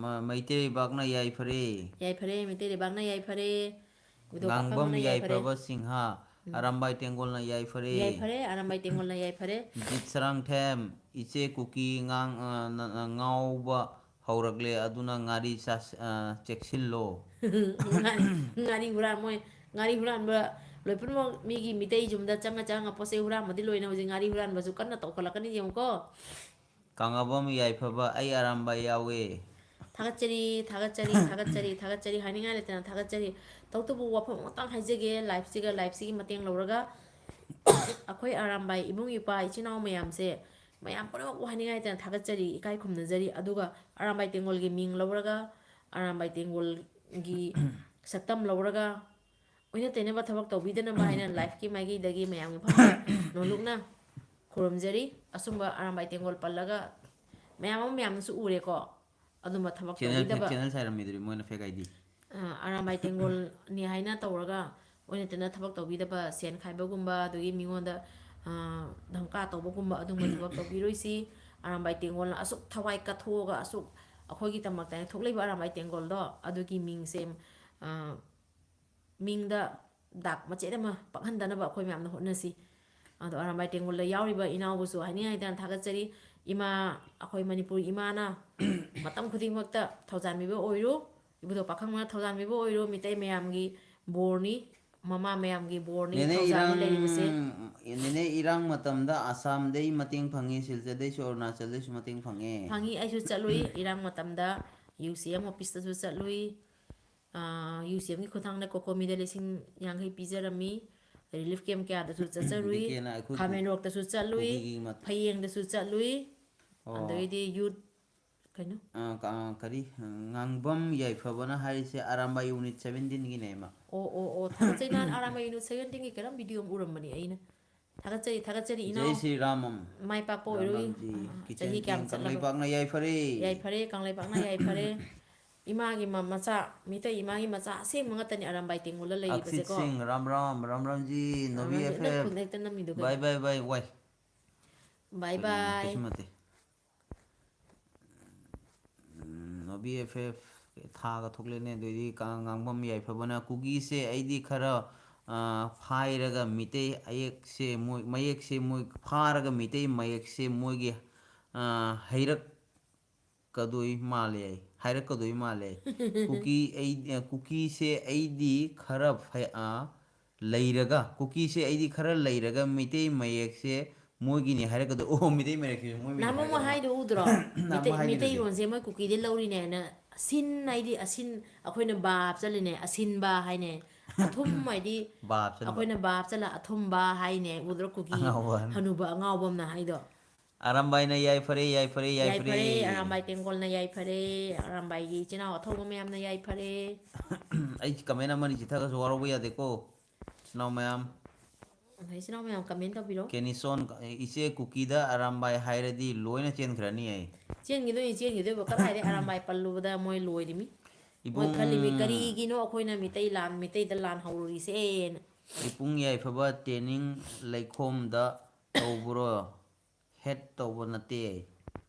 ꯃ-, ꯃꯩꯇꯩ ꯂꯩꯕꯥꯛꯅ ꯌꯥꯏꯐꯔꯦ꯫ ꯌꯥꯏꯐꯔꯦ, ꯃꯩꯇꯩ ꯂꯩꯕꯥꯛꯅ ꯌꯥꯏꯐꯔꯦ꯫ ꯏꯕꯨꯙꯧ ꯉꯥꯡꯕꯝ ꯄꯥꯈꯪꯕꯅ ꯌꯥꯏꯐꯔꯦ꯫ ꯌꯥꯏꯐ꯭ꯔꯕ ꯁꯤꯡꯍ, ꯎꯝ꯫ ꯑꯔꯥꯝꯕꯥꯏ ꯇꯦꯡꯒꯣꯜꯅ ꯌꯥꯏꯐꯔꯦ꯫ ꯌꯥꯏꯐꯔꯦ, ꯑꯔꯥꯝꯕꯥꯏ ꯇꯦꯡꯒꯣꯜꯅ ꯌꯥꯏꯐꯔꯦ꯫ ꯖꯤꯠ ꯁꯔꯥꯡꯊꯦꯝ, ꯏꯆꯦ ꯀꯨꯀꯤ ꯉꯥꯡ-, ꯑ, ꯅ-, ꯅ-, ꯉꯥꯎꯕ ꯍꯧꯔꯛꯂꯦ, ꯑꯗꯨꯅ ꯉꯥꯔꯤ ꯆꯥꯁ-, ꯑ, ꯆꯦꯛꯁꯤꯜꯂꯣ꯫ ꯉꯥ-, ꯉꯥꯔꯤ ꯍꯨꯔꯥꯟ-, ꯃꯣꯏ ꯉꯥꯔꯤ ꯍꯨꯔꯥꯟꯕ ꯂꯣꯏ ꯄꯨꯝꯅꯃꯛ ꯃꯤꯒꯤ ꯃꯤꯇꯩ ꯌꯨꯝꯗ ꯆꯪꯉ ꯆꯪꯉ ꯄꯣꯠ ꯆꯩ ꯍꯨꯔꯥꯟꯕꯗꯤ ꯂꯣꯏꯅ ꯍꯧꯖꯤꯛ ꯉꯥꯔꯤ ꯍꯨꯔꯥꯟꯕꯁꯨ ꯀꯟꯅ ꯇꯧꯈꯠꯂꯛꯀꯅꯤ, ꯌꯦꯡꯉꯨꯀꯣ꯫ ꯀꯥꯡꯉꯕꯝ ꯌꯥꯏꯐꯕ, ꯑꯩ ꯑꯔꯥꯝꯕꯥꯏ ꯌꯥꯎꯋꯦ꯫ ꯊꯥꯒꯠꯆꯔꯤ, ꯊꯥꯒꯠꯆꯔꯤ, ꯊꯥꯒꯠꯆꯔꯤ, ꯊꯥꯒꯠꯆꯔꯤ, ꯍꯥꯏꯅꯤꯡꯉꯥꯏ ꯂꯩꯇꯅ ꯊꯥꯒꯠꯆꯔꯤ꯫ ꯇꯧꯇꯕꯨ ꯋꯥꯐꯝ ꯑꯃꯇꯪ ꯍꯥꯏꯖꯒꯦ, live ꯁꯤꯒ, live ꯁꯤꯒꯤ ꯃꯇꯦꯡ ꯂꯧꯔꯒ ꯑꯩꯈꯣꯏ ꯑꯔꯥꯝꯕꯥꯏ ꯏꯕꯨꯡ ꯏꯄ꯭ꯋꯥ ꯏꯆꯤꯟ ꯏꯅꯥꯎ ꯃꯌꯥꯝꯁꯦ ꯃꯌꯥꯝ ꯄꯨꯝꯅꯃꯛꯄꯨ ꯍꯥꯏꯅꯤꯡꯉꯥꯏ ꯂꯩꯇꯅ ꯊꯥꯒꯠꯆꯔꯤ, ꯏꯀꯥꯏ ꯈꯨꯝꯅꯖꯔꯤ꯫ ꯑꯗꯨꯒ ꯑꯔꯥꯝꯕꯥꯏ ꯇꯦꯡꯒꯣꯜꯒꯤ ꯃꯤꯡ ꯂꯧꯔꯒ, ꯑꯔꯥꯝꯕꯥꯏ ꯇꯦꯡꯒꯣꯜꯒꯤ ꯁꯛꯇꯝ ꯂꯧꯔꯒ, ꯑꯣꯏꯅ ꯇꯩꯅꯕ ꯊꯕꯛ ꯇꯧꯕꯤꯗꯅꯕ ꯍꯥꯏꯅ live ꯀꯤ ꯃꯥꯏꯀꯩꯗꯒꯤ ꯃꯌꯥꯝꯒꯤ ꯃꯐꯝꯗ ꯅꯣꯜꯂꯨꯛꯅ ꯈꯨꯔꯨꯝꯖꯔꯤ꯫ ꯑꯆꯨꯝꯕ ꯑꯔꯥꯝꯕꯥꯏ ꯇꯦꯡꯒꯣꯜ ꯄꯜꯂꯒ ꯃꯌꯥꯝ ꯑꯃ, ꯃꯌꯥꯝꯅꯁꯨ ꯎꯔꯦꯀꯣ꯫ ꯑꯗꯨꯝꯕ ꯊꯕꯛ Channel, ꯇꯧꯕꯤꯗꯕ, channel ꯁꯥꯏꯔꯝꯃꯤꯗꯨꯗꯤ ꯃꯣꯏꯅ fake I D꯫ ꯑ, ꯑꯔꯥꯝꯕꯥꯏ ꯇꯦꯡꯒꯣꯜꯅꯤ ꯍꯥꯏꯅ ꯇꯧꯔꯒ ꯑꯣꯏꯅ ꯇꯩꯅ ꯊꯕꯛ ꯇꯧꯕꯤꯗꯕ, ꯁꯦꯟ ꯈꯥꯏꯕꯒꯨꯝꯕ, ꯑꯗꯒꯤ ꯃꯤꯉꯣꯟꯗ, ꯑ, ꯙꯝꯀꯥ ꯇꯧꯕꯒꯨꯝꯕ, ꯑꯗꯨꯝꯕ ꯊꯕꯛ ꯇꯧꯕꯤꯔꯣꯏꯁꯤ꯫ ꯑꯔꯥꯝꯕꯥꯏ ꯇꯦꯡꯒꯣꯜꯅ ꯑꯁꯨꯛ ꯊꯋꯥꯏ ꯀꯠꯊꯣꯛꯑꯒ, ꯑꯁꯨꯛ ꯑꯩꯈꯣꯏꯒꯤꯗꯃꯛꯇ ꯊꯣꯛꯂꯛꯏꯕ ꯑꯔꯥꯝꯕꯥꯏ ꯇꯦꯡꯒꯣꯜꯗꯣ, ꯑꯗꯨꯒꯤ ꯃꯤꯡꯁꯦ, ꯑ, ꯃꯤꯡꯗ ꯗꯥꯛ ꯃꯆꯦꯠ ꯑꯃ ꯄꯛꯍꯟꯗꯅꯕ ꯑꯩꯈꯣꯏ ꯃꯌꯥꯝꯅ ꯍꯣꯠꯅꯁꯤ꯫ ꯑꯗꯣ ꯑꯔꯥꯝꯕꯥꯏ ꯇꯦꯡꯒꯣꯜꯗ ꯌꯥꯎꯔꯤꯕ ꯏꯅꯥꯎꯕꯨꯁꯨ ꯍꯥꯏꯅꯤꯡꯉꯥꯏ ꯂꯩꯇꯅ ꯊꯥꯒꯠꯆꯔꯤ꯫ ꯏꯃꯥ, ꯑꯩꯈꯣꯏ ꯃꯅꯤꯄꯨꯔ ꯏꯃꯥꯅ ꯃꯇꯝ ꯈꯨꯗꯤꯡꯃꯛꯇ ꯊꯧꯖꯥꯟꯕꯤꯕ ꯑꯣꯏꯔꯣ, ꯏꯕꯨꯙꯧ ꯄꯥꯈꯪꯕꯅ ꯊꯧꯖꯥꯟꯕꯤꯕ ꯑꯣꯏꯔꯣ, ꯃꯤꯇꯩ ꯃꯌꯥꯝꯒꯤ ꯕꯣꯔꯅꯤ, ꯃꯃꯥ ꯃꯌꯥꯝꯒꯤ ꯕꯣꯔꯅꯤ, ꯅꯦꯅꯦ ꯊꯧꯖꯥꯜꯅꯤ ꯏꯔꯥꯡ, ꯂꯩꯔꯤꯕꯁꯦ꯫ ꯅꯦꯅꯦ ꯏꯔꯥꯡ ꯃꯇꯝꯗ ꯑꯁꯥꯝꯗꯩ ꯃꯇꯦꯡ ꯐꯪꯉꯤ, ꯁꯤꯜꯆꯔꯗꯩꯁꯨ ꯑꯔꯨꯅꯥꯆꯜꯗꯩꯁꯨ ꯃꯇꯦꯡ ꯐꯪꯉꯦ꯫ ꯐꯪꯉꯤ, ꯑꯩꯁꯨ ꯆꯠꯂꯨꯏ, ꯏꯔꯥꯡ ꯃꯇꯝꯗ ꯌꯨ ꯁꯤ ꯑꯦꯝ ꯑꯣꯐꯤꯁꯇꯁꯨ ꯆꯠꯂꯨꯏ꯫ ꯑꯥ, ꯌꯨ ꯁꯤ ꯑꯦꯝꯒꯤ ꯈꯨꯠꯊꯥꯡꯗ ꯀꯣꯀꯣꯃꯤꯗ ꯂꯤꯁꯤꯡ ꯌꯥꯡꯈꯩ ꯄꯤꯖꯔꯝꯃꯤ꯫ ꯔꯤꯂꯤꯐ ꯀꯦꯝ ꯀꯌꯥꯗꯁꯨ ꯆꯠꯆꯔꯨꯏ꯫ ꯀꯦꯅ ꯑꯩꯈꯣꯏ ꯈꯥꯃꯦꯟ ꯔꯣꯛꯇꯁꯨ ꯆꯠꯂꯨꯏ, ꯀꯨꯀꯤꯒꯤ ꯃꯠ- ꯐꯌꯦꯡꯗꯁꯨ ꯆꯠꯂꯨꯏ꯫ ꯑꯣ꯫ ꯑꯗꯩꯗꯤ ꯌꯨꯠ ꯀꯩꯅꯣ? ꯑ, ꯀ-, ꯑ, ꯀꯔꯤ? ꯉꯥꯡꯕꯝ ꯌꯥꯏꯐꯕꯅ ꯍꯥꯏꯔꯤꯁꯦ ꯑꯔꯥꯝꯕꯥꯏ unit seventeen ꯒꯤꯅꯦ, ꯏꯃꯥ꯫ ꯑꯣ, ꯑꯣ, ꯑꯣ, ꯊꯥꯒꯠꯆꯩ꯫ ꯅꯍꯥꯟ ꯑꯔꯥꯝꯕꯥꯏ unit seventeen ꯒꯤ ꯀꯔꯝ video ꯑꯃ ꯎꯔꯝꯕꯅꯤ ꯑꯩꯅ꯫ ꯊꯥꯒꯠꯆꯔꯤ, ꯊꯥꯒꯠꯆꯔꯤ ꯏꯅꯥꯎ꯫ ꯖꯩ ꯁ꯭ꯔꯤ ꯔꯥꯃꯝ꯫ ꯃꯥꯏ ꯄꯥꯛꯄ ꯑꯣꯏꯔꯣꯏ꯫ ꯔꯥꯃꯝꯖꯤ, ꯑꯥ, ꯀꯤꯆꯟ ꯆꯍꯤ ꯀꯌꯥꯝ ꯀꯤꯡ ꯆꯠꯂꯕ? ꯀꯪꯂꯩꯄꯥꯛꯅ ꯌꯥꯏꯐꯔꯦ꯫ ꯌꯥꯏꯐꯔꯦ, ꯀꯪꯂꯩꯄꯥꯛꯅ ꯌꯥꯏꯐꯔꯦ꯫ ꯏꯃꯥꯒꯤ ꯃ-, ꯃꯆꯥ, ꯃꯤꯇꯩ ꯏꯃꯥꯒꯤ ꯃꯆꯥ ꯑꯁꯦꯡꯕ ꯉꯥꯛꯇꯅꯤ ꯑꯔꯥꯝꯕꯥꯏ ꯇꯦꯡꯒꯣꯜꯗ ꯑꯛꯁꯤꯠ ꯂꯩꯔꯤꯕꯁꯦꯀꯣ꯫ ꯁꯤꯡ, ꯔꯥꯝ ꯔꯥꯝ, ꯔꯥꯝ ꯔꯥꯝꯖꯤ, ꯅꯣꯕꯤ ꯔꯥꯝꯖꯤ, F F꯫ ꯅꯪ ꯈꯨꯟꯗ ꯍꯦꯛꯇ ꯅꯝꯃꯤꯗꯣ ꯀꯩꯅꯣ? Bye bye bye, ꯋꯥꯏ꯫ Bye bye꯫ ꯀꯩꯁꯨ ꯅꯠꯇꯦ꯫ ꯎꯝ, ꯅꯣꯕꯤ F F ꯊꯥꯒ ꯊꯣꯛꯂꯦꯅꯦ꯫ ꯑꯗꯨꯏꯗꯤ ꯀꯥ-, ꯉꯥꯡꯕꯝ ꯌꯥꯏꯐꯕꯅ ꯀꯨꯀꯤꯁꯦ ꯑꯩꯗꯤ ꯈꯔ, ꯑ, ꯐꯥꯏꯔꯒ ꯃꯤꯇꯩ ꯑꯌꯦꯛꯁꯦ ꯃꯣꯏ, ꯃꯌꯦꯛꯁꯦ ꯃꯣꯏ ꯐꯥꯔꯒ ꯃꯤꯇꯩ ꯃꯌꯦꯛꯁꯦ ꯃꯣꯏꯒꯤ, ꯑ, ꯍꯩꯔꯛ ꯀꯗꯣꯏ ꯃꯥꯜꯂꯦ, ꯍꯥꯏꯔꯛꯀꯗꯣꯏ ꯃꯥꯜꯂꯦ꯫ ꯀꯨꯀꯤ ꯑꯩ-, ꯀꯨꯀꯤꯁꯦ ꯑꯩꯗꯤ ꯈꯔ ꯐꯩ-, ꯑ, ꯂꯩꯔꯒ, ꯀꯨꯀꯤꯁꯦ ꯑꯩꯗꯤ ꯈꯔ ꯂꯩꯔꯒ ꯃꯩꯇꯩ ꯃꯌꯦꯛꯁꯦ ꯃꯣꯏꯒꯤꯅꯤ ꯍꯥꯏꯔꯛꯀꯗꯧ꯫ ꯑꯣ, ꯃꯩꯇꯩ ꯃꯌꯦꯛꯁꯤꯁꯨ ꯃꯣꯏꯒꯤꯅꯤ ꯅꯍꯥꯟꯃꯨꯛ ꯑꯃ ꯍꯥꯏꯔꯛꯀꯗꯧ꯫ ꯍꯥꯏꯗꯣ ꯎꯗ꯭ꯔꯣ? ꯅꯍꯥꯟꯃꯨꯛ ꯃꯩꯇꯩ-, ꯍꯥꯏꯈꯤꯗꯨꯗꯤ꯫ ꯃꯩꯇꯩꯂꯣꯟꯁꯦ ꯃꯣꯏ ꯀꯨꯀꯤꯗꯤ ꯂꯧꯔꯤꯅꯦ ꯍꯥꯏꯅ ꯁꯤꯟ ꯍꯥꯏꯗꯤ ꯑꯁꯤꯟ, ꯑꯩꯈꯣꯏꯅ ꯕꯥ ꯍꯥꯞꯆꯜꯂꯤꯅꯦ, ꯑꯁꯤꯟꯕ ꯍꯥꯏꯅꯦ꯫ ꯑꯊꯨꯝ ꯍꯥꯏꯗꯤ ꯕꯥ ꯍꯥꯞꯆꯟꯕ꯫ ꯑꯩꯈꯣꯏꯅ ꯕꯥ ꯍꯥꯞꯆꯜꯂ ꯑꯊꯨꯝꯕ ꯍꯥꯏꯅꯦ꯫ ꯎꯗ꯭ꯔꯣ ꯀꯨꯀꯤ ꯑꯉꯥꯎꯕ ꯍꯥꯏꯅ꯫ ꯍꯅꯨꯕ ꯑꯉꯥꯎꯕ ꯑꯃꯅ ꯍꯥꯏꯗꯣ? ꯑꯔꯥꯝꯕꯥꯏꯅ ꯌꯥꯏꯐꯔꯦ, ꯌꯥꯏꯐꯔꯦ, ꯌꯥꯏꯐꯔꯦ꯫ ꯌꯥꯏꯐꯔꯦ, ꯑꯔꯥꯝꯕꯥꯏ ꯇꯦꯡꯒꯣꯜꯅ ꯌꯥꯏꯐꯔꯦ, ꯑꯔꯥꯝꯕꯥꯏꯒꯤ ꯏꯆꯤꯟ ꯏꯅꯥꯎ ꯑꯊꯧꯕ ꯃꯌꯥꯝꯅ ꯌꯥꯏꯐꯔꯦ꯫ ꯑꯩ comment ꯑꯃꯅꯤ ꯆꯤꯊꯔꯒꯁꯨ ꯋꯥꯔꯧꯕ ꯌꯥꯗꯦꯀꯣ, ꯏꯆꯤꯟ ꯏꯅꯥꯎ ꯃꯌꯥꯝ꯫ ꯑꯗ ꯏꯆꯤꯟ ꯏꯅꯥꯎ ꯃꯌꯥꯝ comment ꯇꯧꯕꯤꯔꯣ꯫ ꯀꯦꯅꯤꯁꯣꯟ, ꯏꯆꯦ ꯀꯨꯀꯤꯗ ꯑꯔꯥꯝꯕꯥꯏ ꯍꯥꯏꯔꯗꯤ ꯂꯣꯏꯅ ꯆꯦꯟꯈ꯭ꯔꯅꯤ ꯑꯩ꯫ ꯆꯦꯟꯈꯤꯗꯣꯏꯅꯤ, ꯆꯦꯟꯈꯤꯗꯣꯏꯕ꯫ ꯀꯗꯥꯏꯗꯩ ꯑꯔꯥꯝꯕꯥꯏ ꯄꯜꯂꯨꯕꯗ ꯃꯣꯏ ꯂꯣꯏꯔꯤꯃꯤ꯫ ꯃꯣꯏ ꯏꯕꯨꯡ ꯈꯜꯂꯤꯃꯤ, "ꯀꯔꯤꯒꯤꯅꯣ ꯑꯩꯈꯣꯏꯅ ꯃꯤꯇꯩ ꯂꯥꯟ, ꯃꯤꯇꯩꯗ ꯂꯥꯟ ꯍꯧꯔꯨꯔꯤꯁꯦꯅ?" ꯏꯕꯨꯡ ꯌꯥꯏꯐꯕ training ꯂꯩꯈꯣꯝꯗ ꯇꯧꯕ꯭ꯔꯣ? Hate ꯇꯧꯕ ꯅꯠꯇꯦ꯫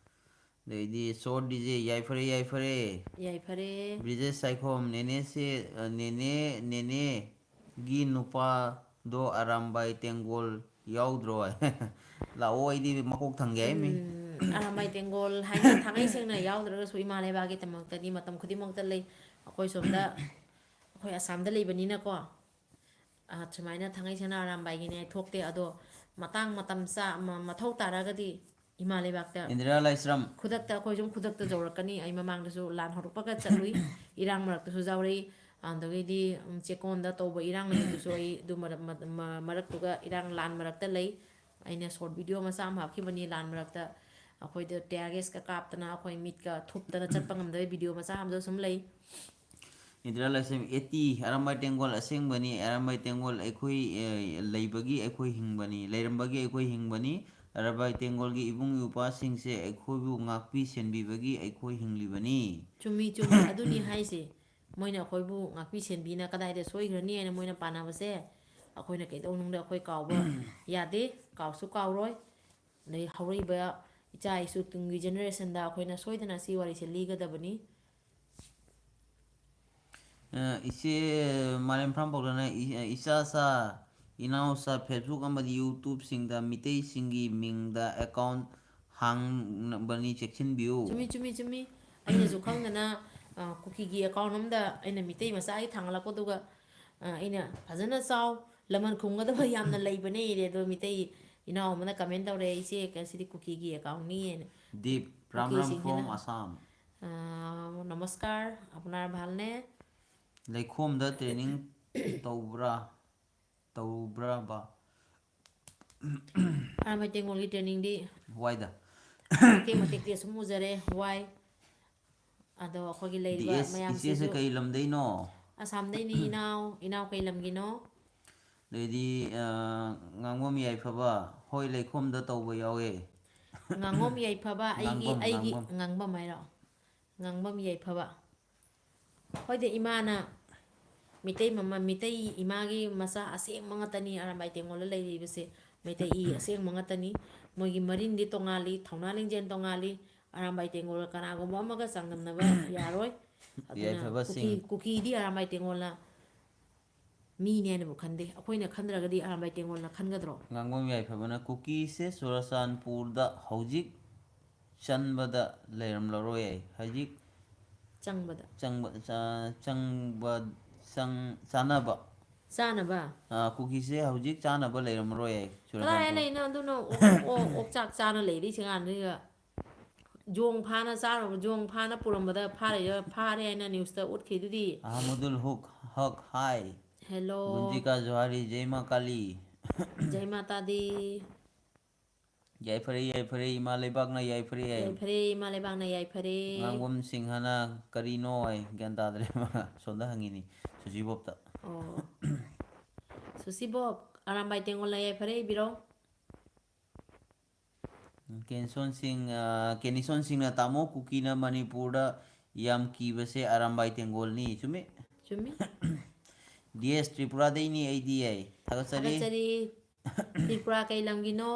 ꯑꯗꯩꯗꯤ ꯁꯣꯔ ꯗꯤꯖꯦ, ꯌꯥꯏꯐꯔꯦ, ꯌꯥꯏꯐꯔꯦ꯫ ꯌꯥꯏꯐꯔꯦ꯫ ꯕ꯭ꯔꯤꯖꯦꯁ ꯁꯥꯏꯈꯣꯝ, ꯅꯦꯅꯦꯁꯦ, ꯑ, ꯅꯦꯅꯦ, ꯅꯦꯅꯦꯒꯤ ꯅꯨꯄꯥꯗꯣ ꯑꯔꯥꯝꯕꯥꯏ ꯇꯦꯡꯒꯣꯜ ꯌꯥꯎꯗ꯭ꯔꯣ? ꯂꯥꯛꯑꯣ, ꯑꯩꯗꯤ ꯃꯀꯣꯛ ꯊꯪꯒꯦ ꯍꯥꯏꯃꯤ꯫ ꯎꯝ, ꯑꯔꯥꯝꯕꯥꯏ ꯇꯦꯡꯒꯣꯜ ꯍꯥꯏꯅ ꯊꯥꯡꯉꯩ ꯁꯦꯡꯅ ꯌꯥꯎꯗ꯭ꯔꯒꯁꯨ ꯏꯃꯥ ꯂꯩꯕꯥꯛꯀꯤꯗꯃꯛꯇꯗꯤ ꯃꯇꯝ ꯈꯨꯗꯤꯡꯃꯛꯇ ꯂꯩ꯫ ꯑꯩꯈꯣꯏ ꯁꯣꯝꯗ, ꯑꯩꯈꯣꯏ ꯑꯁꯥꯝꯗ ꯂꯩꯕꯅꯤꯅꯀꯣ, ꯑ, ꯁꯨꯃꯥꯏꯅ ꯊꯥꯡꯉꯩ ꯁꯦꯡꯅ ꯑꯔꯥꯝꯕꯥꯏꯒꯤꯅꯦ ꯊꯣꯛꯇꯦ꯫ ꯑꯗꯣ ꯃꯇꯥꯡ ꯃꯇꯝ ꯆꯥ-, ꯃ-, ꯃꯊꯧ ꯇꯥꯔꯒꯗꯤ ꯏꯃꯥ ꯂꯩꯕꯥꯛꯇ ꯏꯟꯗꯤꯔꯥ ꯂꯥꯏꯁ꯭ꯔꯝ꯫ ꯈꯨꯗꯛꯇ, ꯑꯩꯈꯣꯏ ꯁꯨꯝ ꯈꯨꯗꯛꯇ ꯌꯧꯔꯛꯀꯅꯤ꯫ ꯑꯩ ꯃꯃꯥꯡꯗꯁꯨ ꯂꯥꯟ ꯍꯧꯔꯛꯄꯒ ꯆꯠꯂꯨꯏ, ꯏꯔꯥꯡ ꯃꯔꯛꯇꯁꯨ ꯌꯥꯎꯔꯛꯏ꯫ ꯑꯗꯒꯤꯗꯤ, ꯎꯝ, ꯆꯦꯛꯀꯣꯟꯗ ꯇꯧꯕ ꯏꯔꯥꯡ ꯅꯨꯃꯤꯠꯇꯨꯁꯨ ꯑꯩ ꯑꯗꯨ ꯃꯔꯛ-, ꯃ-, ꯃ-, ꯃꯔꯛꯇꯨꯒ ꯏꯔꯥꯡ ꯂꯥꯟ ꯃꯔꯛꯇ ꯂꯩ꯫ ꯑꯩꯅ short video ꯃꯆꯥ ꯑꯃ ꯍꯥꯞꯈꯤꯕꯅꯤ ꯂꯥꯟ ꯃꯔꯛꯇ꯫ ꯑꯩꯈꯣꯏꯗ tear gas ꯀ ꯀꯥꯞꯇꯅ ꯑꯩꯈꯣꯏ ꯃꯤꯠꯀ ꯊꯨꯞꯇꯅ ꯆꯠꯄ ꯉꯝꯗꯕꯒꯤ video ꯃꯆꯥ ꯑꯃꯁꯨ ꯁꯨꯝ ꯂꯩ꯫ ꯏꯟꯗꯤꯔꯥ ꯂꯥꯏꯁ꯭ꯔꯝ, ꯑꯦꯇꯤ, ꯑꯔꯥꯝꯕꯥꯏ ꯇꯦꯡꯒꯣꯜ ꯑꯁꯦꯡꯕꯅꯤ, ꯑꯔꯥꯝꯕꯥꯏ ꯇꯦꯡꯒꯣꯜ ꯑꯩꯈꯣꯏ, ꯑꯦ, ꯂꯩꯕꯒꯤ ꯑꯩꯈꯣꯏ ꯍꯤꯡꯕꯅꯤ, ꯂꯩꯔꯝꯕꯒꯤ ꯑꯩꯈꯣꯏ ꯍꯤꯡꯕꯅꯤ, ꯑꯔꯥꯝꯕꯥꯏ ꯇꯦꯡꯒꯣꯜꯒꯤ ꯏꯕꯨꯡ ꯏꯄ꯭ꯋꯥꯁꯤꯡꯁꯦ ꯑꯩꯈꯣꯏꯕꯨ ꯉꯥꯛꯄꯤ ꯁꯦꯟꯕꯤꯕꯒꯤ ꯑꯩꯈꯣꯏ ꯍꯤꯡꯂꯤꯕꯅꯤ꯫ ꯆꯨꯝꯃꯤ, ꯆꯨꯝꯃꯤ, ꯑꯗꯨꯅꯤ ꯍꯥꯏꯁꯦ꯫ ꯃꯣꯏꯅ ꯑꯩꯈꯣꯏꯕꯨ ꯉꯥꯛꯄꯤ ꯁꯦꯟꯕꯤꯅ ꯀꯗꯥꯏꯗ ꯁꯣꯏꯈ꯭ꯔꯅꯤ ꯍꯥꯏꯅ ꯃꯣꯏꯅ ꯄꯥꯟꯅꯕꯁꯦ ꯑꯩꯈꯣꯏꯅ ꯀꯩꯗꯧꯅꯨꯡꯗ ꯑꯩꯈꯣꯏ ꯀꯥꯎꯕ ꯌꯥꯗꯦ, ꯀꯥꯎꯁꯨ ꯀꯥꯎꯔꯣꯏ꯫ ꯑꯗꯩ ꯍꯧꯔꯛꯏꯕ ꯏꯆꯥ ꯏꯁꯨ ꯇꯨꯡꯒꯤ generation ꯗ ꯑꯩꯈꯣꯏꯅ ꯁꯣꯏꯗꯅ ꯁꯤ ꯋꯥꯔꯤꯁꯦ ꯂꯤꯒꯗꯕꯅꯤ꯫ ꯑ, ꯏꯆꯦ ꯃꯥꯂꯦꯝꯐꯝ ꯄꯥꯎꯗꯝꯅ ꯏ-, ꯏꯆꯥꯆꯥ, ꯏꯅꯥꯎꯆꯥ Facebook ꯑꯃꯗꯤ YouTube ꯁꯤꯡꯗ ꯃꯤꯇꯩꯁꯤꯡꯒꯤ ꯃꯤꯡꯗ account ꯍꯥꯡꯕꯅꯤ, ꯆꯦꯛꯁꯤꯟꯕꯤꯌꯨ꯫ ꯆꯨꯝꯃꯤ, ꯆꯨꯝꯃꯤ, ꯆꯨꯝꯃꯤ꯫ ꯑꯩꯅꯁꯨ ꯈꯪꯗꯅ, ꯑ, ꯀꯨꯀꯤꯒꯤ account ꯑꯃꯗ ꯑꯩꯅ ꯃꯤꯇꯩ ꯃꯆꯥꯒꯤ ꯊꯥꯡꯒꯠꯂꯛꯄꯗꯨꯒ, ꯑ, ꯑꯩꯅ ꯐꯖꯅ ꯆꯥꯎ, ꯂꯃꯟ ꯈꯨꯝꯒꯗꯕ ꯌꯥꯝꯅ ꯂꯩꯕꯅꯦ ꯏꯔꯦ꯫ ꯑꯗꯣ ꯃꯤꯇꯩ ꯏꯅꯥꯎ ꯑꯃꯅ comment ꯇꯧꯔꯦ, "ꯏꯆꯦ, ꯉꯁꯤꯗꯤ ꯀꯨꯀꯤꯒꯤ account ꯅꯤ" ꯍꯥꯏꯅ꯫ Deep, Ram Ram ꯀꯨꯀꯤꯁꯤꯡꯁꯤꯅ, from Assam꯫ ꯑ, "নমস্কাৰ, আপোনাৰ ভালনে?" ꯂꯩꯈꯣꯝꯗ training ꯇꯧꯕ꯭ꯔꯥ? ꯇꯧꯕ꯭ꯔꯕ? ꯑꯔꯥꯝꯕꯥꯏ ꯇꯦꯡꯒꯣꯜꯒꯤ trainingꯗꯤ ꯋꯥꯏꯗ꯫ ꯃꯇꯦꯛ ꯃꯇꯦꯛꯇꯤ ꯑꯁꯨꯝ ꯎꯖꯔꯦ, ꯋꯥꯏ꯫ ꯑꯗꯣ ꯑꯩꯈꯣꯏꯒꯤ ꯂꯩꯔꯤꯕ ꯗꯤ ꯑꯦꯁ, ꯏꯆꯦꯁꯦ ꯃꯌꯥꯝꯁꯤꯁꯨ ꯀꯩ ꯂꯝꯗꯩꯅꯣ? ꯑꯁꯥꯝꯗꯩꯅꯤ ꯏꯅꯥꯎ꯫ ꯏꯅꯥꯎ ꯀꯩ ꯂꯝꯒꯤꯅꯣ? ꯑꯗꯩꯗꯤ, ꯑ, ꯉꯥꯡꯕꯝ ꯌꯥꯏꯐꯕ, ꯍꯣꯏ, ꯂꯩꯈꯣꯝꯗ ꯇꯧꯕ ꯌꯥꯎꯋꯦ꯫ ꯉꯥꯡꯕꯝ ꯌꯥꯏꯐꯕ, ꯑꯩꯒꯤ, ꯉꯥꯡꯕꯝ, ꯑꯩꯒꯤ ꯉꯥꯡꯕꯝ꯫ ꯉꯥꯡꯕꯝ ꯍꯥꯏꯔꯣ? ꯉꯥꯡꯕꯝ ꯌꯥꯏꯐꯕ꯫ ꯍꯣꯏꯗ, ꯏꯃꯥꯅ ꯃꯤꯇꯩ ꯃꯃ-, ꯃꯤꯇꯩ ꯏꯃꯥꯒꯤ ꯃꯆꯥ ꯑꯁꯦꯡꯕ ꯉꯥꯛꯇꯅꯤ ꯑꯔꯥꯝꯕꯥꯏ ꯇꯦꯡꯒꯣꯜꯗ ꯂꯩꯔꯤꯕꯁꯦ꯫ ꯃꯩꯇꯩ ꯏ ꯑꯁꯦꯡꯕ ꯉꯥꯛꯇꯅꯤ꯫ ꯃꯣꯏꯒꯤ ꯃꯔꯤꯟꯗꯤ ꯇꯣꯉꯥꯜꯂꯤ, ꯊꯧꯅꯥ ꯂꯤꯡꯖꯦꯜ ꯇꯣꯉꯥꯜꯂꯤ꯫ ꯑꯔꯥꯝꯕꯥꯏ ꯇꯦꯡꯒꯣꯜꯒ ꯀꯅꯥꯒꯨꯝꯕ ꯑꯃꯒ ꯆꯥꯡꯗꯝꯅꯕ ꯌꯥꯔꯣꯏ꯫ ꯑꯗꯨꯅ ꯌꯥꯏꯐꯕꯁꯤꯡ꯫ ꯀꯨꯀꯤ, ꯀꯨꯀꯤꯗꯤ ꯑꯔꯥꯝꯕꯥꯏ ꯇꯦꯡꯒꯣꯜꯅ ꯃꯤꯅꯦꯅꯕꯨ ꯈꯟꯗꯦ꯫ ꯑꯩꯈꯣꯏꯅ ꯈꯟꯗ꯭ꯔꯒꯗꯤ ꯑꯔꯥꯝꯕꯥꯏ ꯇꯦꯡꯒꯣꯜꯅ ꯈꯟꯒꯗ꯭ꯔꯣ? ꯉꯥꯡꯕꯝ ꯌꯥꯏꯐꯕꯅ ꯀꯨꯀꯤꯁꯦ ꯆꯨꯔꯆꯥꯟꯄꯨꯔꯗ ꯍꯧꯖꯤꯛ ꯆꯟꯕꯗ ꯂꯩꯔꯝꯂꯔꯣꯏ ꯍꯥꯏ꯫ ꯍꯧꯖꯤꯛ ꯆꯪꯕꯗ꯫ ꯆꯪꯕ, ꯆ-, ꯆꯪꯕ, ꯆꯪ-, ꯆꯥꯅꯕ꯫ ꯆꯥꯅꯕ? ꯑ, ꯀꯨꯀꯤꯁꯦ ꯍꯧꯖꯤꯛ ꯆꯥꯅꯕ ꯂꯩꯔꯝꯃꯔꯣꯏ ꯍꯥꯏ, ꯀꯗꯥꯏ ꯆꯨꯔꯆꯥꯟꯄꯨꯔ꯫ ꯂꯩꯅꯣ? ꯑꯗꯨꯅ ꯑꯣꯛ-, ꯑꯣꯛ-, ꯑꯣꯛꯆꯥꯛ ꯆꯥꯅ ꯂꯩꯔꯤꯁꯦ ꯀꯥꯟꯗꯨꯗ꯫ ꯖꯣꯡ ꯐꯥꯅ ꯆꯥꯔꯨꯕ, ꯖꯣꯡ ꯐꯥꯅ ꯄꯨꯔꯝꯕꯗ ꯐꯥꯔꯦ, ꯐꯥꯔꯦ ꯍꯥꯏꯅ ꯅ꯭ꯌꯨꯁꯇ ꯎꯠꯈꯤꯗꯨꯗꯤ꯫ ꯑꯍꯃꯗꯨꯜ ꯍꯨꯛ, ꯍꯛ, ꯍꯥꯏ꯫ ꯍꯦꯂꯣ꯫ ꯒꯨꯟꯖꯤꯀꯥ ꯖꯣꯍꯥꯔꯤ, ꯖꯩ ꯃꯥ ꯀꯥꯂꯤ꯫ ꯖꯩ ꯃꯥꯇꯥ ꯗꯤ꯫ ꯌꯥꯏꯐꯔꯦ, ꯌꯥꯏꯐꯔꯦ, ꯏꯃꯥ ꯂꯩꯕꯥꯛꯅ ꯌꯥꯏꯐꯔꯦ꯫ ꯌꯥꯏꯐꯔꯦ, ꯏꯃꯥ ꯂꯩꯕꯥꯛꯅ ꯌꯥꯏꯐꯔꯦ꯫ ꯉꯥꯡꯕꯝ ꯁꯤꯡꯍꯅ ꯀꯔꯤꯅꯣ ꯍꯥꯏ, ꯒ꯭ꯌꯥꯟ ꯇꯥꯗ꯭ꯔꯦ꯫ ꯃꯥ ꯁꯣꯝꯗ ꯍꯪꯉꯤꯅꯤ, ꯁꯨꯁꯤ ꯕꯣꯕꯇ꯫ ꯑꯣ꯫ ꯁꯨꯁꯤ ꯕꯣꯕ, ꯑꯔꯥꯝꯕꯥꯏ ꯇꯦꯡꯒꯣꯜꯅ ꯌꯥꯏꯐꯔꯦ ꯏꯕꯤꯔꯣ꯫ ꯀꯦꯅꯤꯁꯣꯟ ꯁꯤꯡ, ꯑ, ꯀꯦꯅꯤꯁꯣꯟ ꯁꯤꯡꯅ, "ꯇꯥꯃꯣ, ꯀꯨꯀꯤꯅ ꯃꯅꯤꯄꯨꯔꯗ ꯌꯥꯝ ꯀꯤꯕꯁꯦ ꯑꯔꯥꯝꯕꯥꯏ ꯇꯦꯡꯒꯣꯜꯅꯤ"꯫ ꯆꯨꯝꯃꯤ꯫ ꯆꯨꯝꯃꯤ꯫ ꯗꯤ ꯑꯦꯁ ꯇ꯭ꯔꯤꯄꯨꯔꯥꯗꯩꯅꯤ ꯑꯩꯗꯤ ꯍꯥꯏ꯫ ꯊꯥꯒꯠꯆꯔꯤ꯫ ꯊꯥꯒꯠꯆꯔꯤ꯫ ꯇ꯭ꯔꯤꯄꯨꯔꯥ ꯀꯩ ꯂꯝꯒꯤꯅꯣ?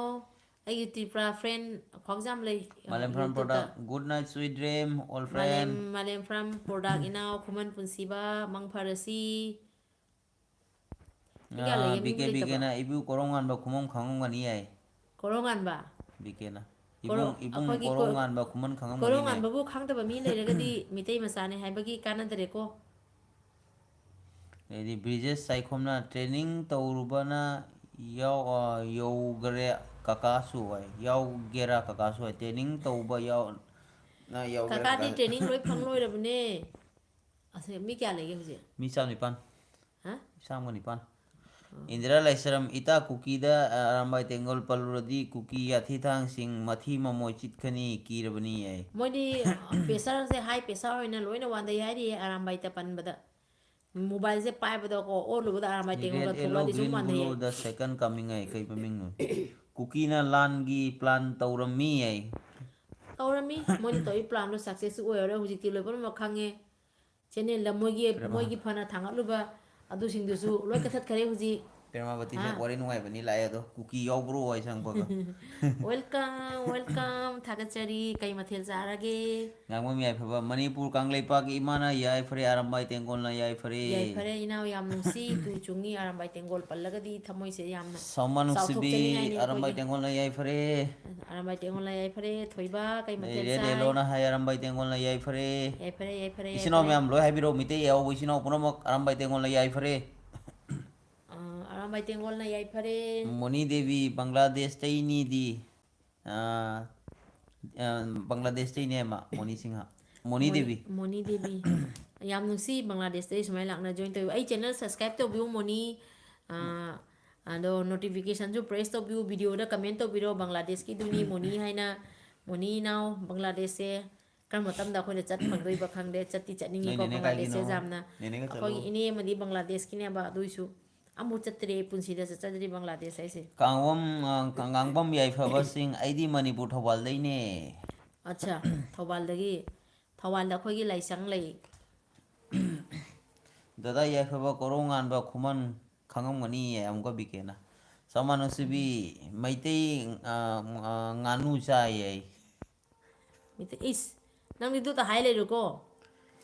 ꯑꯩꯒꯤ ꯇ꯭ꯔꯤꯄꯨꯔꯥ friend ꯈ꯭ꯋꯥꯡꯖꯥꯝ ꯂꯩ, ꯃꯥꯂꯦꯝ ꯐ꯭ꯔꯥꯝ ꯌꯨꯇ꯭ꯌꯨꯕꯇ꯫ Product, good night, sweet dream, all ꯃꯥꯂꯦꯝ, friend꯫ ꯃꯥꯂꯦꯝ ꯐ꯭ꯔꯥꯝ product ꯏꯅꯥꯎ ꯈꯨꯃꯟ ꯄꯨꯟꯁꯤꯕ, ꯃꯪ ꯐꯔꯁꯤ꯫ ꯃꯤ ꯀꯌꯥ ꯑꯥ, ꯂꯩꯒꯦ? ꯃꯤ ꯕꯤ ꯀꯦ, ꯂꯩꯇꯕ꯭ꯔꯣ? ꯕꯤ ꯀꯦꯅ ꯏꯕꯨ ꯀꯣꯔꯣꯡ ꯉꯥꯟꯕ ꯈꯨꯃꯝ ꯈꯪꯉꯝꯒꯅꯤ ꯍꯥꯏ꯫ ꯀꯣꯔꯣꯡ ꯉꯥꯟꯕ? ꯕꯤ ꯀꯦꯅ꯫ ꯀꯣꯔꯣ-, ꯏꯕꯨꯡ, ꯏꯕꯨꯡ ꯑꯩꯈꯣꯏꯒꯤ ꯀꯣꯔꯣꯡ ꯀꯣ-, ꯉꯥꯟꯕ ꯈꯨꯃꯟ ꯈꯪꯉꯝꯒꯅꯤ ꯀꯣꯔꯣꯡ ꯍꯥꯏ꯫ ꯉꯥꯟꯕꯕꯨ ꯈꯪꯗꯕ ꯃꯤ ꯂꯩꯔꯒꯗꯤ ꯃꯤꯇꯩ ꯃꯆꯥꯅꯦ ꯍꯥꯏꯕꯒꯤ ꯀꯥꯟꯅꯗꯔꯦꯀꯣ꯫ ꯑꯗꯩꯗꯤ ꯕ꯭ꯔꯤꯖꯦꯁ ꯆꯥꯏꯈꯣꯝꯅ, "ꯇ꯭ꯔꯦꯅꯤꯡ ꯇꯧꯔꯨꯕꯅ ꯌꯥꯎ-, ꯑ, ꯌꯧꯒꯔꯦ ꯀꯀꯥꯁꯨ" ꯍꯥꯏ, "ꯌꯥꯎꯒꯦꯔꯥ ꯀꯀꯥꯁꯨ" ꯍꯥꯏ, "ꯇ꯭ꯔꯦꯅꯤꯡ ꯇꯧꯕ ꯌꯥꯎ-, ꯅ ꯌꯥꯎꯒꯦꯔꯥ ꯀꯀꯥꯗꯤ ꯀꯀꯥ-" ꯇ꯭ꯔꯦꯅꯤꯡ ꯂꯣꯏ ꯐꯪ ꯂꯣꯏꯔꯕꯅꯦ꯫ ꯑꯁ, ꯃꯤ ꯀꯌꯥ ꯂꯩꯒꯦ ꯍꯧꯖꯤꯛ? ꯃꯤ ꯆꯥꯝ ꯅꯤꯄꯥꯟ꯫ ꯍꯥ? ꯆꯥꯝꯃꯒ ꯅꯤꯄꯥꯟ꯫ ꯑꯥ꯫ ꯏꯟꯗꯤꯔꯥ ꯂꯥꯏꯁ꯭ꯔꯝ, "ꯏꯇꯥ ꯀꯨꯀꯤꯗ, ꯑ, ꯑꯔꯥꯝꯕꯥꯏ ꯇꯦꯡꯒꯣꯜ ꯄꯜꯂꯨꯔꯗꯤ ꯀꯨꯀꯤ ꯌꯥꯊꯤꯊꯥꯡꯁꯤꯡ ꯃꯊꯤ ꯃꯃꯣꯏ ꯆꯤꯠꯈꯅꯤ, ꯀꯤꯔꯕꯅꯤ" ꯍꯥꯏ꯫ ꯃꯣꯏꯗꯤ, ꯑ, ꯄ꯭ꯔꯦꯁꯔꯁꯦ, ꯍꯥꯏ ꯄ꯭ꯔꯦꯁꯔ ꯑꯣꯏꯅ ꯂꯣꯏꯅ ꯋꯥꯟꯊꯩ ꯍꯥꯏꯔꯤꯌꯦ ꯑꯔꯥꯝꯕꯥꯏꯇ ꯄꯟꯕꯗ꯫ ꯃꯣꯕꯥꯏꯜꯁꯦ ꯄꯥꯏꯕꯗꯀꯣ, ꯑꯣꯠꯂꯨꯕꯗ ꯑꯥꯔꯝ ꯑꯥꯏ ꯇꯦꯡꯒꯣꯜꯒ ꯔꯦꯠ ꯑꯦꯂꯣ, ꯊꯣꯛꯂꯛꯑꯗꯤ ꯁꯨꯝ ꯒ꯭ꯔꯤꯟ ꯃꯥꯟꯅꯩꯌꯦ꯫ ꯕ꯭ꯂꯨꯗ ꯁꯦꯀꯟ ꯀꯃꯤꯡ ꯍꯥꯏ, ꯀꯩ ꯃꯃꯤꯡꯅꯣ? ꯀꯨꯀꯤꯅ ꯂꯥꯟꯒꯤ ꯄ꯭ꯂꯥꯟ ꯇꯧꯔꯝꯃꯤ ꯍꯥꯏ꯫ ꯇꯧꯔꯝꯃꯤ꯫ ꯃꯣꯏꯅ ꯇꯧꯔꯤ ꯄ꯭ꯂꯥꯟꯗꯣ ꯁꯛꯁꯦꯁꯁꯨ ꯑꯣꯏꯔꯔꯣꯏ꯫ ꯍꯧꯖꯤꯛꯇꯤ ꯂꯣꯏ ꯄꯨꯝꯅꯃꯛ ꯈꯪꯉꯦ꯫ ꯆꯦꯅꯦꯜꯗ ꯃꯣꯏꯒꯤ, ꯄ꯭ꯔꯦꯃꯥ꯫ ꯃꯣꯏꯒꯤ ꯐꯅ ꯊꯥꯡꯒꯠꯂꯨꯕ ꯑꯗꯨꯁꯤꯡꯗꯨꯁꯨ ꯂꯣꯏ ꯀꯛꯊꯠꯈꯔꯦ ꯍꯧꯖꯤꯛ꯫ ꯄ꯭ꯔꯦꯃꯥꯕꯇꯤꯁꯦ ꯍꯥ? ꯋꯥꯔꯤ ꯅꯨꯡꯉꯥꯏꯕꯅꯤ ꯂꯥꯛꯑꯦ ꯑꯗꯣ, ꯀꯨꯀꯤ ꯌꯥꯎꯕ꯭ꯔꯣ ꯍꯥꯏ ꯆꯪꯉꯛꯄꯒ꯫ Welcome, welcome꯫ ꯊꯥꯒꯠꯆꯔꯤ꯫ ꯀꯩ ꯃꯊꯦꯜ ꯆꯥꯔꯒꯦ? ꯉꯥꯡꯕꯝ ꯌꯥꯏꯐꯕ, ꯃꯅꯤꯄꯨꯔ ꯀꯪꯂꯩꯄꯥꯛꯀꯤ ꯏꯃꯥꯅ ꯌꯥꯏꯐꯔꯦ, ꯑꯔꯥꯝꯕꯥꯏ ꯇꯦꯡꯒꯣꯜꯅ ꯌꯥꯏꯐꯔꯦ꯫ ꯌꯥꯏꯐꯔꯦ ꯏꯅꯥꯎ, ꯌꯥꯝ ꯅꯨꯡꯁꯤ꯫ ꯇꯨ ꯆꯨꯡꯉꯤ ꯑꯔꯥꯝꯕꯥꯏ ꯇꯦꯡꯒꯣꯜ ꯄꯜꯂꯒꯗꯤ ꯊꯃꯣꯏꯁꯦ ꯌꯥꯝꯅ ꯁꯥꯎꯃꯟ ꯅꯨꯡꯁꯤꯕꯤ, ꯆꯥꯎꯊꯣꯛꯆꯅꯤꯡꯉꯥꯏꯅꯤ ꯑꯔꯥꯝꯕꯥꯏ ꯑꯩꯈꯣꯏꯒꯤ꯫ ꯇꯦꯡꯒꯣꯜꯅ ꯌꯥꯏꯐꯔꯦ꯫ ꯑꯔꯥꯝꯕꯥꯏ ꯇꯦꯡꯒꯣꯜꯅ ꯌꯥꯏꯐꯔꯦ꯫ ꯊꯣꯏꯕ, ꯀꯩ ꯃꯊꯦꯜ ꯔꯦꯠ ꯆꯥꯏ? ꯑꯦꯂꯣꯅ ꯍꯥꯏ, ꯑꯔꯥꯝꯕꯥꯏ ꯇꯦꯡꯒꯣꯜꯅ ꯌꯥꯏꯐꯔꯦ꯫ ꯌꯥꯏꯐꯔꯦ, ꯌꯥꯏꯐꯔꯦ, ꯏꯆꯤꯟ ꯏꯅꯥꯎ ꯌꯥꯏꯐꯔꯦ꯫ ꯃꯌꯥꯝ ꯂꯣꯏ ꯍꯥꯏꯕꯤꯔꯛꯑꯣ, ꯃꯤꯇꯩ ꯌꯥꯎꯕ ꯏꯆꯤꯟ ꯏꯅꯥꯎ ꯄꯨꯝꯅꯃꯛ ꯑꯔꯥꯝꯕꯥꯏ ꯇꯦꯡꯒꯣꯜꯅ ꯌꯥꯏꯐꯔꯦ꯫ ꯑꯥ, ꯑꯔꯥꯝꯕꯥꯏ ꯇꯦꯡꯒꯣꯜꯅ ꯌꯥꯏꯐꯔꯦ꯫ ꯃꯣꯅꯤ ꯗꯦꯕꯤ, ꯕꯪꯒ꯭ꯂꯥꯗꯦꯁꯇꯩꯅꯤꯗꯤ꯫ ꯑꯥ, ꯑꯥ, ꯕꯪꯒ꯭ꯂꯥꯗꯦꯁꯇꯩꯅꯦ ꯃꯥ, money Singh. Money money, Devi. Money Devi. ꯌꯥꯝ ꯅꯨꯡꯁꯤ, ꯕꯪꯒ꯭ꯂꯥꯗꯦꯁꯇꯒꯤ ꯁꯨꯃꯥꯏꯅ ꯂꯥꯛꯅ join ꯇꯧꯕꯤꯌꯨ꯫ ꯑꯩ channel subscribe ꯇꯧꯕꯤꯌꯨ, ꯃꯣꯅꯤ꯫ ꯑꯥ, ꯑꯗꯣ notificationꯁꯨ press ꯇꯧꯕꯤꯌꯨ, videoꯗ comment ꯇꯧꯕꯤꯔꯣ꯫ ꯕꯪꯒ꯭ꯂꯥꯗꯦꯁꯀꯤꯗꯨꯅꯤ ꯃꯣꯅꯤ ꯍꯥꯏꯅ, ꯃꯣꯅꯤ ꯏꯅꯥꯎ, ꯕꯪꯒ꯭ꯂꯥꯗꯦꯁꯁꯦ꯫ ꯀꯔꯝꯕ ꯃꯇꯝꯗ ꯑꯩꯈꯣꯏꯅ ꯆꯠ ꯐꯪꯗꯣꯏꯕ ꯈꯪꯗꯦ꯫ ꯆꯠꯇꯤ ꯅꯣꯏ ꯆꯠꯅꯤꯡꯉꯤꯀꯣ ꯅꯦꯅꯦ ꯕꯪꯒ꯭ꯂꯥꯗꯦꯁꯁꯦ ꯀꯥꯏꯒꯤꯅꯣ? ꯌꯥꯝꯅ꯫ ꯅꯦꯅꯦꯒ ꯆꯠꯂꯣ꯫ ꯑꯩꯈꯣꯏꯒꯤ ꯏꯅꯦ ꯑꯃꯗꯤ ꯕꯪꯒ꯭ꯂꯥꯗꯦꯁꯀꯤꯅꯦꯕ, ꯑꯗꯨꯏꯁꯨ ꯑꯃꯨꯛ ꯆꯠꯇ꯭ꯔꯤ, ꯄꯨꯟꯁꯤꯗ ꯆꯠꯆꯗ꯭ꯔꯤ ꯕꯪꯒ꯭ꯂꯥꯗꯦꯁ ꯍꯥꯏꯁꯦ꯫ ꯀꯥꯡꯉꯕꯝ, ꯑ, ꯀ-, ꯉꯥꯡꯕꯝ ꯌꯥꯏꯐꯕꯁꯤꯡ, ꯑꯩꯗꯤ ꯃꯅꯤꯄꯨꯔ ꯊꯧꯕꯥꯜꯗꯩꯅꯦ꯫ ꯑꯠꯆꯥ, ꯊꯧꯕꯥꯜꯗꯒꯤ꯫ ꯊꯧꯕꯥꯜꯗ ꯑꯩꯈꯣꯏꯒꯤ ꯂꯥꯏꯁꯪ ꯂꯩ꯫ ꯗꯗꯥ ꯌꯥꯏꯐꯕ ꯀꯣꯔꯧꯉꯥꯟꯕ ꯈꯨꯃꯟ ꯈꯪꯉꯝꯒꯅꯤ ꯑꯃꯨꯛꯀ ꯕꯤꯀꯦꯅ꯫ ꯆꯃꯥꯟ ꯅꯨꯡꯁꯤꯕꯤ, ꯃꯩꯇꯩ, ꯑ, ꯑ, ꯉꯥꯅꯨ ꯆꯥꯏ ꯑꯩ꯫ ꯃꯤꯇ-, ꯏꯁ, ꯅꯪꯗꯤ ꯑꯗꯨꯇ ꯍꯥꯏ ꯂꯩꯔꯣꯀꯣ꯫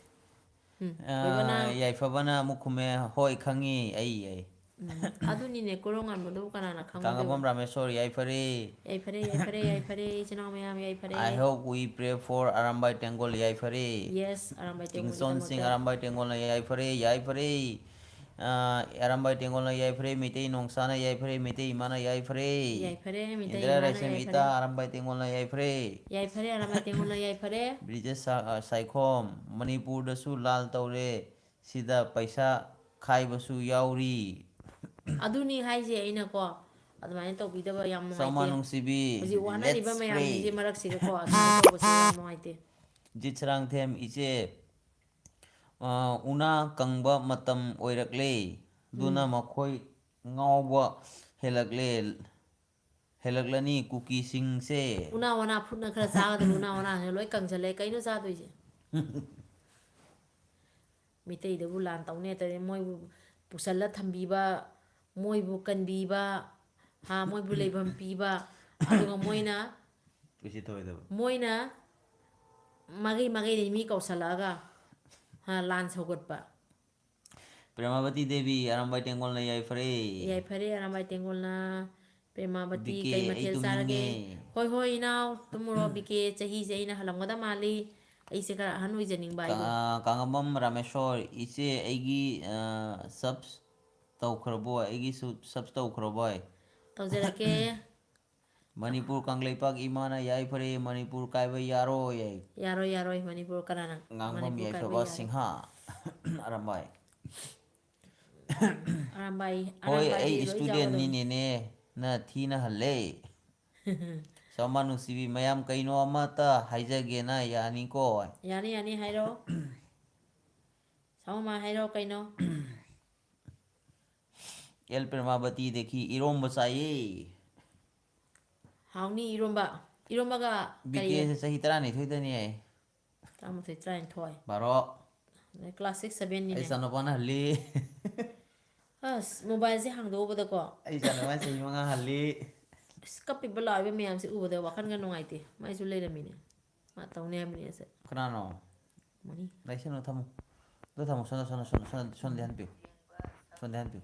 ꯎꯝ, ꯑ, ꯑꯣꯏꯕꯅ꯫ ꯌꯥꯏꯐꯕꯅ ꯑꯃꯨꯛ ꯈꯨꯝꯃꯦ, "ꯍꯣꯏ, ꯈꯪꯉꯤ, ꯑꯩ, ꯑꯩ"꯫ ꯎꯝ, ꯑꯗꯨꯅꯤꯅꯦ, ꯀꯣꯔꯧꯉꯥꯟꯕꯗꯨꯕꯨ ꯀꯅꯥꯅ ꯈꯪꯉꯣꯏꯗꯣꯏꯕ? ꯀꯥꯡꯉꯕꯝ ꯔꯥꯃꯦꯁꯣꯔ, ꯌꯥꯏꯐꯔꯦ꯫ ꯌꯥꯏꯐꯔꯦ, ꯌꯥꯏꯐꯔꯦ, ꯌꯥꯏꯐꯔꯦ, ꯏꯆꯤꯟ ꯏꯅꯥꯎ ꯃꯌꯥꯝ, ꯌꯥꯏꯐꯔꯦ꯫ I hope we pray for Arambai ꯇꯦꯡꯒꯣꯜ, ꯌꯥꯏꯐꯔꯦ꯫ Yes, Arambai ꯇꯦꯡꯒꯣꯜꯒꯤꯗꯃꯛꯇ꯫ ꯆꯤꯡꯁꯣꯟ ꯁꯤꯡ ꯑꯔꯥꯝꯕꯥꯏ ꯇꯦꯡꯒꯣꯜꯅ, ꯌꯥꯏꯐꯔꯦ, ꯌꯥꯏꯐꯔꯦ꯫ ꯑ, ꯑꯔꯥꯝꯕꯥꯏ ꯇꯦꯡꯒꯣꯜꯅ ꯌꯥꯏꯐꯔꯦ, ꯃꯩꯇꯩ ꯅꯣꯡꯁꯥꯅ ꯌꯥꯏꯐꯔꯦ, ꯃꯩꯇꯩ ꯏꯃꯥꯅ ꯌꯥꯏꯐꯔꯦ꯫ ꯌꯥꯏꯐꯔꯦ, ꯃꯩꯇꯩ ꯏꯟꯗꯤꯔꯥ ꯏꯃꯥꯅ ꯔꯥꯏꯁꯦꯝ ꯌꯥꯏꯐꯔꯦ꯫ ꯏꯇꯥ, ꯑꯔꯥꯝꯕꯥꯏ ꯇꯦꯡꯒꯣꯜꯅ ꯌꯥꯏꯐꯔꯦ꯫ ꯌꯥꯏꯐꯔꯦ, ꯑꯔꯥꯝꯕꯥꯏ ꯇꯦꯡꯒꯣꯜꯅ ꯌꯥꯏꯐꯔꯦ꯫ ꯕ꯭ꯔꯤꯖꯦꯁ ꯁꯥ-, ꯑ, ꯁꯥꯏꯈꯣꯝ, ꯃꯅꯤꯄꯨꯔꯗꯁꯨ ꯂꯥꯜ ꯇꯧꯔꯦ, ꯁꯤꯗ ꯄꯩꯁꯥ ꯈꯥꯏꯕꯁꯨ ꯌꯥꯎꯔꯤ꯫ ꯑꯗꯨꯅꯤ ꯍꯥꯏꯁꯦ ꯑꯩꯅꯀꯣ, ꯑꯗꯨꯃꯥꯏꯅ ꯇꯧꯕꯤꯗꯕ ꯌꯥꯝ ꯆꯥꯎꯃ ꯅꯨꯡꯉꯥꯏꯇꯦ꯫ ꯅꯨꯡꯁꯤꯕꯤ, ꯍꯧꯖꯤꯛ ꯋꯥꯅꯔꯤꯕ let's ꯃꯌꯥꯝꯁꯤꯡꯁꯦ pray꯫ ꯃꯔꯛꯁꯤꯗꯀꯣ ꯑꯗꯨꯃꯥꯏꯅ ꯇꯧꯕꯁꯦ ꯌꯥꯝ ꯅꯨꯡꯉꯥꯏꯇꯦ꯫ ꯖꯤꯠ ꯁꯔꯥꯡꯊꯦꯝ ꯏꯆꯦ, ꯑ, ꯎꯅꯥ ꯀꯪꯕ ꯃꯇꯝ ꯑꯣꯏꯔꯛꯂꯦ꯫ ꯑꯗꯨꯅ ꯎꯝ꯫ ꯃꯈꯣꯏ ꯉꯥꯎꯕ ꯍꯦꯜꯂꯛꯂꯦ, ꯍꯦꯜꯂꯛꯂꯅꯤ ꯀꯨꯀꯤꯁꯤꯡꯁꯦ꯫ ꯎꯅꯥ ꯋꯥꯅꯥ ꯐꯨꯠꯅ ꯈꯔ ꯆꯥꯒꯗꯕ ꯎꯅꯥ ꯋꯥꯅꯥꯁꯦ ꯂꯣꯏ ꯀꯪꯁꯜꯂꯦ꯫ ꯀꯩꯅꯣ ꯆꯥꯗꯣꯏꯁꯦ? ꯃꯤꯇꯩꯗꯕꯨ ꯂꯥꯟ ꯇꯧꯅꯦ ꯇꯧꯔꯦ, ꯃꯣꯏꯕꯨ ꯄꯨꯁꯜꯂ ꯊꯝꯕꯤꯕ, ꯃꯣꯏꯕꯨ ꯀꯟꯕꯤꯕ, ꯍꯥ, ꯃꯣꯏꯕꯨ ꯂꯩꯐꯝ ꯄꯤꯕ, ꯑꯗꯨꯒ ꯃꯣꯏꯅ, ꯀꯩꯁꯨ ꯇꯧꯔꯣꯏꯗꯕ꯫ ꯃꯣꯏꯅ ꯃꯥꯒꯤ ꯃꯥꯒꯤꯗꯤ ꯃꯤ ꯀꯧꯁꯜꯂꯛꯑꯒ, ꯍꯥ, ꯂꯥꯟ ꯁꯧꯒꯠꯄ꯫ ꯄ꯭ꯔꯦꯃꯥꯕꯇꯤ ꯗꯦꯕꯤ, ꯑꯔꯥꯝꯕꯥꯏ ꯇꯦꯡꯒꯣꯜꯅ ꯌꯥꯏꯐꯔꯦ꯫ ꯌꯥꯏꯐꯔꯦ, ꯑꯔꯥꯝꯕꯥꯏ ꯇꯦꯡꯒꯣꯜꯅ꯫ ꯄ꯭ꯔꯦꯃꯥꯕꯇꯤ, ꯕꯤ ꯀꯦ, ꯀꯩ ꯑꯩ ꯃꯊꯦꯜ ꯆꯥꯔꯒꯦ? ꯇꯨꯝꯅꯤꯡꯉꯦ꯫ ꯍꯣꯏ, ꯍꯣꯏ, ꯏꯅꯥꯎ, ꯇꯨꯝꯃꯨꯔꯣ꯫ ꯕꯤ ꯀꯦ, ꯆꯍꯤꯁꯦ ꯑꯩꯅ ꯍꯜꯂꯝꯒꯗ ꯃꯥꯜꯂꯤ꯫ ꯑꯩꯁꯦ ꯈꯔ ꯑꯍꯟ ꯑꯣꯏꯖꯅꯤꯡꯕ ꯀꯥ-, ꯑꯩꯗꯣ꯫ ꯀꯥꯉꯝꯕꯝ ꯔꯥꯃꯦꯁꯣꯔ, ꯏꯆꯦ, ꯑꯩꯒꯤ, ꯑ, subs ꯇꯧꯈ꯭ꯔꯕꯣ? ꯑꯩꯒꯤꯁꯨ subs ꯇꯧꯈ꯭ꯔꯕꯣꯏ? ꯇꯧꯖꯔꯛꯀꯦ꯫ ꯃꯅꯤꯄꯨꯔ ꯀꯪꯂꯩꯄꯥꯛ ꯏꯃꯥꯅ ꯌꯥꯏꯐꯔꯦ, ꯃꯅꯤꯄꯨꯔ ꯀꯥꯏꯕ ꯌꯥꯔꯣꯏ ꯍꯥꯏ꯫ ꯌꯥꯔꯣꯏ, ꯌꯥꯔꯣꯏ, ꯃꯅꯤꯄꯨꯔ ꯀꯅꯥꯅ ꯉꯥꯡꯐꯝ ꯃꯅꯤꯄꯨꯔ ꯀꯥꯏꯕ ꯌꯥꯏꯐꯕ ꯌꯥꯔꯣꯏ? ꯁꯤꯡꯍ ꯑꯔꯥꯝꯕꯥꯏ꯫ ꯑꯔꯥꯝꯕꯥꯏ, ꯍꯣꯏ, ꯑꯔꯥꯝꯕꯥꯏꯗꯤ ꯑꯩ ꯂꯣꯏ student ꯌꯥꯎꯒꯗꯕꯅꯤ꯫ ꯅꯤꯅꯦꯅꯦ, ꯅ ꯊꯤꯅ ꯍꯜꯂꯦ꯫ ꯁꯣꯃꯥ ꯅꯨꯡꯁꯤꯕꯤ ꯃꯌꯥꯝ, ꯀꯩꯅꯣ ꯑꯃꯇ ꯍꯥꯏꯖꯒꯦꯅ ꯌꯥꯅꯤꯀꯣ? ꯌꯥꯅꯤ, ꯌꯥꯅꯤ, ꯍꯥꯏꯔꯣ꯫ ꯁꯣꯃꯥ, ꯍꯥꯏꯔꯣ ꯀꯩꯅꯣ? ꯑꯦꯜ ꯄ꯭ꯔꯦꯃꯥꯕꯇꯤꯗꯒꯤ ꯏꯔꯣꯝꯕ ꯆꯥꯏꯌꯦ꯫ ꯍꯥꯎꯅꯤ ꯏꯔꯣꯝꯕ꯫ ꯏꯔꯣꯝꯕꯒ ꯕꯤ ꯀꯔꯤ? ꯀꯦꯁꯦ ꯆꯍꯤ ꯇꯔꯥꯅꯤꯊꯣꯏꯗꯅꯦ꯫ ꯇꯔꯥꯃꯥꯊꯣꯏ, ꯇꯔꯥꯅꯤꯊꯣꯏ꯫ ꯕꯥꯔꯣ꯫ ꯑꯗꯩ class six, seven ꯅꯤꯅꯦ꯫ ꯑꯩ ꯏꯆꯥꯅꯨꯄꯥꯅ ꯍꯜꯂꯤ꯫ ꯑꯁ, mobileꯁꯦ ꯍꯥꯡꯗꯣꯛꯎꯕꯗꯀꯣ꯫ ꯑꯩ ꯏꯆꯥꯅꯨꯄꯥꯅ ꯆꯍꯤ ꯃꯉꯥ ꯍꯜꯂꯤ꯫ ꯑꯁ, ꯀꯞꯄꯤꯕ ꯂꯥꯎꯔꯤꯕ ꯃꯌꯥꯝꯁꯦ ꯎꯕꯗ ꯋꯥꯈꯜꯒ ꯅꯨꯡꯉꯥꯏꯇꯦ꯫ ꯃꯥꯏꯁꯨ ꯂꯩꯔꯝꯃꯤꯅꯦ꯫ ꯃꯥ ꯇꯧꯅꯤ ꯍꯥꯏꯕꯅꯤ ꯑꯁꯦ꯫ ꯀꯅꯥꯅꯣ? ꯃꯅꯤ꯫ ꯂꯩꯁꯅꯨ, ꯊꯝꯃꯨ꯫ ꯑꯗꯨ ꯊꯝꯃꯨ, ꯁꯣꯝꯗ, ꯁꯣꯝꯗ, ꯁꯣꯝꯗ, ꯁꯣꯝꯗ, ꯁꯣꯝꯗ ꯍꯟꯄꯤꯌꯨ꯫ ꯁꯣꯝꯗ ꯍꯟꯄꯤꯌꯨ꯫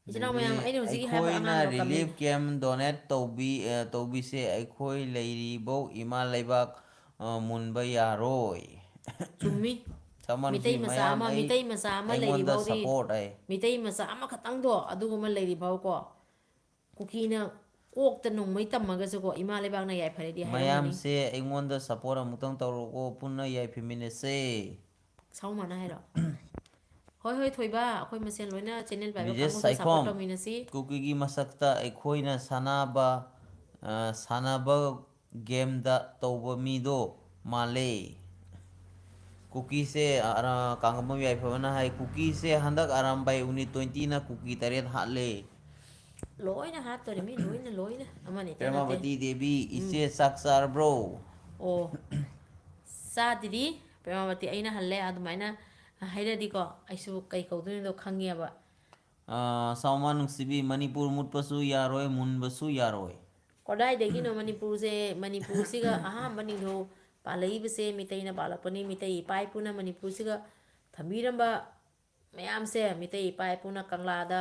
ꯏꯆꯤꯟ ꯏꯅꯥꯎ ꯃꯌꯥꯝ, ꯑꯗꯒꯤ ꯑꯩꯅ ꯍꯧꯖꯤꯛꯀꯤ ꯍꯥꯏꯕ ꯑꯩꯈꯣꯏꯅ ꯑꯉꯥꯡꯗꯣ ꯀꯞꯄꯤ꯫ Relief camp donate ꯇꯧꯕꯤ-, ꯑ, ꯇꯧꯕꯤꯁꯦ, ꯑꯩꯈꯣꯏ ꯂꯩꯔꯤꯕꯧ ꯏꯃꯥ ꯂꯩꯕꯥꯛ, ꯑ, ꯃꯨꯟꯕ ꯌꯥꯔꯣꯏ꯫ ꯆꯨꯝꯃꯤ꯫ ꯁꯃꯟꯁꯤ ꯃꯤꯇꯩ ꯃꯆꯥ ꯃꯌꯥꯝ ꯑꯃ, ꯑꯩ ꯃꯤꯇꯩ ꯃꯆꯥ ꯑꯃ ꯂꯩꯔꯤ ꯑꯩꯉꯣꯟꯗ ꯐꯥꯎꯗꯤ, ꯁꯞꯄꯣꯔꯠ ꯑꯩ ꯃꯤꯇꯩ ꯃꯆꯥ ꯑꯃꯈꯛꯇꯪꯗꯣ ꯑꯗꯨꯒꯨꯝꯕ ꯂꯩꯔꯤ ꯐꯥꯎꯀꯣ, ꯀꯨꯀꯤꯅ ꯀꯣꯛꯇ ꯅꯣꯡꯃꯩ ꯇꯝꯃꯒꯁꯨꯀꯣ, ꯏꯃꯥ ꯂꯩꯕꯥꯛꯅ ꯌꯥꯏꯐꯔꯗꯤ ꯍꯥꯏꯔꯝꯒꯅꯤ꯫ ꯃꯌꯥꯝꯁꯦ ꯑꯩꯉꯣꯟꯗ ꯁꯞꯄꯣꯔꯠ ꯑꯃꯨꯛꯇꯪ ꯇꯧꯔꯛꯑꯣ, ꯄꯨꯟꯅ ꯌꯥꯏꯐꯃꯤꯟꯅꯁꯦ꯫ ꯁꯥꯎ ꯃꯥꯅ ꯍꯥꯏꯔꯣ? ꯍꯣꯏ, ꯍꯣꯏ, ꯊꯣꯏꯕ, ꯑꯩꯈꯣꯏ ꯃꯁꯦꯟ ꯂꯣꯏꯅ ꯆꯦꯅꯦꯜ ꯄꯥꯏꯕ ꯃꯤꯁꯦꯁ ꯀꯥꯡꯕꯨꯁꯦ ꯁꯞꯄꯣꯔꯠ ꯁꯥꯏꯈꯣꯝ, ꯇꯧꯃꯤꯟꯅꯁꯤ꯫ ꯀꯨꯀꯤꯒꯤ ꯃꯁꯛꯇ ꯑꯩꯈꯣꯏꯅ ꯁꯥꯟꯅꯕ, ꯑ, ꯁꯥꯟꯅꯕ ꯒꯦꯝꯗ ꯇꯧꯕ ꯃꯤꯗꯣ ꯃꯥꯜꯂꯦ꯫ ꯀꯨꯀꯤꯁꯦ, ꯑ, ꯀꯥꯡꯒꯝꯕꯝ ꯌꯥꯏꯐꯕꯅ ꯍꯥꯏ, ꯀꯨꯀꯤꯁꯦ ꯍꯟꯗꯛ ꯑꯔꯥꯝꯕꯥꯏ ꯎꯅꯤꯠ ꯇ꯭ꯋꯦꯟꯇꯤꯅ ꯀꯨꯀꯤ ꯇꯔꯦꯠ ꯍꯥꯠꯂꯦ꯫ ꯂꯣꯏꯅ ꯍꯥꯠꯇꯣꯔꯤꯃꯤ, ꯂꯣꯏꯅ, ꯂꯣꯏꯅ, ꯑꯃꯅꯤ ꯅꯠꯇꯦ꯫ ꯄ꯭ꯔꯦꯃꯥꯕꯇꯤ ꯗꯦꯕꯤ, ꯎꯝ꯫ ꯏꯆꯦ ꯆꯥꯛ ꯆꯥꯔꯕ꯭ꯔꯣ? ꯑꯣ, ꯆꯥꯗ꯭ꯔꯤ꯫ ꯄ꯭ꯔꯦꯃꯥꯕꯇꯤ, ꯑꯩꯅ ꯍꯜꯂꯦ ꯑꯗꯨꯃꯥꯏꯅ ꯍꯥꯏꯔꯗꯤꯀꯣ, ꯑꯩꯁꯨ ꯀꯩ ꯀꯧꯗꯣꯏꯅꯣꯗꯣ ꯈꯪꯉꯦꯕ꯫ ꯑ, ꯁꯥꯎꯃꯥ ꯅꯨꯡꯁꯤꯕꯤ, ꯃꯅꯤꯄꯨꯔ ꯃꯨꯠꯄꯁꯨ ꯌꯥꯔꯣꯏ, ꯃꯨꯟꯕꯁꯨ ꯌꯥꯔꯣꯏ꯫ ꯀꯗꯥꯏꯗꯒꯤꯅꯣ ꯃꯅꯤꯄꯨꯔꯁꯦ, ꯃꯅꯤꯄꯨꯔꯁꯤꯒ ꯑꯍꯥꯟꯕ ꯅꯤꯡꯊꯧ ꯄꯥꯜꯂꯛꯏꯕꯁꯦ ꯃꯤꯇꯩꯅ ꯄꯥꯜꯂꯛꯄꯅꯤ꯫ ꯃꯤꯇꯩ ꯏꯄꯥ ꯏꯄꯨꯅ ꯃꯅꯤꯄꯨꯔꯁꯤꯒ ꯊꯝꯕꯤꯔꯝꯕ ꯃꯌꯥꯝꯁꯦ, ꯃꯤꯇꯩ ꯏꯄꯥ ꯏꯄꯨꯅ ꯀꯪꯂꯥꯗ,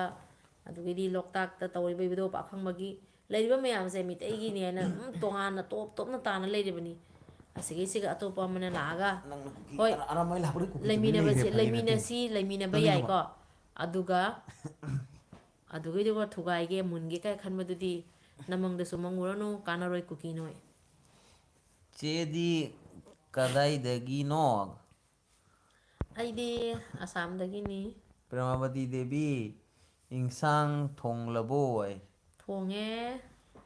ꯑꯗꯨꯗꯒꯤꯗꯤ ꯂꯣꯛꯇꯥꯛꯇ ꯇꯧꯔꯤꯕ ꯏꯕꯨꯙꯧ ꯄꯥꯈꯪꯕꯒꯤ ꯂꯩꯔꯤꯕ ꯃꯌꯥꯝꯁꯦ ꯃꯤꯇꯩꯒꯤꯅꯦꯅ, ꯎꯝ, ꯇꯣꯉꯥꯟꯅ ꯇꯣꯞ ꯇꯣꯞꯅ ꯇꯥꯅ ꯂꯩꯔꯤꯕꯅꯤ꯫ ꯑꯁꯤꯒꯤꯁꯤꯒ ꯑꯇꯣꯞꯄ ꯑꯃꯅ ꯂꯥꯛꯑꯒ, ꯅꯪꯅ ꯀꯨꯀꯤ ꯍꯣꯏ, ꯑꯔꯥ-, ꯑꯔꯥꯃꯥꯏ ꯂꯥꯛꯄꯗ ꯀꯨꯀꯤ ꯇꯨꯃꯤꯟꯅ ꯂꯩꯃꯤꯟꯅꯕꯁꯦ, ꯂꯩꯈ꯭ꯔꯦ ꯍꯥꯏꯌꯦ ꯅꯠꯇꯦ꯫ ꯂꯩꯃꯤꯟꯅꯁꯤ, ꯂꯩꯃꯤꯟꯅꯕ ꯀꯔꯤꯅꯣꯕ? ꯌꯥꯏꯀꯣ꯫ ꯑꯗꯨꯒ ꯑꯗꯨꯒꯤꯗꯨꯒ ꯊꯨꯒꯥꯏꯒꯦ, ꯃꯨꯟꯒꯦ ꯀꯥꯏ ꯈꯟꯕꯗꯨꯗꯤ ꯅꯃꯪꯗꯁꯨ ꯃꯪꯉꯨꯔꯅꯨ, ꯀꯥꯟꯅꯔꯣꯏ ꯀꯨꯀꯤ ꯅꯣꯏ꯫ ꯆꯦꯗꯤ ꯀꯗꯥꯏꯗꯒꯤꯅꯣ? ꯑꯩꯗꯤ ꯑꯁꯥꯝꯗꯒꯤꯅꯤ꯫ ꯄ꯭ꯔꯦꯃꯥꯕꯇꯤ ꯗꯦꯕꯤ, ꯏꯟꯁꯥꯡ ꯊꯣꯡꯂꯕꯣ? ꯑꯩ ꯊꯣꯡꯉꯦ꯫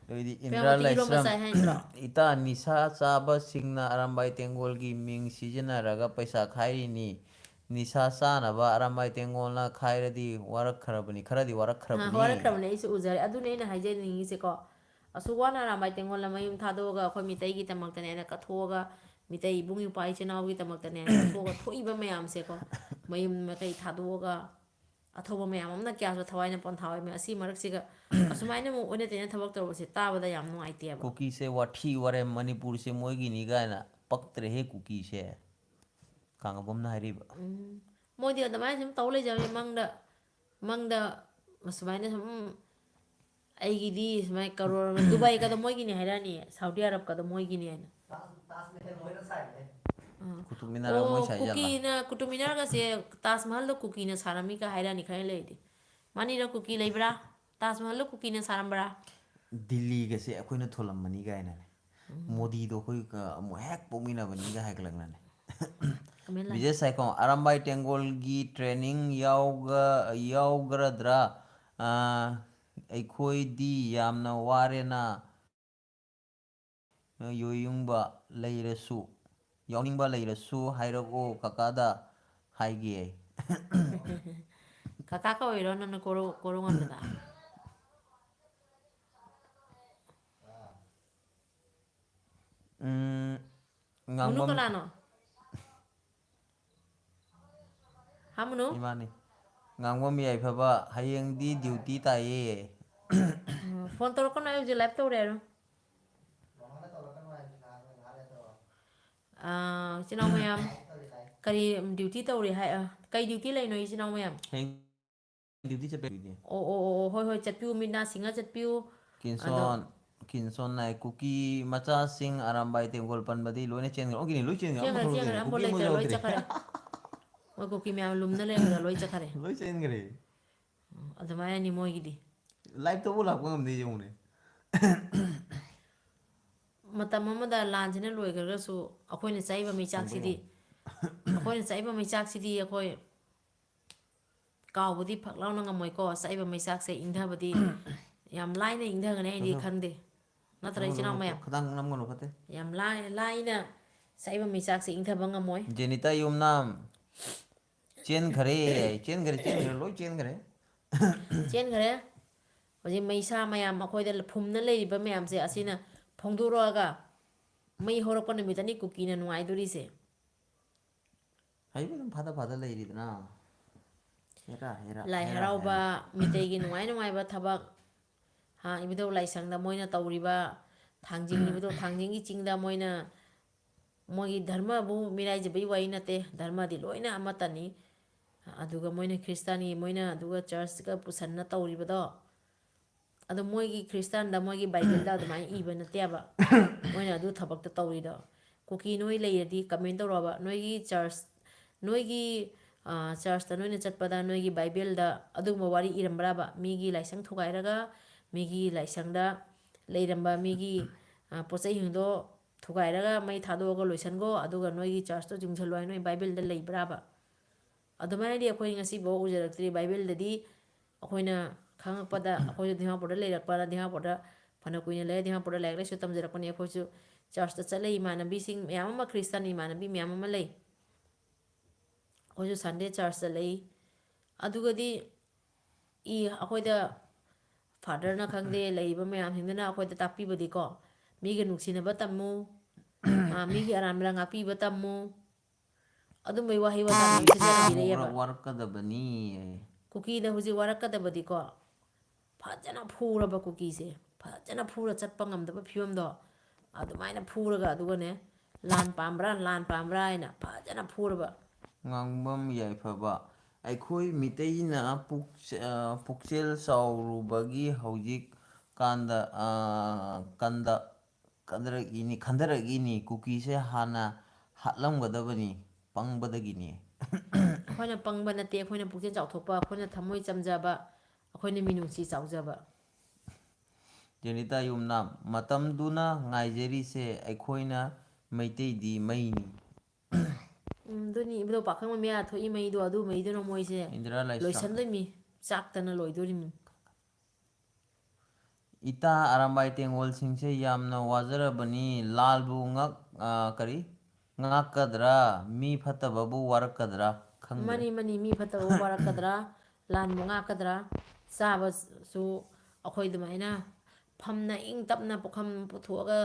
ꯑꯗꯩꯗꯤ ꯏꯟꯗ꯭ꯔꯥ ꯄ꯭ꯔꯦꯃꯥꯕꯇꯤ ꯏꯔꯣꯝꯕ ꯂꯥꯏꯁ꯭ꯔꯝ, ꯆꯥꯏ ꯍꯥꯏꯗ꯭ꯔꯣ? ꯏꯇꯥ, ꯅꯤꯁꯥ ꯆꯥꯕꯁꯤꯡꯅ ꯑꯔꯥꯝꯕꯥꯏ ꯇꯦꯡꯒꯣꯜꯒꯤ ꯃꯤꯡ ꯁꯤꯖꯤꯟꯅꯔꯒ ꯄꯩꯁꯥ ꯈꯥꯏꯔꯤꯅꯤ꯫ ꯅꯤꯁꯥ ꯆꯥꯅꯕ ꯑꯔꯥꯝꯕꯥꯏ ꯇꯦꯡꯒꯣꯜꯅ ꯈꯥꯏꯔꯗꯤ ꯋꯥꯔꯛꯈ꯭ꯔꯕꯅꯤ, ꯈꯔꯗꯤ ꯑ, ꯋꯥꯔꯛꯈ꯭ꯔꯕꯅꯤ꯫ ꯋꯥꯔꯛꯈ꯭ꯔꯕꯅꯦ, ꯑꯩꯁꯨ ꯎꯖꯔꯦ꯫ ꯑꯗꯨꯅꯦ ꯑꯩꯅ ꯍꯥꯏꯖꯅꯤꯡꯉꯤꯁꯦꯀꯣ, ꯑꯁꯨꯛ ꯋꯥꯅ ꯑꯔꯥꯝꯕꯥꯏ ꯇꯦꯡꯒꯣꯜꯅ ꯃꯌꯨꯝ ꯊꯥꯗꯣꯛꯑꯒ ꯑꯩꯈꯣꯏ ꯃꯤꯇꯩꯒꯤꯗꯃꯛꯇꯅꯦꯅ ꯀꯠꯊꯣꯛꯑꯒ, ꯃꯤꯇꯩ ꯏꯕꯨꯡ ꯏꯄ꯭ꯋꯥ ꯏꯆꯤꯟ ꯏꯅꯥꯎꯒꯤꯗꯃꯛꯇꯅꯦꯅ ꯀꯠꯊꯣꯛꯑꯒ ꯊꯣꯛꯏꯕ ꯃꯌꯥꯝꯁꯦꯀꯣ, ꯃꯌꯨꯝ ꯃꯀꯩ ꯊꯥꯗꯣꯛꯑꯒ ꯑꯊꯧꯕ ꯃꯌꯥꯝ ꯑꯃꯅ ꯀꯌꯥꯁꯨ ꯊꯋꯥꯏꯅ ꯄꯣꯟꯊꯥ ꯑꯣꯏꯃꯤ꯫ ꯑꯁꯤ ꯃꯔꯛꯁꯤꯒ ꯑꯁꯨꯃꯥꯏꯅ ꯑꯃꯨꯛ ꯑꯣꯏꯅ ꯇꯩꯅ ꯊꯕꯛ ꯇꯧꯕꯁꯦ ꯇꯥꯕꯗ ꯌꯥꯝ ꯅꯨꯡꯉꯥꯏꯇꯦꯕ꯫ ꯀꯨꯀꯤꯁꯦ ꯋꯥꯊꯤ ꯋꯥꯔꯦꯝ, ꯃꯅꯤꯄꯨꯔꯁꯦ ꯃꯣꯏꯒꯤꯅꯤ ꯀꯥꯏꯅ, ꯄꯛꯇ꯭ꯔꯦꯍꯦ ꯀꯨꯀꯤꯁꯦ꯫ ꯀꯥꯡꯒꯕꯝꯅ ꯍꯥꯏꯔꯤꯕ꯫ ꯎꯝ꯫ ꯃꯣꯏꯗꯤ ꯑꯗꯨꯃꯥꯏꯅ ꯁꯨꯝ ꯇꯧ ꯂꯩꯖꯕꯅꯤ, ꯃꯪꯗ, ꯃꯪꯗ ꯁꯨꯃꯥꯏꯅ ꯁꯨꯝ, "ꯑꯩꯒꯤꯗꯤ ꯁꯨꯃꯥꯏꯅ ꯀꯔꯣꯔ ꯑꯃ, ꯗꯨꯕꯥꯏꯒꯗꯣ ꯃꯣꯏꯒꯤꯅꯤ ꯍꯥꯏꯔꯛꯑꯅꯤ, ꯁꯥꯎꯗꯤ ꯑꯔꯕꯀꯗꯣ ꯃꯣꯏꯒꯤꯅꯤ" ꯍꯥꯏꯅ꯫ ꯑꯥ꯫ ꯀꯨꯇꯨꯕ ꯃꯤꯅꯥꯔ ꯑꯣ, ꯃꯣꯏ ꯁꯥꯏ ꯖꯥꯠꯂꯥ? ꯀꯨꯀꯤꯅ, ꯀꯨꯇꯨꯕ ꯃꯤꯅꯥꯔꯒꯁꯦ ꯇꯥꯖ ꯃꯍꯜꯗ ꯀꯨꯀꯤꯅ ꯁꯥꯔꯝꯃꯤꯒ ꯍꯥꯏꯔꯛꯑꯅꯤ ꯈꯔ ꯂꯩꯔꯗꯤ꯫ ꯃꯥꯅꯤꯔ ꯀꯨꯀꯤ ꯂꯩꯕ꯭ꯔꯥ? ꯇꯥꯖ ꯃꯍꯜꯗ ꯀꯨꯀꯤꯅ ꯁꯥꯔꯝꯕ꯭ꯔꯥ? ꯗꯤꯜꯂꯤꯒꯁꯦ ꯑꯩꯈꯣꯏꯅ ꯊꯣꯜꯂꯝꯕꯅꯤ ꯀꯥꯏꯅꯅꯦ꯫ ꯃꯣꯗꯤꯗꯣ ꯑꯩꯈꯣꯏꯒ ꯑꯃꯨꯛ ꯍꯦꯛ ꯄꯣꯛꯃꯤꯟꯅꯕꯅꯤꯒ ꯍꯥꯏꯒꯠꯂꯛꯅꯅꯦ꯫ ꯀꯃꯦꯟ ꯂꯥꯏ꯫ ꯕꯤꯖꯦ ꯁꯥꯏꯈꯣꯝ, ꯑꯔꯥꯝꯕꯥꯏ ꯇꯦꯡꯒꯣꯜꯒꯤ training ꯌꯥꯎꯒ-, ꯌꯥꯎꯒ꯭ꯔꯗ꯭ꯔꯥ? ꯑꯥ, ꯑꯩꯈꯣꯏꯗꯤ ꯌꯥꯝꯅ ꯋꯥꯔꯦꯅ꯫ ꯌꯣꯌꯨꯡꯕ ꯂꯩꯔꯁꯨ, ꯌꯥꯎꯅꯤꯡꯕ ꯂꯩꯔꯁꯨ ꯍꯥꯏꯔꯛꯑꯣ ꯀꯀꯥꯗ ꯍꯥꯏꯒꯦ꯫ ꯀꯀꯥ ꯀꯧꯏꯔꯣ ꯅꯪꯅ ꯀꯣꯔꯧ-, ꯀꯣꯔꯧꯉꯥꯟꯕꯗ? ꯎꯝ, ꯃꯨꯅꯨ ꯉꯥꯡꯕꯝ ꯀꯅꯥꯅꯣ? ꯍꯥ, ꯃꯨꯅꯨ? ꯏꯃꯥꯅꯤ꯫ ꯉꯥꯡꯕꯝ ꯌꯥꯏꯐꯕ, ꯍꯌꯦꯡꯗꯤ duty ꯇꯥꯏꯌꯦ꯫ ꯎꯝ, phone ꯇꯧꯔꯛꯀꯅꯨ, ꯑꯩ ꯍꯧꯖꯤꯛ live ꯇꯧꯔꯦ ꯍꯥꯏꯔꯣ꯫ ꯑꯥ, ꯏꯆꯤꯟ ꯏꯅꯥꯎ ꯃꯌꯥꯝ, ꯀꯔꯤ duty ꯇꯧꯔꯤ ꯍꯥꯏ? ꯑ, ꯀꯩ duty ꯂꯩꯅꯣ, ꯏꯆꯤꯟ ꯏꯅꯥꯎ ꯃꯌꯥꯝ? ꯍꯌꯦꯡ duty ꯆꯠꯄꯩ duty꯫ ꯑꯣ, ꯑꯣ, ꯑꯣ, ꯑꯣ, ꯍꯣꯏ, ꯍꯣꯏ, ꯆꯠꯄꯤꯌꯨ, ꯃꯤꯠ ꯅꯥ ꯁꯤꯡꯉ ꯆꯠꯄꯤꯌꯨ꯫ ꯑꯗꯣ, ꯀꯤꯟꯁꯣꯟ, ꯀꯤꯟꯁꯣꯟ ꯅꯥꯏ, ꯀꯨꯀꯤ ꯃꯆꯥꯁꯤꯡ ꯑꯔꯥꯝꯕꯥꯏ ꯇꯦꯡꯒꯣꯜ ꯄꯟꯕꯗꯤ ꯂꯣꯏꯅ ꯆꯦꯟꯈ꯭ꯔꯦ꯫ ꯑꯣꯟꯈꯤꯅꯤ, ꯂꯣꯏ ꯆꯦꯟꯈ꯭ꯔꯦ, ꯆꯦꯟꯈ꯭ꯔꯦ, ꯑꯃꯐꯥꯎ ꯆꯦꯟꯈ꯭ꯔꯦ, ꯂꯩꯍꯧꯗ꯭ꯔꯦ꯫ ꯑꯃꯐꯥꯎ ꯀꯨꯀꯤ ꯑꯃ ꯂꯩꯇ꯭ꯔꯦ, ꯂꯣꯏ ꯌꯥꯎꯗ꯭ꯔꯦ꯫ ꯆꯠꯈ꯭ꯔꯦ꯫ ꯃꯣꯏ ꯀꯨꯀꯤ ꯃꯌꯥꯝ ꯂꯨꯝꯅ ꯂꯩꯕꯗꯣ ꯂꯣꯏ ꯆꯠꯈ꯭ꯔꯦ꯫ ꯂꯣꯏ ꯆꯦꯟꯈ꯭ꯔꯦ꯫ ꯎꯝ, ꯑꯗꯨꯃꯥꯏꯅꯅꯤ ꯃꯣꯏꯒꯤꯗꯤ꯫ Live ꯇꯕꯨ ꯂꯥꯛꯄ ꯉꯝꯗꯦ ꯌꯦꯡꯉꯨꯅꯦ꯫ ꯃꯇꯝ ꯑꯃꯗ ꯂꯥꯟꯁꯤꯅ ꯂꯣꯏꯈ꯭ꯔꯒꯁꯨ ꯑꯩꯈꯣꯏꯅ ꯆꯥꯛꯏꯕ ꯃꯩꯆꯥꯛꯁꯤꯗꯤ, ꯁꯪꯕ ꯑꯩꯈꯣꯏꯅ ꯆꯥꯛꯏꯕ ꯃꯩꯆꯥꯛꯁꯤꯗꯤ ꯑꯩꯈꯣꯏ ꯀꯥꯎꯕꯗꯤ ꯐꯛ ꯂꯥꯎꯅ ꯉꯝꯃꯣꯏꯀꯣ꯫ ꯆꯥꯛꯏꯕ ꯃꯩꯆꯥꯛꯁꯦ ꯏꯪꯊꯕꯗꯤ ꯌꯥꯝ ꯂꯥꯏꯅ ꯏꯪꯊꯒꯅꯤ ꯍꯥꯏꯗꯤ ꯉꯝꯃꯣꯏ꯫ ꯈꯪꯗꯦ꯫ ꯅꯠꯇ꯭ꯔ, ꯏꯆꯤꯟ ꯏꯅꯥꯎ ꯃꯌꯥꯝ? ꯈꯗꯥꯡ ꯅꯝꯒꯅꯨ, ꯐꯠꯇꯦ꯫ ꯌꯥꯝ ꯂꯥꯏ-, ꯂꯥꯏꯅ ꯆꯥꯛꯏꯕ ꯃꯩꯆꯥꯛꯁꯦ ꯏꯪꯊꯕ ꯉꯝꯃꯣꯏ꯫ ꯖꯦꯅꯤꯇꯥ ꯌꯨꯝꯅꯥꯝ, ꯆꯦꯟꯈꯔꯦ, ꯆꯦꯟꯈꯔꯦ, ꯆꯦꯟꯈꯔꯦ, ꯂꯣꯏ ꯆꯦꯟꯈꯔꯦ꯫ ꯆꯦꯟꯈꯔꯦ꯫ ꯍꯧꯖꯤꯛ ꯃꯩꯁꯥ ꯃꯌꯥꯝ ꯑꯩꯈꯣꯏꯗ ꯐꯨꯝꯅ ꯂꯩꯔꯤꯕ ꯃꯌꯥꯝꯁꯦ ꯑꯁꯤꯅ ꯐꯣꯡꯗꯣꯔꯛꯑꯒ ꯃꯩ ꯍꯧꯔꯛꯄ ꯅꯨꯃꯤꯠꯇꯅꯤ ꯀꯨꯀꯤꯅ ꯅꯨꯡꯉꯥꯏꯗꯣꯔꯤꯁꯦ꯫ ꯍꯥꯏꯕ ꯑꯗꯨꯝ ꯐꯥꯗ ꯐꯥꯗ ꯂꯩꯔꯤꯗꯅ꯫ ꯍꯦꯔꯥ, ꯍꯦꯔꯥ, ꯂꯥꯏ ꯍꯦꯔꯥ, ꯍꯔꯥꯎꯕ, ꯍꯦꯔꯥ꯫ ꯃꯤꯇꯩꯒꯤ ꯅꯨꯡꯉꯥꯏ ꯅꯨꯡꯉꯥꯏꯕ ꯊꯕꯛ, ꯍꯥ, ꯏꯕꯨꯙꯧ ꯂꯥꯏꯁꯪꯗ ꯃꯣꯏꯅ ꯇꯧꯔꯤꯕ, ꯊꯥꯡꯖꯤꯡ, ꯏꯕꯨꯙꯧ ꯊꯥꯡꯖꯤꯡꯒꯤ ꯆꯤꯡꯗ ꯃꯣꯏꯅ, ꯃꯣꯏꯒꯤ ꯙꯔꯃꯕꯨ ꯃꯤꯔꯥꯏꯖꯕꯒꯤ ꯋꯥꯔꯤ ꯅꯠꯇꯦ, ꯙꯔꯃꯗꯤ ꯂꯣꯏꯅ ꯑꯃꯠꯇꯅꯤ꯫ ꯑꯗꯨꯒ ꯃꯣꯏꯅ ꯈ꯭ꯔꯤꯁꯇꯥꯟꯒꯤ, ꯃꯣꯏꯅ ꯑꯗꯨꯒ churchꯀ ꯄꯨꯁꯟꯅ ꯇꯧꯔꯤꯕꯗꯣ, ꯑꯗꯣ ꯃꯣꯏꯒꯤ ꯈ꯭ꯔꯤꯁꯇꯥꯟꯗ, ꯃꯣꯏꯒꯤ ꯕꯥꯏꯕꯜꯗ ꯑꯗꯨꯃꯥꯏꯅ ꯏꯕ ꯅꯠꯇꯦꯕ ꯃꯣꯏꯅ ꯑꯗꯨ ꯊꯕꯛꯇ ꯇꯧꯔꯤꯗꯣ꯫ ꯀꯨꯀꯤ ꯅꯣꯏ ꯂꯩꯔꯗꯤ comment ꯇꯧꯔꯛꯑꯣꯕ꯫ ꯅꯣꯏꯒꯤ church, ꯅꯣꯏꯒꯤ, ꯑ, churchꯇ ꯅꯣꯏꯅ ꯆꯠꯄꯗ ꯅꯣꯏꯒꯤ Bibleꯗ ꯑꯗꯨꯒꯨꯝꯕ ꯋꯥꯔꯤ ꯏꯔꯝꯕ꯭ꯔꯥꯕ? ꯃꯤꯒꯤ ꯂꯥꯏꯁꯪ ꯊꯨꯒꯥꯏꯔꯒ, ꯃꯤꯒꯤ ꯂꯥꯏꯁꯪꯗ ꯂꯩꯔꯝꯕ ꯃꯤꯒꯤ, ꯑ, ꯄꯣꯠ ꯆꯩꯁꯤꯡꯗꯣ ꯊꯨꯒꯥꯏꯔꯒ ꯃꯩ ꯊꯥꯗꯣꯛꯑꯒ ꯂꯣꯏꯁꯟꯈꯣ, ꯑꯗꯨꯒ ꯅꯣꯏꯒꯤ churchꯇꯣ ꯌꯨꯡꯁꯜꯂꯣ ꯍꯥꯏ ꯅꯣꯏ Bibleꯗ ꯂꯩꯕ꯭ꯔꯥꯕ? ꯑꯗꯨꯃꯥꯏꯅꯗꯤ ꯑꯩꯈꯣꯏ ꯉꯁꯤꯐꯥꯎ ꯎꯖꯔꯛꯇ꯭ꯔꯤ꯫ Bibleꯗꯗꯤ ꯑꯩꯈꯣꯏꯅ ꯈꯪꯉꯛꯄꯗ, ꯑꯩꯈꯣꯏꯁꯨ ꯗꯤꯃꯥꯄꯨꯔꯗ ꯂꯩꯔꯛꯄꯅ, ꯗꯤꯃꯥꯄꯨꯔꯗ ꯐꯅ ꯀꯨꯏꯅ ꯂꯩꯔꯦ, ꯗꯤꯃꯥꯄꯨꯔꯗ ꯂꯥꯏꯔꯤꯛ ꯂꯥꯏꯁꯨ ꯇꯝꯖꯔꯛꯄꯅꯤ꯫ ꯑꯩꯈꯣꯏꯁꯨ churchꯇ ꯆꯠꯂꯦ, ꯏꯃꯥꯟꯅꯕꯤꯁꯤꯡ ꯃꯌꯥꯝ ꯑꯃ, ꯈ꯭ꯔꯤꯁꯇꯥꯟ ꯏꯃꯥꯟꯅꯕꯤ ꯃꯌꯥꯝ ꯑꯃ ꯂꯩ꯫ ꯑꯩꯈꯣꯏꯁꯨ Sunday churchꯇ ꯂꯩ꯫ ꯑꯗꯨꯒꯗꯤ ꯏ, ꯑꯩꯈꯣꯏꯗ fatherꯅ ꯈꯪꯗꯦ, ꯂꯩꯔꯤꯕ ꯃꯌꯥꯝꯁꯤꯡꯗꯨꯅ ꯑꯩꯈꯣꯏꯗ ꯇꯥꯛꯄꯤꯕꯗꯤꯀꯣ, ꯃꯤꯒ ꯅꯨꯡꯁꯤꯅꯕ ꯇꯝꯃꯨ, ꯑ, ꯃꯤꯒꯤ ꯑꯔꯥꯟꯕꯗ ꯉꯥꯛꯄꯤꯕ ꯇꯝꯃꯨ, ꯑꯗꯨꯝꯕꯩ ꯋꯥꯍꯩ ꯋꯥꯇꯥ ꯃꯌꯥꯝ ꯁꯤꯖꯤꯟꯅꯕꯤꯔꯛꯑꯦꯕ꯫ ꯋꯥꯔꯛꯀꯗꯕꯅꯤ꯫ ꯀꯨꯀꯤꯗ ꯍꯧꯖꯤꯛ ꯋꯥꯔꯛꯀꯗꯕꯗꯤꯀꯣ, ꯐꯖꯅ ꯐꯨꯔꯕ ꯀꯨꯀꯤꯁꯦ, ꯐꯖꯅ ꯐꯨꯔ ꯆꯠꯄ ꯉꯝꯗꯕ ꯐꯤꯕꯝꯗꯣ, ꯑꯗꯨꯃꯥꯏꯅ ꯐꯨꯔꯒ, ꯑꯗꯨꯒꯅꯦ, "ꯂꯥꯟ ꯄꯥꯝꯕ꯭ꯔꯥ, ꯂꯥꯟ ꯄꯥꯝꯕ꯭ꯔꯥ?" ꯍꯥꯏꯅ ꯐꯖꯅ ꯐꯨꯔꯕ꯫ ꯉꯥꯡꯕꯝ ꯌꯥꯏꯐꯕ, ꯑꯩꯈꯣꯏ ꯃꯤꯇꯩꯅ ꯄꯨꯛ-, ꯑ, ꯄꯨꯛꯆꯦꯜ ꯆꯥꯎꯔꯨꯕꯒꯤ ꯍꯧꯖꯤꯛ ꯀꯥꯟꯗ, ꯑ, ꯀꯟꯗ ꯀꯟꯗꯔꯛꯏꯅꯤ, ꯈꯟꯗꯔꯛꯏꯅꯤ꯫ ꯀꯨꯀꯤꯁꯦ ꯍꯥꯟꯅ ꯍꯥꯠꯂꯝꯒꯗꯕꯅꯤ, ꯄꯪꯕꯗꯒꯤꯅꯤ꯫ ꯑꯩꯈꯣꯏꯅ ꯄꯪꯕ ꯅꯠꯇꯦ, ꯑꯩꯈꯣꯏꯅ ꯄꯨꯛꯆꯦꯜ ꯆꯥꯎꯊꯣꯛꯄ, ꯑꯩꯈꯣꯏꯅ ꯊꯃꯣꯏ ꯆꯝꯖꯕ, ꯑꯩꯈꯣꯏꯅ ꯃꯤꯅꯨꯡꯁꯤ ꯆꯥꯎꯖꯕ꯫ ꯖꯦꯅꯤꯇꯥ ꯌꯨꯝꯅꯥꯝ, ꯃꯇꯝꯗꯨꯅ ꯉꯥꯏꯖꯔꯤꯁꯦ ꯑꯩꯈꯣꯏꯅ ꯃꯩꯇꯩꯗꯤ ꯃꯩꯅꯤ꯫ ꯎꯝ, ꯑꯗꯨꯅꯤ, ꯏꯕꯨꯙꯧ ꯄꯥꯈꯪꯕ ꯃꯌꯥ ꯊꯣꯛꯏ ꯃꯩꯗꯣ, ꯑꯗꯨ ꯃꯩꯗꯨꯅ ꯃꯣꯏꯁꯦ ꯂꯣꯏꯁꯟꯗꯣꯏꯃꯤ, ꯆꯥꯛꯇꯅ ꯂꯣꯏꯗꯣꯔꯤꯃꯤ꯫ ꯏꯇꯥ ꯑꯔꯥꯝꯕꯥꯏ ꯇꯦꯡꯒꯣꯜꯁꯤꯡꯁꯦ ꯌꯥꯝꯅ ꯋꯥꯖꯔꯕꯅꯤ꯫ ꯂꯥꯜꯕꯨ ꯉꯛ-, ꯑ, ꯀꯔꯤ? ꯉꯥꯛꯀꯗ꯭ꯔꯥ? ꯃꯤ ꯐꯠꯇꯕꯕꯨ ꯋꯥꯔꯛꯀꯗ꯭ꯔꯥ? ꯈꯪꯗ꯭ꯔꯦ꯫ ꯃꯥꯅꯤ, ꯃꯥꯅꯤ, ꯃꯤ ꯐꯠꯇꯕꯕꯨ ꯋꯥꯔꯛꯀꯗ꯭ꯔꯥ? ꯂꯥꯟꯕꯨ ꯉꯥꯛꯀꯗ꯭ꯔꯥ? ꯆꯥꯕꯁꯨ ꯑꯩꯈꯣꯏ ꯑꯗꯨꯃꯥꯏꯅ ꯐꯝꯅ ꯏꯪ ꯇꯞꯅ ꯄꯨꯈꯝ ꯄꯨꯊꯣꯛꯑꯒ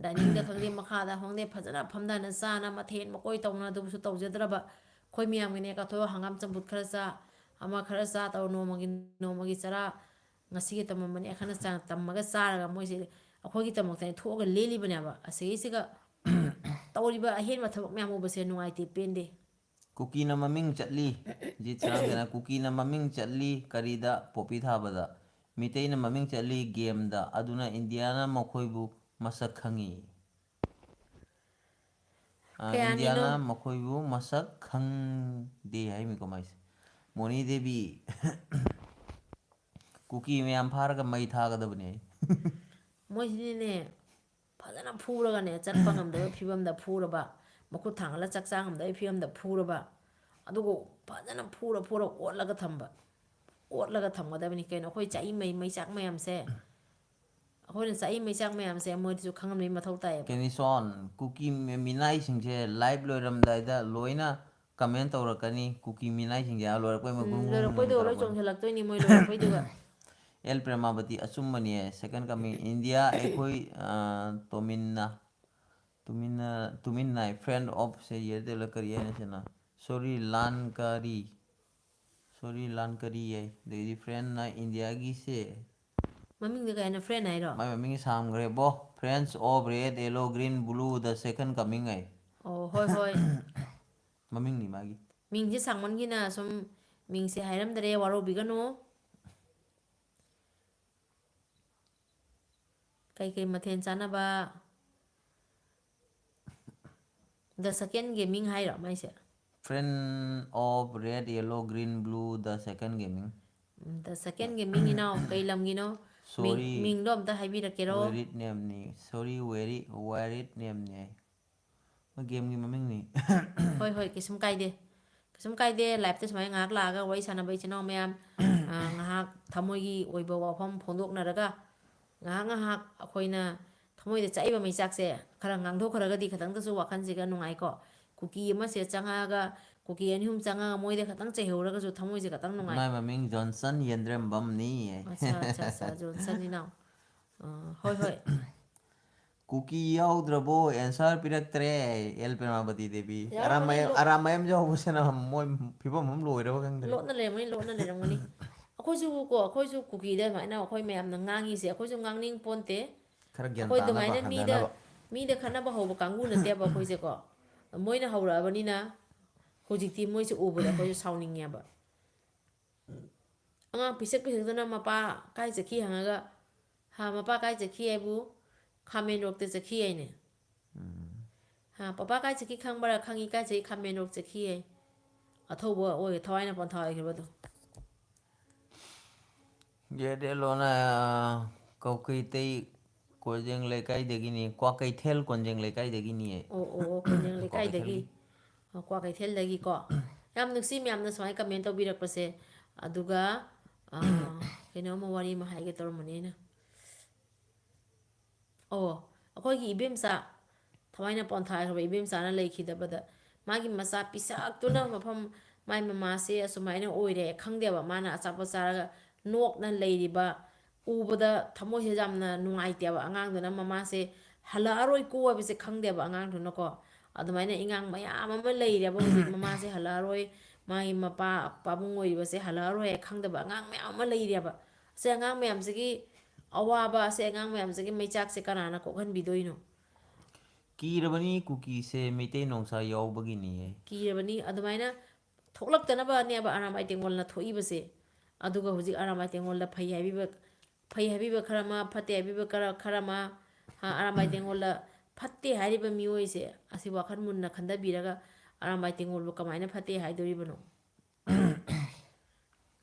diningꯗ ꯈꯪꯗꯦ, ꯃꯈꯥꯗ ꯈꯪꯗꯦ, ꯐꯖꯅ ꯐꯝꯊꯅ ꯆꯥꯅ ꯃꯊꯦꯜ ꯃꯀꯣꯏ ꯇꯧꯅ ꯑꯗꯨꯕꯨꯁꯨ ꯇꯧꯖꯗ꯭ꯔꯕ꯫ ꯑꯩꯈꯣꯏ ꯃꯌꯥꯝꯒꯤꯅꯦ ꯀꯥꯊꯣꯛꯑ ꯍꯪꯒꯥꯝ ꯆꯝꯐꯨꯠ ꯈꯔ ꯆꯥ, ꯑꯃ ꯈꯔ ꯆꯥ ꯇꯧꯔ ꯅꯣꯡꯃꯒꯤ, ꯅꯣꯡꯃꯒꯤ ꯆꯔꯥ ꯉꯁꯤꯒꯤ ꯇꯝꯃꯝꯕꯅꯤ, ꯑꯈꯟꯅ ꯆꯥ-, ꯇꯝꯃꯒ ꯆꯥꯔꯒ ꯃꯣꯏꯁꯦ ꯑꯩꯈꯣꯏꯒꯤꯗꯃꯛꯇꯅꯦ ꯊꯣꯛꯑꯒ ꯂꯦꯜꯂꯤꯕꯅꯦꯕ꯫ ꯑꯁꯤꯒꯤꯁꯤꯒ ꯇꯧꯔꯤꯕ ꯑꯍꯦꯟꯕ ꯊꯕꯛ ꯃꯌꯥꯝ ꯎꯕꯁꯦ ꯅꯨꯡꯉꯥꯏꯇꯦ, ꯄꯦꯟꯗꯦ꯫ ꯀꯨꯀꯤꯅ ꯃꯃꯤꯡ ꯆꯠꯂꯤ꯫ ꯖꯤꯠ ꯁꯅꯥꯊꯅ, ꯀꯨꯀꯤꯅ ꯃꯃꯤꯡ ꯆꯠꯂꯤ ꯀꯔꯤꯗ? ꯄꯣꯄꯤ ꯊꯥꯕꯗ꯫ ꯃꯤꯇꯩꯅ ꯃꯃꯤꯡ ꯆꯠꯂꯤ gameꯗ꯫ ꯑꯗꯨꯅ ꯏꯟꯗꯤꯌꯥꯅ ꯃꯈꯣꯏꯕꯨ ꯃꯁꯛ ꯈꯪꯉꯤ꯫ ꯑ, ꯀꯌꯥꯅꯤꯅꯣ? ꯏꯟꯗꯤꯌꯥꯅ ꯃꯈꯣꯏꯕꯨ ꯃꯁꯛ ꯈꯪꯗꯦ ꯍꯥꯏꯃꯤꯀꯣ ꯃꯥꯏꯁꯦ꯫ ꯃꯣꯅꯤ ꯗꯦꯕꯤ, ꯀꯨꯀꯤ ꯃꯌꯥꯝ ꯐꯥꯔꯒ ꯃꯩ ꯊꯥꯒꯗꯕꯅꯦ꯫ ꯃꯣꯏꯁꯤꯗꯤꯅꯦ, ꯐꯖꯅ ꯐꯨꯔꯒꯅꯦ, ꯆꯠꯄ ꯉꯝꯗꯕꯒꯤ ꯐꯤꯕꯝꯗ ꯐꯨꯔꯕ, ꯃꯈꯨꯠ ꯊꯥꯡꯒꯠꯂ ꯆꯥꯛ ꯆꯥ ꯉꯝꯗꯕꯒꯤ ꯐꯤꯕꯝꯗ ꯐꯨꯔꯕ, ꯑꯗꯨꯒ ꯐꯖꯅ ꯐꯨꯔ ꯐꯨꯔ ꯑꯣꯠꯂꯒ ꯊꯝꯕ, ꯑꯣꯠꯂꯒ ꯊꯝꯒꯗꯕꯅꯤ ꯀꯩꯅꯣ꯫ ꯑꯩꯈꯣꯏ ꯆꯥꯛꯏ ꯃꯩ, ꯃꯩꯆꯥꯛ ꯃꯌꯥꯝꯁꯦ, ꯑꯩꯈꯣꯏꯅ ꯆꯥꯛꯏ ꯃꯩꯆꯥꯛ ꯃꯌꯥꯝꯁꯦ ꯃꯣꯏꯗꯁꯨ ꯈꯪꯍꯟꯕꯒꯤ ꯃꯊꯧ ꯇꯥꯏꯌꯦꯕ꯫ ꯀꯦꯅꯤꯁꯣꯟ, ꯀꯨꯀꯤ ꯃꯤ-, ꯃꯤꯅꯥꯏꯁꯤꯡꯁꯦ ꯂꯥꯏꯚ ꯂꯣꯏꯔꯝꯗꯥꯏꯗ ꯂꯣꯏꯅ ꯀꯃꯦꯟ ꯇꯧꯔꯛꯀꯅꯤ꯫ ꯀꯨꯀꯤ ꯃꯤꯅꯥꯏꯁꯤꯡꯁꯦ, ꯑꯥ, ꯂꯣꯏꯔꯛꯄꯩ ꯎꯝ, ꯃꯒꯨꯟ ꯒꯨꯟ ꯂꯣꯏꯔꯛꯄꯩꯗꯨꯒ ꯂꯣꯏ ꯇꯧꯔꯛꯄꯅꯤ꯫ ꯆꯣꯡꯁꯤꯜꯂꯛꯇꯣꯏꯅꯤ ꯃꯣꯏ ꯂꯣꯏꯔꯛꯄꯩꯗꯨꯒ꯫ ꯑꯦꯜ ꯄ꯭ꯔꯦꯃꯥꯕꯇꯤ, ꯑꯆꯨꯝꯕꯅꯦ, second coming꯫ ꯏꯟꯗꯤꯌꯥ ꯑꯩꯈꯣꯏ, ꯑ, ꯇꯣꯃꯤꯟꯅ, ꯇꯨꯃꯤꯟꯅ, ꯇꯨꯃꯤꯟꯅ, friend of ꯁꯦ ꯌꯦꯔꯗꯦꯂ ꯀꯔꯤ ꯍꯥꯏꯅ ꯁꯤꯅ? Sorry, ꯂꯥꯟ ꯀꯔꯤ? Sorry, ꯂꯥꯟ ꯀꯔꯤ ꯍꯥꯏ? ꯑꯗꯩꯗꯤ friend ꯅ ꯏꯟꯗꯤꯌꯥꯒꯤꯁꯦ꯫ ꯃꯃꯤꯡꯗꯤ ꯀꯩ ꯍꯥꯏꯅꯣ? Friend ꯍꯥꯏꯔꯣ? ꯃꯥꯏ ꯃꯃꯤꯡ ꯁꯥꯡꯈ꯭ꯔꯦꯕꯣ꯫ Friends of red, yellow, green, blue, the second coming ꯍꯥꯏ꯫ ꯑꯣ, ꯍꯣꯏ, ꯍꯣꯏ꯫ ꯃꯃꯤꯡꯅꯤ ꯃꯥꯒꯤ꯫ ꯃꯤꯡꯁꯦ ꯁꯥꯡꯃꯟꯒꯤꯅ ꯁꯨꯝ ꯃꯤꯡꯁꯦ ꯍꯥꯏꯔꯝꯗ꯭ꯔꯦ, ꯋꯥꯔꯧꯕꯤꯒꯅꯨ꯫ ꯀꯩꯀꯩ ꯃꯊꯦꯜ ꯆꯥꯅꯕ? The second coming ꯍꯥꯏꯔꯣ ꯃꯥꯏꯁꯦ? Friend of red, yellow, green, blue, the second coming꯫ Um, the second coming ꯏꯅꯥꯎ, ꯀꯩ ꯂꯝꯒꯤꯅꯣ? ꯃꯤꯡ, sorry, ꯃꯤꯡꯗꯣ ꯑꯝꯇ ꯍꯥꯏꯕꯤꯔꯛꯀꯦꯔꯣ? Varied name ꯅꯤ꯫ Sorry, very varied name ꯅꯤ ꯍꯥꯏ꯫ ꯃꯣꯏ game ꯒꯤ ꯃꯃꯤꯡꯅꯤ꯫ ꯍꯣꯏ, ꯍꯣꯏ, ꯀꯩꯁꯨꯝ ꯀꯥꯏꯗꯦ꯫ ꯀꯩꯁꯨꯝ ꯀꯥꯏꯗꯦ, live ꯇ ꯁꯨꯃꯥꯏꯅ ꯉꯥꯏꯍꯥꯛ ꯂꯥꯛꯑꯒ ꯋꯥꯔꯤ ꯁꯥꯟꯅꯕ ꯏꯆꯤꯟ ꯏꯅꯥꯎ ꯃꯌꯥꯝ, ꯑ, ꯉꯥꯏꯍꯥꯛ ꯊꯃꯣꯏꯒꯤ ꯑꯣꯏꯕ ꯋꯥꯐꯝ ꯐꯣꯡꯗꯣꯛꯅꯔꯒ, ꯉꯥꯏꯍꯥꯛ ꯉꯥꯏꯍꯥꯛ ꯑꯩꯈꯣꯏꯅ ꯊꯃꯣꯏꯗ ꯆꯥꯛꯏꯕ ꯃꯩꯆꯥꯛꯁꯦ ꯈꯔ ꯉꯥꯡꯊꯣꯛꯈ꯭ꯔꯒꯗꯤ ꯈꯇꯪꯗꯁꯨ ꯋꯥꯈꯜꯁꯤꯒ ꯅꯨꯡꯉꯥꯏꯀꯣ꯫ ꯀꯨꯀꯤ ꯑꯃꯁꯦ ꯆꯪꯉꯛꯑꯒ, ꯀꯨꯀꯤ ꯑꯅꯤ ꯑꯍꯨꯝ ꯆꯪꯉꯛꯑꯒ ꯃꯣꯏꯗ ꯈꯇꯪ ꯆꯩꯍꯧꯔꯒꯁꯨ ꯊꯃꯣꯏꯁꯦ ꯈꯇꯪ ꯅꯨꯡꯉꯥꯏ꯫ ꯃꯥꯏ ꯃꯃꯤꯡ ꯖꯣꯟꯁꯟ ꯌꯦꯟꯗ꯭ꯔꯦꯝꯕꯝꯅꯤ꯫ ꯑꯠꯆꯥ, ꯑꯠꯆꯥ, ꯑꯠꯆꯥ, ꯖꯣꯟꯁꯟ ꯏꯅꯥꯎ꯫ ꯑ, ꯍꯣꯏ, ꯍꯣꯏ꯫ ꯀꯨꯀꯤ ꯌꯥꯎꯗ꯭ꯔꯕꯣ? Answer ꯄꯤꯔꯛꯇ꯭ꯔꯦ꯫ ꯑꯦꯜ ꯄ꯭ꯔꯦꯃꯥꯕꯇꯤ ꯗꯦꯕꯤ꯫ ꯌꯥꯎꯔꯝꯒꯅꯤ, ꯑꯔꯥꯝ ꯃꯌꯥꯝ, ꯂꯣ-, ꯑꯔꯥꯝ ꯃꯌꯥꯝꯁꯨ ꯍꯧꯕꯁꯤꯅ ꯃꯣꯏ ꯐꯤꯕꯝ ꯑꯃ ꯂꯣꯏꯔꯕ ꯈꯪꯗ꯭ꯔꯦ꯫ ꯂꯣꯠꯅ ꯂꯩꯔꯝꯒꯅꯤ, ꯂꯣꯠꯅ ꯂꯩꯔꯝꯒꯅꯤ꯫ ꯑꯩꯈꯣꯏꯁꯨ ꯀꯣ, ꯑꯩꯈꯣꯏꯁꯨ ꯀꯨꯀꯤꯗ ꯑꯗꯨꯃꯥꯏꯅ ꯑꯩꯈꯣꯏ ꯃꯌꯥꯝꯅ ꯉꯥꯡꯉꯤꯁꯦ, ꯑꯩꯈꯣꯏꯁꯨ ꯉꯥꯡꯅꯤꯡ ꯄꯣꯟꯇꯦ꯫ ꯈꯔ ꯒ꯭ꯌꯥꯟ ꯑꯩꯈꯣꯏ ꯇꯥꯅꯕ, ꯑꯗꯨꯃꯥꯏꯅ ꯃꯤꯗ, ꯍꯟꯊꯅꯕ꯫ ꯃꯤꯗ ꯈꯠꯅꯕ ꯍꯧꯕ ꯀꯥꯡꯕꯨ ꯅꯠꯇꯦꯕ ꯑꯩꯈꯣꯏꯁꯦꯀꯣ꯫ ꯃꯣꯏꯅ ꯍꯧꯔꯛꯑꯕꯅꯤꯅ ꯍꯧꯖꯤꯛꯇꯤ ꯃꯣꯏꯁꯦ ꯎꯕꯗ ꯑꯩꯈꯣꯏꯁꯨ ꯁꯥꯎꯅꯤꯡꯉꯦꯕ꯫ ꯑꯉꯥꯡ ꯄꯤꯁꯛ ꯄꯤꯁꯛꯇꯨꯅ ꯃꯄꯥ ꯀꯥꯏ ꯆꯠꯈꯤ ꯍꯪꯉꯒ, "ꯍꯥ, ꯃꯄꯥ ꯀꯥꯏ ꯆꯠꯈꯤ?" ꯍꯥꯏꯕꯨ, "ꯈꯥꯃꯦꯟ ꯂꯧꯔꯛꯇ ꯆꯠꯈꯤ" ꯍꯥꯏꯅꯦ꯫ ꯎꯝ꯫ ꯍꯥ, ꯄꯄꯥ ꯀꯥꯏ ꯆꯠꯈꯤ ꯈꯪꯕ꯭ꯔꯥ? ꯈꯪꯉꯤ, ꯀꯥꯏ ꯆꯠꯈꯤ? ꯈꯥꯃꯦꯟ ꯔꯣꯛ ꯆꯠꯈꯤꯌꯦ꯫ ꯑꯊꯧꯕ ꯑꯣꯏ, ꯊꯋꯥꯏꯅ ꯄꯣꯟꯊꯥ ꯑꯣꯏꯈ꯭ꯔꯕꯗꯣ꯫ ꯌꯦꯗꯦꯂꯣꯅ ꯀꯧꯀꯩꯇꯩ ꯀꯣꯟꯖꯦꯡ ꯂꯩꯀꯥꯏꯗꯒꯤꯅꯤ, ꯀ꯭ꯋꯥꯀꯩꯊꯦꯜ ꯀꯣꯟꯖꯦꯡ ꯂꯩꯀꯥꯏꯗꯒꯤꯅꯤꯌꯦ꯫ ꯑꯣ ꯑꯣ ꯑꯣ, ꯀꯣꯟꯖꯦꯡ ꯂꯩꯀꯥꯏꯗꯒꯤ꯫ ꯑꯣ, ꯀ꯭ꯋꯥꯀꯩꯊꯦꯜꯗꯒꯤꯀꯣ꯫ ꯌꯥꯝ ꯅꯨꯡꯁꯤ, ꯃꯌꯥꯝꯅ ꯁꯨꯃꯥꯏꯅ ꯀꯃꯦꯟ ꯇꯧꯕꯤꯔꯛꯄꯁꯦ꯫ ꯑꯗꯨꯒ ꯑꯥ, ꯀꯩꯅꯣꯝꯃ, ꯋꯥꯔꯤ ꯑꯃ ꯍꯥꯏꯒꯦ ꯇꯧꯔꯝꯕꯅꯤ ꯑꯩꯅ꯫ ꯑꯣ, ꯑꯩꯈꯣꯏꯒꯤ ꯏꯕꯦꯝꯆꯥ, ꯊꯋꯥꯏꯅ ꯄꯣꯟꯊꯥꯈ꯭ꯔꯕ ꯏꯕꯦꯝꯆꯥꯅ ꯂꯩꯈꯤꯗꯕꯗ, ꯃꯥꯒꯤ ꯃꯆꯥ ꯄꯤꯁꯛꯇꯨꯅ ꯃꯐꯝ, ꯃꯥꯏ ꯃꯃꯥꯁꯦ ꯑꯁꯨꯃꯥꯏꯅ ꯑꯣꯏꯔꯦ ꯈꯪꯗꯦꯕ꯫ ꯃꯥꯅ ꯑꯆꯥꯄꯣꯠ ꯆꯥꯔꯒ ꯅꯣꯛꯅ ꯂꯩꯔꯤꯕ ꯎꯕꯗ ꯊꯃꯣꯏꯁꯦ ꯌꯥꯝꯅ ꯅꯨꯡꯉꯥꯏꯇꯦꯕ꯫ ꯑꯉꯥꯡꯗꯨꯅ ꯃꯃꯥꯁꯦ ꯍꯜꯂꯛꯑꯔꯣꯏꯀꯣ ꯍꯥꯏꯕꯁꯦ ꯈꯪꯗꯦꯕ ꯑꯉꯥꯡꯗꯨꯅꯀꯣ꯫ ꯑꯗꯨꯃꯥꯏꯅ ꯏꯉꯥꯡ ꯃꯌꯥꯝ ꯑꯃ ꯂꯩꯔꯦꯕ ꯍꯧꯖꯤꯛ꯫ ꯃꯃꯥꯁꯦ ꯍꯜꯂꯛꯑꯔꯣꯏ, ꯃꯥꯒꯤ ꯃꯄꯥ ꯄꯥꯕꯨꯡ ꯑꯣꯏꯔꯤꯕꯁꯦ ꯍꯜꯂꯛꯑꯔꯣꯏ ꯍꯥꯏ ꯈꯪꯗꯕ ꯑꯉꯥꯡ ꯃꯌꯥꯝ ꯑꯃ ꯂꯩꯔꯦꯕ꯫ ꯑꯁꯤ ꯑꯉꯥꯡ ꯃꯌꯥꯝꯁꯤꯒꯤ ꯑꯋꯥꯕ, ꯑꯁꯤ ꯑꯉꯥꯡ ꯃꯌꯥꯝꯁꯤꯒꯤ ꯃꯩꯆꯥꯛꯁꯦ ꯀꯅꯥꯅ ꯀꯣꯛꯍꯟꯕꯤꯗꯣꯏꯅꯣ? ꯀꯤꯔꯕꯅꯤ ꯀꯨꯀꯤꯁꯦ ꯃꯩꯇꯩ ꯅꯣꯡꯁꯥ ꯌꯥꯎꯕꯒꯤꯅꯤꯌꯦ꯫ ꯀꯤꯔꯕꯅꯤ꯫ ꯑꯗꯨꯃꯥꯏꯅ ꯊꯣꯛꯂꯛꯇꯅꯕꯅꯦꯕ ꯑꯔꯥꯝꯕꯥꯏ ꯇꯦꯡꯒꯣꯜꯅ ꯊꯣꯛꯏꯕꯁꯦ꯫ ꯑꯗꯨꯒ ꯍꯧꯖꯤꯛ ꯑꯔꯥꯝꯕꯥꯏ ꯇꯦꯡꯒꯣꯜꯗ ꯐꯩ ꯍꯥꯏꯕꯤꯕ, ꯐꯩ ꯍꯥꯏꯕꯤꯕ ꯈꯔ ꯑꯃ, ꯐꯠꯇꯦ ꯍꯥꯏꯕꯤꯕ ꯈꯔ, ꯈꯔ ꯑꯃ, ꯍꯥ, ꯑꯔꯥꯝꯕꯥꯏ ꯇꯦꯡꯒꯣꯜꯗ ꯐꯠꯇꯦ ꯍꯥꯏꯔꯤꯕ ꯃꯤꯑꯣꯏꯁꯦ, ꯑꯁꯤ ꯋꯥꯈꯜ ꯃꯨꯟꯅ ꯈꯟꯊꯕꯤꯔꯒ ꯑꯔꯥꯝꯕꯥꯏ ꯇꯦꯡꯒꯣꯜꯕꯨ ꯀꯃꯥꯏꯅ ꯐꯠꯇꯦ ꯍꯥꯏꯗꯣꯔꯤꯕꯅꯣ?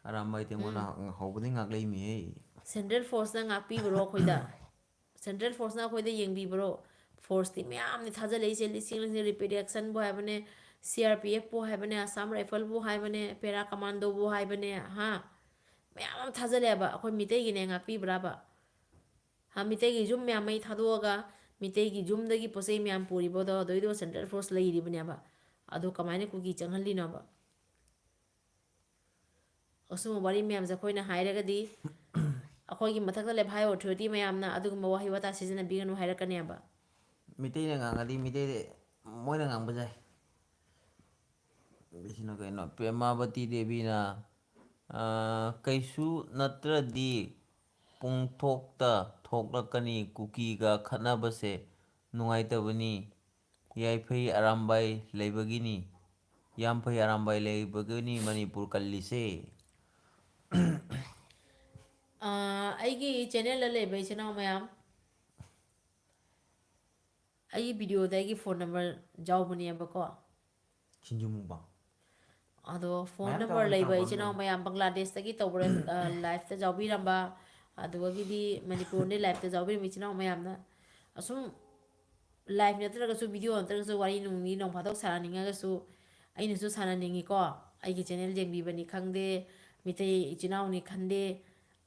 ꯑꯔꯥꯝꯕꯥꯏ ꯇꯦꯡꯒꯣꯜꯅ ꯎꯝ꯫ ꯍꯧꯕꯗꯩ ꯉꯥꯛꯂꯛꯏꯃꯤꯍꯦ꯫ ꯁꯦꯟꯇ꯭ꯔꯦꯜ ꯐꯣꯔꯁꯅ ꯉꯥꯛꯄꯤꯕ꯭ꯔꯣ ꯑꯩꯈꯣꯏꯗ? ꯁꯦꯟꯇ꯭ꯔꯦꯜ ꯐꯣꯔꯁꯅ ꯑꯩꯈꯣꯏꯗ ꯌꯦꯡꯕꯤꯕ꯭ꯔꯣ? ꯐꯣꯔꯁꯇꯤ ꯃꯌꯥꯝꯅꯤ ꯊꯥꯖꯤꯜꯂꯛꯏꯁꯦ, ꯂꯤꯁꯤꯡ ꯂꯤꯁꯤꯡ, ꯔꯦꯄꯤꯗ ꯑꯦꯛꯁꯟꯕꯨ ꯍꯥꯏꯕꯅꯦ, ꯁꯤ ꯑꯥꯔ ꯄꯤ ꯑꯦꯐꯄꯨ ꯍꯥꯏꯕꯅꯦ, ꯑꯁꯥꯝ ꯔꯥꯏꯐꯜꯕꯨ ꯍꯥꯏꯕꯅꯦ, ꯄꯦꯔꯥ ꯀꯃꯥꯟꯗꯣꯕꯨ ꯍꯥꯏꯕꯅꯦ, ꯍꯥ? ꯃꯌꯥꯝ ꯑꯃ ꯊꯥꯖꯤꯜꯂꯛꯑꯦꯕ꯫ ꯑꯩꯈꯣꯏ ꯃꯤꯇꯩꯒꯤꯅꯦ ꯉꯥꯛꯄꯤꯕ꯭ꯔꯥꯕ? ꯍꯥ, ꯃꯤꯇꯩꯒꯤ ꯌꯨꯝ ꯃꯌꯥꯝ ꯃꯩ ꯊꯥꯗꯣꯛꯑꯒ, ꯃꯤꯇꯩꯒꯤ ꯌꯨꯝꯗꯒꯤ ꯄꯣꯠ ꯆꯩ ꯃꯌꯥꯝ ꯄꯨꯔꯤꯕꯗꯣ, ꯑꯗꯨꯏꯗꯣ ꯁꯦꯟꯇ꯭ꯔꯦꯜ ꯐꯣꯔꯁ ꯂꯩꯔꯤꯕꯅꯦꯕ꯫ ꯑꯗꯣ ꯀꯃꯥꯏꯅ ꯀꯨꯀꯤ ꯆꯪꯍꯜꯂꯤꯅꯣꯕ? ꯑꯁꯨꯝꯕ ꯋꯥꯔꯤ ꯃꯌꯥꯝꯁꯦ ꯑꯩꯈꯣꯏꯅ ꯍꯥꯏꯔꯒꯗꯤ, ꯑꯩꯈꯣꯏꯒꯤ ꯃꯊꯛꯇ ꯂꯩꯕ ꯍꯥꯏ ꯑꯣꯊꯣꯔꯤꯇꯤ ꯃꯌꯥꯝꯅ ꯑꯗꯨꯒꯨꯝꯕ ꯋꯥꯍꯩ ꯋꯥꯇꯥ ꯁꯤꯖꯤꯟꯅꯕꯤꯒꯅꯨ ꯍꯥꯏꯔꯛꯀꯅꯦꯕ꯫ ꯃꯤꯇꯩꯅ ꯉꯥꯡꯉꯗꯤ ꯃꯤꯇꯩ, ꯃꯣꯏꯅ ꯉꯥꯡꯕ ꯌꯥꯏ꯫ ꯁꯤꯅ ꯀꯩꯅꯣ? ꯄ꯭ꯔꯦꯃꯥꯕꯇꯤ ꯗꯦꯕꯤꯅ, ꯑ, ꯀꯩꯁꯨ ꯅꯠꯇ꯭ꯔꯗꯤ ꯄꯨꯡꯊꯣꯛꯇ ꯊꯣꯛꯂꯛꯀꯅꯤ꯫ ꯀꯨꯀꯤꯒ ꯈꯠꯅꯕꯁꯦ ꯅꯨꯡꯉꯥꯏꯇꯕꯅꯤ꯫ ꯌꯥꯏꯐꯩ ꯑꯔꯥꯝꯕꯥꯏ ꯂꯩꯕꯒꯤꯅꯤ꯫ ꯌꯥꯝ ꯐꯩ ꯑꯔꯥꯝꯕꯥꯏ ꯂꯩꯕꯒꯤꯅꯤ ꯃꯅꯤꯄꯨꯔ ꯀꯜꯂꯤꯁꯦ꯫ ꯑꯥ, ꯑꯩꯒꯤ ꯆꯦꯅꯦꯜꯗ ꯂꯩꯕ ꯏꯆꯤꯟ ꯏꯅꯥꯎ ꯃꯌꯥꯝ, ꯑꯩꯒꯤ videoꯗ ꯑꯩꯒꯤ phone number ꯌꯥꯎꯕꯅꯦꯕꯀꯣ꯫ ꯁꯤꯡꯖꯨ ꯃꯨꯛꯕꯥꯡ꯫ ꯑꯗꯣ phone ꯃꯌꯥꯝ number ꯇꯧꯔꯒ ꯂꯩꯕ ꯇꯧꯔꯛꯄ ꯏꯆꯤꯟ ꯏꯅꯥꯎ ꯑꯃ ꯃꯌꯥꯝ, ꯕꯪꯒ꯭ꯂꯥꯗꯦꯁꯇꯒꯤ ꯇꯧꯕ꯭ꯔꯥ, ꯑ, liveꯇ ꯌꯥꯎꯕꯤꯔꯝꯕ, ꯑꯗꯨꯗꯒꯤꯗꯤ ꯃꯅꯤꯄꯨꯔꯗꯒꯤ liveꯇ ꯌꯥꯎꯕꯤꯔꯝꯕ ꯏꯆꯤꯟ ꯏꯅꯥꯎ ꯃꯌꯥꯝꯅ ꯑꯁꯨꯝ live ꯅꯠꯇ꯭ꯔꯒꯁꯨ video ꯅꯠꯇ꯭ꯔꯒꯁꯨ ꯋꯥꯔꯤ ꯅꯨꯡ ꯅꯣꯡ ꯐꯥꯗꯣꯛ ꯁꯥꯟꯅꯅꯤꯡꯉꯒꯁꯨ ꯑꯩꯅꯁꯨ ꯁꯥꯟꯅꯅꯤꯡꯉꯤꯀꯣ꯫ ꯑꯩꯒꯤ channel ꯌꯦꯡꯕꯤꯕꯅꯤ ꯈꯪꯗꯦ, ꯃꯤꯇꯩ ꯏꯆꯤꯟ ꯏꯅꯥꯎꯅꯤ ꯈꯪꯗꯦ,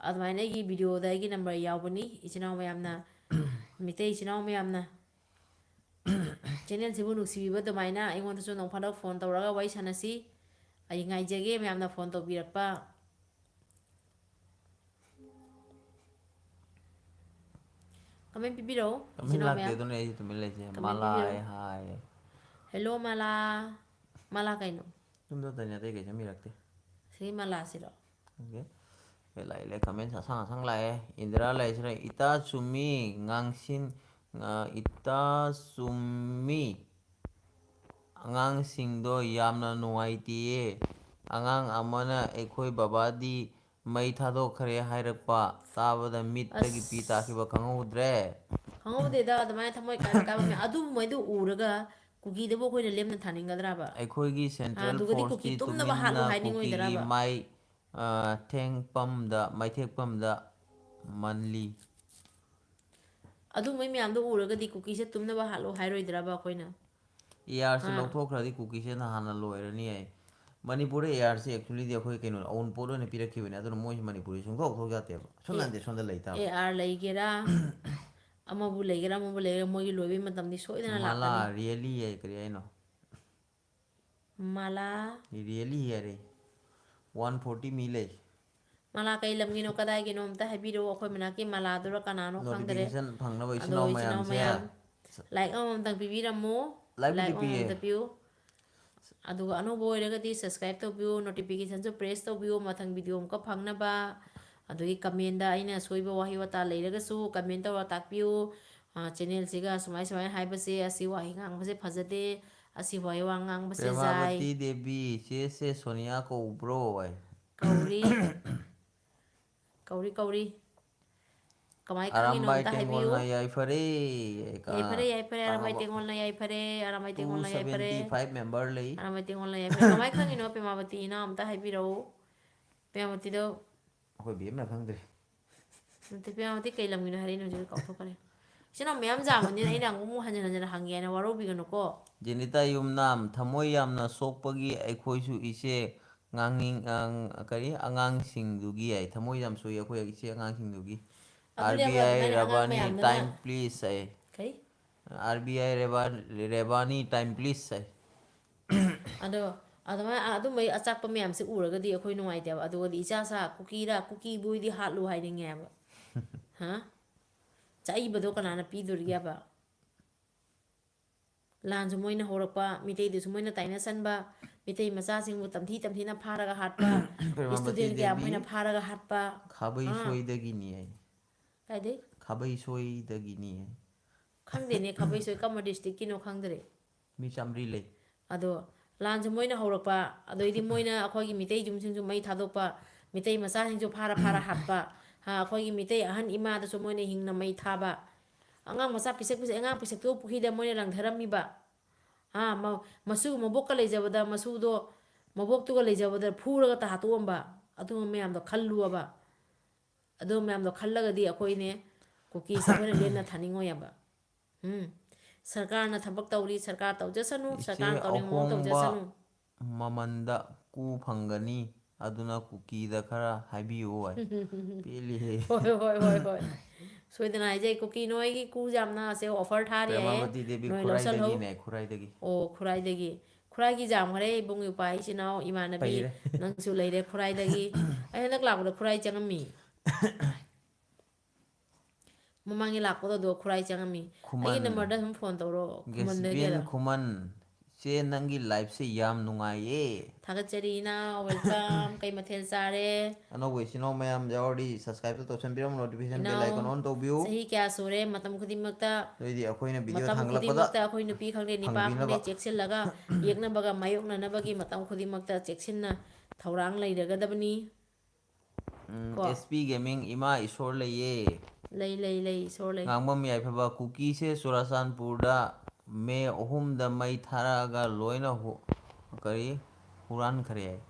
ꯑꯗꯨꯃꯥꯏꯅ ꯑꯩꯒꯤ videoꯗ ꯑꯩꯒꯤ number ꯌꯥꯎꯕꯅꯤ꯫ ꯏꯆꯤꯟ ꯏꯅꯥꯎ ꯃꯌꯥꯝꯅ, ꯃꯤꯇꯩ ꯏꯆꯤꯟ ꯏꯅꯥꯎ ꯃꯌꯥꯝꯅ channelꯁꯤꯕꯨ ꯅꯨꯡꯁꯤꯕꯤꯕ ꯑꯗꯨꯃꯥꯏꯅ ꯑꯩꯉꯣꯟꯗꯁꯨ ꯅꯣꯡ ꯐꯥꯗꯣꯛ phone ꯇꯧꯔꯒ ꯋꯥꯔꯤ ꯁꯥꯟꯅꯁꯤ꯫ ꯑꯩ ꯉꯥꯏꯖꯒꯦ ꯃꯌꯥꯝꯅ phone ꯇꯧꯕꯤꯔꯛꯄ꯫ Comment ꯄꯤꯕꯤꯔꯛꯎ, Comment ꯏꯆꯤꯟ ꯏꯅꯥꯎ ꯂꯥꯛꯇꯦ, ꯃꯌꯥꯝ꯫ ꯑꯗꯨꯅ ꯑꯩꯁꯨ ꯇꯨꯃꯤꯟ ꯂꯩꯁꯦ꯫ Comment ꯃꯥꯂꯥ ꯄꯤꯕꯤꯔꯛꯎ꯫ ꯑꯩ ꯍꯥꯏ꯫ Hello ꯃꯥꯂꯥ꯫ ꯃꯥꯂꯥ ꯀꯩꯅꯣ? ꯌꯨꯝꯗ ꯇꯅꯤ, ꯑꯇꯩ ꯀꯩꯁꯨ ꯃꯤꯔꯛꯇꯦ꯫ ꯁꯤ ꯃꯥꯂꯥꯁꯤꯔꯣ? Okay꯫ ꯑꯦ, ꯂꯥꯛꯑꯦ, ꯂꯥꯛꯑꯦ, comment ꯑꯁꯥꯡ ꯑꯁꯥꯡ ꯂꯥꯛꯑꯦ꯫ ꯏꯟꯗꯤꯔꯥ ꯂꯩꯁꯤꯔ, ꯏꯇꯥ ꯆꯨꯝꯃꯤ, ꯉꯥꯡꯁꯤꯟ-, ꯑ, ꯏꯇꯥ ꯆꯨꯝꯃꯤ, ꯑꯉꯥꯡꯁꯤꯡꯗꯣ ꯌꯥꯝꯅ ꯅꯨꯡꯉꯥꯏꯇꯦꯌꯦ꯫ ꯑꯉꯥꯡ ꯑꯃꯅ ꯑꯩꯈꯣꯏ ꯕꯕꯥꯗꯤ ꯃꯩ ꯊꯥꯗꯣꯛꯈ꯭ꯔꯦ ꯍꯥꯏꯔꯛꯄ ꯇꯥꯕꯗ ꯃꯤꯠꯇꯒꯤ ꯄꯤ ꯑꯁ꯫ ꯇꯥꯈꯤꯕ ꯈꯪꯍꯧꯗ꯭ꯔꯦ꯫ ꯈꯪꯍꯧꯗꯦꯗ, ꯑꯗꯨꯃꯥꯏꯅ ꯊꯃꯣꯏ ꯀꯥꯏꯕ ꯀꯥꯏꯕ ꯃꯌꯥꯝ꯫ ꯑꯗꯨꯒꯨꯝꯕꯩꯗꯨ ꯎꯔꯒ ꯀꯨꯀꯤꯗꯕꯨ ꯑꯩꯈꯣꯏꯅ ꯂꯦꯝꯅ ꯊꯥꯅꯤꯡꯒꯗ꯭ꯔꯕ? ꯑꯩꯈꯣꯏꯒꯤ ꯑ, central ꯑꯗꯨꯒꯗꯤ ꯀꯨꯀꯤ forceꯇꯤ ꯇꯨꯝꯅꯕ ꯍꯥꯠꯂꯨ ꯇꯨꯃꯤꯟꯅ ꯀꯨꯀꯤꯒꯤ ꯍꯥꯏꯅꯤꯡꯉꯣꯏꯗ꯭ꯔꯕ? ꯃꯥꯏ, ꯑ, ꯊꯦꯡꯐꯝꯗ, ꯃꯥꯏꯊꯦꯛꯐꯝꯗ ꯃꯟꯂꯤ꯫ ꯑꯗꯨꯒꯨꯝꯕꯩ ꯃꯌꯥꯝꯗꯣ ꯎꯔꯒꯗꯤ ꯀꯨꯀꯤꯁꯦ ꯇꯨꯝꯅꯕ ꯍꯥꯠꯂꯨ ꯍꯥꯏꯔꯣꯏꯗ꯭ꯔꯕ ꯑꯩꯈꯣꯏꯅ? ARꯁꯦ ꯑꯥ꯫ ꯂꯧꯊꯣꯛꯈ꯭ꯔꯗꯤ ꯀꯨꯀꯤꯁꯦ ꯅꯍꯥꯟꯅ ꯂꯣꯏꯔꯅꯤ ꯍꯥꯏ꯫ ꯃꯅꯤꯄꯨꯔꯗ ARꯁꯦ actuallyꯗꯤ ꯑꯩꯈꯣꯏ ꯀꯩꯅꯣ ꯑꯋꯨꯟꯄꯣꯠ ꯑꯣꯏꯅ ꯄꯤꯔꯛꯈꯤꯕꯅꯦ, ꯑꯗꯨꯅ ꯃꯣꯏꯁꯦ ꯃꯅꯤꯄꯨꯔꯗꯤ ꯁꯨꯡꯊꯣꯛ ꯊꯣꯛ ꯌꯥꯗꯦꯕ꯫ ꯁꯣꯝꯗ ꯑꯦ, ꯅꯠꯇꯦ, ꯁꯣꯝꯗ ꯂꯩ ꯇꯥꯕ꯫ AR ꯂꯩꯒꯦꯔꯥ, ꯑꯃꯕꯨ ꯂꯩꯒꯦꯔꯥ, ꯑꯃꯕꯨ ꯂꯩꯒꯦꯔꯥ, ꯃꯣꯏꯒꯤ ꯂꯣꯏꯕꯒꯤ ꯃꯇꯝꯗꯤ ꯁꯣꯏꯗꯅ ꯃꯥꯂꯥ ꯂꯥꯛꯀꯅꯤ꯫ Really ꯍꯥꯏ ꯀꯔꯤ ꯍꯥꯏꯅꯣ? ꯃꯥꯂꯥ꯫ Really ꯍꯥꯏꯔꯦ꯫ One forty ꯃꯤ ꯂꯩ꯫ ꯃꯥꯂꯥ ꯀꯩ ꯂꯝꯒꯤꯅꯣ, ꯀꯗꯥꯏꯒꯤꯅꯣ ꯑꯝꯇ ꯍꯥꯏꯕꯤꯔꯛꯑꯣ꯫ ꯑꯩꯈꯣꯏ ꯃꯅꯥꯛꯀꯤ ꯃꯥꯂꯥꯗꯨꯔ ꯀꯅꯥꯅꯣ ꯈꯪꯗꯔꯦ꯫ Notification ꯐꯪꯅꯕ ꯏꯆꯤꯟ ꯑꯗꯣ ꯏꯅꯥꯎ ꯏꯆꯤꯟ ꯏꯅꯥꯎ ꯃꯌꯥꯝꯁꯦ꯫ ꯃꯌꯥꯝ, like ꯑꯃꯃꯝꯇꯪ ꯄꯤꯕꯤꯔꯝꯃꯨ꯫ Likeꯕꯨꯗꯤ Like ꯄꯤꯌꯦ꯫ ꯑꯃꯃꯝꯇ ꯄꯤꯌꯨ꯫ ꯑꯗꯨꯒ ꯑꯅꯧꯕ ꯑꯣꯏꯔꯒꯗꯤ subscribe ꯇꯧꯕꯤꯌꯨ, notificationꯁꯨ press ꯇꯧꯕꯤꯌꯨ, ꯃꯊꯪ video ꯑꯃꯨꯛꯀ ꯐꯪꯅꯕ꯫ ꯑꯗꯨꯒꯤ commentꯗ ꯑꯩꯅ ꯑꯁꯣꯏꯕ ꯋꯥꯍꯩ ꯋꯥꯇꯥ ꯂꯩꯔꯒꯁꯨ comment ꯇꯧꯔ ꯇꯥꯛꯄꯤꯌꯨ꯫ ꯑ, channelꯁꯤꯒ ꯁꯨꯃꯥꯏ ꯁꯨꯃꯥꯏꯅ ꯍꯥꯏꯕꯁꯦ, ꯑꯁꯤ ꯋꯥꯍꯩ ꯉꯥꯡꯕꯁꯦ ꯐꯖꯗꯦ, ꯑꯁꯤ ꯋꯥꯍꯩ ꯋꯥ ꯉꯥꯡꯕꯁꯦ ꯌꯥꯏ꯫ ꯄ꯭ꯔꯦꯃꯥꯕꯇꯤ ꯗꯦꯕꯤ, ꯆꯦ, ꯆꯦ ꯁꯣꯅꯤꯌꯥ ꯀꯧꯕ꯭ꯔꯣ? ꯍꯥꯏ꯫ ꯀꯧꯔꯤ꯫ ꯀꯧꯔꯤ, ꯀꯧꯔꯤ꯫ ꯀꯃꯥꯏ ꯈꯪꯉꯤꯅꯣ ꯑꯝꯇ ꯍꯥꯏꯕꯤꯌꯨ꯫ ꯇꯦꯡꯒꯣꯜꯅ ꯌꯥꯏꯐꯔꯦ꯫ ꯌꯥꯏꯐꯔꯦ, ꯌꯥꯏꯐꯔꯦ, ꯑꯔꯥꯃꯥꯏ ꯇꯦꯡꯒꯣꯜꯅ ꯌꯥꯏꯐꯔꯦ, ꯑꯔꯥꯃꯥꯏ ꯇꯦꯡꯒꯣꯜꯅ ꯌꯥꯏꯐꯔꯦ꯫ Two seventy five member ꯂꯩ꯫ ꯑꯔꯥꯃꯥꯏ ꯇꯦꯡꯒꯣꯜꯅ ꯌꯥꯏꯐꯔꯦ꯫ ꯀꯃꯥꯏ ꯈꯪꯉꯤꯅꯣ, ꯄꯦꯃꯥꯕꯇꯤ ꯏꯅꯥꯎ, ꯑꯝꯇ ꯍꯥꯏꯕꯤꯔꯛꯎ꯫ ꯄꯦꯃꯥꯕꯇꯤꯗꯣ꯫ ꯑꯩꯈꯣꯏ ꯕꯦꯝꯅ ꯈꯪꯗ꯭ꯔꯦ꯫ ꯅꯠꯇꯦ, ꯄꯦꯃꯥꯕꯇꯤ ꯀꯩ ꯂꯝꯒꯤꯅꯣ ꯍꯥꯏꯔꯛꯏꯅꯣ ꯍꯧꯖꯤꯛ ꯀꯥꯎꯊꯣꯛꯈ꯭ꯔꯦ꯫ ꯏꯆꯤꯟ ꯏꯅꯥꯎ ꯃꯌꯥꯝ ꯌꯥꯝꯕꯅꯤꯅ ꯑꯩꯅ ꯑꯃꯨꯛ ꯑꯃꯨꯛ ꯍꯟꯖꯤꯟ ꯍꯟꯖꯤꯟ ꯍꯪꯒꯦ ꯍꯥꯏꯅ ꯋꯥꯔꯧꯕꯤꯒꯅꯨꯀꯣ꯫ ꯖꯦꯅꯤꯇꯥ ꯌꯨꯝꯅꯥꯝ, ꯊꯃꯣꯏ ꯌꯥꯝꯅ ꯁꯣꯛꯄꯒꯤ ꯑꯩꯈꯣꯏꯁꯨ ꯏꯆꯦ ꯉꯥꯡꯅꯤꯡ-, ꯑꯪ-, ꯀꯔꯤ? ꯑꯉꯥꯡꯁꯤꯡꯗꯨꯒꯤ ꯍꯥꯏ, ꯊꯃꯣꯏ ꯌꯥꯝ ꯁꯣꯛꯏ ꯑꯩꯈꯣꯏ ꯏꯆꯦ ꯑꯉꯥꯡꯁꯤꯡꯗꯨꯒꯤ꯫ ꯑꯗꯨꯅꯦꯕ, R B I ꯑꯗꯨꯃꯥꯏꯅ ꯑꯉꯥꯡ ꯔꯕꯥꯅꯤ ꯃꯌꯥꯝꯗꯨꯅ time please ꯍꯥꯏ꯫ ꯀꯩ? R B I ꯔꯦꯕꯥ-, ꯔꯦꯕꯥꯅꯤ time please ꯍꯥꯏ꯫ ꯑꯗꯣ ꯑꯗꯨꯃꯥꯏꯅ ꯑꯗꯨꯝꯕꯩ ꯑꯆꯥꯛꯄ ꯃꯌꯥꯝꯁꯦ ꯎꯔꯒꯗꯤ ꯑꯩꯈꯣꯏ ꯅꯨꯡꯉꯥꯏꯇꯦꯕ꯫ ꯑꯗꯨꯒꯗꯤ ꯏꯆꯥ ꯁꯥ ꯀꯨꯀꯤꯔꯥ ꯀꯨꯀꯤꯕꯨ ꯑꯣꯏꯗꯤ ꯍꯥꯠꯂꯨ ꯍꯥꯏꯅꯤꯡꯉꯦꯕ꯫ ꯍꯥ? ꯆꯥꯛꯏꯕꯗꯣ ꯀꯅꯥꯅ ꯄꯤꯗꯣꯔꯤꯒꯦꯕ? ꯂꯥꯟꯁꯨ ꯃꯣꯏꯅ ꯍꯧꯔꯛꯄ, ꯃꯤꯇꯩꯗꯨꯁꯨ ꯃꯣꯏꯅ ꯇꯥꯏꯅꯁꯟꯕ, ꯃꯤꯇꯩ ꯃꯆꯥꯁꯤꯡꯕꯨ ꯇꯝꯊꯤ ꯇꯝꯊꯤꯅ ꯐꯥꯔꯒ ꯍꯥꯠꯄ, ꯄ꯭ꯔꯦꯃꯥꯕꯇꯤ student ꯀꯌꯥ ꯗꯦꯕꯤ, ꯃꯣꯏꯅ ꯐꯥꯔꯒ ꯍꯥꯠꯄ꯫ ꯈꯥꯕꯩ ꯑꯥ꯫ ꯁꯣꯏꯗꯒꯤꯅꯤ ꯍꯥꯏ꯫ ꯀꯥꯏꯗꯩ? ꯈꯥꯕꯩ ꯁꯣꯏꯗꯒꯤꯅꯤ ꯍꯥꯏ꯫ ꯈꯪꯗꯦꯅꯦ, ꯈꯥꯕꯩ ꯁꯣꯏ ꯀꯔꯝꯕ districtꯀꯤꯅꯣ ꯈꯪꯗ꯭ꯔꯦ꯫ ꯃꯤ ꯆꯥꯃꯔꯤ ꯂꯩ꯫ ꯑꯗꯣ ꯂꯥꯟꯁꯦ ꯃꯣꯏꯅ ꯍꯧꯔꯛꯄ, ꯑꯗꯩꯗꯤ ꯃꯣꯏꯅ ꯑꯩꯈꯣꯏꯒꯤ ꯃꯤꯇꯩ ꯌꯨꯝꯁꯤꯡꯁꯨ ꯃꯩ ꯊꯥꯗꯣꯛꯄ, ꯃꯤꯇꯩ ꯃꯆꯥꯁꯤꯡꯁꯨ ꯐꯥꯔ ꯐꯥꯔ ꯍꯥꯠꯄ, ꯍꯥ, ꯑꯩꯈꯣꯏꯒꯤ ꯃꯤꯇꯩ ꯑꯍꯟ ꯏꯃꯥꯗꯁꯨ ꯃꯣꯏꯅ ꯍꯤꯡꯅ ꯃꯩ ꯊꯥꯕ, ꯑꯉꯥꯡ ꯃꯆꯥ ꯄꯤꯁꯛ ꯄꯤꯁꯛ, ꯑꯉꯥꯡ ꯄꯤꯁꯛꯇꯨ ꯄꯨꯈ꯭ꯔꯤꯗ ꯃꯣꯏꯅ ꯂꯪꯊꯔꯝꯃꯤꯕ, ꯍꯥ, ꯃ-, ꯃꯁꯨ ꯃꯕꯣꯛꯀ ꯂꯩꯖꯕꯗ, ꯃꯁꯨꯗꯣ ꯃꯕꯣꯛꯇꯨꯒ ꯂꯩꯖꯕꯗ ꯐꯨꯔꯒ ꯇ ꯍꯥꯠꯇꯣꯛꯑꯝꯕ, ꯑꯗꯨꯒꯨꯝꯕ ꯃꯌꯥꯝꯗꯣ ꯈꯜꯂꯨꯕ꯫ ꯑꯗꯨ ꯃꯌꯥꯝꯗꯣ ꯈꯜꯂꯒꯗꯤ ꯑꯩꯈꯣꯏꯅꯦ, ꯀꯨꯀꯤꯁꯦ ꯑꯩꯈꯣꯏꯅ ꯂꯦꯝꯅ ꯊꯥꯅꯤꯡꯉꯣꯏ ꯍꯥꯏꯕ꯫ ꯎꯝ꯫ ꯁꯔꯀꯥꯔꯅ ꯊꯕꯛ ꯇꯧꯔꯤ, ꯁꯔꯀꯥꯔ ꯇꯧꯖꯁꯅꯨ, ꯏꯆꯦ, ꯁꯔꯀꯥꯔꯅ ꯇꯧꯅꯤꯡꯕ ꯃꯑꯣꯡ ꯑꯍꯣꯡꯕ ꯇꯧꯖꯁꯅꯨ꯫ ꯃꯃꯟꯗ ꯀꯨ ꯐꯪꯒꯅꯤ, ꯑꯗꯨꯅ ꯀꯨꯀꯤꯗ ꯈꯔ ꯍꯥꯏꯕꯤꯌꯨ ꯍꯥꯏ꯫ ꯄꯦꯜꯂꯤꯍꯦ꯫ ꯍꯣꯏ, ꯍꯣꯏ, ꯍꯣꯏ, ꯍꯣꯏ꯫ ꯁꯣꯏꯗꯅ ꯍꯥꯏꯖꯩ, ꯀꯨꯀꯤ ꯅꯣꯏꯒꯤ ꯀꯨ ꯌꯥꯝꯅ ꯑꯁꯦ offer ꯊꯥꯔꯤ ꯍꯥꯏꯌꯦ꯫ ꯄ꯭ꯔꯦꯃꯥꯕꯇꯤ ꯗꯦꯕꯤ ꯅꯣꯏ ꯂꯧꯁꯜꯍꯧ꯫ ꯈꯨꯔꯥꯏꯗꯒꯤꯅꯦ, ꯈꯨꯔꯥꯏꯗꯒꯤ꯫ ꯑꯣ, ꯈꯨꯔꯥꯏꯗꯒꯤ꯫ ꯈꯨꯔꯥꯏꯒꯤ ꯌꯥꯝꯈꯔꯦ, ꯏꯕꯨꯡ ꯏꯄ꯭ꯋꯥ, ꯏꯆꯤꯟ ꯏꯅꯥꯎ, ꯏꯃꯥꯟꯅꯕꯤ, ꯄꯩꯔꯦ꯫ ꯅꯪꯁꯨ ꯂꯩꯔꯦ ꯈꯨꯔꯥꯏꯗꯒꯤ꯫ ꯑꯩ ꯍꯟꯗꯛ ꯂꯥꯛꯄꯗ ꯈꯨꯔꯥꯏ ꯆꯪꯉꯝꯃꯤ꯫ ꯃꯃꯥꯡꯒꯤ ꯂꯥꯛꯄꯗꯣ ꯑꯗꯣ ꯈꯨꯔꯥꯏ ꯆꯪꯉꯝꯃꯤ꯫ ꯑꯩꯒꯤ ꯈꯨꯃꯟ꯫ numberꯗ ꯑꯗꯨꯝ phone ꯇꯧꯔꯣ, ꯈꯨꯃꯟꯗꯒꯤ ꯒꯦꯁꯤꯕꯦꯟ ꯑꯗꯣ꯫ ꯈꯨꯃꯟ꯫ ꯏꯆꯦ, ꯅꯪꯒꯤ liveꯁꯦ ꯌꯥꯝ ꯅꯨꯡꯉꯥꯏꯌꯦ꯫ ꯊꯥꯒꯠꯆꯔꯤ ꯏꯅꯥꯎ, welcome꯫ ꯀꯩ ꯃꯊꯦꯜ ꯆꯥꯔꯦ? ꯑꯅꯧꯕ ꯏꯆꯤꯟ ꯏꯅꯥꯎ ꯃꯌꯥꯝ ꯌꯥꯎꯔꯗꯤ subscribeꯇ ꯇꯧꯁꯟꯕꯤꯔꯝꯃꯣ, notification bell ꯏꯅꯥꯎ, icon on ꯇꯧꯕꯤꯌꯨ꯫ ꯆꯍꯤ ꯀꯌꯥ ꯁꯨꯔꯦ? ꯃꯇꯝ ꯈꯨꯗꯤꯡꯃꯛꯇ, ꯅꯣꯏꯗꯤ ꯑꯩꯈꯣꯏꯅ video ꯃꯇꯝ ꯊꯥꯡꯒꯠꯂꯛꯄꯗ ꯈꯨꯗꯤꯡꯃꯛꯇ ꯑꯩꯈꯣꯏ ꯅꯨꯄꯤ ꯈꯪꯗꯦ, ꯅꯨꯄꯥ ꯈꯪꯗꯦ, ꯐꯪꯕꯤꯅꯕ꯫ ꯆꯦꯛꯁꯤꯜꯂꯒ ꯌꯦꯛꯅꯕꯒ ꯃꯥꯌꯣꯛꯅꯅꯕꯒꯤ ꯃꯇꯝ ꯈꯨꯗꯤꯡꯃꯛꯇ ꯆꯦꯛꯁꯤꯟꯅ ꯊꯧꯔꯥꯡ ꯂꯩꯔꯒꯗꯕꯅꯤ꯫ ꯎꯝ, ꯀꯣ? S P Gaming, ꯏꯃꯥ ꯏꯁꯣꯔ ꯂꯩꯌꯦ꯫ ꯂꯩ, ꯂꯩ, ꯂꯩ, ꯏꯁꯣꯔ ꯂꯩ꯫ ꯉꯥꯡꯕꯝ ꯌꯥꯏꯐꯕ, ꯀꯨꯀꯤꯁꯦ ꯆꯨꯔꯥꯆꯥꯟꯄꯨꯔꯗ ꯃꯦ ꯑꯍꯨꯝꯗ ꯃꯩ ꯊꯥꯔꯛꯑꯒ ꯂꯣꯏꯅ ꯍꯨ-, ꯀꯔꯤ, ꯍꯨꯔꯥꯟꯈ꯭ꯔꯦ ꯍꯥꯏ꯫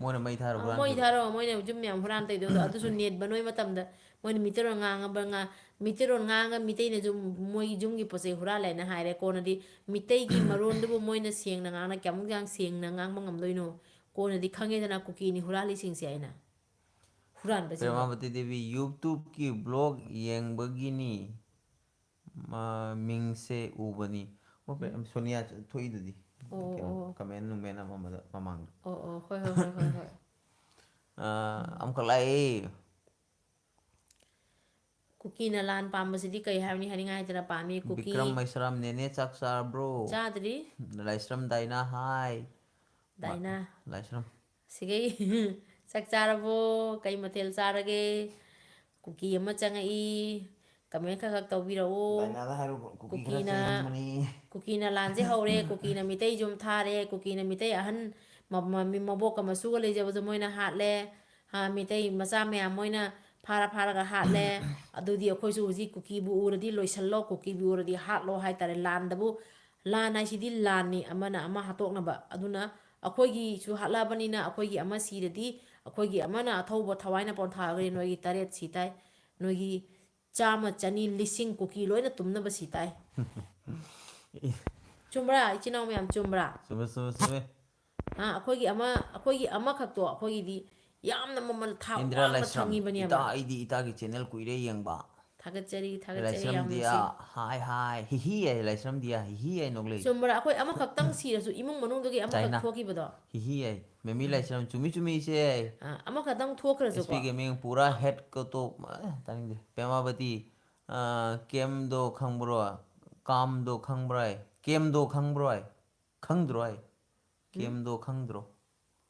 ꯃꯣꯏꯅ ꯃꯩ ꯊꯥꯔ ꯑ, ꯃꯣꯏ ꯍꯨꯔꯥꯟꯈꯤꯕ꯫ ꯊꯥꯔꯛꯑꯣ, ꯃꯣꯏꯅ ꯌꯨꯝ ꯃꯌꯥꯝ ꯍꯨꯔꯥꯟ ꯇꯩꯗꯣ, ꯑꯗꯨꯁꯨ ꯅꯦꯠꯕ ꯅꯣꯏ ꯃꯇꯝꯗ ꯃꯣꯏꯅ ꯃꯤꯇꯩꯔꯣꯟ ꯉꯥꯡꯉꯕ ꯉꯥ-, ꯃꯤꯇꯩꯔꯣꯟ ꯉꯥꯡꯉꯒ ꯃꯤꯇꯩꯅꯁꯨ ꯃꯣꯏꯒꯤ ꯌꯨꯝꯒꯤ ꯄꯣꯠ ꯆꯩ ꯍꯨꯔꯥꯜꯂꯦꯅ ꯍꯥꯏꯔꯦ꯫ ꯀꯣꯟꯅꯗꯤ ꯃꯤꯇꯩꯒꯤ ꯃꯔꯣꯟꯗꯨꯕꯨ ꯃꯣꯏꯅ ꯁꯦꯡꯅ ꯉꯥꯡꯅ ꯀꯌꯥꯃꯨꯛ ꯌꯥꯝ ꯁꯦꯡꯅ ꯉꯥꯡꯕ ꯉꯝꯗꯣꯏꯅꯣ? ꯀꯣꯟꯅꯗꯤ ꯈꯪꯉꯦꯗꯅ ꯀꯨꯀꯤꯅꯤ ꯍꯨꯔꯥꯜꯂꯤꯁꯤꯡꯁꯦ ꯑꯩꯅ꯫ ꯍꯨꯔꯥꯟꯕꯁꯤꯡꯗꯣ꯫ ꯄ꯭ꯔꯦꯃꯥꯕꯇꯤ ꯗꯦꯕꯤ, YouTubeꯀꯤ vlog ꯌꯦꯡꯕꯒꯤꯅꯤ꯫ ꯃ-, ꯃꯤꯡꯁꯦ ꯎꯕꯅꯤ꯫ ꯑꯣ, ꯄ꯭ꯔꯦ-, ꯁꯣꯅꯤꯌꯥ ꯊꯣꯛꯏꯗꯨꯗꯤ꯫ ꯑꯣ, ꯀꯩꯅꯣ, ꯑꯣ꯫ comment ꯅꯨꯡꯃꯦꯟ ꯑꯃ ꯑꯃꯗ ꯃꯃꯥꯡꯗ꯫ ꯑꯣ, ꯑꯣ, ꯍꯣꯏ, ꯍꯣꯏ, ꯍꯣꯏ, ꯍꯣꯏ, ꯍꯣꯏ꯫ ꯑ, ꯑꯃꯈꯛ ꯂꯥꯛꯑꯦ꯫ ꯀꯨꯀꯤꯅ ꯂꯥꯟ ꯄꯥꯝꯕꯁꯤꯗꯤ ꯀꯩ ꯍꯥꯏꯕꯅꯤ? ꯍꯥꯏꯅꯤꯡꯉꯥꯏ ꯍꯥꯏꯗꯅ ꯄꯥꯝꯃꯤ꯫ ꯀꯨꯀꯤ ꯕꯤꯀ꯭ꯔꯝ ꯃꯩꯁ꯭ꯔꯥꯝ, "ꯅꯦꯅꯦ ꯆꯥꯛ ꯆꯥꯔꯕ꯭ꯔꯣ?" ꯆꯥꯗ꯭ꯔꯤ꯫ ꯂꯥꯏꯁ꯭ꯔꯝ ꯗꯥꯏꯅꯥ, "ꯍꯥꯏ"꯫ ꯃ-, ꯗꯥꯏꯅꯥ꯫ ꯂꯥꯏꯁ꯭ꯔꯝ꯫ ꯁꯤꯒꯩ ꯆꯥꯛ ꯆꯥꯔꯕꯣ? ꯀꯩ ꯃꯊꯦꯜ ꯆꯥꯔꯒꯦ? ꯀꯨꯀꯤ ꯑꯃ ꯆꯪꯉꯛꯏ꯫ Comment ꯈꯔ ꯈꯛ ꯇꯧꯕꯤꯔꯛꯎ꯫ ꯗꯥꯏꯅꯥꯗ ꯍꯥꯏꯔꯨ, ꯀꯨꯀꯤ ꯈꯔ ꯀꯨꯀꯤꯅ, ꯆꯪꯉꯛꯄꯅꯤ꯫ ꯀꯨꯀꯤꯅ ꯂꯥꯟꯁꯦ ꯍꯧꯔꯦ, ꯀꯨꯀꯤꯅ ꯃꯤꯇꯩ ꯌꯨꯝ ꯊꯥꯔꯦ, ꯀꯨꯀꯤꯅ ꯃꯤꯇꯩ ꯑꯍꯟ ꯃ-, ꯃ-, ꯃꯤ ꯃꯕꯣꯛꯀ ꯃꯁꯨꯒ ꯂꯩꯖꯕꯗꯣ ꯃꯣꯏꯅ ꯍꯥꯠꯂꯦ꯫ ꯍꯥ, ꯃꯤꯇꯩ ꯃꯆꯥ ꯃꯌꯥꯝ ꯃꯣꯏꯅ ꯐꯥꯔ ꯐꯥꯔꯒ ꯍꯥꯠꯂꯦ꯫ ꯑꯗꯨꯗꯤ ꯑꯩꯈꯣꯏꯁꯨ ꯍꯧꯖꯤꯛ ꯀꯨꯀꯤꯕꯨ ꯎꯔꯗꯤ ꯂꯣꯏꯁꯜꯂꯣ, ꯀꯨꯀꯤꯕꯨ ꯎꯔꯗꯤ ꯍꯥꯠꯂꯣ ꯍꯥꯏꯇꯥꯔꯦ꯫ ꯂꯥꯟꯗꯕꯨ, ꯂꯥꯟ ꯍꯥꯏꯁꯤꯗꯤ ꯂꯥꯟꯅꯤ, ꯑꯃꯅ ꯑꯃ ꯍꯥꯠꯇꯣꯛꯅꯕ꯫ ꯑꯗꯨꯅ ꯑꯩꯈꯣꯏꯒꯤꯁꯨ ꯍꯥꯠꯂꯛꯑꯕꯅꯤꯅ ꯑꯩꯈꯣꯏꯒꯤ ꯑꯃ ꯁꯤꯔꯗꯤ ꯑꯩꯈꯣꯏꯒꯤ ꯑꯃꯅ ꯑꯊꯧꯕ ꯊꯋꯥꯏꯅ ꯄꯣꯟꯊꯥꯈ꯭ꯔꯦ, ꯅꯣꯏꯒꯤ ꯇꯔꯦꯠ ꯁꯤ ꯇꯥꯏ, ꯅꯣꯏꯒꯤ ꯆꯥꯝꯃ, ꯆꯅꯤ, ꯂꯤꯁꯤꯡ ꯀꯨꯀꯤ ꯂꯣꯏꯅ ꯇꯨꯝꯅꯕ ꯁꯤ ꯇꯥꯏ꯫ ꯆꯨꯝꯕ꯭ꯔꯥ? ꯏꯆꯤꯟ ꯏꯅꯥꯎ ꯃꯌꯥꯝ ꯆꯨꯝꯕ꯭ꯔꯥ? ꯆꯨꯝꯃꯦ, ꯆꯨꯝꯃꯦ, ꯆꯨꯝꯃꯦ꯫ ꯑ, ꯑꯩꯈꯣꯏꯒꯤ ꯑꯃ, ꯑꯩꯈꯣꯏꯒꯤ ꯑꯃꯈꯛꯇꯣ ꯑꯩꯈꯣꯏꯒꯤꯗꯤ ꯌꯥꯝꯅ ꯃꯃꯜ ꯊꯥꯛ ꯏꯟꯗꯤꯔꯥ ꯋꯥꯡꯅ ꯂꯥꯏꯁ꯭ꯔꯝ, ꯊꯝꯈꯤꯕꯅꯦꯕ꯫ "ꯏꯇꯥ, ꯑꯩꯗꯤ ꯏꯇꯥꯒꯤ channel ꯀꯨꯏꯔꯦ ꯌꯦꯡꯕ"꯫ ꯊꯥꯒꯠꯆꯔꯤ, ꯊꯥꯒꯠꯆꯔꯤ, ꯌꯥꯝ ꯂꯥꯏꯁ꯭ꯔꯝ ꯗꯤꯌꯥ, ꯅꯨꯡꯁꯤ꯫ "ꯍꯥꯏ, ꯍꯥꯏ, ꯍꯤ, ꯍꯤ" ꯍꯥꯏ, ꯂꯥꯏꯁ꯭ꯔꯝ ꯗꯤꯌꯥ, "ꯍꯤ, ꯍꯤ" ꯍꯥꯏ, ꯅꯣꯛꯂꯛꯏ꯫ ꯆꯨꯝꯕ꯭ꯔꯥ? ꯑꯩꯈꯣꯏ ꯑꯃꯈꯛꯇꯪ ꯁꯤꯔꯁꯨ ꯏꯃꯨꯡ ꯃꯅꯨꯡꯗꯒꯤ ꯑꯃꯈꯛ ꯆꯥꯏꯅꯥ꯫ ꯊꯣꯛꯈꯤꯕꯗꯣ꯫ "ꯍꯤ, ꯍꯤ" ꯍꯥꯏ꯫ ꯃꯦꯃꯤ ꯂꯥꯏꯁ꯭ꯔꯝ, "ꯆꯨꯝꯃꯤ, ꯆꯨꯝꯃꯤ, ꯏꯆꯦ" ꯍꯥꯏ꯫ ꯑ, ꯑꯃꯈꯛꯇꯪ ꯊꯣꯛꯈ꯭ꯔꯁꯨꯀꯣ꯫ "SP Gaming ꯄꯨꯔꯥ head ꯀꯣ ꯇꯣꯞ", ꯑꯦ, ꯇꯥꯅꯤꯡꯗꯦ꯫ ꯄ꯭ꯔꯦꯃꯥꯕꯇꯤ, ꯑ, ꯀꯦꯝꯗꯣ ꯈꯪꯕ꯭ꯔꯣ? ꯀꯥꯝꯗꯣ ꯈꯪꯕ꯭ꯔꯣ ꯍꯥꯏ? ꯀꯦꯝꯗꯣ ꯈꯪꯕ꯭ꯔꯣ ꯍꯥꯏ? ꯈꯪꯗ꯭ꯔꯣ ꯍꯥꯏ? ꯀꯦꯝꯗꯣ ꯈꯪꯗ꯭ꯔꯣ?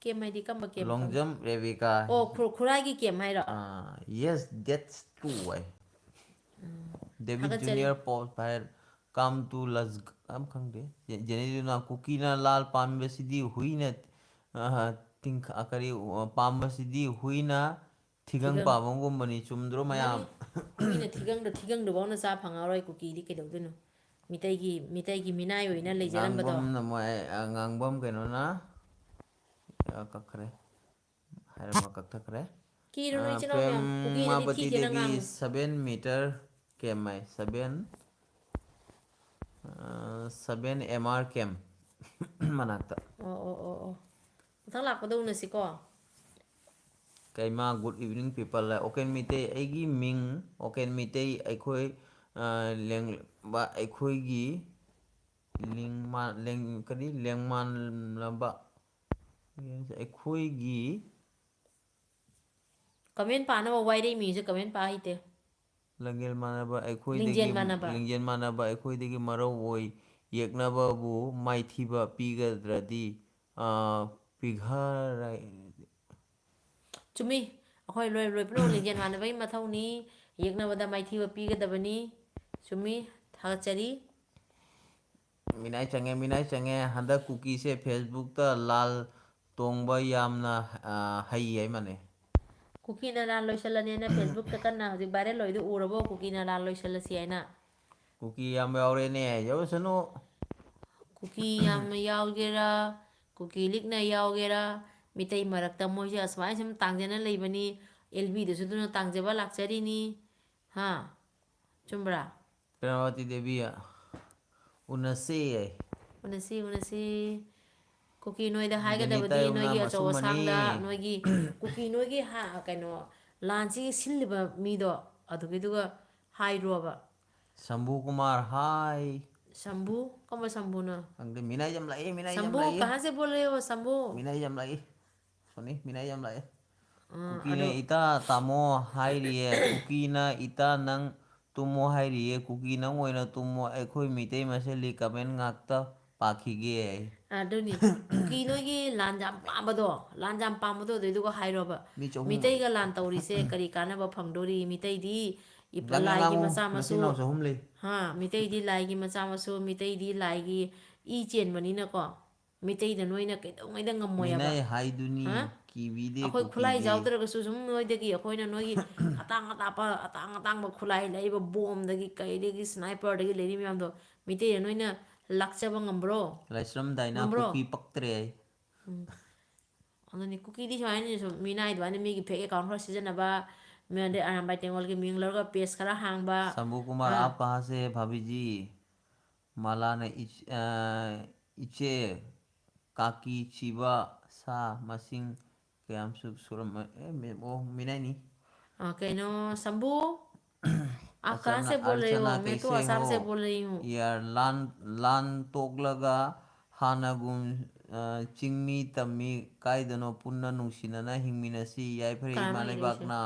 ꯀꯦꯝ ꯍꯥꯏꯗꯤ ꯀꯝꯕ ꯀꯦꯝ? ꯂꯣꯡꯖꯝ ꯔꯦꯕꯤꯀꯥ꯫ ꯑꯣ, ꯈꯨ-, ꯈꯨꯔꯥꯏꯒꯤ ꯀꯦꯝ ꯍꯥꯏꯔꯣ? ꯑꯥ, "Yes, that's true" high. David ꯊꯥꯒꯠꯆꯔꯤ꯫ Junior Paul high, "Come to Las-", ꯑꯝ ꯈꯪꯗꯦ꯫ ꯖꯦ-, ꯖꯦꯅꯤꯗꯨꯅ, "ꯀꯨꯀꯤꯅ ꯂꯥꯜ ꯄꯥꯝꯕꯁꯤꯗꯤ ꯍꯨꯏꯅ, ꯑ, ꯇꯤꯡꯈ-, ꯑ, ꯀꯔꯤ, ꯑ, ꯄꯥꯝꯕꯁꯤꯗꯤ ꯍꯨꯏꯅ ꯊꯤꯒꯪ ꯊꯤꯒꯪ꯫ ꯄꯥꯕꯝꯒꯨꯝꯕꯅꯤ, ꯆꯨꯝꯗ꯭ꯔꯣ ꯃꯌꯥꯝ? ꯃꯥꯅꯤ꯫ ꯃꯤꯅ ꯊꯤꯒꯪꯗ, ꯊꯤꯒꯪꯗꯐꯥꯎꯅ ꯆꯥ ꯐꯪꯉꯔꯣꯏ ꯀꯨꯀꯤꯗꯤ ꯀꯩꯗꯧꯗꯣꯏꯅꯣ? ꯃꯤꯇꯩꯒꯤ, ꯃꯤꯇꯩꯒꯤ ꯃꯤꯅꯥꯏ ꯑꯣꯏꯅ ꯂꯩꯖꯔꯝꯕꯗꯣ꯫ ꯉꯥꯡꯕꯝꯅ ꯃꯣꯏ, ꯑ, ꯉꯥꯡꯕꯝ ꯀꯩꯅꯣꯅ, ꯑ, ꯀꯛꯈ꯭ꯔꯦ꯫ ꯍꯥꯏꯔꯝꯃ ꯀꯛꯊꯠꯈ꯭ꯔꯦ꯫ ꯀꯤꯔꯨꯅꯨ ꯑ, ꯏꯆꯤꯟ ꯏꯅꯥꯎ ꯃꯌꯥꯝ, ꯀꯨꯀꯤꯅꯗꯤ ꯊꯤꯗꯦꯅ ꯄ꯭ꯔꯦꯝꯃꯥꯕꯇꯤꯗꯒꯤ ꯉꯥꯡꯉꯨ꯫ seven meter ꯀꯦꯝ ꯍꯥꯏ, seven, ꯑ, seven M R ꯀꯦꯝ ꯃꯅꯥꯛꯇ꯫ ꯑꯣ, ꯑꯣ, ꯑꯣ, ꯑꯣ꯫ ꯃꯊꯪ ꯂꯥꯛꯄꯗ ꯎꯅꯁꯤꯀꯣ꯫ ꯀꯩꯃꯥ, good evening people ꯍꯥꯏ꯫ ꯑꯣꯀꯦꯟ ꯃꯤꯇꯩ, ꯑꯩꯒꯤ ꯃꯤꯡ ꯑꯣꯀꯦꯟ ꯃꯤꯇꯩ, ꯑꯩꯈꯣꯏ, ꯑ, ꯂꯦꯡꯕ, ꯑꯩꯈꯣꯏꯒꯤ ꯂꯤꯡꯃꯥ-, ꯂꯦꯡ-, ꯀꯔꯤ? ꯂꯦꯡꯃꯥꯟꯅꯕ꯫ ꯑꯩꯈꯣꯏꯒꯤ comment ꯄꯥꯅꯕ ꯋꯥꯏꯔꯩ ꯃꯤꯁꯦ comment ꯄꯥ ꯍꯩꯇꯦ꯫ ꯂꯦꯡꯖꯦꯜ ꯃꯥꯟꯅꯕ ꯑꯩꯈꯣꯏꯗꯒꯤ, ꯂꯤꯡꯖꯦꯜ ꯃꯥꯟꯅꯕ꯫ ꯂꯤꯡꯖꯦꯜ ꯃꯥꯟꯅꯕ ꯑꯩꯈꯣꯏꯗꯒꯤ ꯃꯔꯧ ꯑꯣꯏ, ꯌꯦꯛꯅꯕꯕꯨ ꯃꯥꯏꯊꯤꯕ ꯄꯤꯒꯗ꯭ꯔꯗꯤ, ꯑ, ꯄꯤꯈꯔ-, ꯆꯨꯝꯃꯤ꯫ ꯑꯩꯈꯣꯏ ꯂꯣꯏ, ꯂꯣꯏ ꯄꯨꯝꯅꯃꯛ ꯂꯤꯡꯖꯦꯜ ꯃꯥꯟꯅꯕꯒꯤ ꯃꯊꯧꯅꯤ, ꯌꯦꯛꯅꯕꯗ ꯃꯥꯏꯊꯤꯕ ꯄꯤꯒꯗꯕꯅꯤ꯫ ꯆꯨꯝꯃꯤ꯫ ꯊꯥꯒꯠꯆꯔꯤ꯫ ꯃꯤꯅꯥꯏ ꯆꯪꯉꯦ, ꯃꯤꯅꯥꯏ ꯆꯪꯉꯦ꯫ ꯍꯟꯗꯛ ꯀꯨꯀꯤꯁꯦ Facebookꯇ ꯂꯥꯜ ꯇꯣꯡꯕ ꯌꯥꯝꯅ, ꯑ, ꯍꯩ ꯍꯥꯏ ꯃꯥꯅꯦ꯫ ꯀꯨꯀꯤꯅ ꯂꯥꯟ ꯂꯣꯏꯁꯤꯜꯂꯅꯦꯅ Facebookꯇ ꯀꯟꯅ ꯍꯧꯖꯤꯛ viral ꯑꯣꯏꯗꯣ ꯎꯔꯕꯣ? ꯀꯨꯀꯤꯅ ꯂꯥꯟ ꯂꯣꯏꯁꯤꯜꯂꯁꯤ ꯍꯥꯏꯅ꯫ ꯀꯨꯀꯤ ꯌꯥꯝ ꯌꯥꯎꯔꯦꯅꯦ, ꯌꯥꯎꯁꯅꯨ꯫ ꯀꯨꯀꯤ ꯌꯥꯝꯅ ꯌꯥꯎꯒꯦꯔꯥ, ꯀꯨꯀꯤ ꯂꯤꯛꯅ ꯌꯥꯎꯒꯦꯔꯥ, ꯃꯤꯇꯩ ꯃꯔꯛꯇ ꯃꯣꯏꯁꯦ ꯑꯁꯨꯃꯥꯏꯅ ꯁꯨꯝ ꯇꯥꯡꯖꯅ ꯂꯩꯕꯅꯤ꯫ ꯑꯦꯜ ꯕꯤꯗꯁꯨ ꯑꯗꯨꯅ ꯇꯥꯡꯖꯕ ꯂꯥꯛꯆꯔꯤꯅꯤ꯫ ꯍꯥ? ꯆꯨꯝꯕ꯭ꯔꯥ? ꯄ꯭ꯔꯦꯃꯥꯕꯇꯤ ꯗꯦꯕꯤ, ꯎꯅꯁꯦ꯫ ꯎꯅꯁꯤ, ꯎꯅꯁꯤ꯫ ꯀꯨꯀꯤ ꯅꯣꯏꯗ ꯍꯥꯏꯒꯗꯕꯗꯤ, ꯕꯤꯅꯤꯇꯥ ꯌꯧꯅ ꯅꯣꯏꯒꯤ ꯑꯆꯧ ꯃꯁꯨꯝ ꯑꯁꯥꯡꯗ, ꯑꯅꯤ꯫ ꯅꯣꯏꯒꯤ ꯀꯨꯀꯤ ꯅꯣꯏꯒꯤ ꯍꯥ-, ꯀꯩꯅꯣ, ꯂꯥꯟꯁꯤ ꯁꯤꯜꯂꯤꯕ ꯃꯤꯗꯣ ꯑꯗꯨꯒꯤꯗꯨꯒ ꯍꯥꯏꯔꯣꯕ꯫ ꯁꯝꯕꯨ ꯀꯨꯃꯥꯔ ꯍꯥꯏ꯫ ꯁꯝꯕꯨ? ꯀꯔꯝꯕ ꯁꯝꯕꯨꯅꯣ? ꯈꯪꯗꯦ, ꯃꯤꯅꯥꯏ ꯌꯥꯝ ꯂꯥꯛꯏ, ꯃꯤꯅꯥꯏ ꯌꯥꯝ ꯁꯝꯕꯨ, ꯂꯥꯛꯏ꯫ ꯀꯍꯥꯟ ꯁꯦ ꯕꯣꯜ ꯔꯍꯦ ꯍꯣ, ꯁꯝꯕꯨ? ꯃꯤꯅꯥꯏ ꯌꯥꯝ ꯂꯥꯛꯏ꯫ ꯁꯣꯅꯤ, ꯃꯤꯅꯥꯏ ꯌꯥꯝ ꯂꯥꯛꯏ꯫ ꯑꯥ, ꯀꯨꯀꯤꯅꯦ, ꯑꯗꯣ ꯏꯇꯥ, ꯇꯥꯃꯣ ꯍꯥꯏꯔꯤꯌꯦ꯫ ꯀꯨꯀꯤꯅ, ꯏꯇꯥ, ꯅꯪ ꯇꯨꯝꯃꯣ ꯍꯥꯏꯔꯤꯌꯦ꯫ ꯀꯨꯀꯤ, ꯅꯪ ꯑꯣꯏꯅ ꯇꯨꯝꯃꯣ꯫ ꯑꯩꯈꯣꯏ ꯃꯤꯇꯩ ꯃꯁꯦꯜꯒꯤ comment ꯉꯥꯛꯇ ꯄꯥꯈꯤꯒꯦ꯫ ꯑꯗꯨꯅꯤ, ꯀꯨꯀꯤ ꯅꯣꯏꯒꯤ ꯂꯥꯟ ꯌꯥꯝ ꯄꯥꯝꯕꯗꯣ, ꯂꯥꯟ ꯌꯥꯝ ꯄꯥꯝꯕꯗꯣ, ꯑꯗꯨꯏꯗꯨꯒ ꯍꯥꯏꯔꯣꯕ꯫ ꯃꯤ ꯆꯍꯨꯝ꯫ ꯃꯤꯇꯩꯒ ꯂꯥꯟ ꯇꯧꯔꯤꯁꯦ ꯀꯔꯤ ꯀꯥꯟꯅꯕ ꯐꯪꯗꯣꯔꯤ? ꯃꯤꯇꯩꯗꯤ ꯏꯞ-, ꯉꯥꯡꯉꯨ, ꯂꯥꯏꯒꯤ ꯉꯥꯡꯉꯨ, ꯃꯆꯥ ꯃꯆꯤꯟ ꯃꯁꯨ, ꯃꯅꯥꯎ ꯆꯍꯨꯝ ꯂꯩ꯫ ꯍꯥ, ꯃꯤꯇꯩꯗꯤ ꯂꯥꯏꯒꯤ ꯃꯆꯥ ꯃꯁꯨ, ꯃꯤꯇꯩꯗꯤ ꯂꯥꯏꯒꯤ ꯏ ꯆꯦꯟꯕꯅꯤꯅꯀꯣ, ꯃꯤꯇꯩꯗ ꯅꯣꯏꯅ ꯀꯩꯗꯧꯉꯩꯗ ꯉꯝꯃꯣꯏꯕ꯫ ꯃꯤꯅꯥꯏ ꯍꯥꯏꯗꯨꯅꯤ꯫ ꯍꯥ? ꯀꯤꯕꯤꯗꯦ ꯑꯩꯈꯣꯏ ꯈꯨꯠꯂꯥꯏ ꯀꯨꯀꯤꯗꯤ꯫ ꯌꯥꯎꯗ꯭ꯔꯒꯁꯨ ꯁꯨꯝ ꯅꯣꯏꯗꯒꯤ ꯑꯩꯈꯣꯏꯅ ꯅꯣꯏꯒꯤ ꯑꯇꯥꯡ ꯑꯇꯥꯡꯕ, ꯑꯇꯥꯡ ꯑꯇꯥꯡꯕ ꯈꯨꯠꯂꯥꯏ ꯂꯩꯔꯤꯕ, ꯕꯣꯝꯗꯒꯤ ꯀꯩꯗꯒꯤ ꯁ꯭ꯅꯥꯏꯄꯔꯗꯒꯤ ꯂꯩꯔꯤ ꯃꯌꯥꯝꯗꯣ ꯃꯩꯇꯩꯅ ꯅꯣꯏꯅ ꯂꯥꯛꯆꯕ ꯉꯝꯕ꯭ꯔꯣ? ꯂꯥꯏꯁ꯭ꯔꯝ ꯗꯥꯏꯅꯥ ꯉꯝꯕ꯭ꯔꯣ? ꯀꯨꯀꯤ ꯄꯛꯇ꯭ꯔꯦ ꯑꯩ꯫ ꯎꯝ꯫ ꯑꯗꯨꯅꯤ, ꯀꯨꯀꯤꯗꯤ ꯁꯨꯃꯥꯏꯅ ꯁꯨꯝ ꯃꯤꯅꯥꯏ ꯑꯗꯨꯃꯥꯏꯅ ꯃꯤꯒꯤ fake account ꯈꯔ ꯁꯤꯖꯤꯟꯅꯕ, ꯃꯤꯉꯣꯟꯗ ꯑꯔꯥꯝꯕꯥꯏ ꯇꯦꯡꯒꯣꯜꯒꯤ ꯃꯤꯡ ꯂꯧꯔꯒ page ꯈꯔ ꯍꯥꯡꯕ, ꯁꯝꯕꯨ ꯀꯨꯃꯥꯔ, ꯑꯥ꯫ ꯑꯥꯞ ꯀꯍꯥ ꯁꯦ ꯍꯦ ꯚꯥꯕꯤ ꯖꯤ? ꯃꯂꯥꯅ ꯏꯆ-, ꯑ, ꯏꯆꯦ, ꯀꯥꯀꯤ ꯁꯤꯕ ꯁꯥ ꯃꯁꯤꯡ ꯀꯌꯥꯝꯁꯨ ꯁꯨꯔꯝꯃ-, ꯑꯦ, ꯃꯦ-, ꯑꯣ, ꯃꯤꯅꯥꯏꯅꯤ꯫ ꯑ, ꯀꯩꯅꯣ, ꯁꯝꯕꯨ? ꯑꯥꯞ ꯀꯍꯥ ꯑꯔꯆꯅꯥ, ꯁꯦ ꯕꯣꯜ ꯔꯍꯦ ꯑꯔꯆꯅꯥ ꯍꯣ? ꯃꯦ ꯇꯣ ꯀꯩꯁꯦ ꯑꯁꯥꯝ ꯁꯦ ꯍꯣ? ꯕꯣꯜ ꯔꯍꯤ ꯍꯨ꯫ ꯌꯥꯔ ꯂꯥꯟ, ꯂꯥꯟ ꯇꯣꯛꯂꯒ ꯍꯥꯟꯅꯒꯨꯝ, ꯑ, ꯆꯤꯡꯃꯤ ꯇꯝꯃꯤ ꯀꯥꯏꯗꯅꯣ ꯄꯨꯟꯅ ꯅꯨꯡꯁꯤꯅꯅ ꯍꯤꯡꯃꯤꯟꯅꯁꯤ꯫ ꯌꯥꯏꯐꯔꯦ ꯀꯅꯥꯅꯣ ꯏꯃꯥ ꯏꯔꯛꯏꯁꯦ? ꯂꯩꯕꯥꯛꯅ꯫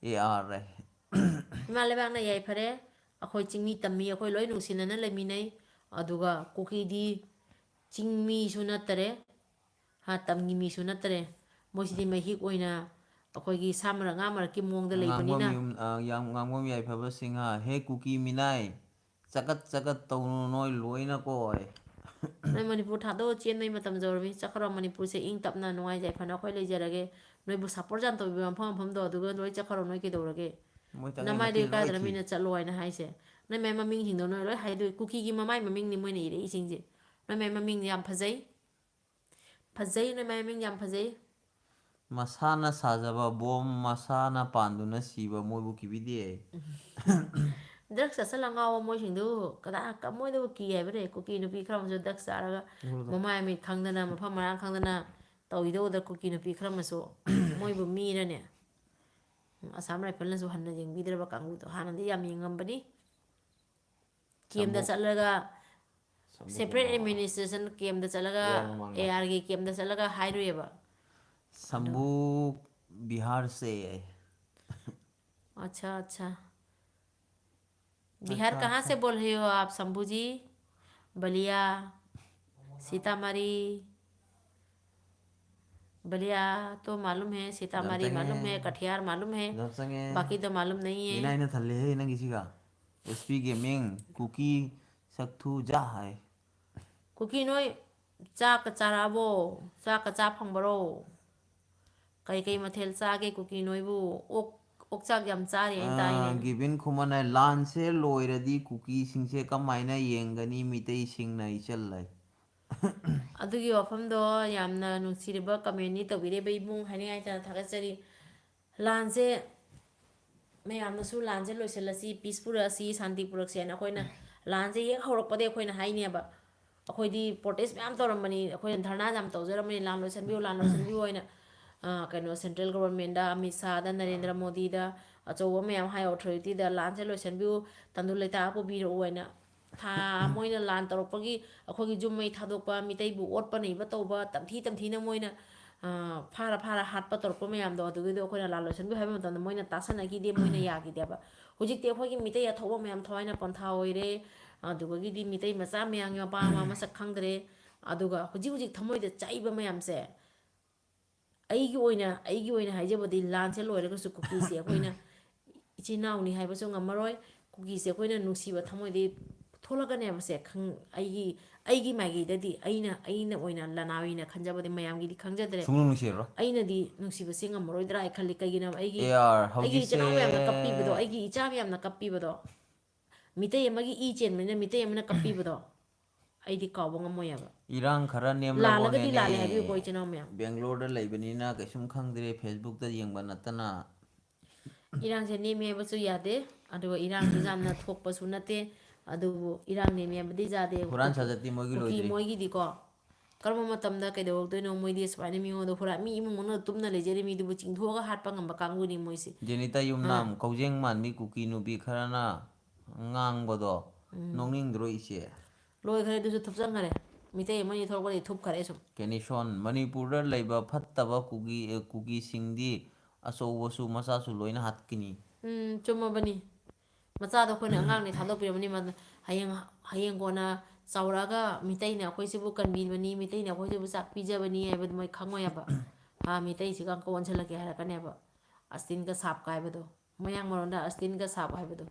A R A. ꯏꯃꯥ ꯂꯩꯕꯥꯛꯅ ꯌꯥꯏꯐꯔꯦ꯫ ꯑꯩꯈꯣꯏ ꯆꯤꯡꯃꯤ ꯇꯝꯃꯤ, ꯑꯩꯈꯣꯏ ꯂꯣꯏ ꯅꯨꯡꯁꯤꯅꯅ ꯂꯩꯃꯤꯟꯅꯩ꯫ ꯑꯗꯨꯒ ꯀꯨꯀꯤꯗꯤ ꯆꯤꯡꯃꯤꯁꯨ ꯅꯠꯇꯔꯦ, ꯍꯥ, ꯇꯝꯒꯤ ꯃꯤꯁꯨ ꯅꯠꯇꯔꯦ꯫ ꯃꯣꯏꯁꯤꯗꯤ ꯃꯍꯤꯛ ꯑꯣꯏꯅ ꯑꯩꯈꯣꯏꯒꯤ ꯁꯥ ꯃꯔꯛ, ꯉꯥ ꯃꯔꯛꯀꯤ ꯃꯑꯣꯡꯗ ꯉꯥꯡꯕꯝ ꯂꯩꯕꯅꯤꯅ꯫ ꯌꯨꯝ-, ꯑ, ꯌꯥꯝ ꯉꯥꯡꯕꯝ ꯌꯥꯏꯐꯕ ꯁꯤꯡꯍ, ꯍꯦ ꯀꯨꯀꯤ ꯃꯤꯅꯥꯏ, ꯆꯀꯠ ꯆꯀꯠ ꯇꯧꯅꯨ ꯅꯣꯏ ꯂꯣꯏꯅ ꯀꯣ꯫ ꯅꯣꯏ ꯃꯅꯤꯄꯨꯔ ꯊꯥꯗꯣꯛꯑ ꯆꯦꯟꯕꯩ ꯃꯇꯝ ꯌꯧꯔꯕꯅꯤ꯫ ꯆꯠꯈ꯭ꯔꯣ, ꯃꯅꯤꯄꯨꯔꯁꯦ ꯏꯪ ꯇꯞꯅ ꯅꯨꯡꯉꯥꯏ ꯌꯥꯏꯐꯅ ꯑꯩꯈꯣꯏ ꯂꯩꯖꯔꯒꯦ꯫ ꯅꯣꯏꯕꯨ support ꯌꯥꯝ ꯇꯧꯕꯤꯕ ꯃꯐꯝ ꯃꯐꯝꯗꯣ ꯑꯗꯨꯒ ꯂꯣꯏ ꯆꯠꯈ꯭ꯔꯣ, ꯅꯣꯏ ꯀꯩꯗꯧꯔꯒꯦ? ꯃꯣꯏ ꯇꯪꯈꯥꯏ ꯅꯃꯥꯏꯗꯨ ꯃꯈꯥꯏ ꯂꯣꯏ ꯏꯀꯥꯏꯗ꯭ꯔ ꯊꯤ꯫ ꯃꯤꯅ ꯆꯠꯂꯣ ꯍꯥꯏꯅ ꯍꯥꯏꯁꯦ? ꯅꯣꯏ ꯃꯥꯏ ꯃꯃꯤꯡꯁꯤꯡꯗꯣ ꯅꯣꯏ ꯂꯣꯏ ꯍꯥꯏꯗꯣꯛꯏ꯫ ꯀꯨꯀꯤꯒꯤ ꯃꯃꯥꯏ ꯃꯃꯤꯡꯅꯤ ꯃꯣꯏꯅ ꯏꯔꯛꯏꯁꯤꯡꯁꯦ꯫ ꯅꯣꯏ ꯃꯥꯏ ꯃꯃꯤꯡ ꯌꯥꯝ ꯐꯖꯩ꯫ ꯐꯖꯩ, ꯅꯣꯏ ꯃꯥꯏ ꯃꯃꯤꯡ ꯌꯥꯝ ꯐꯖꯩ꯫ ꯃꯁꯥꯅ ꯁꯥꯖꯕ ꯕꯣꯝ ꯃꯁꯥꯅ ꯄꯥꯟꯗꯨꯅ ꯁꯤꯕ ꯃꯣꯏꯕꯨ ꯀꯤꯕꯤꯗꯦ꯫ Drugs ꯆꯥꯁꯤꯜꯂ ꯉꯥꯎꯕ ꯃꯣꯏꯁꯤꯡꯗꯨ ꯀꯗꯥ-, ꯀ-, ꯃꯣꯏꯗꯨꯕꯨ ꯀꯤ ꯍꯥꯏꯕꯅꯦ? ꯀꯨꯀꯤ ꯅꯨꯄꯤ ꯈꯔ ꯑꯃꯁꯨ drugs ꯆꯥꯔꯒ ꯎꯝ꯫ ꯃꯃꯥꯏ ꯃꯃꯤꯠ ꯈꯪꯗꯅ, ꯃꯐꯝ ꯃꯔꯥꯡ ꯈꯪꯗꯅ ꯇꯧꯔꯤꯗꯣ ꯎꯕꯗ ꯀꯨꯀꯤ ꯅꯨꯄꯤ ꯈꯔ ꯑꯃꯁꯨ ꯃꯣꯏꯕꯨ ꯃꯤꯔꯅꯦ? ꯎꯝ, ꯑꯁꯥꯝ ꯔꯥꯏꯐꯜꯅꯁꯨ ꯍꯟꯅ ꯌꯦꯡꯕꯤꯗ꯭ꯔꯕ ꯀꯥꯡꯕꯨꯗꯣ ꯍꯥꯟꯅꯗꯤ ꯌꯥꯝ ꯌꯦꯡꯉꯝꯕꯅꯤ꯫ ꯀꯦꯝꯗ ꯁꯝꯕꯨ-, ꯆꯠꯂꯒ, ꯁꯝꯕꯨ separate ꯀꯨꯃꯥꯔ꯫ Administration ꯀꯦꯝꯗ ꯆꯠꯂꯒ, ꯑꯦ ꯑꯥꯔ ꯃꯃꯥꯡꯗ꯫ ꯑꯦ ꯑꯥꯔꯒꯤ ꯀꯦꯝꯗ ꯆꯠꯂꯒ ꯍꯥꯏꯔꯨꯏꯕ꯫ ꯁꯝꯕꯨ ꯕꯤꯍꯥꯔ ꯁꯦ꯫ ꯑꯠꯆꯥ, ꯑꯠꯆꯥ꯫ ꯕꯤꯍꯥꯔ ꯑꯠꯆꯥ, ꯀꯍꯥ ꯁꯦ ꯑꯠꯆꯥ꯫ ꯕꯣꯜ ꯔꯍꯦ ꯍꯣ ꯑꯥꯞ, ꯁꯝꯕꯨ ꯖꯤ? ꯕꯂꯤꯌꯥ, ꯁꯤꯇꯥꯃꯥꯔꯤ, ꯕꯂꯤꯌꯥ ꯇꯣ ꯃꯥꯂꯨꯝ ꯍꯦ, ꯌꯥꯝ ꯁꯤꯇꯥꯃꯥꯔꯤ ꯆꯪꯉꯦ꯫ ꯃꯥꯂꯨꯝ ꯍꯦ, ꯀꯊꯤꯌꯥꯔ ꯃꯥꯂꯨꯝ ꯍꯦ, ꯌꯥꯝ ꯆꯪꯉꯦ꯫ ꯕꯥꯀꯤ ꯇꯣ ꯃꯥꯂꯨꯝ ꯅꯍꯤ ꯍꯦ꯫ ꯃꯤꯅꯥꯏꯅ ꯊꯜꯂꯦꯍꯦ ꯅꯪꯒꯤꯁꯤꯒ꯫ ꯑꯦꯁ ꯄꯤ ꯒꯦꯃꯤꯡ, ꯀꯨꯀꯤ, ꯁꯛꯊꯨ, ꯖꯥ ꯍꯥꯏ꯫ ꯀꯨꯀꯤ ꯅꯣꯏ ꯆꯥꯛꯀ ꯆꯥꯔꯛꯑꯕꯣ? ꯆꯥꯛꯀ ꯆꯥ ꯐꯪꯕꯔꯣ? ꯀꯩ ꯀꯩ ꯃꯊꯦꯜ ꯆꯥꯒꯦ ꯀꯨꯀꯤ ꯅꯣꯏꯕꯨ? ꯑꯣꯛ, ꯑꯣꯛꯆꯥꯛ ꯌꯥꯝ ꯆꯥꯔꯤ ꯍꯥꯏꯅ ꯇꯥꯏꯅꯦ꯫ ꯑꯥ, ꯒꯤꯕꯤꯟ ꯈꯨꯃꯟ ꯍꯥꯏ, "ꯂꯥꯟꯁꯦ ꯂꯣꯏꯔꯗꯤ ꯀꯨꯀꯤꯁꯤꯡꯁꯦ ꯀꯃꯥꯏꯅ ꯌꯦꯡꯒꯅꯤ ꯃꯤꯇꯩꯁꯤꯡꯅ?" ꯏꯆꯜ ꯂꯩ꯫ ꯑꯗꯨꯒꯤ ꯋꯥꯐꯝꯗꯣ ꯌꯥꯝꯅ ꯅꯨꯡꯁꯤꯔꯕ comment ꯇꯧꯕꯤꯔꯤꯕ ꯏꯕꯨꯡ ꯍꯥꯏꯅꯤꯡꯉꯥꯏꯇꯅ ꯊꯥꯒꯠꯆꯔꯤ꯫ ꯂꯥꯟꯁꯦ, ꯃꯌꯥꯝꯅꯁꯨ ꯂꯥꯟꯁꯦ ꯂꯣꯏꯁꯤꯜꯂꯁꯤ, peace ꯄꯨꯔꯛꯑꯁꯤ, ꯁꯥꯟꯇꯤ ꯄꯨꯔꯛꯁꯦꯅ ꯑꯩꯈꯣꯏꯅ ꯂꯥꯟꯁꯦ ꯍꯦꯛ ꯍꯧꯔꯛꯄꯗꯒꯤ ꯑꯩꯈꯣꯏꯅ ꯍꯥꯏꯅꯦꯕ꯫ ꯑꯩꯈꯣꯏꯗꯤ protest ꯃꯌꯥꯝ ꯇꯧꯔꯝꯕꯅꯤ, ꯑꯩꯈꯣꯏꯅ ꯙꯔꯅꯥ ꯌꯥꯝ ꯇꯧꯖꯔꯝꯕꯅꯤ, "ꯂꯥꯟ ꯂꯣꯏꯁꯤꯟꯕꯤꯌꯨ, ꯂꯥꯟ ꯂꯣꯏꯁꯤꯟꯕꯤꯌꯨ" ꯍꯥꯏꯅ꯫ ꯑ, ꯀꯩꯅꯣ, central government ꯗ, ꯑꯃꯤꯠ ꯁꯥꯍꯗ, ꯅꯔꯦꯟꯗ꯭ꯔ ꯃꯣꯗꯤꯗ, ꯑꯆꯧꯕ ꯃꯌꯥꯝ high authority ꯗ "ꯂꯥꯟꯁꯦ ꯂꯣꯏꯁꯤꯟꯕꯤꯌꯨ, ꯇꯪꯗꯨ ꯂꯩꯇꯥ ꯄꯨꯕꯤꯔꯛꯎ" ꯍꯥꯏꯅ꯫ ꯊꯥ ꯃꯣꯏꯅ ꯂꯥꯟ ꯇꯧꯔꯛꯄꯒꯤ ꯑꯩꯈꯣꯏꯒꯤ ꯌꯨꯝ ꯃꯩ ꯊꯥꯗꯣꯛꯄ, ꯃꯤꯇꯩꯕꯨ ꯑꯣꯠꯄ ꯅꯩꯕ ꯇꯧꯕ, ꯇꯝꯊꯤ ꯇꯝꯊꯤꯅ ꯃꯣꯏꯅ, ꯑ, ꯐꯥꯔ ꯐꯥꯔ ꯍꯥꯠꯄ ꯇꯧꯔꯛꯄ ꯃꯌꯥꯝꯗꯣ, ꯑꯗꯨꯒꯤꯗꯣ ꯑꯩꯈꯣꯏꯅ "ꯂꯥꯟ ꯂꯣꯏꯁꯤꯟꯕꯤꯌꯨ" ꯍꯥꯏꯕ ꯃꯇꯝꯗ ꯃꯣꯏꯅ ꯇꯥꯁꯟꯅꯈꯤꯗꯦ, ꯃꯣꯏꯅ ꯌꯥꯈꯤꯗꯦꯕ꯫ ꯍꯧꯖꯤꯛꯇꯤ ꯑꯩꯈꯣꯏꯒꯤ ꯃꯤꯇꯩ ꯑꯊꯧꯕ ꯃꯌꯥꯝ ꯊꯋꯥꯏꯅ ꯄꯣꯟꯊꯥ ꯑꯣꯏꯔꯦ, ꯑꯗꯨꯗꯒꯤꯗꯤ ꯃꯤꯇꯩ ꯃꯆꯥ ꯃꯌꯥꯝꯒꯤ ꯃꯄꯥ ꯃꯃꯥ ꯃꯁꯛ ꯈꯪꯗ꯭ꯔꯦ꯫ ꯑꯗꯨꯒ ꯍꯧꯖꯤꯛ ꯍꯧꯖꯤꯛ ꯊꯃꯣꯏꯗ ꯆꯥꯛꯏꯕ ꯃꯌꯥꯝꯁꯦ, ꯑꯩꯒꯤ ꯑꯣꯏꯅ, ꯑꯩꯒꯤ ꯑꯣꯏꯅ ꯍꯥꯏꯖꯕꯗꯤ, ꯂꯥꯟꯁꯦ ꯂꯣꯏꯔꯒꯁꯨ ꯀꯨꯀꯤꯁꯦ ꯑꯩꯈꯣꯏꯅ ꯏꯆꯤꯟ ꯏꯅꯥꯎꯅꯤ ꯍꯥꯏꯕꯁꯨ ꯉꯝꯃꯔꯣꯏ꯫ ꯀꯨꯀꯤꯁꯦ ꯑꯩꯈꯣꯏꯅ ꯅꯨꯡꯁꯤꯕ ꯊꯃꯣꯏꯗꯤ ꯊꯣꯛꯂꯛꯀꯅꯦꯕꯁꯦ, ꯈꯪ-, ꯑꯩꯒꯤ, ꯑꯩꯒꯤ ꯃꯥꯏꯀꯩꯗꯗꯤ, ꯑꯩꯅ, ꯑꯩꯅ ꯑꯣꯏꯅ, ꯂꯅꯥꯏ ꯑꯣꯏꯅ ꯈꯟꯖꯕꯗꯤ, ꯃꯌꯥꯝꯒꯤꯗꯤ ꯈꯪꯖꯗ꯭ꯔꯦ꯫ ꯁꯨꯡꯅꯨꯡ ꯅꯨꯡꯁꯤꯔꯔꯣꯏ꯫ ꯑꯩꯅꯗꯤ ꯅꯨꯡꯁꯤꯕꯁꯦ ꯉꯝꯃꯔꯣꯏꯗ꯭ꯔꯥ ꯍꯥꯏ ꯈꯜꯂꯤ꯫ ꯀꯩꯒꯤꯅꯣ, ꯑꯩꯒꯤ, ꯑꯦ ꯑꯥꯔ, ꯑꯩꯒꯤ ꯍꯧꯖꯤꯛꯁꯦ ꯏꯆꯤꯟ ꯏꯅꯥꯎ ꯃꯌꯥꯝꯅ ꯀꯞꯄꯤꯕꯗꯣ, ꯑꯩꯒꯤ ꯏꯆꯥ ꯃꯌꯥꯝꯅ ꯀꯞꯄꯤꯕꯗꯣ, ꯃꯤꯇꯩ ꯑꯃꯒꯤ ꯏ ꯆꯦꯟꯕꯅꯤꯅ ꯃꯤꯇꯩ ꯑꯃꯅ ꯀꯞꯄꯤꯕꯗꯣ ꯑꯩꯗꯤ ꯀꯥꯎꯕ ꯉꯝꯃꯣꯏ ꯍꯥꯏꯕ꯫ ꯏꯔꯥꯡ ꯈꯔ ꯂꯥꯜꯂꯒꯗꯤ ꯅꯦꯝꯂꯒꯣꯅꯦꯅꯦ꯫ ꯂꯥꯜꯂꯦ ꯍꯥꯏꯕꯤꯌꯨꯀꯣ, ꯏꯆꯤꯟ ꯏꯅꯥꯎ ꯃꯌꯥꯝ꯫ ꯕꯦꯡꯒ꯭ꯂꯣꯔꯗ ꯂꯩꯕꯅꯤꯅ ꯀꯩꯁꯨꯝ ꯈꯪꯗ꯭ꯔꯦ, Facebook ꯇ ꯌꯦꯡꯕ ꯅꯠꯇꯅ꯫ ꯏꯔꯥꯡꯁꯦ ꯅꯦꯝꯃꯦ ꯍꯥꯏꯕꯁꯨ ꯌꯥꯗꯦ, ꯑꯗꯨꯒ ꯏꯔꯥꯡꯁꯦ ꯌꯥꯝꯅ ꯊꯣꯛꯄꯁꯨ ꯅꯠꯇꯦ, ꯑꯗꯨꯕꯨ ꯏꯔꯥꯡ ꯅꯦꯝꯃꯦ ꯍꯥꯏꯕꯗꯤ ꯌꯥꯗꯦ꯫ ꯍꯨꯔꯥꯟ ꯀꯨꯀꯤ, ꯆꯥꯖꯠꯇꯤ ꯃꯣꯏꯒꯤ ꯀꯨꯀꯤ ꯂꯣꯏꯗ꯭ꯔꯤ꯫ ꯃꯣꯏꯒꯤꯗꯤꯀꯣ, ꯀꯔꯝꯕ ꯃꯇꯝꯗ ꯀꯩꯗꯧꯔꯛꯇꯣꯏꯅꯣ? ꯃꯣꯏꯗꯤ ꯁꯨꯃꯥꯏꯅ ꯃꯤꯉꯣꯟꯗ ꯍꯨꯔꯥꯟ-, ꯃꯤ ꯏꯃꯨꯡ ꯃꯅꯨꯡꯗ ꯇꯨꯝꯅ ꯂꯩꯖꯔꯤ ꯃꯤꯗꯨꯕꯨ ꯆꯤꯡꯊꯣꯛꯑꯒ ꯍꯥꯠꯄ ꯉꯝꯕ ꯀꯥꯡꯕꯨꯅꯤ ꯃꯣꯏꯁꯦ꯫ ꯖꯦꯅꯤꯇꯥ ꯌꯨꯝꯅꯥꯝ, ꯑꯥ꯫ ꯀꯧꯖꯦꯡ ꯃꯥꯟꯕꯤ ꯀꯨꯀꯤ ꯅꯨꯄꯤ ꯈꯔꯅ ꯉꯥꯡꯕꯗꯣ ꯎꯝ꯫ ꯅꯣꯛꯅꯤꯡꯗ꯭ꯔꯣ ꯏꯆꯦ? ꯂꯣꯏꯈ꯭ꯔꯦ, ꯑꯗꯨꯁꯨ ꯊꯨꯞꯆꯟꯈꯔꯦ꯫ ꯃꯤꯇꯩ ꯑꯃꯅꯤ ꯊꯣꯛꯂꯛꯄꯗꯒꯤ ꯊꯨꯞꯈꯔꯦ ꯁꯨꯝ꯫ ꯀꯦꯅꯤꯁꯣꯟ, ꯃꯅꯤꯄꯨꯔꯗ ꯂꯩꯕ ꯐꯠꯇꯕ ꯀꯨꯀꯤ, ꯑꯦ, ꯀꯨꯀꯤꯁꯤꯡꯗꯤ ꯑꯆꯧꯕꯁꯨ ꯃꯆꯥꯁꯨ ꯂꯣꯏꯅ ꯍꯥꯠꯀꯅꯤ꯫ ꯎꯝ, ꯆꯨꯝꯃꯕꯅꯤ꯫ ꯃꯆꯥꯗꯣ ꯑꯩꯈꯣꯏꯅ ꯑꯉꯥꯡꯅꯦ ꯊꯥꯗꯣꯛꯄꯤꯔꯝꯕꯅꯤ, ꯃꯥ ꯍꯌꯦꯡ, ꯍꯌꯦꯡ ꯀꯣꯟꯅ ꯆꯥꯎꯔꯛꯑꯒ ꯃꯤꯇꯩꯅ ꯑꯩꯈꯣꯏꯁꯤꯕꯨ ꯀꯟꯕꯤꯕꯅꯤ, ꯃꯤꯇꯩꯅ ꯑꯩꯈꯣꯏꯁꯤꯕꯨ ꯆꯥꯛ ꯄꯤꯖꯕꯅꯤ ꯍꯥꯏꯕꯗꯨ ꯃꯣꯏ ꯈꯪꯉꯣꯏ ꯍꯥꯏꯕ꯫ ꯑꯥ, ꯃꯤꯇꯩꯁꯤꯒ ꯑꯃꯨꯛꯀ ꯑꯣꯟꯁꯤꯜꯂꯛꯀꯦ ꯍꯥꯏꯔꯛꯀꯅꯦꯕ꯫ ꯑꯁꯇꯤꯟꯒ ꯁꯥꯞꯀ ꯍꯥꯏꯕꯗꯣ꯫ ꯃꯌꯥꯡ ꯃꯔꯣꯟꯗ ꯑꯁꯇꯤꯟꯒ ꯁꯥꯞ ꯍꯥꯏꯕꯗꯣ꯫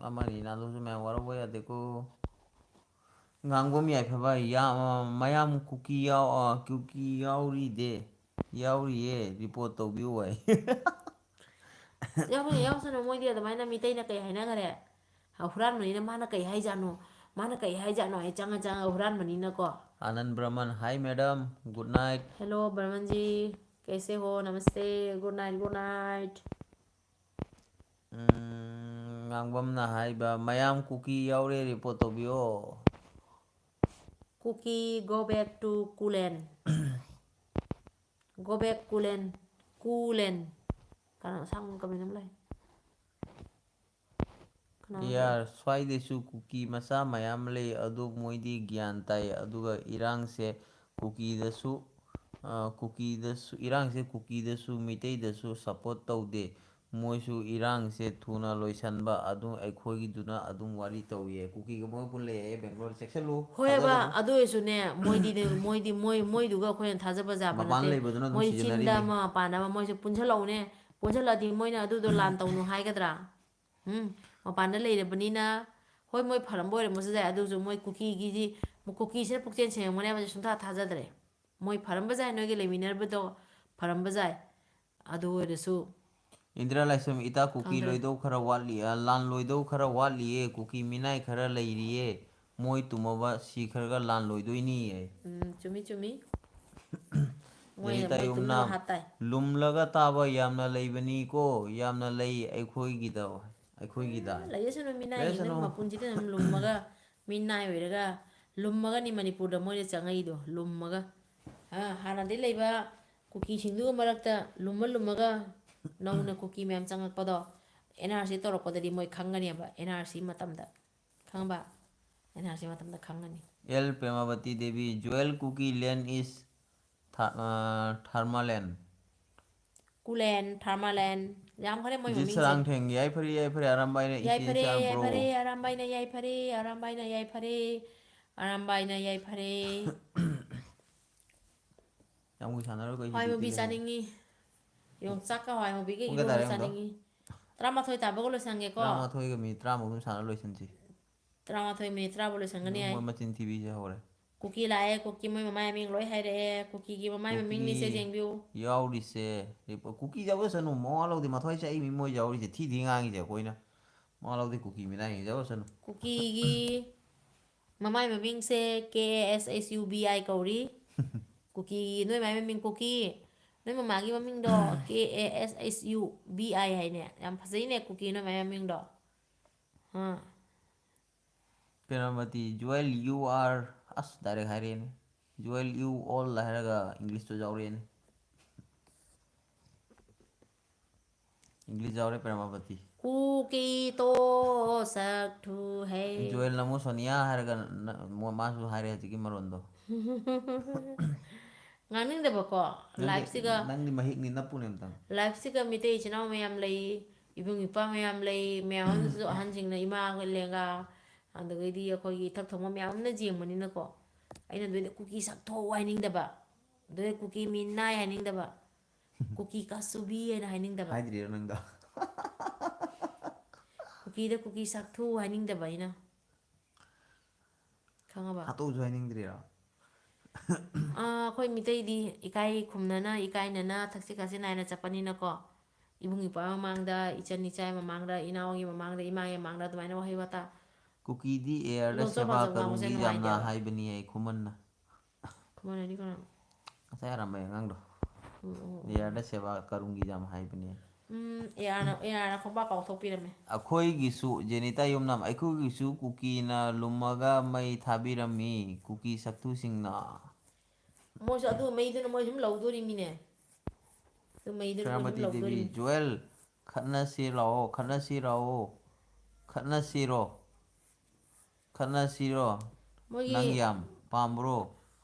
ꯑꯃꯅꯤ ꯅꯥꯟꯊꯣꯛꯁꯨ ꯃꯌꯥꯝ ꯋꯥꯔꯧꯕ ꯌꯥꯗꯦꯀꯣ꯫ ꯉꯥꯡꯕꯝ ꯌꯥꯏꯐꯕ, ꯌꯥ-, ꯃꯌꯥꯝ ꯀꯨꯀꯤ ꯌꯥꯎ-, ꯑ, ꯀꯨꯀꯤ ꯌꯥꯎꯔꯤꯗꯦ, ꯌꯥꯎꯔꯤꯌꯦ, report ꯇꯧꯕꯤꯌꯨ ꯍꯥꯏ꯫ ꯌꯥꯎꯁꯅꯨ, ꯌꯥꯎꯁꯅꯨ, ꯃꯣꯏꯗꯤ ꯑꯗꯨꯃꯥꯏꯅ ꯃꯤꯇꯩꯅ ꯀꯩ ꯍꯥꯏꯅꯈꯔꯦ? ꯍꯨꯔꯥꯟꯕꯅꯤꯅ ꯃꯥꯅ ꯀꯩ ꯍꯥꯏꯖꯥꯠꯅꯣ? ꯃꯥꯅ ꯀꯩ ꯍꯥꯏꯖꯥꯠꯅꯣ ꯍꯥꯏ ꯆꯪꯉ ꯆꯪꯉꯒ ꯍꯨꯔꯥꯟꯕꯅꯤꯅꯀꯣ꯫ ꯑꯅꯟ ꯕ꯭ꯔꯃꯟ, hi madam, good night. Hello, ꯕ꯭ꯔꯃꯟꯖꯤ, ꯀꯩꯁꯦ ꯍꯣ, ꯅꯃꯁꯇꯦ, good night, good night. ꯎꯝ, ꯉꯥꯡꯕꯝꯅ ꯍꯥꯏꯕ, "ꯃꯌꯥꯝ ꯀꯨꯀꯤ ꯌꯥꯎꯔꯦ, report ꯇꯧꯕꯤꯌꯣ"꯫ ꯀꯨꯀꯤ, go back to ꯀꯨꯂꯦꯟ꯫ Go back ꯀꯨꯂꯦꯟ꯫ ꯀꯨꯂꯦꯟ꯫ ꯀꯅꯥ ꯑꯁꯥꯡꯕ comment ꯑꯃ ꯂꯩ? ꯀꯅꯥꯅꯣ? ꯌꯥꯔ, ꯁ꯭ꯋꯥꯏꯗꯁꯨ ꯀꯨꯀꯤ ꯃꯆꯥ ꯃꯌꯥꯝ ꯂꯩ, ꯑꯗꯨ ꯃꯣꯏꯗꯤ ꯒ꯭ꯌꯥꯟ ꯇꯥꯏ, ꯑꯗꯨꯒ ꯏꯔꯥꯡꯁꯦ ꯀꯨꯀꯤꯗꯁꯨ, ꯑ, ꯀꯨꯀꯤꯗꯁꯨ, ꯏꯔꯥꯡꯁꯦ ꯀꯨꯀꯤꯗꯁꯨ, ꯃꯤꯇꯩꯗꯁꯨ support ꯇꯧꯗꯦ꯫ ꯃꯣꯏꯁꯨ ꯏꯔꯥꯡꯁꯦ ꯊꯨꯅ ꯂꯣꯏꯁꯟꯕ, ꯑꯗꯨꯝ ꯑꯩꯈꯣꯏꯒꯤꯗꯨꯅ ꯑꯗꯨꯝ ꯋꯥꯔꯤ ꯇꯧꯏꯌꯦ꯫ ꯀꯨꯀꯤꯒ ꯃꯣꯏ ꯄꯨꯟ ꯂꯩꯌꯦ, ꯕꯦꯡꯒ꯭ꯂꯣꯔ ꯆꯦꯛꯁꯜꯂꯨ, ꯍꯣꯏꯕ, ꯊꯥꯖꯒꯅꯨ꯫ ꯑꯗꯨ ꯑꯣꯏꯔꯁꯨꯅꯦ, ꯃꯣꯏꯗꯤ, ꯃꯣꯏꯗꯤ, ꯃꯣꯏ, ꯃꯣꯏꯗꯨꯒ ꯑꯩꯈꯣꯏꯅ ꯊꯥꯖꯕ ꯌꯥꯕ ꯃꯄꯥꯟ ꯅꯠꯇꯦ꯫ ꯂꯩꯕꯗꯨꯅ ꯑꯗꯨꯝ ꯃꯣꯏ ꯆꯤꯟꯗ ꯁꯤꯖꯤꯟꯅꯔꯤꯅꯤ꯫ ꯑꯃ, ꯃꯄꯥꯟꯗ ꯑꯃ, ꯃꯣꯏꯁꯨ ꯄꯨꯟꯁꯜꯂꯛꯎꯅꯦ꯫ ꯄꯨꯟꯁꯜꯂꯛꯑꯗꯤ ꯃꯣꯏꯅ ꯑꯗꯨꯗꯣ ꯂꯥꯟ ꯇꯧꯅꯨ ꯍꯥꯏꯒꯗ꯭ꯔꯥ? ꯎꯝ, ꯃꯄꯥꯟꯗ ꯂꯩꯔꯕꯅꯤꯅ, ꯍꯣꯏ, ꯃꯣꯏ ꯐꯔꯝꯕ ꯑꯣꯏꯔꯝꯕꯁꯨ ꯌꯥꯏ, ꯑꯗꯨꯁꯨ ꯃꯣꯏ ꯀꯨꯀꯤꯒꯤꯗꯤ, ꯀꯨꯀꯤꯁꯤꯅ ꯄꯨꯛꯆꯦꯜ ꯁꯦꯡꯉꯝꯒꯅꯤ ꯍꯥꯏꯕꯁꯦ ꯁꯨꯡꯊꯥ ꯊꯥꯖꯗ꯭ꯔꯦ꯫ ꯃꯣꯏ ꯐꯔꯝꯕꯁꯨ ꯌꯥꯏ, ꯅꯣꯏꯒꯤ ꯂꯩꯃꯤꯟꯅꯔꯕꯗꯣ ꯐꯔꯝꯕꯁꯨ ꯌꯥꯏ, ꯑꯗꯨ ꯑꯣꯏꯔꯁꯨ ꯏꯟꯗꯤꯔꯥ ꯂꯥꯏꯁ꯭ꯔꯝ, ꯏꯇꯥ, ꯀꯨꯀꯤ ꯈꯪꯗ꯭ꯔꯦ꯫ ꯂꯣꯏꯗꯧ ꯈꯔ ꯋꯥꯠꯂꯤ, ꯑ, ꯂꯥꯟ ꯂꯣꯏꯗꯧ ꯈꯔ ꯋꯥꯠꯂꯤꯌꯦ, ꯀꯨꯀꯤ ꯃꯤꯅꯥꯏ ꯈꯔ ꯂꯩꯔꯤꯌꯦ, ꯃꯣꯏ ꯇꯨꯝꯃꯕ ꯁꯤꯈ꯭ꯔꯒ ꯂꯥꯟ ꯂꯣꯏꯗꯣꯏꯅꯤꯌꯦ꯫ ꯎꯝ, ꯆꯨꯝꯃꯤ, ꯆꯨꯝꯃꯤ꯫ ꯃꯣꯏ, ꯂꯤꯂꯤꯇꯥ ꯃꯣꯏ ꯌꯨꯝꯅꯥꯝ, ꯇꯨꯝꯅꯕ ꯍꯥꯠꯇꯥꯏ꯫ ꯂꯨꯝꯂꯒ ꯇꯥꯕ ꯌꯥꯝꯅ ꯂꯩꯕꯅꯤꯀꯣ, ꯌꯥꯝꯅ ꯂꯩ ꯑꯩꯈꯣꯏꯒꯤꯗ, ꯑꯩꯈꯣꯏꯒꯤꯗ꯫ ꯎꯝ, ꯂꯩꯖꯁꯅꯨ, ꯃꯤꯅꯥꯏꯁꯤꯡꯗꯨ ꯂꯩꯖꯁꯅꯨ꯫ ꯃꯄꯨꯟꯁꯤꯗ ꯑꯗꯨꯝ ꯂꯨꯝꯃꯒ, ꯃꯤꯅꯥꯏ ꯑꯣꯏꯔꯒ, ꯂꯨꯝꯃꯒꯅꯤ ꯃꯅꯤꯄꯨꯔꯗ ꯃꯣꯏꯅ ꯆꯪꯉꯛꯏꯗꯣ, ꯂꯨꯝꯃꯒ꯫ ꯑ, ꯍꯥꯟꯅꯗꯤ ꯂꯩꯕ ꯀꯨꯀꯤꯁꯤꯡꯗꯨꯒ ꯃꯔꯛꯇ ꯂꯨꯝꯃ ꯂꯨꯝꯃꯒ ꯅꯧꯅ ꯀꯨꯀꯤ ꯃꯌꯥꯝ ꯆꯪꯉꯛꯄꯗꯣ, NRC ꯇꯧꯔꯛꯄꯗꯗꯤ ꯃꯣꯏ ꯈꯪꯒꯅꯦꯕ, NRC ꯃꯇꯝꯗ꯫ ꯈꯪꯉꯕ? NRC ꯃꯇꯝꯗ ꯈꯪꯒꯅꯤ꯫ ꯑꯦꯜ ꯄ꯭ꯔꯦꯃꯥꯕꯇꯤ ꯗꯦꯕꯤ, ꯖꯣꯌꯦꯜ ꯀꯨꯀꯤ land is ꯊꯥ-, ꯑ, ꯊꯥꯔꯃꯥꯂꯦꯟ꯫ ꯀꯨꯂꯦꯟ, ꯊꯥꯔꯃꯥꯂꯦꯟ, ꯌꯥꯝꯈꯔꯦ ꯃꯣꯏ ꯖꯤꯠ ꯃꯃꯤꯡꯁꯦ꯫ ꯁꯔꯥꯡꯊꯦꯡ, ꯌꯥꯏꯐꯔꯦ, ꯌꯥꯏꯐꯔꯦ, ꯑꯔꯥꯝꯕꯥꯏꯅ ꯏꯆꯦ ꯌꯥꯏꯐꯔꯦ, ꯏꯆꯥ bro꯫ ꯌꯥꯏꯐꯔꯦ, ꯑꯔꯥꯝꯕꯥꯏꯅ ꯌꯥꯏꯐꯔꯦ, ꯑꯔꯥꯝꯕꯥꯏꯅ ꯌꯥꯏꯐꯔꯦ, ꯑꯔꯥꯝꯕꯥꯏꯅ ꯌꯥꯏꯐꯔꯦ꯫ ꯌꯥꯝ ꯀꯨꯏ ꯁꯥꯟꯅꯔꯣꯏ, ꯑꯩꯈꯣꯏ ꯍꯋꯥꯏ ꯍꯧꯖꯤꯛꯇꯤ ꯃꯨꯕꯤ ꯂꯩꯔꯦ꯫ ꯆꯥꯅꯤꯡꯉꯤ꯫ ꯌꯣꯡꯆꯥꯛꯀ ꯍꯋꯥꯏ ꯃꯨꯕꯤꯒ ꯄꯨꯡ ꯀꯌꯥ ꯏꯔꯣꯟꯕ ꯇꯥꯔꯦ ꯌꯦꯡꯉꯨꯗꯣ? ꯆꯥꯅꯤꯡꯉꯤ꯫ ꯇꯔꯥꯃꯥꯊꯣꯏ ꯇꯥꯕꯒ ꯂꯣꯏꯁꯟꯒꯦꯀꯣ꯫ ꯇꯔꯥꯃꯥꯊꯣꯏꯒ ꯃꯤꯅꯤꯠ ꯇꯔꯥꯃꯨꯛ ꯑꯗꯨꯝ ꯁꯥꯟꯅ ꯂꯣꯏꯁꯟꯁꯤ꯫ ꯇꯔꯥꯃꯥꯊꯣꯏ ꯃꯤꯅꯤꯠ ꯇꯔꯥꯐꯥꯎ ꯂꯣꯏꯁꯟꯒꯅꯤ ꯍꯥꯏ꯫ ꯃꯣꯏ ꯃꯆꯤꯟ ꯊꯤꯕꯤꯁꯦ ꯍꯧꯔꯦ꯫ ꯀꯨꯀꯤ ꯂꯥꯛꯑꯦ, ꯀꯨꯀꯤ ꯃꯣꯏ ꯃꯃꯥꯏ ꯃꯃꯤꯡ ꯂꯣꯏ ꯍꯥꯏꯔꯛꯑꯦ꯫ ꯀꯨꯀꯤꯒꯤ ꯃꯃꯥꯏ ꯃꯃꯤꯡꯅꯤꯁꯦ, ꯀꯨꯀꯤ ꯌꯦꯡꯕꯤꯌꯨ꯫ ꯌꯥꯎꯔꯤꯁꯦ꯫ ꯀꯨꯀꯤ ꯌꯥꯎꯖꯁꯅꯨ, ꯃꯋꯥ ꯂꯧꯗꯦ꯫ ꯃꯊ꯭ꯋꯥꯏ ꯆꯥꯛꯏ ꯃꯤ ꯃꯣꯏ ꯌꯥꯎꯔꯤꯁꯦ꯫ ꯊꯤ ꯊꯤ ꯉꯥꯡꯉꯤꯁꯦ ꯑꯩꯈꯣꯏꯅ꯫ ꯃꯋꯥ ꯂꯧꯗꯦ, ꯀꯨꯀꯤ ꯃꯤꯅꯥꯏ ꯌꯥꯎꯖꯁꯅꯨ꯫ ꯀꯨꯀꯤꯒꯤ ꯃꯃꯥꯏ ꯃꯃꯤꯡꯁꯦ K A S H U B I ꯀꯧꯔꯤ꯫ ꯀꯨꯀꯤ, ꯅꯣꯏ ꯃꯥꯏ ꯃꯃꯤꯡ ꯀꯨꯀꯤ꯫ ꯅꯣꯏ ꯃꯃꯥꯒꯤ ꯃꯃꯤꯡꯗꯣ K A S H U B I ꯍꯥꯏꯅꯦ꯫ ꯌꯥꯝ ꯐꯖꯩꯅꯦ ꯀꯨꯀꯤ ꯅꯣꯏ ꯃꯥꯏ ꯃꯃꯤꯡꯗꯣ꯫ ꯑꯥ꯫ ꯄꯦꯅꯥꯃꯇꯤ, "Joel, you are", ꯑꯁ, direct ꯍꯥꯏꯔꯛꯑꯦꯅꯦ꯫ "Joel, you all" ꯍꯥꯏꯔꯒ English ꯇꯣ ꯌꯥꯎꯔꯛꯑꯦꯅꯦ꯫ English ꯌꯥꯎꯔꯦ, ꯄ꯭ꯔꯦꯃꯥꯄꯇꯤ꯫ ꯀꯨꯀꯤ ꯇꯣ ꯁꯛ ꯊꯨ ꯍꯦ꯫ ꯖꯣꯌꯦꯜꯅ ꯑꯃꯨꯛ ꯁꯣꯅꯤꯌꯥ ꯍꯥꯏꯔꯒ ꯅ-, ꯃ-, ꯃꯥꯁꯨ ꯍꯥꯏꯔꯦ ꯍꯧꯖꯤꯛꯀꯤ ꯃꯔꯣꯟꯗꯣ꯫ ꯉꯥꯡꯅꯤꯡꯗꯕꯀꯣ, ꯅꯪꯗꯤ, live ꯁꯤꯒ, ꯅꯪꯗꯤ ꯃꯍꯤꯛꯅꯤ ꯅꯞꯄꯨꯅꯦ ꯑꯝꯇꯪ꯫ live ꯁꯤꯒ ꯃꯤꯇꯩ ꯏꯆꯤꯟ ꯏꯅꯥꯎ ꯃꯌꯥꯝ ꯂꯩ, ꯏꯕꯨꯡ ꯏꯄ꯭ꯋꯥ ꯃꯌꯥꯝ ꯂꯩ, ꯃꯌꯥꯝ ꯑꯃꯁꯨ ꯑꯍꯟꯁꯤꯡꯅ ꯏꯃꯥ ꯂꯦꯡꯒꯥ, ꯑꯗꯨꯗꯒꯤꯗꯤ ꯑꯩꯈꯣꯏꯒꯤ ꯏꯊꯛ ꯊꯣꯡꯕ ꯃꯌꯥꯝ ꯑꯃꯅ ꯌꯦꯡꯕꯅꯤꯅꯀꯣ, ꯑꯩꯅ ꯑꯗꯨꯗ ꯀꯨꯀꯤ ꯁꯛꯊꯣꯛꯎ ꯍꯥꯏꯅꯤꯡꯗꯕ, ꯑꯗꯨꯗ ꯀꯨꯀꯤ ꯃꯤꯅꯥꯏ ꯍꯥꯏꯅꯤꯡꯗꯕ, ꯀꯨꯀꯤ ꯀꯥꯁꯨꯕꯤ ꯍꯥꯏꯅ ꯍꯥꯏꯅꯤꯡꯗꯕ꯫ ꯍꯥꯏꯗ꯭ꯔꯤꯔꯣ ꯅꯪꯗꯣ? ꯀꯨꯀꯤꯗ ꯀꯨꯀꯤ ꯁꯛꯊꯨ ꯍꯥꯏꯅꯤꯡꯗꯕ ꯑꯩꯅ꯫ ꯈꯪꯉꯕ? ꯍꯥꯠꯇꯣꯛꯎꯁꯨ ꯍꯥꯏꯅꯤꯡꯗ꯭ꯔꯤꯔꯣ? ꯑꯥ, ꯑꯩꯈꯣꯏ ꯃꯤꯇꯩꯗꯤ ꯏꯀꯥꯏ ꯈꯨꯝꯅꯅ, ꯏꯀꯥꯏꯅꯅ, ꯊꯛꯁꯤ ꯈꯥꯁꯤ ꯅꯥꯏꯅ ꯆꯠꯄꯅꯤꯅꯀꯣ, ꯏꯕꯨꯡ ꯏꯄ꯭ꯋꯥ ꯃꯃꯥꯡꯗ, ꯏꯆꯟ ꯏꯆꯥꯏ ꯃꯃꯥꯡꯗ, ꯏꯅꯥꯎꯒꯤ ꯃꯃꯥꯡꯗ, ꯏꯃꯥꯒꯤ ꯃꯃꯥꯡꯗ ꯑꯗꯨꯃꯥꯏꯅ ꯋꯥꯍꯩ ꯋꯥꯇꯥ꯫ ꯀꯨꯀꯤꯗꯤ ꯑꯦꯌꯔꯗ ꯂꯣꯟꯆꯧ ꯁꯦꯕꯥ ꯄꯥꯟꯖꯧ ꯉꯥꯡꯕꯁꯦ ꯀꯔꯨꯝꯒꯤ ꯌꯥꯝꯅ ꯅꯨꯡꯉꯥꯏꯇꯦꯕ꯫ ꯍꯥꯏꯕꯅꯤ ꯑꯩ ꯈꯨꯃꯟꯅ꯫ ꯈꯨꯃꯟ ꯍꯥꯏꯗꯤ ꯀꯅꯥꯅꯣ? ꯉꯁꯥꯏ ꯑꯔꯥꯝꯕꯩ ꯑꯉꯥꯡꯗꯣ꯫ ꯎꯝ, ꯎꯝ, ꯎꯝ꯫ ꯑꯦꯌꯔꯗ ꯁꯦꯕꯥ ꯀꯔꯨꯝꯒꯤ ꯌꯥꯝ ꯍꯥꯏꯕꯅꯦ꯫ ꯎꯝ, ꯑꯦꯌꯥꯔꯅ, ꯑꯦꯌꯥꯔꯅ ꯈꯣꯡꯄꯥꯛ ꯀꯥꯎꯊꯣꯛꯄꯤꯔꯝꯃꯦ꯫ ꯑꯩꯈꯣꯏꯒꯤꯁꯨ, ꯖꯦꯅꯤꯇꯥ ꯌꯨꯝꯅꯥꯝ, ꯑꯩꯈꯣꯏꯒꯤꯁꯨ ꯀꯨꯀꯤꯅ ꯂꯨꯝꯃꯒ ꯃꯩ ꯊꯥꯕꯤꯔꯝꯃꯤ, ꯀꯨꯀꯤ ꯁꯛꯊꯨꯁꯤꯡꯅ꯫ ꯃꯣꯏꯁꯨ ꯑꯗꯨ ꯃꯩꯗꯨꯅ ꯃꯣꯏ ꯁꯨꯝ ꯂꯧꯗꯣꯔꯤꯃꯤꯅꯦ꯫ ꯑꯗꯨ ꯃꯩꯗꯨꯅ ꯃꯣꯏ ꯁꯨꯝ ꯁꯦꯅꯥꯄꯇꯤ ꯗꯦꯕꯤ, ꯂꯧꯗꯣꯔꯤꯃꯤ꯫ ꯖꯣꯌꯦꯜ, ꯈꯠꯅꯁꯤ ꯂꯥꯛꯑꯣ, ꯈꯠꯅꯁꯤ ꯂꯥꯛꯑꯣ, ꯈꯠꯅꯁꯤꯔꯣ? ꯈꯠꯅꯁꯤꯔꯣ? ꯃꯣꯏꯒꯤ ꯅꯪ ꯌꯥꯝ ꯄꯥꯝꯕ꯭ꯔꯣ?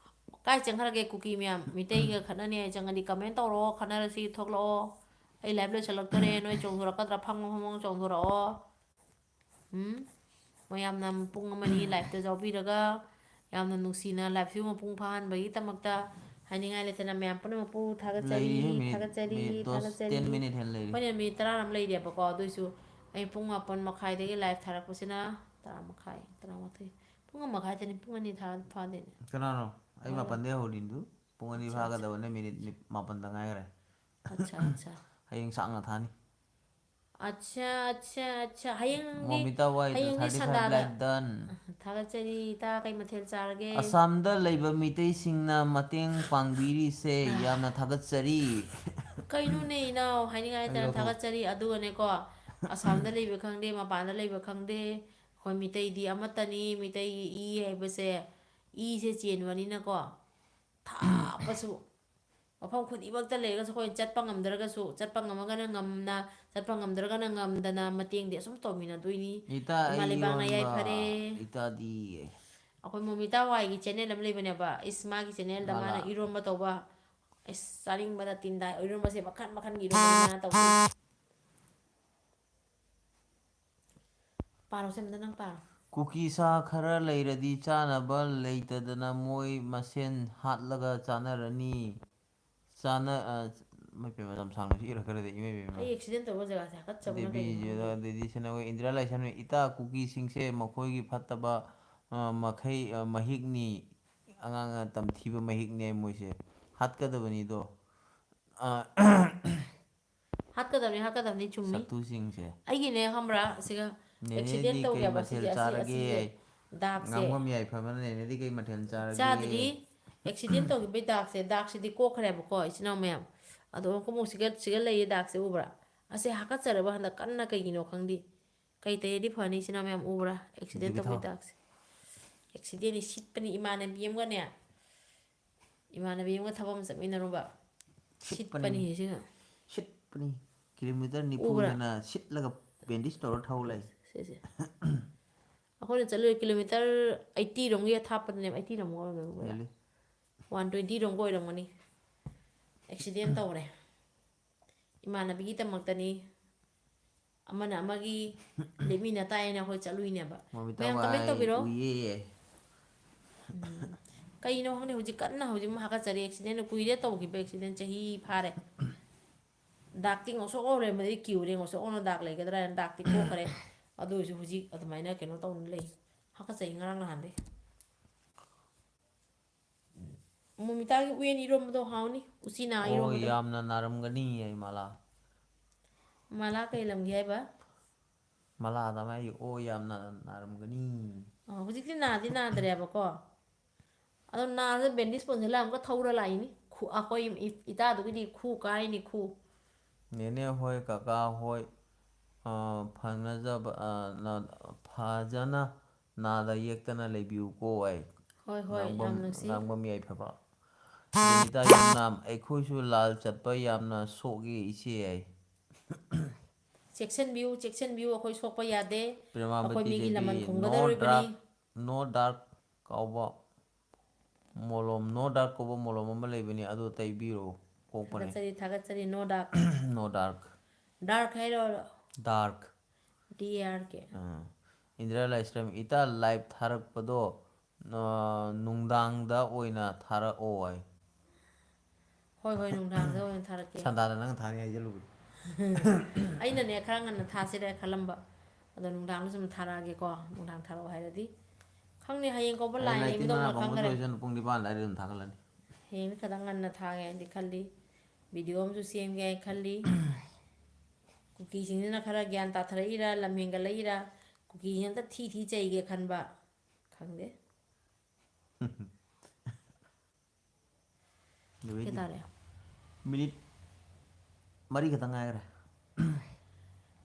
ꯀꯥꯏ ꯆꯪꯈ꯭ꯔꯒꯦ ꯀꯨꯀꯤ ꯃꯌꯥꯝ? ꯃꯤꯇꯩꯒ ꯈꯠꯅꯅꯤ ꯍꯥꯏ ꯆꯪꯉꯗꯤ comment ꯇꯧꯔꯛꯑꯣ, ꯈꯠꯅꯔꯁꯤ, ꯊꯣꯛꯂꯛꯑꯣ꯫ ꯑꯩ live ꯂꯣꯏꯁꯤꯜꯂꯛꯇꯣꯔꯦ, ꯅꯣꯏ ꯆꯣꯡꯊꯣꯔꯛꯀꯗ꯭ꯔꯥ? ꯐꯪ ꯐꯪ ꯐꯪ ꯆꯣꯡꯊꯣꯔꯛꯑꯣ꯫ ꯎꯝ? ꯃꯌꯥꯝꯅ ꯄꯨꯡ ꯑꯃ ꯑꯅꯤ live ꯇ ꯌꯥꯎꯕꯤꯔꯒ ꯌꯥꯝꯅ ꯅꯨꯡꯁꯤꯅ live ꯁꯤꯕꯨ ꯃꯄꯨꯡ ꯐꯥꯍꯟꯕꯒꯤꯗꯃꯛꯇ ꯍꯥꯏꯅꯤꯡꯉꯥꯏ ꯂꯩꯇꯅ ꯃꯌꯥꯝ ꯄꯨꯝꯅꯃꯛꯄꯨ ꯊꯥꯒꯠꯆꯔꯤ, ꯂꯩꯔꯤꯍꯦ, minute, ꯊꯥꯒꯠꯆꯔꯤ, minute, ꯗꯣꯁ, ꯊꯥꯒꯠꯆꯔꯤ꯫ ten minute ꯍꯦꯟꯅ ꯂꯩꯔꯤ꯫ ꯍꯣꯏꯅꯦ, minute ꯇꯔꯥ ꯑꯃ ꯂꯩꯔꯦꯕꯀꯣ, ꯑꯗꯨꯏꯁꯨ ꯑꯩ ꯄꯨꯡ ꯃꯥꯄꯟ ꯃꯈꯥꯏꯗꯒꯤ live ꯊꯥꯔꯛꯄꯁꯤꯅ ꯇꯔꯥ ꯃꯈꯥꯏ, ꯇꯔꯥꯃꯥꯊꯣꯏ, ꯄꯨꯡ ꯑꯃ ꯃꯈꯥꯏꯗꯅꯤ, ꯄꯨꯡ ꯑꯅꯤ ꯊꯥ-, ꯐꯥꯗꯦꯅꯦ꯫ ꯀꯅꯥꯅꯣ? ꯑꯩ ꯃꯥꯅꯦ꯫ ꯃꯥꯄꯟꯗꯩ ꯍꯧꯔꯤꯗꯨ꯫ ꯄꯨꯡ ꯑꯅꯤ ꯑꯠꯆꯥ, ꯑꯠꯆꯥ꯫ ꯐꯥꯒꯗꯕꯅꯦ, ꯃꯤꯅꯤꯠ ꯅꯤꯞ-, ꯃꯥꯄꯟꯗ ꯉꯥꯏꯈ꯭ꯔꯦ꯫ ꯑꯠꯆꯥ, ꯑꯠꯆꯥ꯫ ꯍꯌꯦꯡ ꯁꯥꯡꯅ ꯊꯥꯅꯤ꯫ ꯑꯠꯆꯥ, ꯑꯠꯆꯥ, ꯑꯠꯆꯥ꯫ ꯍꯌꯦꯡꯗꯤ, ꯃꯣꯃꯤꯇꯥ ꯋꯥꯏꯗ ꯍꯌꯦꯡꯗꯤ thirty five ꯁꯟꯗꯥꯗ꯫ like done꯫ ꯊꯥꯒꯠꯆꯔꯤ꯫ ꯏꯇꯥ ꯀꯩ ꯃꯊꯦꯜ ꯆꯥꯔꯒꯦ? ꯑꯁꯥꯝꯗ ꯂꯩꯕ ꯃꯤꯇꯩꯁꯤꯡꯅ ꯃꯇꯦꯡ ꯄꯥꯡꯕꯤꯔꯤꯁꯦ ꯌꯥꯝꯅ ꯊꯥꯒꯠꯆꯔꯤ꯫ ꯀꯩꯅꯣꯅꯦ ꯏꯅꯥꯎ, ꯍꯥꯏꯅꯤꯡꯉꯥꯏ ꯑꯩ ꯂꯩꯇꯅ ꯂꯧꯊꯣꯛ- ꯊꯥꯒꯠꯆꯔꯤ꯫ ꯑꯗꯨꯒꯅꯦꯀꯣ, ꯑꯁꯥꯝꯗ ꯂꯩꯕ ꯈꯪꯗꯦ, ꯃꯄꯥꯟꯗ ꯂꯩꯕ ꯈꯪꯗꯦ, ꯑꯩꯈꯣꯏ ꯃꯤꯇꯩꯗꯤ ꯑꯃꯠꯇꯅꯤ꯫ ꯃꯤꯇꯩꯒꯤ ꯏ ꯍꯥꯏꯕꯁꯦ, ꯏꯁꯦ ꯆꯦꯟꯕꯅꯤꯅꯀꯣ, ꯊꯥꯞꯄꯁꯨ, ꯃꯐꯝ ꯈꯨꯗꯤꯡꯃꯛꯇ ꯂꯩꯔꯒꯁꯨ, ꯑꯩꯈꯣꯏꯅ ꯆꯠꯄ ꯉꯝꯗ꯭ꯔꯒꯁꯨ, ꯆꯠꯄ ꯉꯝꯃꯒꯅ ꯉꯝꯅ, ꯆꯠꯄ ꯉꯝꯗ꯭ꯔꯒꯅ ꯉꯝꯗꯅ ꯃꯇꯦꯡꯗꯤ ꯑꯁꯨꯝ ꯇꯧꯃꯤꯟꯅꯗꯣꯏꯅꯤ꯫ ꯏꯇꯥ, ꯏꯃꯥ ꯑꯩ ꯂꯩꯕꯥꯛꯅ ꯏꯔꯣꯟꯕ, ꯌꯥꯏꯐꯔꯦ꯫ ꯏꯇꯥꯗꯤ꯫ ꯑꯩꯈꯣꯏ ꯃꯣꯃꯤꯇꯥ ꯋꯥꯏꯒꯤ ꯆꯦꯅꯦꯜ ꯑꯃ ꯂꯩꯕꯅꯦꯕ, ꯏꯁ, ꯃꯥꯒꯤ ꯆꯦꯅꯦꯜꯗ ꯃꯥꯅ ꯃꯥꯂꯥ꯫ ꯏꯔꯣꯝꯕ ꯇꯧꯕ꯫ ꯑꯁ, ꯆꯥꯅꯤꯡꯕꯗ ꯇꯤꯟ ꯇꯥꯏ꯫ ꯏꯔꯣꯝꯕꯁꯦ ꯃꯈꯟ ꯃꯈꯟꯒꯤ ꯏꯔꯣꯝꯕꯅꯤ ꯃꯥꯅ ꯇꯧꯗꯣꯏꯁꯦ꯫ ꯄꯥꯔꯣꯁꯦ ꯑꯝꯇ ꯅꯪ ꯄꯥꯔꯣ꯫ ꯀꯨꯀꯤ ꯁꯥ ꯈꯔ ꯂꯩꯔꯗꯤ ꯆꯥꯅꯕ ꯂꯩꯇꯗꯅ ꯃꯣꯏ ꯃꯁꯦꯟ ꯍꯥꯠꯂꯒ ꯆꯥꯅꯔꯅꯤ꯫ ꯆꯥꯅ-, ꯑ, ꯏꯃꯥꯏ ꯄꯦꯝꯃ, ꯌꯥꯝ ꯁꯥꯡꯅꯁꯨ ꯏꯔꯛꯈ꯭ꯔꯦꯗ, ꯏꯃꯥꯏ ꯄꯦꯝꯃ꯫ ꯑꯩ ꯑꯦꯛꯁꯤꯗꯦꯟ ꯇꯧꯕ ꯖꯒꯥꯁꯦ ꯍꯥꯀꯠꯆꯕꯅ ꯀꯩꯒꯤꯅꯣ ꯗꯦꯕꯤꯖꯤꯗ, ꯈꯪꯗꯦ꯫ ꯑꯗꯩꯗꯤ ꯁꯤꯅ ꯑꯩꯈꯣꯏ ꯏꯟꯗꯤꯔꯥ ꯂꯥꯏꯁ꯭ꯔꯝ, ꯏꯇꯥ ꯀꯨꯀꯤꯁꯤꯡꯁꯦ ꯃꯈꯣꯏꯒꯤ ꯐꯠꯇꯕ, ꯑ, ꯃꯈꯩ, ꯑ, ꯃꯍꯤꯛꯅꯤ, ꯑꯉꯥꯡꯅ ꯇꯝꯊꯤꯕ ꯃꯍꯤꯛꯅꯦ ꯃꯣꯏꯁꯦ꯫ ꯍꯥꯠꯀꯗꯕꯅꯤꯗꯣ꯫ ꯑ, ꯍꯥꯠꯀꯗꯕꯅꯤ, ꯍꯥꯠꯀꯗꯕꯅꯤ, ꯆꯨꯝꯃꯤ꯫ ꯁꯛꯇꯨꯁꯤꯡꯁꯦ꯫ ꯑꯩꯒꯤꯅꯦ ꯈꯪꯕ꯭ꯔꯥ, ꯁꯤꯒ ꯑꯦꯛꯁꯤꯗꯦꯟ ꯅꯦꯅꯦꯗꯤ ꯀꯩ ꯃꯊꯦꯜ ꯃꯊꯦꯜ ꯆꯥꯔꯒꯦ? ꯑꯁꯤ, ꯆꯥꯔꯒꯦ? ꯑꯁꯤꯁꯦ, ꯗꯥꯛꯁꯦ꯫ ꯉꯥꯡꯐꯝ ꯌꯥꯏꯐꯕꯅ ꯅꯦꯅꯦꯗꯤ ꯀꯩ ꯃꯊꯦꯜ ꯆꯥꯔꯒꯦ? ꯆꯥꯗ꯭ꯔꯤ꯫ ꯑꯦꯛꯁꯤꯗꯦꯟ ꯇꯧꯈꯤꯕꯩ ꯗꯥꯛꯁꯦ, ꯗꯥꯛꯁꯤꯗꯤ ꯀꯣꯛꯈ꯭ꯔꯦꯕꯀꯣ, ꯏꯆꯤꯟ ꯏꯅꯥꯎ ꯃꯌꯥꯝ꯫ ꯑꯗꯣ ꯑꯃꯨꯛ ꯁꯤꯒ, ꯁꯤꯒ ꯂꯩꯌꯦ ꯗꯥꯛꯁꯦ, ꯎꯕ꯭ꯔꯥ? ꯑꯁꯦ ꯍꯥꯀꯠꯆꯔꯕ ꯍꯟꯗꯛ ꯀꯟꯅ, ꯀꯩꯒꯤꯅꯣ ꯈꯪꯗꯦ꯫ ꯀꯩ ꯇꯩꯔꯗꯤ ꯐꯅꯤ, ꯏꯆꯤꯟ ꯏꯅꯥꯎ ꯃꯌꯥꯝ, ꯎꯕ꯭ꯔꯥ? ꯑꯦꯛꯁꯤꯗꯦꯟ ꯗꯦꯕꯤ ꯊꯥꯎ꯫ ꯇꯧꯕꯩ ꯗꯥꯛꯁꯦ꯫ ꯑꯦꯛꯁꯤꯗꯦꯟꯅꯤ, ꯁꯤꯠꯄꯅꯤ꯫ ꯏꯃꯥꯟꯅꯕꯤ ꯑꯃꯒꯅꯦ, ꯏꯃꯥꯟꯅꯕꯤ ꯑꯃꯒ ꯊꯕꯛ ꯑꯃ ꯆꯠꯃꯤꯟꯅꯔꯨꯕ꯫ ꯁꯤꯠꯄꯅꯤ꯫ ꯁꯤꯠꯄꯅꯤ ꯁꯤꯅ꯫ ꯁꯤꯠꯄꯅꯤ꯫ ꯀꯤꯂꯣꯃꯤꯇꯔ ꯅꯤꯐꯨ ꯎꯕ꯭ꯔꯥ? ꯍꯦꯟꯅ ꯁꯤꯠꯂꯒ ꯕꯦꯟꯗꯦꯖ ꯇꯧꯔ ꯊꯧ ꯂꯩ꯫ ꯁꯦ, ꯁꯦ꯫ ꯑꯩꯈꯣꯏꯅ ꯆꯠꯂꯨꯏ ꯀꯤꯂꯣꯃꯤꯇꯔ eighty ꯔꯣꯝꯒꯤ ꯑꯊꯥꯞꯄꯗꯅꯦꯕ, eighty ꯔꯣꯝꯒ ꯑꯣꯏꯔꯝꯒꯅꯤ꯫ ꯍꯦꯜꯂꯤ꯫ One twenty ꯔꯣꯝꯒ ꯑꯣꯏꯔꯝꯒꯅꯤ꯫ ꯑꯦꯛꯁꯤꯗꯦꯟ ꯇꯧꯔꯦ꯫ ꯏꯃꯥꯟꯅꯕꯤꯒꯤꯗꯃꯛꯇꯅꯤ꯫ ꯑꯃꯅ ꯑꯃꯒꯤ ꯂꯦꯞꯃꯤꯟꯅ ꯇꯥꯏꯌꯦꯅ ꯑꯩꯈꯣꯏ ꯆꯠꯂꯨꯏꯅꯦꯕ꯫ ꯃꯣꯃꯤꯇꯥ ꯃꯌꯥꯝ comment ꯋꯥꯏ ꯇꯧꯕꯤꯔꯣ꯫ ꯎꯏꯌꯦ꯫ ꯎꯝ꯫ ꯀꯩꯅꯣ ꯈꯪꯗꯦ, ꯍꯧꯖꯤꯛ ꯀꯟꯅ ꯍꯧꯖꯤꯛ ꯑꯃ ꯍꯥꯀꯠꯆꯔꯤ꯫ ꯑꯦꯛꯁꯤꯗꯦꯟ ꯀꯨꯏꯔꯦ ꯇꯧꯈꯤꯕ, ꯑꯦꯛꯁꯤꯗꯦꯟ ꯆꯍꯤ ꯐꯥꯔꯦ꯫ ꯗꯥꯛꯇꯤ ꯉꯧꯁꯣꯛ ꯉꯧꯔꯦ, ꯃꯗꯩ ꯀꯤꯎꯔꯦ, ꯉꯧꯁꯣꯛ ꯉꯧꯅ ꯗꯥꯛ ꯂꯩꯒꯗ꯭ꯔꯥ ꯍꯥꯏꯅ ꯗꯥꯛꯇꯤ ꯀꯣꯛꯈ꯭ꯔꯦ꯫ ꯑꯗꯨ ꯑꯣꯏꯔꯁꯨ ꯍꯧꯖꯤꯛ ꯑꯗꯨꯃꯥꯏꯅ ꯀꯩꯅꯣ ꯇꯧꯅ ꯂꯩ꯫ ꯍꯥꯀꯠꯆꯩ ꯉꯔꯥꯡ ꯅꯍꯥꯟꯗꯩ꯫ ꯃꯣꯃꯤꯇꯥꯒꯤ ꯎꯌꯦꯟ ꯏꯔꯣꯝꯕꯗꯣ ꯍꯥꯎꯅꯤ꯫ ꯎꯆꯤꯅꯥ ꯑꯣ, ꯏꯔꯣꯝꯕꯗꯣ꯫ ꯌꯥꯝꯅ ꯅꯥꯔꯝꯒꯅꯤ ꯑꯩ ꯃꯥꯂꯥ꯫ ꯃꯥꯂꯥ ꯀꯩ ꯂꯝꯒꯤ ꯍꯥꯏꯕ? ꯃꯥꯂꯥꯗ ꯃꯥꯒꯤ ꯑꯣ ꯌꯥꯝꯅ ꯅꯥꯔꯝꯒꯅꯤ꯫ ꯑ, ꯍꯧꯖꯤꯛꯇꯤ ꯅꯥꯗꯤ ꯅꯥꯗ꯭ꯔꯦꯕꯀꯣ꯫ ꯑꯗꯣ ꯅꯥꯗ ꯕꯦꯟꯗꯤꯁ ꯄꯨꯟꯁꯤꯜꯂ ꯑꯃꯨꯛꯀ ꯊꯧꯔ ꯂꯥꯛꯏꯅꯤ꯫ ꯈꯨ-, ꯑꯩꯈꯣꯏ ꯏ-, ꯏꯇꯥꯗꯨꯒꯤꯗꯤ ꯈꯨ ꯀꯥꯏꯅꯤ, ꯈꯨ꯫ ꯅꯦꯅꯦ ꯍꯣꯏ, ꯀꯀꯥ ꯍꯣꯏ, ꯑ, ꯐꯅꯖꯕ, ꯑ, ꯅ-, ꯐꯖꯅ ꯅꯥꯗ ꯌꯦꯛꯇꯅ ꯂꯩꯕꯤꯌꯨꯀꯣ ꯑꯩ꯫ ꯍꯣꯏ, ꯍꯣꯏ, ꯉꯥꯡꯕꯝ-, ꯌꯥꯝ ꯅꯨꯡꯁꯤ꯫ ꯉꯥꯡꯕꯝ ꯌꯥꯏꯐꯕ꯫ ꯖꯦꯅꯤꯇꯥ ꯌꯨꯝꯅꯥꯝ, ꯑꯩꯈꯣꯏꯁꯨ ꯂꯥꯜ ꯆꯠꯄ ꯌꯥꯝꯅ ꯁꯣꯛꯏ ꯏꯆꯦ ꯑꯩ꯫ ꯆꯦꯛꯁꯤꯟꯕꯤꯌꯨ, ꯆꯦꯛꯁꯤꯟꯕꯤꯌꯨ, ꯑꯩꯈꯣꯏ ꯁꯣꯛꯄ ꯌꯥꯗꯦ꯫ ꯄ꯭ꯔꯦꯃꯥꯕꯇꯤ ꯑꯩꯈꯣꯏ ꯃꯤꯒꯤ ꯂꯃꯟ Devi, no ꯈꯨꯝꯒꯗꯧꯔꯤꯕꯅꯤ꯫ Dark, no dark ꯀꯧꯕ ꯃꯣꯂꯣꯝ, no dark ꯀꯧꯕ ꯃꯣꯂꯣꯝ ꯑꯃ ꯂꯩꯕꯅꯤ, ꯑꯗꯨ ꯇꯩꯕꯤꯔꯣ꯫ ꯀꯣꯛꯄꯅꯦ꯫ ꯊꯥꯒꯠꯆꯔꯤ, ꯊꯥꯒꯠꯆꯔꯤ, no dark꯫ No dark꯫ Dark ꯍꯥꯏꯔꯣ? Dark꯫ D A R K꯫ ꯑꯥ꯫ ꯏꯟꯗꯤꯔꯥ ꯂꯥꯏꯁ꯭ꯔꯝ, ꯏꯇꯥ live ꯊꯥꯔꯛꯄꯗꯣ, ꯑ, ꯅꯨꯡꯗꯥꯡꯗ ꯑꯣꯏꯅ ꯊꯥꯔꯛꯑꯣ ꯍꯥꯏ꯫ ꯍꯣꯏ, ꯍꯣꯏ, ꯅꯨꯡꯗꯥꯡꯗ ꯑꯣꯏꯅ ꯊꯥꯔꯛꯀꯦ꯫ ꯁꯟꯗꯥꯅ ꯅꯪ ꯊꯥꯅꯤ ꯍꯥꯏꯖꯜꯂꯨꯕꯗꯣ꯫ ꯑꯩꯅꯅꯦ, ꯈꯔ ꯉꯟꯅ ꯊꯥꯁꯤꯔ ꯈꯜꯂꯝꯕ꯫ ꯑꯗꯣ ꯅꯨꯡꯗꯥꯡꯗ ꯁꯨꯝ ꯊꯥꯔꯛꯑꯒꯦꯀꯣ꯫ ꯅꯨꯡꯗꯥꯡ ꯊꯥꯔꯛꯑꯣ ꯍꯥꯏꯔꯗꯤ꯫ ꯈꯪꯗꯦ, ꯍꯌꯦꯡ ꯀꯧꯕ ꯑꯩ line ꯂꯩꯇꯦ, ꯂꯩꯕꯗꯧꯅ ꯃꯅꯥ ꯀꯧꯕ ꯈꯪꯈ꯭ꯔꯦ꯫ ꯁꯣꯏꯁꯅꯨ ꯄꯨꯡ ꯅꯤꯄꯥꯟ ꯑꯗꯥꯏꯗ ꯑꯗꯨꯝ ꯊꯥꯒꯠꯂꯅꯤ꯫ ꯍꯌꯦꯡꯗꯤ ꯈꯤꯇꯪ ꯉꯟꯅ ꯊꯥꯒꯦ ꯍꯥꯏꯅꯗꯤ ꯈꯜꯂꯤ꯫ Video ꯑꯃꯁꯨ ꯁꯦꯝꯒꯦ ꯍꯥꯏꯅ ꯈꯜꯂꯤ꯫ ꯀꯨꯀꯤꯁꯤꯡꯁꯤꯅ ꯈꯔ ꯒ꯭ꯌꯥꯟ ꯇꯥꯊꯔꯛꯏꯔꯥ, ꯂꯝ ꯍꯦꯟꯒꯠꯂꯛꯏꯔꯥ, ꯀꯨꯀꯤꯁꯤꯡ ꯑꯝꯇ ꯊꯤ ꯊꯤ ꯆꯩꯒꯦ ꯈꯟꯕ꯫ ꯈꯪꯗꯦ꯫ ꯂꯣꯏꯗꯤ꯫ ꯀꯩ ꯇꯥꯔꯦ? Minute ꯃꯔꯤ ꯈꯛꯇꯪ ꯉꯥꯏꯈ꯭ꯔꯦ꯫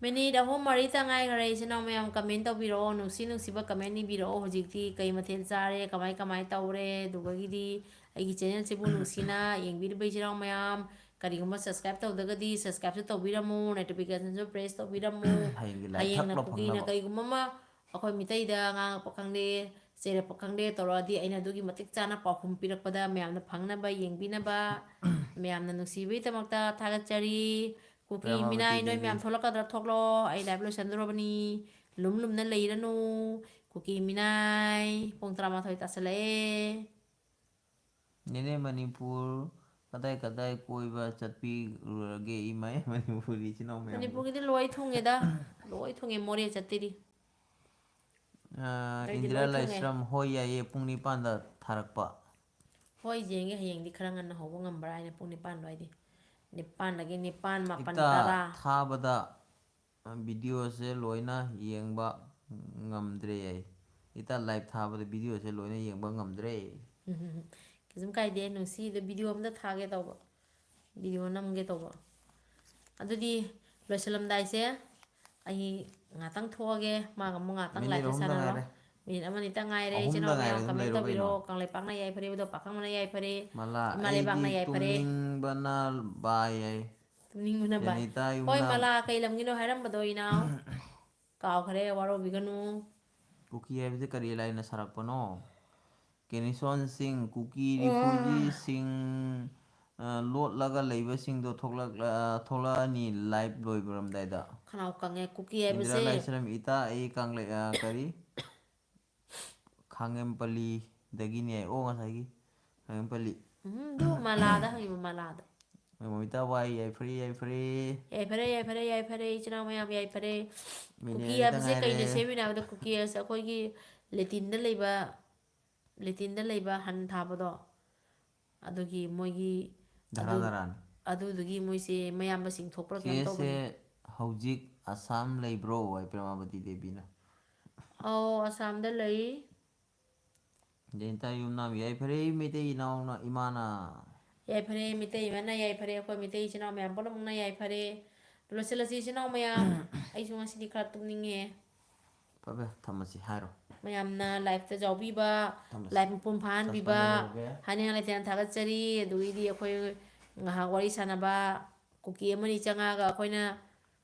Minute ꯑꯍꯨꯝ ꯃꯔꯤꯇ ꯉꯥꯏꯈ꯭ꯔꯦ꯫ ꯏꯆꯤꯟ ꯏꯅꯥꯎ ꯃꯌꯥꯝ comment ꯇꯧꯕꯤꯔꯛꯑꯣ, ꯅꯨꯡꯁꯤ ꯅꯨꯡꯁꯤꯕ comment ꯏꯕꯤꯔꯛꯑꯣ꯫ ꯍꯧꯖꯤꯛꯇꯤ ꯀꯩ ꯃꯊꯦꯜ ꯆꯥꯔꯦ, ꯀꯃꯥꯏ ꯀꯃꯥꯏ ꯇꯧꯔꯦ, ꯑꯗꯨꯒꯒꯤꯗꯤ ꯑꯩꯒꯤ channel ꯁꯤꯕꯨ ꯅꯨꯡꯁꯤꯅ ꯌꯦꯡꯕꯤꯔꯤꯕ ꯏꯆꯤꯟ ꯏꯅꯥꯎ ꯃꯌꯥꯝ, ꯀꯔꯤꯒꯨꯝꯕ subscribe ꯇꯧꯗ꯭ꯔꯒꯗꯤ subscribe ꯁꯨ ꯇꯧꯕꯤꯔꯝꯃꯨ, notification ꯁꯨ press ꯇꯧꯕꯤꯔꯝꯃꯨ꯫ ꯍꯌꯦꯡꯒꯤ ꯂꯥꯏ ꯊꯛ ꯍꯌꯦꯡꯅ ꯂꯧ ꯀꯨꯀꯤꯅ ꯐꯪꯅꯕ꯫ ꯀꯔꯤꯒꯨꯝꯕ ꯑꯃ ꯑꯩꯈꯣꯏ ꯃꯤꯇꯩꯗ ꯉꯥꯡꯉꯛꯄ ꯈꯪꯗꯦ, ꯆꯩꯔꯛꯄ ꯈꯪꯗꯦ ꯇꯧꯔꯛꯑꯗꯤ ꯑꯩꯅ ꯑꯗꯨꯒꯤ ꯃꯇꯤꯛ ꯆꯥꯅ ꯄꯥꯎꯈꯨꯝ ꯄꯤꯔꯛꯄꯗ ꯃꯌꯥꯝꯅ ꯐꯪꯅꯕ, ꯌꯦꯡꯕꯤꯅꯕ, ꯃꯌꯥꯝꯅ ꯅꯨꯡꯁꯤꯕꯤꯕꯒꯤꯗꯃꯛꯇ ꯊꯥꯒꯠꯆꯔꯤ꯫ ꯀꯨꯀꯤ ꯄ꯭ꯔꯦꯃꯥꯕꯇꯤ ꯃꯤꯅꯥꯏ, ꯅꯣꯏ ꯃꯌꯥꯝ ꯗꯦꯕꯤ꯫ ꯊꯣꯛꯂꯛꯀꯗ꯭ꯔꯥ ꯊꯣꯛꯂꯛꯑꯣ, ꯑꯩ live ꯂꯣꯏꯁꯟꯗꯣꯔꯕꯅꯤ꯫ ꯂꯨꯝ ꯂꯨꯝꯅ ꯂꯩꯔꯅꯨ꯫ ꯀꯨꯀꯤ ꯃꯤꯅꯥꯏ, ꯄꯨꯡ ꯇꯔꯥꯃꯥꯊꯣꯏ ꯇꯥꯁꯜꯂꯛꯑꯦ꯫ ꯅꯦꯅꯦ ꯃꯅꯤꯄꯨꯔ, ꯀꯗꯥꯏ ꯀꯗꯥꯏ ꯀꯣꯏꯕ ꯆꯠꯄꯤꯔꯨꯔꯒꯦ, ꯏꯃꯥꯏ ꯃꯅꯤꯄꯨꯔꯤ ꯏꯆꯤꯟ ꯏꯅꯥꯎ ꯃꯌꯥꯝꯕꯨ? ꯃꯅꯤꯄꯨꯔꯒꯤꯗꯤ ꯂꯣꯏ ꯊꯨꯡꯉꯦꯗ꯫ ꯂꯣꯏ ꯊꯨꯡꯉꯦ, ꯃꯣꯔꯦ ꯆꯠꯇꯦꯗꯤ꯫ ꯑ, ꯑꯇꯩꯗꯤ ꯏꯟꯗꯤꯔꯥ ꯂꯣꯏ ꯊꯨꯡꯉꯦ꯫ ꯂꯥꯏꯁ꯭ꯔꯝ, ꯍꯣꯏ ꯌꯥꯏꯌꯦ, ꯄꯨꯡ ꯅꯤꯄꯥꯟꯗ ꯊꯥꯔꯛꯄ꯫ ꯍꯣꯏ, ꯌꯦꯡꯒꯦ, ꯍꯌꯦꯡꯗꯤ ꯈꯔ ꯉꯟꯅ ꯍꯧꯕ ꯉꯝꯕ꯭ꯔꯥ ꯍꯥꯏꯅ, ꯄꯨꯡ ꯅꯤꯄꯥꯟ ꯑꯗꯨꯋꯥꯏꯗꯤ꯫ ꯅꯤꯄꯥꯟꯗꯒꯤ ꯅꯤꯄꯥꯟ, ꯃꯥꯄꯟ, ꯏꯇꯥ, ꯇꯔꯥ꯫ ꯊꯥꯕꯗ ꯚꯤꯗꯤꯑꯣꯁꯦ ꯂꯣꯏꯅ ꯌꯦꯡꯕ ꯉꯝꯗ꯭ꯔꯦ ꯑꯩ꯫ ꯏꯇꯥ, ꯂꯥꯏꯚ ꯊꯥꯕꯗ ꯚꯤꯗꯤꯑꯣꯁꯦ ꯂꯣꯏꯅ ꯌꯦꯡꯕ ꯉꯝꯗ꯭ꯔꯦ꯫ ꯎꯝ, ꯀꯩꯁꯨꯝ ꯀꯥꯏꯗꯦ, ꯅꯨꯡꯁꯤꯗ ꯚꯤꯗꯤꯑꯣ ꯑꯝꯇ ꯊꯥꯒꯦ ꯇꯧꯕ, ꯚꯤꯗꯤꯑꯣ ꯅꯝꯒꯦ ꯇꯧꯕ꯫ ꯑꯗꯨꯗꯤ ꯂꯣꯏꯁꯤꯜꯂꯝꯗꯥꯏꯁꯦ ꯑꯩ ꯉꯥꯛꯇꯪ ꯊꯣꯛꯑꯒꯦ, ꯃꯥꯒ ꯑꯃꯨꯛ ꯉꯥꯛꯇꯪ ꯃꯤꯅꯤꯠ ꯂꯥꯏꯐꯁꯦ ꯑꯍꯨꯝꯗ ꯁꯥꯟꯅꯔꯣ꯫ ꯉꯥꯏꯔꯦ꯫ ꯃꯤꯅꯤꯠ ꯑꯃꯅꯤꯇ ꯉꯥꯏꯔꯦ꯫ ꯏꯆꯤꯟ ꯑꯍꯨꯝꯗ ꯏꯅꯥꯎ ꯉꯥꯏꯔꯦ, ꯃꯌꯥꯝ ꯑꯗꯨꯝ ꯀꯃꯦꯟ ꯂꯩꯔꯣ ꯀꯩꯅꯣ꯫ ꯇꯧꯕꯤꯔꯛꯑꯣ꯫ ꯀꯪꯂꯩꯄꯥꯛꯅ ꯌꯥꯏꯐꯔꯦ, ꯎꯗ ꯄꯥꯈꯪꯕꯅ ꯌꯥꯏꯐꯔꯦ, ꯃꯂꯥ, ꯏꯃꯥ ꯑꯩꯗꯤ ꯂꯩꯕꯥꯛꯅ ꯌꯥꯏꯐꯔꯦ꯫ ꯇꯨꯝꯅꯤꯡꯕꯅ ꯕꯥꯏ ꯑꯩ꯫ ꯇꯨꯝꯅꯤꯡꯕꯅ ꯕꯥꯏ꯫ ꯖꯦꯅꯤꯇꯥ ꯍꯣꯏ, ꯌꯨꯝꯅꯥꯝ꯫ ꯃꯂꯥ ꯀꯩ ꯂꯝꯒꯤꯅꯣ ꯍꯥꯏꯔꯝꯕꯗꯣ, ꯏꯅꯥꯎ? ꯀꯥꯎꯈ꯭ꯔꯦ, ꯋꯥꯔꯧꯕꯤꯒꯅꯨ꯫ ꯀꯨꯀꯤ ꯍꯥꯏꯕꯁꯦ ꯀꯔꯤ ꯂꯥꯏꯅ ꯁꯥꯔꯛꯄꯅꯣ? ꯀꯦꯅꯤꯁꯣꯟꯁꯤꯡ, ꯀꯨꯀꯤ ꯑꯣ꯫ ꯔꯤꯐ꯭ꯌꯨꯖꯤꯁꯤꯡ, ꯑ, ꯂꯣꯠꯂꯒ ꯂꯩꯕꯁꯤꯡꯗꯣ ꯊꯣꯛꯂꯛ-, ꯑ, ꯊꯣꯛꯂꯛꯑꯅꯤ ꯂꯥꯏꯚ ꯂꯣꯏꯔꯝꯗꯥꯏꯗ꯫ ꯈꯅꯥꯎ ꯀꯪꯉꯦ꯫ ꯀꯨꯀꯤ ꯏꯟꯗꯤꯔꯥ ꯍꯥꯏꯕꯁꯦ ꯂꯥꯏꯁ꯭ꯔꯝ, ꯏꯇꯥ, ꯑꯩ ꯀꯪꯂꯩ-, ꯑ, ꯀꯔꯤ? ꯈꯥꯡꯉꯦꯝꯄꯜꯂꯤꯗꯒꯤꯅꯦ꯫ ꯑꯣ, ꯉꯁꯥꯏꯒꯤ ꯈꯥꯡꯉꯦꯝꯄꯜꯂꯤ꯫ ꯎꯝ, ꯑꯗꯨ ꯃꯂꯥꯗ ꯍꯪꯉꯤꯕ, ꯃꯂꯥꯗ꯫ ꯃꯣꯃꯤꯇꯥ ꯋꯥꯏ, ꯌꯥꯏꯐꯔꯦ, ꯌꯥꯏꯐꯔꯦ꯫ ꯌꯥꯏꯐꯔꯦ, ꯌꯥꯏꯐꯔꯦ, ꯌꯥꯏꯐꯔꯦ, ꯏꯆꯤꯟ ꯏꯅꯥꯎ ꯃꯌꯥꯝ ꯌꯥꯏꯐꯔꯦ꯫ ꯃꯤꯅꯤꯠ ꯀꯨꯀꯤ ꯑꯅꯤꯇ ꯍꯥꯏꯕꯁꯦ ꯉꯥꯏꯔꯦ꯫ ꯀꯩꯅ ꯁꯦꯝꯃꯤꯅꯣ ꯍꯥꯏꯕꯗ, ꯀꯨꯀꯤ ꯍꯥꯏꯕꯁꯦ ꯑꯩꯈꯣꯏꯒꯤ ꯂꯦꯇꯤꯟꯗ ꯂꯩꯕ, ꯂꯦꯇꯤꯟꯗ ꯂꯩꯕ ꯍꯟ ꯊꯥꯕꯗꯣ, ꯑꯗꯨꯒꯤ ꯃꯣꯏꯒꯤ ꯙꯔꯥ ꯑꯗꯨ-, ꯙꯔꯥꯅꯤ꯫ ꯑꯗꯨꯗꯨꯒꯤ ꯃꯣꯏꯁꯦ ꯃꯌꯥꯝꯕꯁꯤꯡ ꯊꯣꯛꯄ꯭ꯔꯥ ꯀꯩꯅꯣꯝ ꯆꯦꯁꯦ ꯇꯧꯕꯅꯤ꯫ ꯍꯧꯖꯤꯛ ꯑꯁꯥꯝ ꯂꯩꯕ꯭ꯔꯣ? ꯍꯥꯏ ꯄ꯭ꯔꯦꯃꯥꯕꯇꯤ ꯗꯦꯕꯤꯅ꯫ ꯑꯧ, ꯑꯁꯥꯝꯗ ꯂꯩ꯫ ꯖꯦꯅꯤꯇꯥ ꯌꯨꯝꯅꯥꯝ, ꯌꯥꯏꯐꯔꯦ ꯃꯩꯇꯩ ꯏꯅꯥꯎꯅ, ꯏꯃꯥꯅ꯫ ꯌꯥꯏꯐꯔꯦ ꯃꯩꯇꯩ ꯏꯃꯥꯅ, ꯌꯥꯏꯐꯔꯦ ꯑꯩꯈꯣꯏ ꯃꯩꯇꯩ ꯏꯆꯤꯟ ꯏꯅꯥꯎ ꯃꯌꯥꯝ ꯄꯨꯝꯅꯃꯛꯅ ꯌꯥꯏꯐꯔꯦ꯫ ꯂꯣꯏꯁꯤꯜꯂꯁꯤ ꯏꯆꯤꯟ ꯏꯅꯥꯎ ꯃꯌꯥꯝ꯫ ꯑꯩꯁꯨ ꯉꯁꯤꯗꯤ ꯈꯔ ꯇꯨꯝꯅꯤꯡꯉꯦ꯫ ꯐꯔꯦ, ꯊꯝꯃꯁꯤ ꯍꯥꯏꯔꯣ꯫ ꯃꯌꯥꯝꯅ ꯂꯥꯏꯐꯇ ꯌꯥꯎꯕꯤꯕ, ꯊꯝꯃꯁꯤ꯫ ꯂꯥꯏꯐ ꯃꯄꯨꯡ ꯐꯥꯍꯟꯕꯤꯕ, ꯁꯕꯁꯀ꯭ꯔꯥꯏꯕꯔ ꯂꯧꯔꯒꯦ꯫ ꯍꯥꯏꯅꯤꯡꯉꯥꯏ ꯂꯩꯇꯅ ꯊꯥꯒꯠꯆꯔꯤ꯫ ꯑꯗꯨꯒꯤꯗꯤ ꯑꯩꯈꯣꯏ ꯉꯥꯏꯍꯥꯛ ꯋꯥꯔꯤ ꯁꯥꯟꯅꯕ, ꯀꯨꯀꯤ ꯑꯃꯅꯤ ꯆꯪꯉꯛꯑꯒ ꯑꯩꯈꯣꯏꯅ,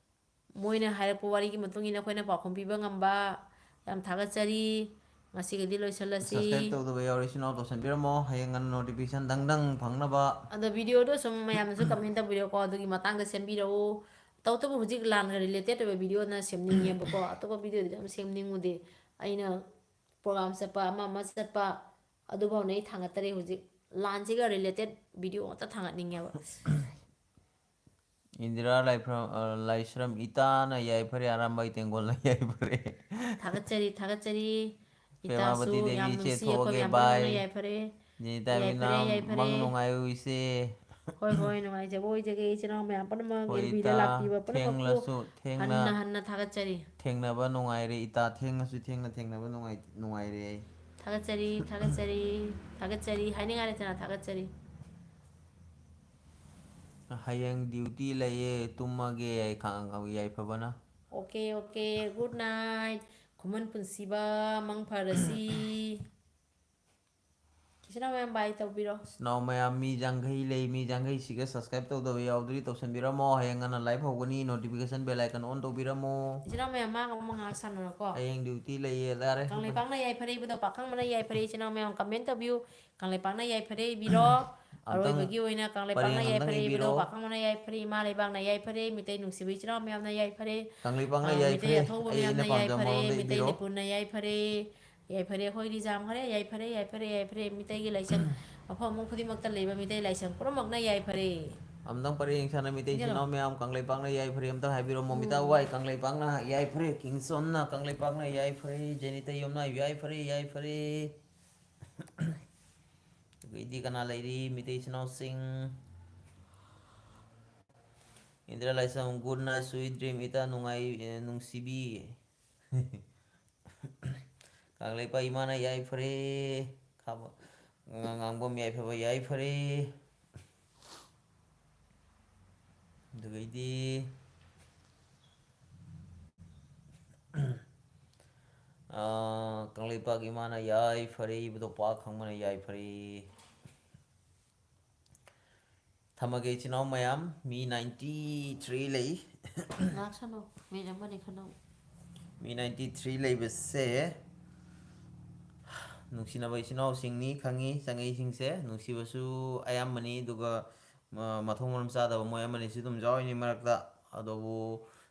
ꯃꯣꯏꯅ ꯍꯥꯏꯔꯛꯄ ꯋꯥꯔꯤꯒꯤ ꯃꯇꯨꯡ ꯏꯟꯅ ꯑꯩꯈꯣꯏꯅ ꯄꯥꯎꯈꯨꯝ ꯄꯤꯕ ꯉꯝꯕ꯫ ꯌꯥꯝ ꯊꯥꯒꯠꯆꯔꯤ꯫ ꯉꯁꯤꯒꯤꯗꯤ ꯂꯣꯏꯁꯤꯜꯂꯁꯤ꯫ ꯁꯕꯁꯀ꯭ꯔꯥꯏꯕ ꯇꯧꯗꯕ ꯌꯥꯎꯔꯤ, ꯏꯆꯤꯟ ꯏꯅꯥꯎ ꯇꯧꯁꯟꯕꯤꯔꯝꯃꯣ, ꯍꯌꯦꯡ ꯉꯟꯅ ꯅꯣꯇꯤꯐꯤꯀꯦꯁꯟ ꯗꯪ ꯗꯪ ꯐꯪꯅꯕ꯫ ꯑꯗꯣ ꯚꯤꯗꯤꯑꯣꯗꯣ ꯁꯨꯝ ꯃꯌꯥꯝꯅꯁꯨ ꯀꯃꯦꯟ ꯇꯧꯕꯤꯔꯛꯑꯣꯀꯣ, ꯑꯗꯨꯒꯤ ꯃꯇꯥꯡꯗ ꯁꯦꯝꯕꯤꯔꯛꯎ꯫ ꯇꯧꯕꯇꯕꯨ ꯍꯧꯖꯤꯛ ꯂꯥꯟꯒ ꯔꯤꯂꯦꯇꯦꯠ ꯑꯣꯏꯕ ꯚꯤꯗꯤꯑꯣꯅ ꯁꯦꯝꯅꯤꯡꯉꯦꯕꯀꯣ, ꯑꯇꯣꯞꯄ ꯚꯤꯗꯤꯑꯣꯗꯤ ꯌꯥꯝ ꯁꯦꯝꯅꯤꯡꯉꯨꯗꯦ꯫ ꯑꯩꯅ ꯄ꯭ꯔꯣꯒ꯭ꯔꯥꯝ ꯆꯠꯄ, ꯑꯃ ꯑꯃ ꯆꯠꯄ, ꯑꯗꯨꯐꯥꯎꯅ ꯑꯩ ꯊꯥꯡꯒꯠꯇꯔꯦ ꯍꯧꯖꯤꯛ꯫ ꯂꯥꯟꯁꯤꯒ related video ꯉꯥꯛꯇ ꯊꯥꯒꯠꯅꯤꯡꯉꯦꯕ꯫ ꯏꯟꯗꯤꯔꯥ ꯂꯥꯏꯐ꯭ꯔꯝ, ꯑ, ꯂꯥꯏꯁ꯭ꯔꯝ ꯏꯇꯥꯅ ꯌꯥꯏꯐꯔꯦ, ꯑꯔꯥꯝꯕꯥꯏ ꯇꯦꯡꯒꯣꯜꯅ ꯌꯥꯏꯐꯔꯦ꯫ ꯊꯥꯒꯠꯆꯔꯤ, ꯊꯥꯒꯠꯆꯔꯤ꯫ ꯏꯇꯥꯁꯨ ꯐꯦꯃꯥꯕꯇꯤ ꯗꯦꯕꯤ ꯌꯥꯝ ꯏꯆꯦ, ꯅꯨꯡꯁꯤ, ꯑꯩꯈꯣꯏ ꯃꯌꯥꯝ ꯊꯣꯛꯑꯒꯦ, ꯄꯨꯝꯅꯃꯛꯅ bye꯫ ꯌꯥꯏꯐꯔꯦ꯫ ꯖꯦꯅꯤꯇꯥ ꯌꯥꯏꯐꯔꯦ, ꯕꯤꯅꯥ, ꯌꯥꯏꯐꯔꯦ꯫ ꯃꯪ ꯅꯨꯡꯉꯥꯏꯌꯨ ꯏꯆꯦ꯫ ꯍꯣꯏ, ꯍꯣꯏ, ꯅꯨꯡꯉꯥꯏꯖꯕ ꯑꯣꯏꯖꯒꯦ ꯏꯆꯤꯟ ꯏꯅꯥꯎ ꯃꯌꯥꯝ ꯄꯨꯝꯅꯃꯛ ꯍꯣꯏ ꯑꯦꯜ ꯕꯤꯗ ꯏꯇꯥ, ꯂꯥꯛꯄꯤꯕ ꯄꯨꯝꯅꯃꯛꯄꯨ ꯊꯦꯡꯂꯁꯨ ꯊꯦꯡꯅ ꯍꯟꯅ ꯍꯟꯅ ꯊꯥꯒꯠꯆꯔꯤ꯫ ꯊꯦꯡꯅꯕ ꯅꯨꯡꯉꯥꯏꯔꯦ ꯏꯇꯥ, ꯊꯦꯡꯅꯁꯨ ꯊꯦꯡꯅ ꯊꯦꯡꯅꯕ ꯅꯨꯡꯉꯥꯏ-, ꯅꯨꯡꯉꯥꯏꯔꯦ ꯑꯩ꯫ ꯊꯥꯒꯠꯆꯔꯤ, ꯊꯥꯒꯠꯆꯔꯤ, ꯊꯥꯒꯠꯆꯔꯤ꯫ ꯍꯥꯏꯅꯤꯡꯉꯥꯏ ꯂꯩꯇꯅ ꯊꯥꯒꯠꯆꯔꯤ꯫ ꯍꯌꯦꯡ duty ꯂꯩꯌꯦ, ꯇꯨꯝꯃꯒꯦ ꯑꯩ ꯈꯪ-, ꯌꯥꯏꯐꯕꯅ꯫ Okay, okay, good night꯫ ꯈꯨꯃꯟ ꯄꯨꯟꯁꯤꯕ, ꯃꯪ ꯐꯔꯁꯤ꯫ ꯏꯆꯤꯟ ꯏꯅꯥꯎ ꯃꯌꯥꯝ bye ꯇꯧꯕꯤꯔꯣ꯫ ꯏꯆꯤꯟ ꯏꯅꯥꯎ ꯃꯌꯥꯝ, ꯃꯤ ꯌꯥꯡꯈꯩ ꯂꯩ, ꯃꯤ ꯌꯥꯡꯈꯩꯁꯤꯒ subscribe ꯇꯧꯗꯕ ꯌꯥꯎꯗ꯭ꯔꯤ, ꯇꯧꯁꯟꯕꯤꯔꯝꯃꯣ꯫ ꯍꯌꯦꯡ ꯉꯟꯅ live ꯍꯧꯒꯅꯤ, notification bell icon on ꯇꯧꯕꯤꯔꯝꯃꯣ꯫ ꯏꯆꯤꯟ ꯏꯅꯥꯎ ꯃꯌꯥꯝ, ꯃꯥꯒ ꯑꯃꯨꯛ ꯉꯥꯏꯍꯥꯛ ꯁꯥꯟꯅꯔꯣꯀꯣ꯫ ꯍꯌꯦꯡ duty ꯂꯩꯌꯦ, ꯌꯥꯔꯦ꯫ ꯀꯪꯂꯩꯄꯥꯛꯅ ꯌꯥꯏꯐꯔꯦ ꯏꯕꯨꯙꯧ ꯄꯥꯈꯪꯕꯅ ꯌꯥꯏꯐꯔꯦ꯫ ꯏꯆꯤꯟ ꯏꯅꯥꯎ ꯃꯌꯥꯝ comment ꯇꯧꯕꯤꯌꯨ꯫ ꯀꯪꯂꯩꯄꯥꯛꯅ ꯌꯥꯏꯐꯔꯦ ꯏꯕꯤꯔꯣ꯫ ꯑꯝꯇꯪ ꯑꯔꯣꯏꯕꯒꯤ ꯑꯣꯏꯅ ꯀꯪꯂꯩꯄꯥꯛꯅ ꯄꯔꯦꯡ ꯑꯝꯇꯪ ꯌꯥꯏꯐꯔꯦ ꯏꯕꯤꯔꯣ꯫ ꯏꯕꯨꯙꯧ ꯄꯥꯈꯪꯕꯅ ꯌꯥꯏꯐꯔꯦ, ꯏꯃꯥ ꯂꯩꯕꯥꯛꯅ ꯌꯥꯏꯐꯔꯦ, ꯃꯤꯇꯩ ꯅꯨꯡꯁꯤꯕ ꯏꯆꯤꯟ ꯏꯅꯥꯎ ꯃꯌꯥꯝꯅ ꯌꯥꯏꯐꯔꯦ꯫ ꯀꯪꯂꯩꯄꯥꯛꯅ ꯑ, ꯃꯤꯇꯩ ꯌꯥꯏꯐꯔꯦ, ꯑꯊꯧꯕ ꯑꯩ ꯑꯩꯅ ꯃꯌꯥꯝꯅ ꯄꯥꯝꯖꯕ ꯌꯥꯏꯐꯔꯦ, ꯃꯑꯣꯡꯗ ꯃꯤꯇꯩ ꯏꯕꯤꯔꯣ꯫ ꯅꯤꯄꯨꯟꯅ ꯌꯥꯏꯐꯔꯦ꯫ ꯌꯥꯏꯐꯔꯦ, ꯑꯩꯈꯣꯏ ꯂꯤꯖꯥꯝ ꯈꯔꯦ, ꯌꯥꯏꯐꯔꯦ, ꯌꯥꯏꯐꯔꯦ, ꯌꯥꯏꯐꯔꯦ, ꯃꯤꯇꯩꯒꯤ ꯂꯥꯏꯁꯪ ꯃꯐꯝ ꯑꯃ ꯈꯨꯗꯤꯡꯃꯛꯇ ꯂꯩꯕ ꯃꯤꯇꯩ ꯂꯥꯏꯁꯪ ꯄꯨꯝꯅꯃꯛꯅ ꯌꯥꯏꯐꯔꯦ꯫ ꯑꯝꯇꯪ ꯄꯔꯦꯡ ꯁꯥꯅ ꯃꯤꯇꯩ ꯏꯆꯤꯟ ꯏꯅꯥꯎ ꯃꯌꯥꯝ, ꯀꯪꯂꯩꯄꯥꯛꯅ ꯌꯥꯏꯐꯔꯦ ꯑꯝꯇꯪ ꯍꯥꯏꯕꯤꯔꯝꯃꯣ꯫ ꯎꯝ꯫ ꯃꯤꯇꯥ ꯋꯥꯏ, ꯀꯪꯂꯩꯄꯥꯛꯅ ꯌꯥꯏꯐꯔꯦ, ꯀꯤꯡꯆꯣꯟꯅ ꯀꯪꯂꯩꯄꯥꯛꯅ ꯌꯥꯏꯐꯔꯦ, ꯖꯦꯅꯤꯇ ꯌꯨꯝꯅ ꯌꯥꯏꯐꯔꯦ, ꯌꯥꯏꯐꯔꯦ꯫ ꯑꯗꯨꯒꯩꯗꯤ ꯀꯅꯥ ꯂꯩꯔꯤ? ꯃꯤꯇꯩ ꯏꯆꯤꯟ ꯏꯅꯥꯎꯁꯤꯡ꯫ ꯏꯟꯗꯤꯔꯥ ꯂꯥꯏꯁ꯭ꯔꯝ, good night, sweet dream, ꯏꯇꯥ ꯅꯨꯡꯉꯥꯏ-, ꯑꯦ, ꯅꯨꯡꯁꯤꯕꯤ꯫ ꯀꯪꯂꯩꯄꯥꯛ ꯏꯃꯥꯅ ꯌꯥꯏꯐꯔꯦ꯫ ꯈꯥꯕ-, ꯉꯥ-, ꯉꯥꯡꯕꯝ ꯌꯥꯏꯐꯕ ꯌꯥꯏꯐꯔꯦ꯫ ꯑꯗꯨꯗꯒꯤꯗꯤ, ꯑꯥ, ꯀꯪꯂꯩꯄꯥꯛ ꯏꯃꯥꯅ ꯌꯥꯏꯐꯔꯦ, ꯏꯕꯨꯙꯧ ꯄꯥꯛ ꯈꯪꯕꯅ ꯌꯥꯏꯐꯔꯦ꯫ ꯊꯝꯃꯒꯦ ꯏꯆꯤꯟ ꯏꯅꯥꯎ ꯃꯌꯥꯝ, ꯃꯤ ninety three ꯂꯩ꯫ ꯉꯥꯏꯍꯥꯛ ꯁꯥꯟꯅꯧ, minute ꯑꯃꯅꯤ ꯈꯟꯅꯧ꯫ ꯃꯤ ninety three ꯂꯩꯕꯁꯦ ꯅꯨꯡꯁꯤꯅꯕ ꯏꯆꯤꯟ ꯏꯅꯥꯎꯁꯤꯡꯅꯤ ꯈꯪꯉꯤ, ꯆꯪꯉꯛꯏꯁꯤꯡꯁꯦ ꯅꯨꯡꯁꯤꯕꯁꯨ ꯑꯌꯥꯝꯕꯅꯤ, ꯑꯗꯨꯒ ꯃ-, ꯃꯊꯣꯡ ꯃꯔꯝ ꯆꯥꯗꯕ ꯃꯣꯏ ꯑꯃꯅꯤꯁꯨ ꯑꯗꯨꯝ ꯌꯥꯎꯔꯤꯅꯤ ꯃꯔꯛꯇ꯫ ꯑꯗꯨꯕꯨ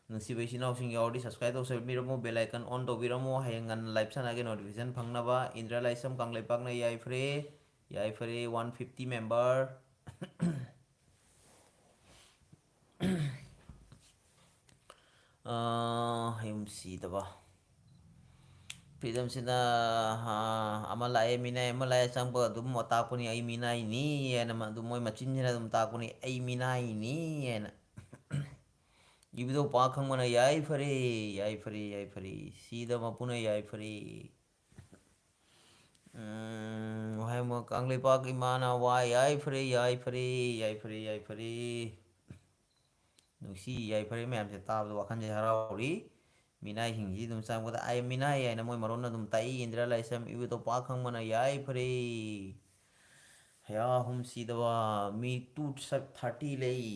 ꯅꯨꯡꯁꯤꯕ ꯏꯆꯤꯟ ꯏꯅꯥꯎꯁꯤꯡ ꯌꯥꯎꯔꯗꯤ subscribe ꯇꯧꯁꯟꯕꯤꯔꯝꯃꯣ, bell icon on ꯇꯧꯕꯤꯔꯝꯃꯣ, ꯍꯌꯦꯡ ꯉꯟꯅ live ꯁꯥꯟꯅꯒꯦ notification ꯐꯪꯅꯕ꯫ ꯏꯟꯗ꯭ꯔꯥ ꯂꯥꯏꯁ꯭ꯔꯝ ꯀꯪꯂꯩꯄꯥꯛꯅ ꯌꯥꯏꯐꯔꯦ꯫ ꯌꯥꯏꯐꯔꯦ, one fifty member꯫ ꯑꯥ, ꯍꯌꯨꯝ ꯁꯤꯗꯕ꯫ Freedomꯁꯤꯅ, ꯑꯥ, ꯑꯃ ꯂꯥꯛꯑꯦ ꯃꯤꯅꯥꯏ, ꯑꯃ ꯂꯥꯛꯑꯦ ꯆꯪꯕ ꯑꯗꯨꯝ ꯇꯥꯛꯄꯅꯤ, "ꯑꯩ ꯃꯤꯅꯥꯏꯅꯤ" ꯍꯥꯏꯅ, ꯃ-, ꯑꯗꯨꯝ ꯃꯣꯏ ꯃꯆꯤꯟꯁꯤꯅ ꯑꯗꯨꯝ ꯇꯥꯛꯄꯅꯤ, "ꯑꯩ ꯃꯤꯅꯥꯏꯅꯤ" ꯍꯥꯏꯅ꯫ ꯏꯕꯨꯙꯧ ꯄꯥꯛ ꯈꯪꯕꯅ ꯌꯥꯏꯐꯔꯦ, ꯌꯥꯏꯐꯔꯦ, ꯌꯥꯏꯐꯔꯦ꯫ ꯁꯤꯗ ꯃꯄꯨꯅ ꯌꯥꯏꯐꯔꯦ꯫ ꯎꯝ, ꯋꯥꯍꯦꯡꯕꯝ ꯀꯪꯂꯩꯄꯥꯛ ꯏꯃꯥꯅ ꯋꯥ ꯌꯥꯏꯐꯔꯦ, ꯌꯥꯏꯐꯔꯦ, ꯌꯥꯏꯐꯔꯦ, ꯌꯥꯏꯐꯔꯦ꯫ ꯅꯨꯡꯁꯤ ꯌꯥꯏꯐꯔꯦ ꯃꯌꯥꯝꯁꯦ ꯇꯥꯕꯗ ꯋꯥꯈꯜꯁꯦ ꯍꯔꯥꯎꯔꯤ꯫ ꯃꯤꯅꯥꯏꯁꯤꯡꯁꯤ ꯑꯗꯨꯝ ꯆꯪꯕꯗ "ꯑꯩ ꯃꯤꯅꯥꯏ" ꯍꯥꯏꯅ ꯃꯣꯏ ꯃꯔꯣꯟꯅ ꯑꯗꯨꯝ ꯇꯥꯛꯏ꯫ ꯏꯟꯗꯤꯔꯥ ꯂꯥꯏꯁ꯭ꯔꯝ ꯏꯕꯨꯙꯧ ꯄꯥꯛ ꯈꯪꯕꯅ ꯌꯥꯏꯐꯔꯦ꯫ ꯍꯌꯥ ꯑꯍꯨꯝ ꯁꯤꯗꯕ ꯃꯤ two thirty ꯂꯩ꯫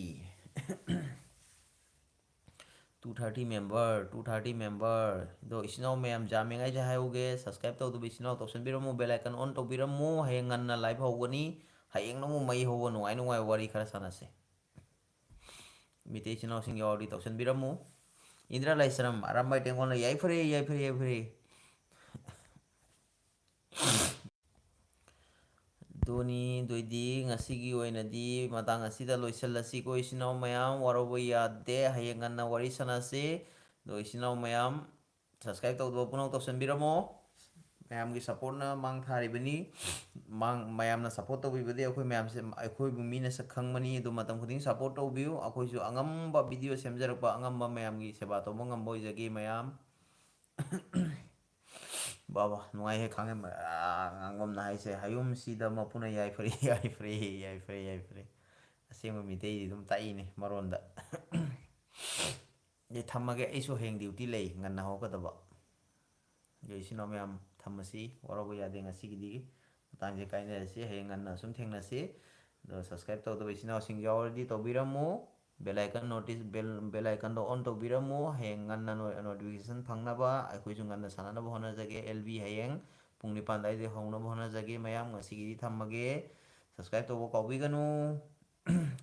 Two thirty member, two thirty member꯫ ꯑꯗꯣ ꯏꯆꯤꯟ ꯏꯅꯥꯎ ꯃꯌꯥꯝ ꯖꯥꯃꯤꯡ ꯍꯥꯏꯁꯦ ꯍꯥꯏꯍꯧꯒꯦ, subscribe ꯇꯧꯗꯕ ꯏꯆꯤꯟ ꯏꯅꯥꯎ ꯇꯧꯁꯟꯕꯤꯔꯝꯃꯨ, bell icon on ꯇꯧꯕꯤꯔꯝꯃꯨ꯫ ꯍꯌꯦꯡ ꯉꯟꯅ live ꯍꯧꯒꯅꯤ꯫ ꯍꯌꯦꯡ ꯅꯃꯨꯛ ꯃꯩ ꯍꯧꯕ ꯅꯨꯡꯉꯥꯏ ꯅꯨꯡꯉꯥꯏꯕ ꯋꯥꯔꯤ ꯈꯔ ꯁꯥꯟꯅꯁꯦ꯫ ꯃꯤꯇꯩ ꯏꯆꯤꯟ ꯏꯅꯥꯎꯁꯤꯡ ꯌꯥꯎꯔꯗꯤ ꯇꯧꯁꯟꯕꯤꯔꯝꯃꯨ꯫ ꯏꯟꯗꯤꯔꯥ ꯂꯥꯏꯁ꯭ꯔꯝ ꯑꯔꯥꯝꯕꯥꯏ ꯇꯦꯡꯒꯣꯜꯅ ꯌꯥꯏꯐꯔꯦ, ꯌꯥꯏꯐꯔꯦ, ꯌꯥꯏꯐꯔꯦ꯫ ꯑꯗꯨꯅꯤ, ꯑꯗꯨꯏꯗꯤ ꯉꯁꯤꯒꯤ ꯑꯣꯏꯅꯗꯤ ꯃꯇꯥꯡ ꯑꯁꯤꯗ ꯂꯣꯏꯁꯤꯜꯂꯁꯤꯀꯣ, ꯏꯆꯤꯟ ꯏꯅꯥꯎ ꯃꯌꯥꯝ꯫ ꯋꯥꯔꯧꯕ ꯌꯥꯗꯦ, ꯍꯌꯦꯡ ꯉꯟꯅ ꯋꯥꯔꯤ ꯁꯥꯟꯅꯁꯤ꯫ ꯑꯗꯣ ꯏꯆꯤꯟ ꯏꯅꯥꯎ ꯃꯌꯥꯝ, subscribe ꯇꯧꯗꯕ ꯄꯨꯝꯅꯃꯛ ꯇꯧꯁꯟꯕꯤꯔꯝꯃꯣ꯫ ꯃꯌꯥꯝꯒꯤ supportꯅ ꯃꯥꯡ ꯊꯥꯔꯤꯕꯅꯤ꯫ ꯃꯥꯡ-, ꯃꯌꯥꯝꯅ support ꯇꯧꯕꯤꯕꯗꯤ ꯑꯩꯈꯣꯏ ꯃꯌꯥꯝꯁꯦ, ꯑꯩꯈꯣꯏꯕꯨ ꯃꯤꯅ ꯁꯛ ꯈꯪꯕꯅꯤ꯫ ꯑꯗꯨ ꯃꯇꯝ ꯈꯨꯗꯤꯡ support ꯇꯧꯕꯤꯌꯨ꯫ ꯑꯩꯈꯣꯏꯁꯨ ꯑꯉꯝꯕ video ꯁꯦꯝꯖꯔꯛꯄ, ꯑꯉꯝꯕ ꯃꯌꯥꯝꯒꯤ ꯁꯦꯕꯥ ꯇꯧꯕ ꯉꯝꯕ ꯑꯣꯏꯖꯒꯦ ꯃꯌꯥꯝ꯫ ꯕꯥ ꯕꯥ, ꯅꯨꯡꯉꯥꯏꯍꯦ ꯈꯥꯡꯉꯦꯝꯕ, ꯑꯥ, ꯉꯥꯡꯕꯝꯅ ꯍꯥꯏꯁꯦ, "ꯍꯌꯨꯝꯁꯤꯗ ꯃꯄꯨꯅ ꯌꯥꯏꯐꯔꯦ, ꯌꯥꯏꯐꯔꯦ, ꯌꯥꯏꯐꯔꯦ, ꯌꯥꯏꯐꯔꯦ"꯫ ꯑꯁꯦꯡꯕ ꯃꯤꯇꯩꯗꯤ ꯑꯗꯨꯝ ꯇꯥꯛꯏꯅꯦ ꯃꯔꯣꯟꯗ꯫ ꯑꯦ, ꯊꯝꯃꯒꯦ, ꯑꯩꯁꯨ ꯍꯌꯦꯡ duty ꯂꯩ, ꯉꯟꯅ ꯍꯧꯒꯗꯕ꯫ ꯑꯗꯣ ꯏꯆꯤꯟ ꯏꯅꯥꯎ ꯃꯌꯥꯝ, ꯊꯝꯃꯁꯤ, ꯋꯥꯔꯧꯕ ꯌꯥꯗꯦ ꯉꯁꯤꯒꯤꯗꯤ꯫ ꯃꯇꯥꯡꯁꯦ ꯀꯥꯏꯅꯔꯁꯤ, ꯍꯌꯦꯡ ꯉꯟꯅ ꯑꯁꯨꯝ ꯊꯦꯡꯅꯁꯤ꯫ ꯑꯗꯣ subscribe ꯇꯧꯗꯕ ꯏꯆꯤꯟ ꯏꯅꯥꯎꯁꯤꯡ ꯌꯥꯎꯔꯗꯤ ꯇꯧꯕꯤꯔꯝꯃꯨ꯫ Bell icon notice, bell, bell iconꯗꯣ on ꯇꯧꯕꯤꯔꯝꯃꯨ꯫ ꯍꯌꯦꯡ ꯉꯟꯅ no-, notification ꯐꯪꯅꯕ, ꯑꯩꯈꯣꯏꯁꯨ ꯉꯟꯅ ꯁꯥꯟꯅꯅꯕ ꯍꯣꯠꯅꯖꯒꯦ꯫ L B ꯍꯌꯦꯡ ꯄꯨꯡ ꯅꯤꯄꯥꯟ ꯑꯗꯨꯋꯥꯏꯗꯒꯤ ꯍꯧꯅꯕ ꯍꯣꯠꯅꯖꯒꯦ꯫ ꯃꯌꯥꯝ ꯉꯁꯤꯒꯤꯗꯤ ꯊꯝꯃꯒꯦ꯫ Subscribe ꯇꯧꯕ ꯀꯥꯎꯕꯤꯒꯅꯨ꯫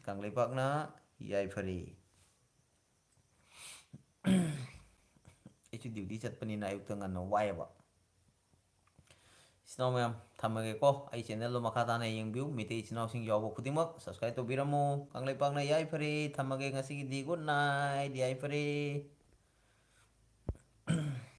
ꯀꯪꯂꯩꯄꯥꯛꯅ ꯌꯥꯏꯐꯔꯦ꯫ ꯑꯩꯁꯨ duty ꯆꯠꯄꯅꯤꯅ ꯑꯌꯨꯛꯇ ꯉꯟꯅ ꯋꯥꯏꯑꯦꯕ꯫ ꯏꯆꯤꯟ ꯏꯅꯥꯎ ꯃꯌꯥꯝ, ꯊꯝꯃꯒꯦꯀꯣ꯫ ꯑꯩ channelꯗꯣ ꯃꯈꯥ ꯇꯥꯅ ꯌꯦꯡꯕꯤꯌꯨ꯫ ꯃꯤꯇꯩ ꯏꯆꯤꯟ ꯏꯅꯥꯎꯁꯤꯡ ꯌꯥꯎꯕ ꯈꯨꯗꯤꯡꯃꯛ subscribe ꯇꯧꯕꯤꯔꯝꯃꯨ꯫ ꯀꯪꯂꯩꯄꯥꯛꯅ ꯌꯥꯏꯐꯔꯦ꯫ ꯊꯝꯃꯒꯦ ꯉꯁꯤꯒꯤꯗꯤ꯫ Good night꯫ ꯌꯥꯏꯐꯔꯦ꯫